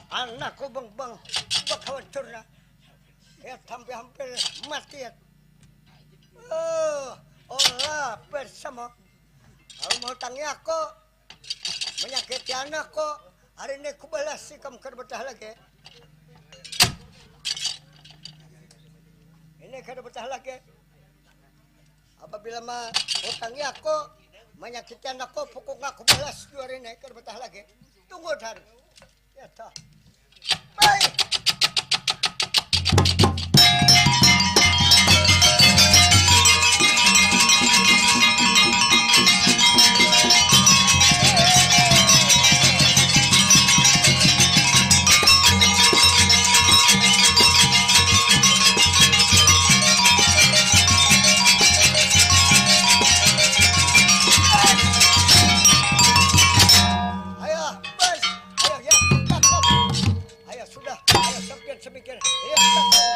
anakku bang bang bakawan curna. Yat, hampir-hampir mati, Yat. Oh, olah bersama. Kamu mau tanya aku, menyakiti anakku. Hari ini kubalas ikam kada betah lagi. Ini kada betah lagi. Apabila ma-, utangi aku, menyakiti anakku, pokoknya aku balas jua hari ini, kada betah lagi. Tunggu, Dan. Ya, dah. Bye. Ayo, bas. Ayo, ya, stop, stop. Ayo, sudah. Ayo, sampian semikir. Iya, stop, stop.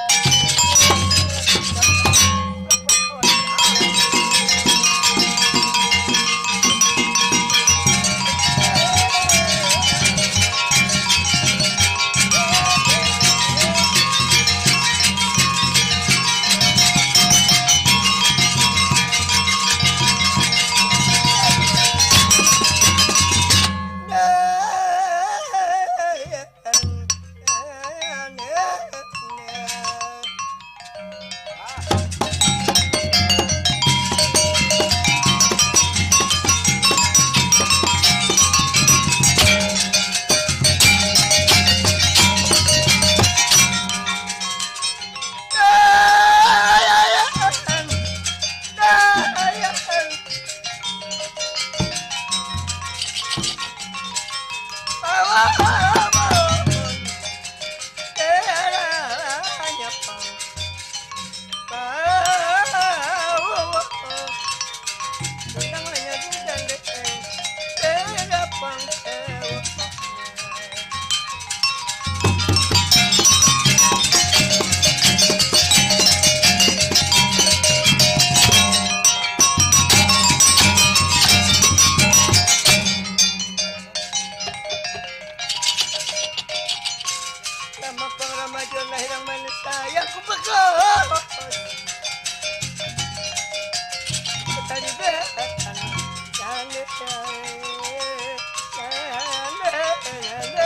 Lama pang ramajuan lahir nang manis sayang ku pegot. Tadi datang. Tanda, tanda, tanda.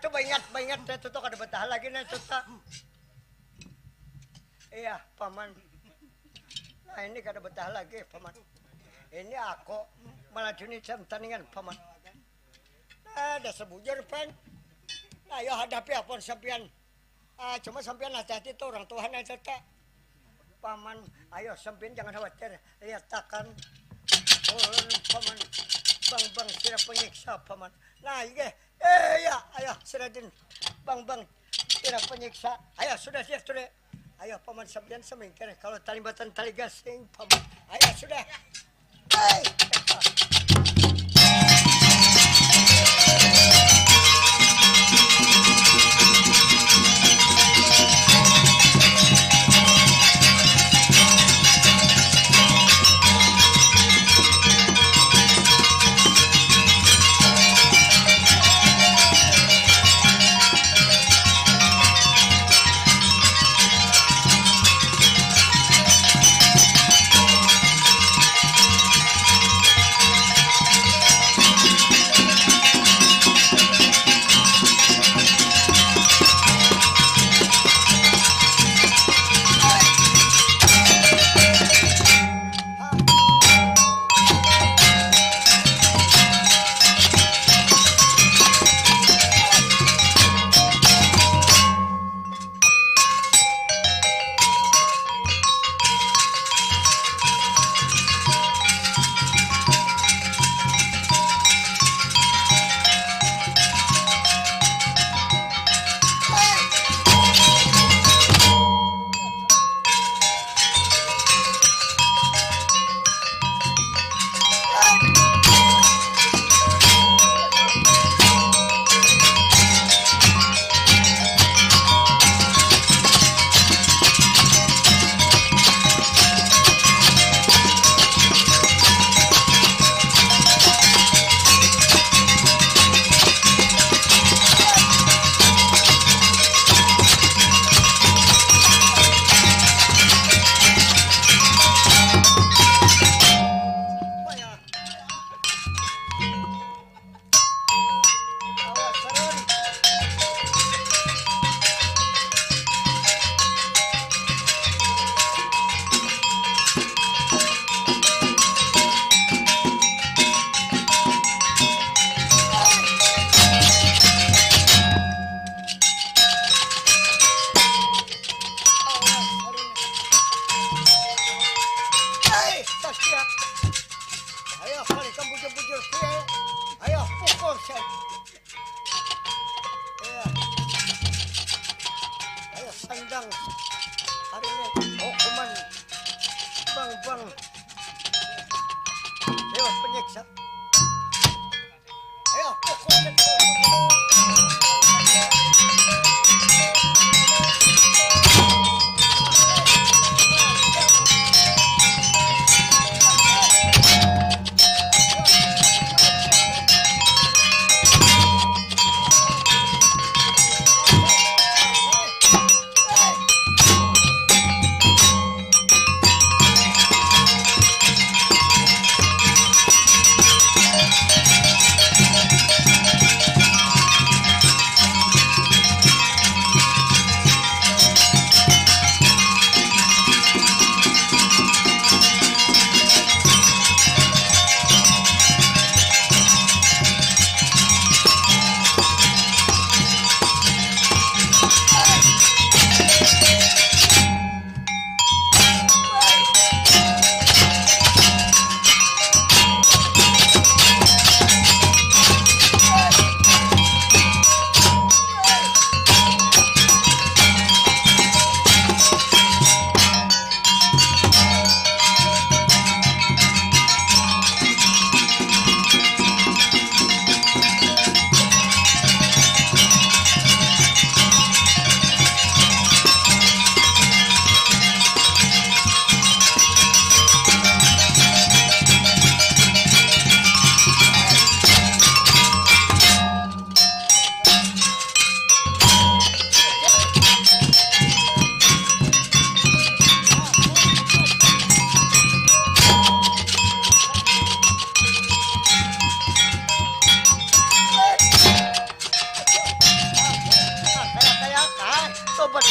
Coba ingat, ingat, saya tuh kada betah lagi nih, tuh. Iya, paman. Nah, ini kada betah lagi, paman. Ini aku malah juni jam tandingan, paman. Ada sebujur, pan. Ayo hadapi apa sampean. Ah, cuma sampean hati-hati tuh orang Tuhan aja tak. Paman, ayo sampean jangan khawatir. Lihat takkan. Ulun, paman, bang-bang sira penyiksa, paman. Nah, iya. Eh, iya, ayo, si Radin. Bang, bang, kira penyiksa. Ayo, sudah dia, sudah. Ayo, paman sampean semingkir. Kalau talimbatan tali gasing, paman. Ayo, sudah. Hei.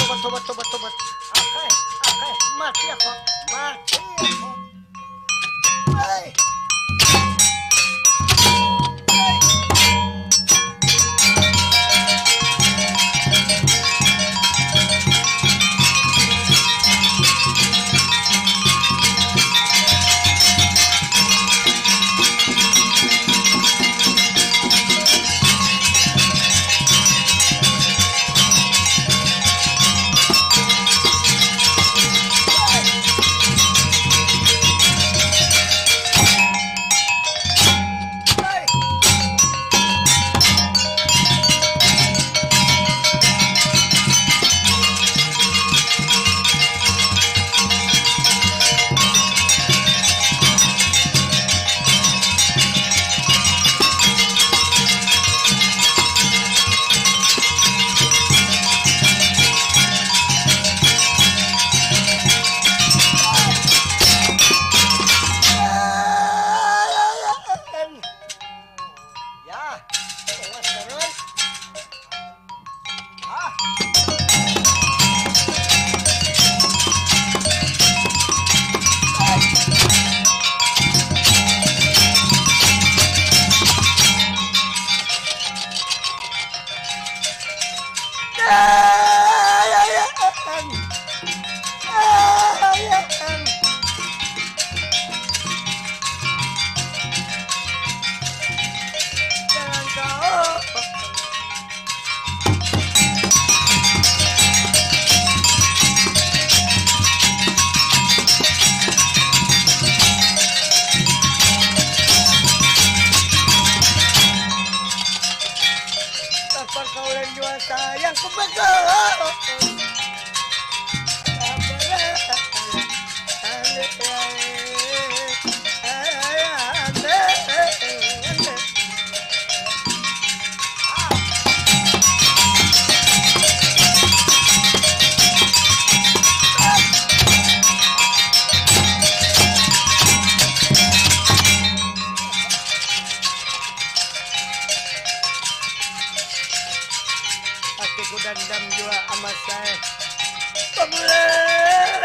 Tobat, tobat, tobat, tobat. Oke, oke, mati aku. Mati aku. Hei. Ya, terus, terus. Ah. Pangkaulan jua sayang ku bakal. Hatiku dandam jua amat saya. Pamulaan.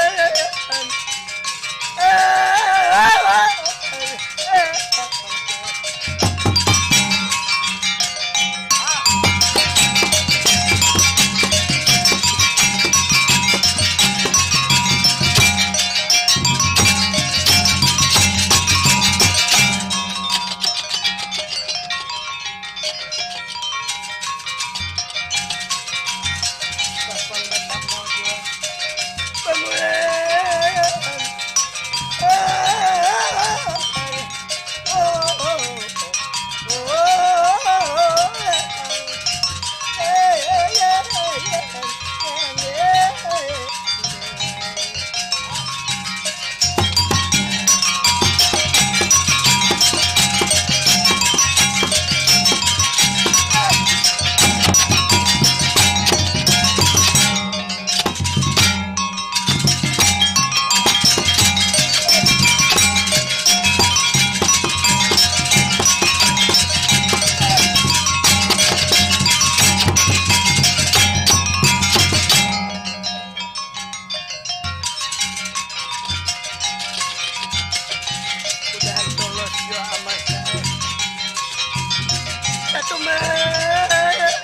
Mudahan tulus jua amalnya. Satu menit.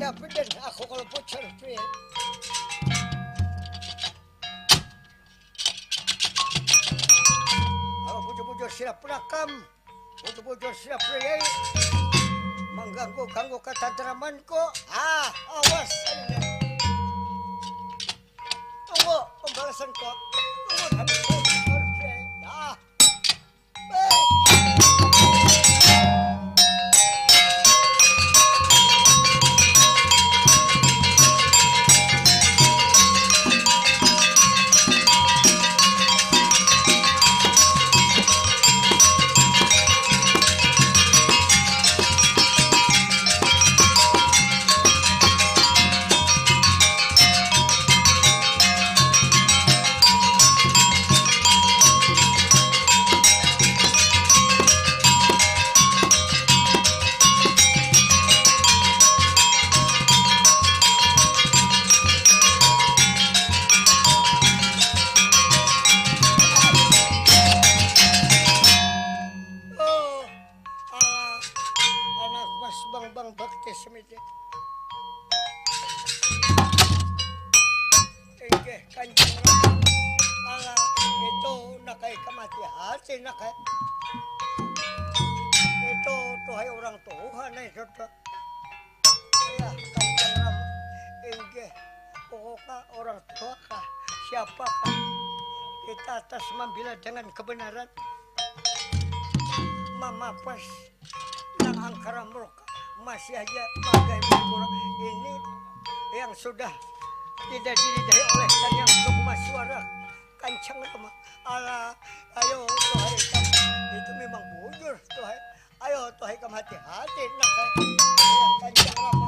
Tapi dan aku kalau bocor tu ya. Kalau bujur-bujur silap rakam, bujur-bujur silap reyai, mengganggu-ganggu ketentramanku. Ah, awas. Tunggu pembalasanku. Tunggu dan bujur reyai. Ah. Oh, ah, anak mas bang bang bakti semidi. Inggih, Kanjeng Ratu. Alah, itu nak ai kamati hati nak ai. Itu tuh hai orang tuha nih sudah. Iya, Kanjeng Ratu. Inggih, pokoknya orang tua kah, siapa kah? Kita atas membela dengan kebenaran. Mamapas nang angkara murka masih aja magai mangkura ini yang sudah tidak dilidahi oleh Kanyang Sukma Suara Kancang Rama. Ala, ayo, tuhai, itu memang bujur, tuhai. Ayo, tuhai, kam hati-hati, nak, hai. Ya, Kancang Rama.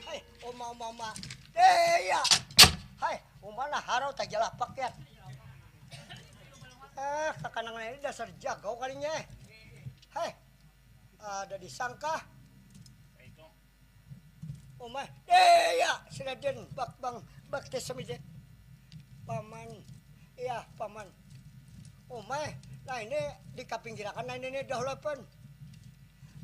Hai, uma, uma, uma. Eh, iya. Hai, uma nah harau tajalah pakyat. Ah, kakanangan ini dasar jagau kalinya, eh. Hai, ada disangka. Uma, eh, iya, sila den bak bang bakti semide. Paman. Iya, Paman. Umai, nah ini dikapinggirakan nah ini nih dahulu pun.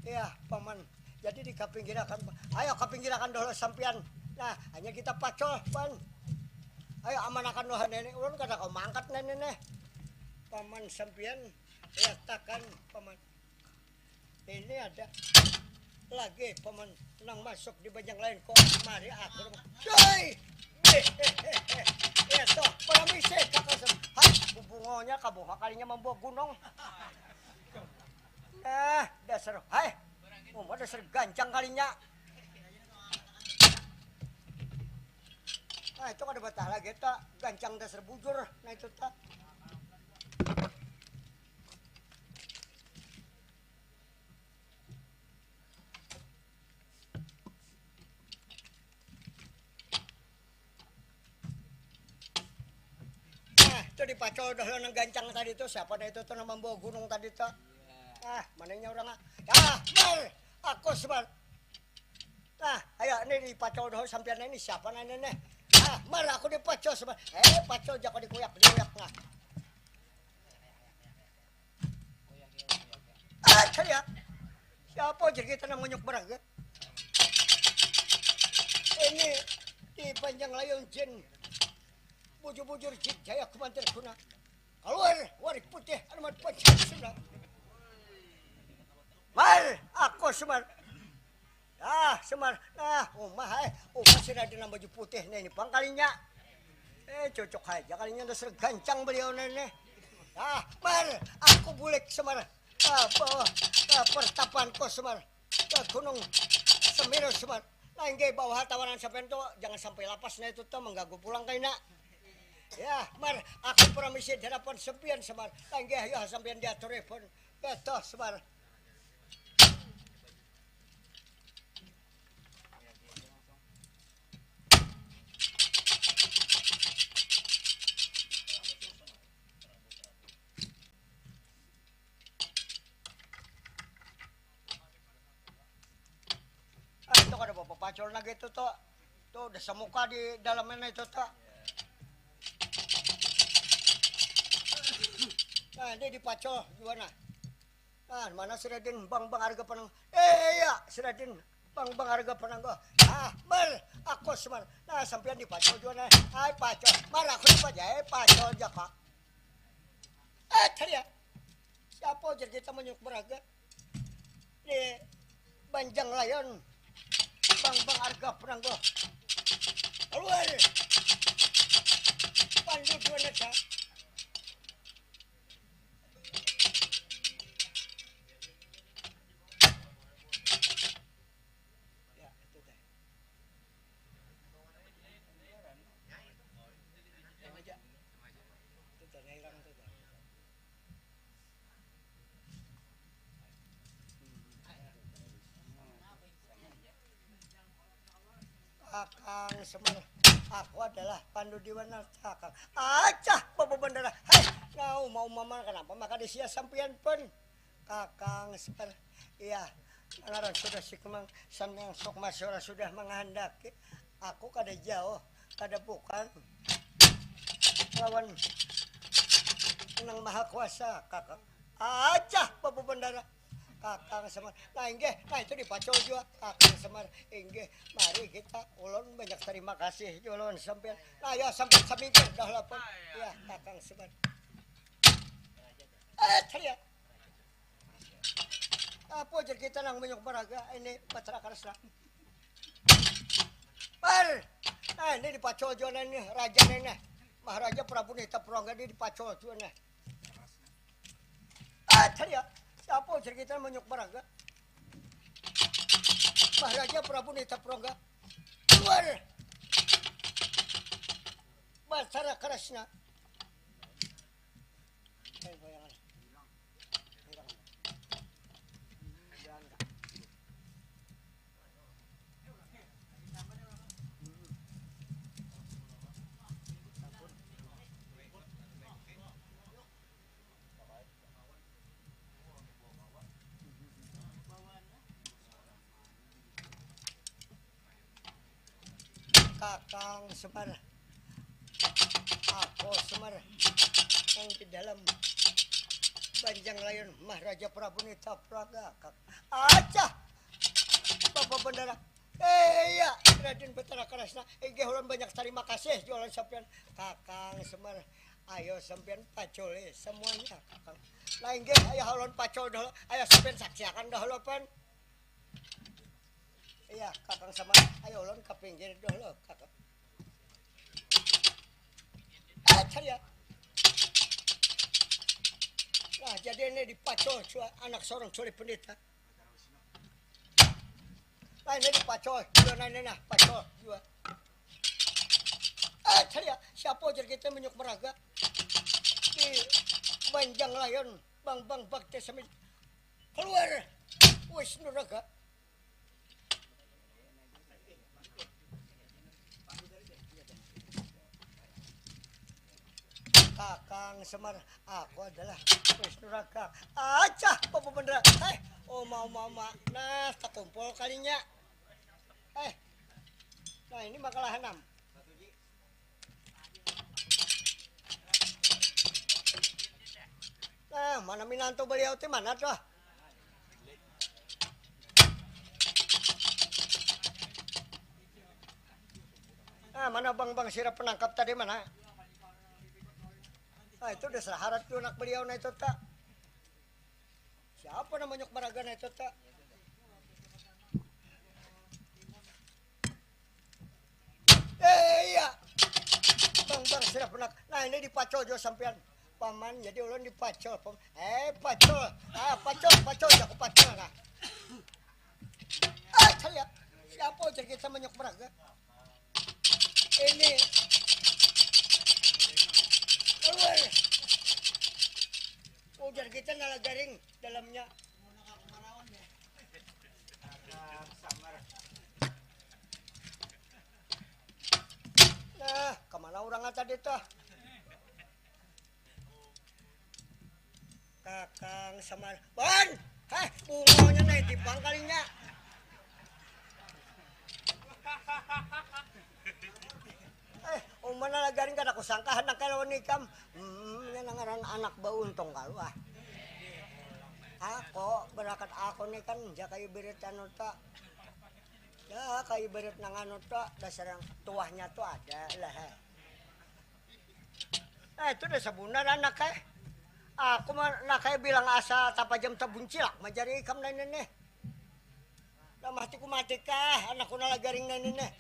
Iya, Paman. Jadi dikapinggirakan. Ayo kapinggirakan dahulu sampian. Nah, hanya kita pacol, Pan. Ayo amanakan dahulu nenek. Ulun kada kau mangkat nenek nih. Paman sampian liatakan, Paman. Ini ada lagi paman nang masuk di banjang lain kok mari aku cuy. Ya toh, permisi kakak sem. Hai, bubungonya kabuha kalinya membawa gunung. Nah, dasar hai. Uma dasar gancang kalinya. Nah, itu kada betah lagi tak gancang dasar bujur. Nah, itu tak. Nah, itu dipacol dah nang gancang tadi tuh. Siapa dah itu tuh nang membawa gunung tadi tuh? Ah, mananya orang ah? Ya, Mar, aku Semar. Nah, ayo ini dipacol dah sampian ini siapa nanya nih? Ah, Mar, aku dipacol Semar. Eh, pacol jago dikuyak dikuyak nah. Ada ya. Siapa aja kita nang monyok beraga? Ini di panjang layang jin. Bujur-bujur jin jaya kumantir guna. Keluar warik putih alamat Pancasila. Mar, aku Semar. Ah, Semar. Nah, umah eh. Umah si Raden nang baju putih nih ini pangkalinya. Eh, cocok aja kalinya dasar gancang beliau nih. Ah, Mar, aku bulik Semar. Ah, bawah ah, pertapanku Semar. Ke Gunung Semeru Semar. Nah, inggih bawah tawanan sampean tuh jangan sampai lapas nah itu tuh mengganggu pulang kaina. Ya, Mar, aku permisi di hadapan sampean Semar. Nah, inggih ayo sampean diatur pun. Betul Semar. Ah, itu kada apa-apa pacul lagi itu tuh. Tuh udah semuka di dalamnya itu tuh. Nah, ini dipacul juga nah. Nah, mana si Raden bang bang harga panang. Eh iya, si Raden bang bang harga panang go. Ah, Mar, aku Semar. Nah, sampean dipacul juga nah. Ai pacul. Mar aku dipacul. Eh pacul aja kok. Eh, tadi ya. Siapa ujar kita manyuk beraga? Di Banjang Layon. Bang bang harga perang go. Keluar. Pandu dua neta. Ya, itu teh. Yang aja. Itu teh, yang hilang itu teh. Kakang Semar, aku adalah Pandu Diwana Kakang. Acah, Bapak Bandara. Hai, ngau mau mama kenapa maka disia sampian pun? Kakang Semar, iya, ngaran sudah si Kemang, Samyang Sukma sudah menghendaki. Aku kada jauh, kada bukan lawan Nang Maha Kuasa, Kakang. Acah, Bapak Bandara. Kakang Semar. Nah, inggih. Nah, itu dipacul jua. Kakang Semar. Inggih. Mari kita. Ulun banyak terima kasih jua lawan sampean. Nah, ya sampean samingkir dah lapun. Ya, Kakang Semar. Eh, cari ya. Apa aja kita nang banyak baraga ini Batara Karas lah. Par. Nah, ini dipacul jua nah ini raja nah ini. Maharaja Prabu Nita Purangga ini dipacul jua nah. Ah, tadi ya. Siapa ujar kita manyuk baraga? Maharaja Prabu Nita Purangga. Keluar. Batara Karasna. Ayo, goyangan. Hilang. Hilang. Kakang Semar. Aku Semar nang di dalam banjang layun Maharaja Prabu Nita Praga. Acah! Bapak Bendara. Eh, iya, Raden Betara Karasna. Inggih, ulun banyak tarima kasih jualan sampean. Kakang Semar, ayo sampean paculi semuanya, Kakang. Nah, inggih, ayo ulun pacul dahulu. Ayo sampean saksiakan dahulu, pan. Iya, Kakang Semar, ayo ulun ke pinggir dahulu, Kakang. Ajar ya. Nah, jadi ini dipacul jua anak seorang culi pendeta. Nah, ini dipacul jua, nah, ini nah, pacul jua. Ajar ya, siapa ujar kita menyuk meraga di banjang layon, bang, bang, bang, desa Min-, keluar. Wis nuraga. Kakang Semar, aku adalah Wisnu Raga. Acah, Bapak Bendera. Eh, oma, oma, oma. Nah, takumpul kalinya. Eh, nah, ini makalah enam. Nah, mana minantu beliau ti mana tuh? Nah, mana bang-bang sirap penangkap tadi mana? Nah, itu udah seraharat tuh anak beliau nah itu tak. Siapa namanya kemaragan itu tak? Eh, iya. Bang, bang, sirap nak. Nah, ini dipacol jo sampean. Paman, jadi ulun dipacol, Pam. Eh, pacol. Ah, pacol, pacol, jago pacol, nah. Ah, saya. Siapa ujar kita menyok meraga? Ini. Keluar. Ujar kita nala garing dalamnya. Nah, kemana orang tadi tuh? Kakang Semar. Ban! Heh, bunganya naik di pangkalinya. Eh, umana lagi garing kada kusangka anak kalawan ikam. Hmm, ini ngaran anak bauntung kalu ah. Aku berakat aku nih kan jaka ibarat anu tak. Ya, kayak ibarat nang anu tak dasar yang tuahnya tuh ada lah. Eh, itu udah sebunar anak eh. Aku mah nak eh bilang asa tapajam tabuncilak majari ikam lain nih. Lah mati ku mati kah anakku nala garing lain nih.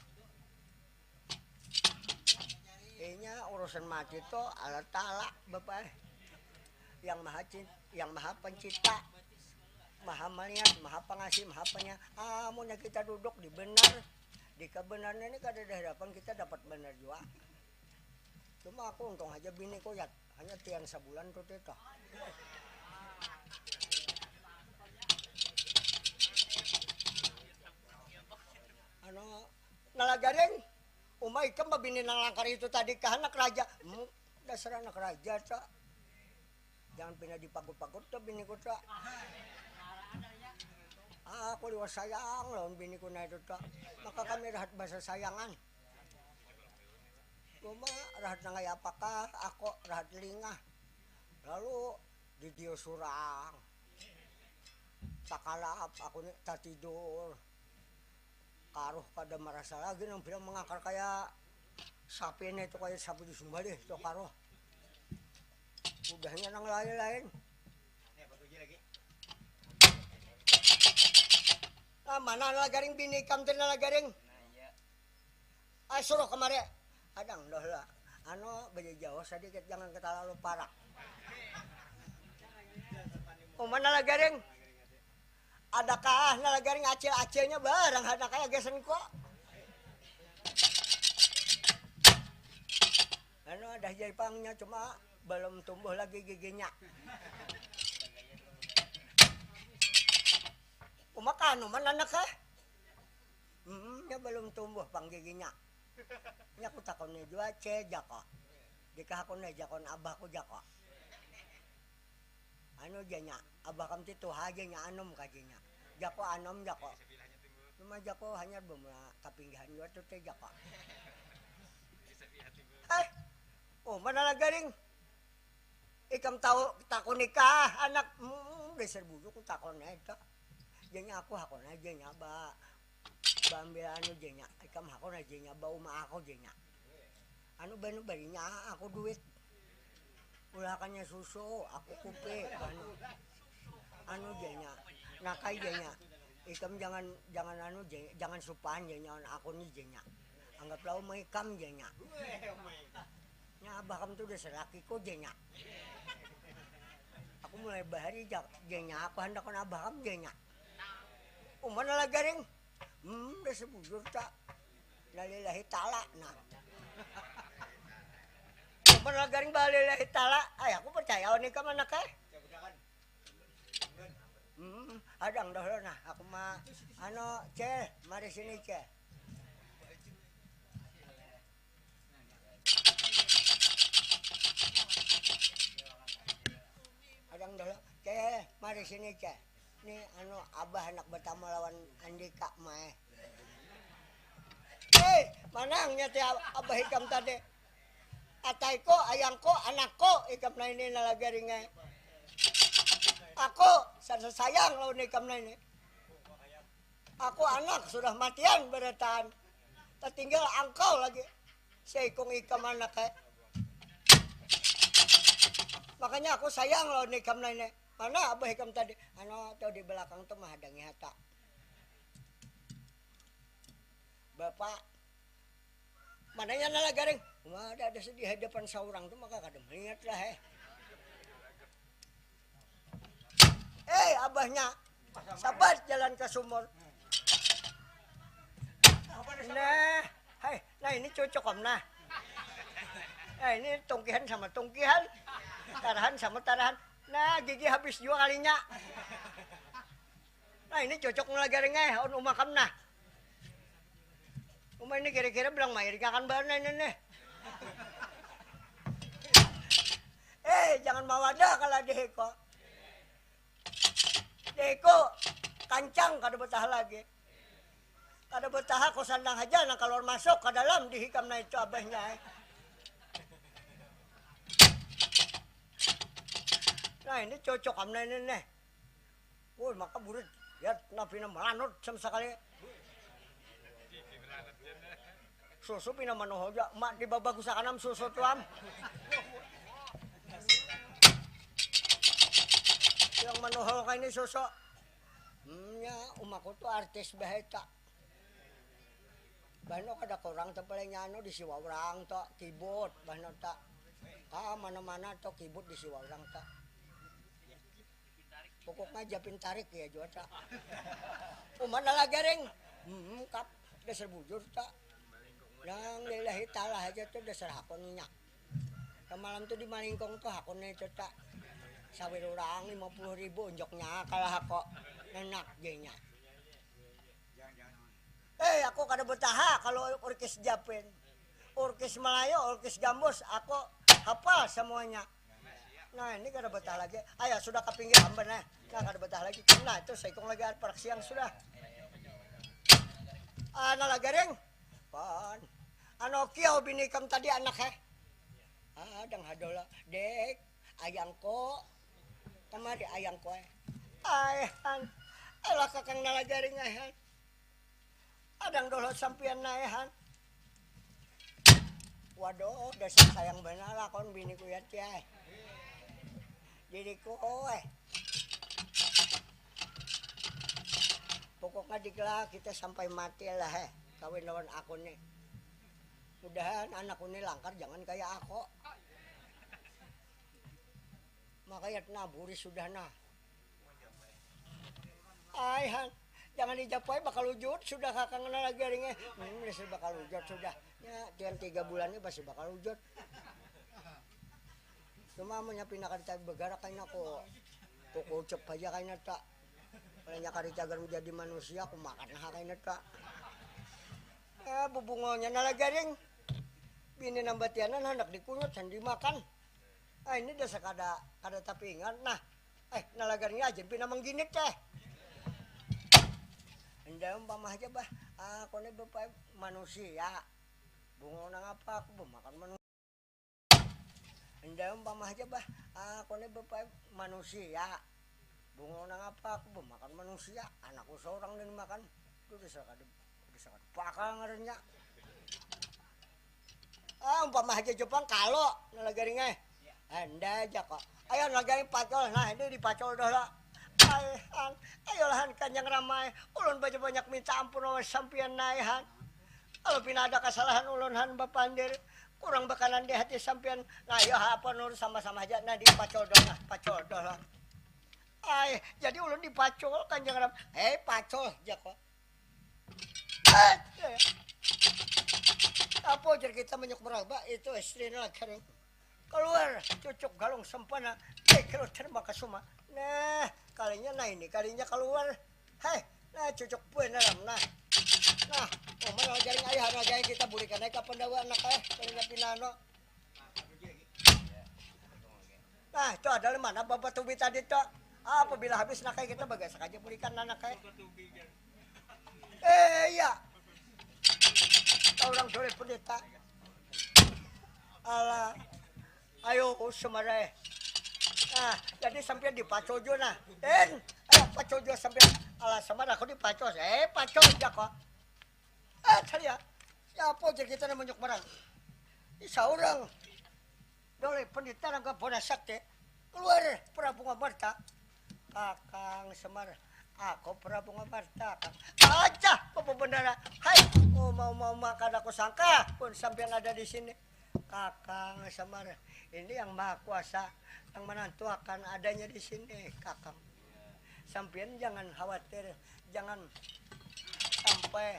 Kayaknya urusan mati itu Allah Ta'ala Bapak eh. Yang maha cinta, yang maha pencipta, maha melihat, maha pengasih, maha penyayang. Amunnya kita duduk di benar, di kebenaran ini kada ada harapan kita dapat benar juga. Cuma aku untung aja bini kuyat, hanya tiang sebulan tuh tito. Anu, nala garing, uma ikam babini nang langkar itu tadi kah anak raja? Hmm, dasar anak raja, cak. Jangan pina dipagut-pagut tuh biniku tuh. Aku liwat sayang lawan biniku nah itu tuh. Maka kami rahat bahasa sayangan. Cuma rahat nangai apakah aku rahat lingah. Lalu di dia surang. Takalap aku nih tatidur. Karuh kada marasa lagi nang bilang mangakar kaya sapi ini itu kaya sapi di Sumba deh itu karuh. Udahnya nang lain-lain. Nah, mana lah garing bini ikam teh lah garing. Ah, suruh kemari. Kadang doh lah. Anu bejauh sedikit jangan terlalu parak. Oh, mana lah garing? Adakah nalagaring acil-acilnya barang anak kaya gasan ko? Anu ada jaipangnya cuma belum tumbuh lagi giginya. Uma kanuman anak eh? Hmm, nya belum tumbuh pang giginya. Nya ku takuni jua ce jako. Dikah aku ne jakon abahku jako. Anu janya, abah kam ti tuha janya anum ka janya. Jako anum jako. Cuma jako hanyar bemula kapinggihan jua tu te jako. Eh, Oh, mana lah garing? Ikam tahu takun nikah anak, hmm, dasar bujur ku takun aja. Janya aku hakun aja nya ba baambil anu janya. Ikam hakun aja nya ba uma aku janya. Anu banu barinya aku duit. Ulakannya susu, aku kupi, anu. Anu janya. Nakai janya. Ikam jangan jangan anu janya, jangan supan janya on aku ni janya. Anggaplah uma ikam janya. Nya abah kam tu dasar lakiku janya. Aku mulai bahari jak janya aku handak on abah kam janya. Uma nala garing. Hmm, dasar bujur ta. Nalillahi taala nah. Uma nala garing ba lillahi taala. Ay aku percaya on ikam anak eh. Hmm, hadang dahulu nah, aku ma anu cel, mari sini cel. Hadang dahulu cel, mari sini cel. Ni anu abah handak batamu lawan andika ma eh. Hei, manang nya ti abah ikam tadi. Ataiku, ayangku, anakku, ikam nah ini nala garing ai. Aku sada sayang lawan ikam nah ini. Aku anak sudah matian barataan. Tatinggal angkau lagi. Saikung ikam anak ai. Makanya aku sayang lawan ikam nah ini. Mana abah ikam tadi? Anu tu di belakang tu mahadangi hata. Bapak, mananya nala garing? Wah, ada ada di hadapan saurang tu maka kada melihat lah eh. Eh, abahnya sabat jalan ke sumur. Nah, hai, nah ini cocok om nah. Nah ini tungkihan sama tungkihan, tarahan sama tarahan. Nah gigi habis juga kalinya. Nah ini cocok nala garing eh, on uma kam nah. Uma ini kira-kira bilang mairing akan banar ini nih. Eh, jangan mawada kalau dihiko. Dihiko kancang kada betah lagi. Kada betah aku sandang haja nang keluar masuk ke dalam dihikam nah itu abahnya eh. Nah ini cocok am nah ini nih. Woi, maka burit, ya, nah pina malanut sama sekali. Susu pina manohol ja, mak di babagus akan am susu tu am. Yang manohol kaini susu. Hmm, nya umaku tu artis baheta. Bahno kada kurang tu paling anu di siwa urang tu kibut bahno ta. Ah, mana-mana tu kibut di siwa urang ta. Pokoknya japin tarik ya jua ta. Uman lah garing. Hmm, kap dasar bujur ta. Yang lillahi ta'ala aja tu dasar hakun nya. Samalam tu di Malingkong tu hakun itu ta. Sawir urang lima puluh ribu unjuknya kalah aku. Nenak jenya. Eh, aku kada betaha kalau urkis Japin. Urkis Melayu, urkis Gambus, aku hafal semuanya. Nah, ini kada betah lagi. Ayo, sudah ke pinggir amban eh. Nah, kada betah lagi. Nah, itu seikung lagi ada parak siang sudah. Ah, nala garing. Pan. Anu kiau bini kam tadi anak eh. Ah, dang hadola. Dek, ayangku. Kamari ayangku eh. Ai, han. Alah kakang nala garing ai, han. Adang dolo sampian naihan. Waduh, dasar sayang banar lakon bini ku ya tiai. Diriku, eh. Pokoknya diklah kita sampai mati lah, eh. Kawin lawan aku nih. Mudahan anakku nih langkar, jangan kayak aku. Makanya nah, buris sudah nah. Ai han, jangan dijapai bakal ujut sudah kakang nala garingnya. Hmm, dasar bakal ujut sudah. Ya, tiang tiga bulan ini pasti bakal ujut. Cuma amunnya pina kada tapi bagarak kaina ku, ku kucup aja kaina ta. Kalinya kada cagar menjadi manusia, ku makan ha kaina ta. Eh, bubungolnya nala garing. Bini nambatianan handak dikunyut, sandi makan. Ah, ini dasar kada, kada tapi ingat nah. Eh, nalagarnya aja pina mangginit eh. Enda umpama aja bah, aku ni bapa manusia. Bungo nang apa aku bemakan manusia. Enda umpama haja bah, aku ni bapa manusia. Bungul nang apa aku bemakan manusia, anakku seorang dan makan. Itu dasar kada, dasar kada bakal ngarannya. Ah, umpama haja Jepang kalo nalagaring ai. Anda aja kok. Ayo nalagaring pacol. Nah, ini dipacol dah lah. Aihan, ayolah han kanjang ramai. Ulun banyak-banyak minta ampun lawan sampian naihan. Kalau pina ada kesalahan ulun han bapandir, kurang bakanan di hati sampian. Nah, ayo apa nur sama-sama aja. Nah, dipacol dah lah, pacol dah lah. Ai, jadi ulun dipacol kanjang ramai. Hei, pacol aja kok. Apa ujar kita menyuk meraba itu istri lagi keluar cucuk galung sempana. Kilo terima kasuma. Nah, kalinya nah ini kalinya keluar. Hei, nah cucuk pun dalam nah. Nah, umai jaring ayah ada jaring kita bulikan aja kapan dawa anak eh kalinya pinano. Nah, itu adalah mana bapak tubi tadi tuh. Apabila habis nak kayak kita bagasak aja bulikan anak kayak. Eh iya. Orang dole pendeta. Alah. Ayo semarai. Nah, jadi sampai dipacojo nah. Den, ayo pacojo sampai alah semar aku dipacos. Eh, pacos aja kok. Ah, cari ya. Siapa aja kita namanya kemarin? Ini seorang. Dole pendeta nang bonas sakti. Keluar Prabu Ngamarta. Kakang Semar, aku Prabu Ngamarta, Kang. Aja, Bapak Bendara. Hai, oh mau mau makan aku sangka pun sampean ada di sini. Kakang Semar, ini yang maha kuasa yang menentukan adanya di sini, Kakang. Sampean jangan khawatir, jangan sampai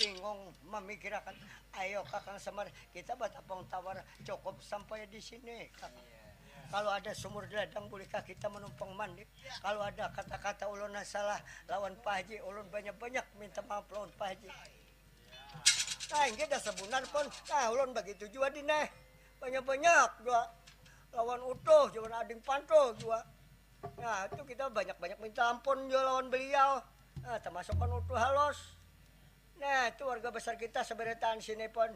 bingung memikirkan. Ayo Kakang Semar, kita bertapung tawar cukup sampai di sini, Kakang. Kalau ada sumur di ladang, bolehkah kita menumpang mandi? Kalau ada kata-kata ulun yang salah lawan Pak Haji, ulun banyak-banyak minta maaf lawan Pak Haji. Nah, ini dah sebunar pun. Nah, ulun begitu juga di neh. Banyak-banyak juga lawan utuh, juga ading pantuh juga. Nah, itu kita banyak-banyak minta ampun juga lawan beliau. Nah, termasuk kan utuh halus. Nah, itu warga besar kita seberataan sini pun.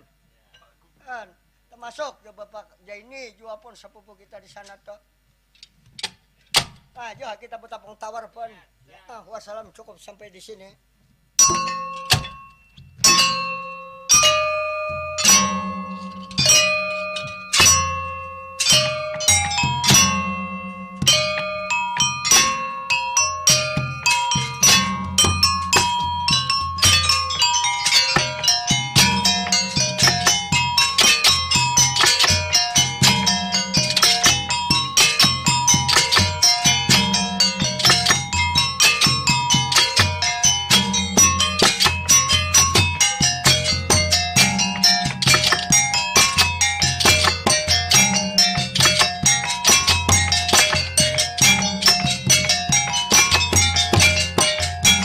Kan, termasuk juga Bapak Jaini juga pun sepupu kita di sana tuh. Nah, juga kita bertapung tawar pun. Nah, wassalam cukup sampai di sini.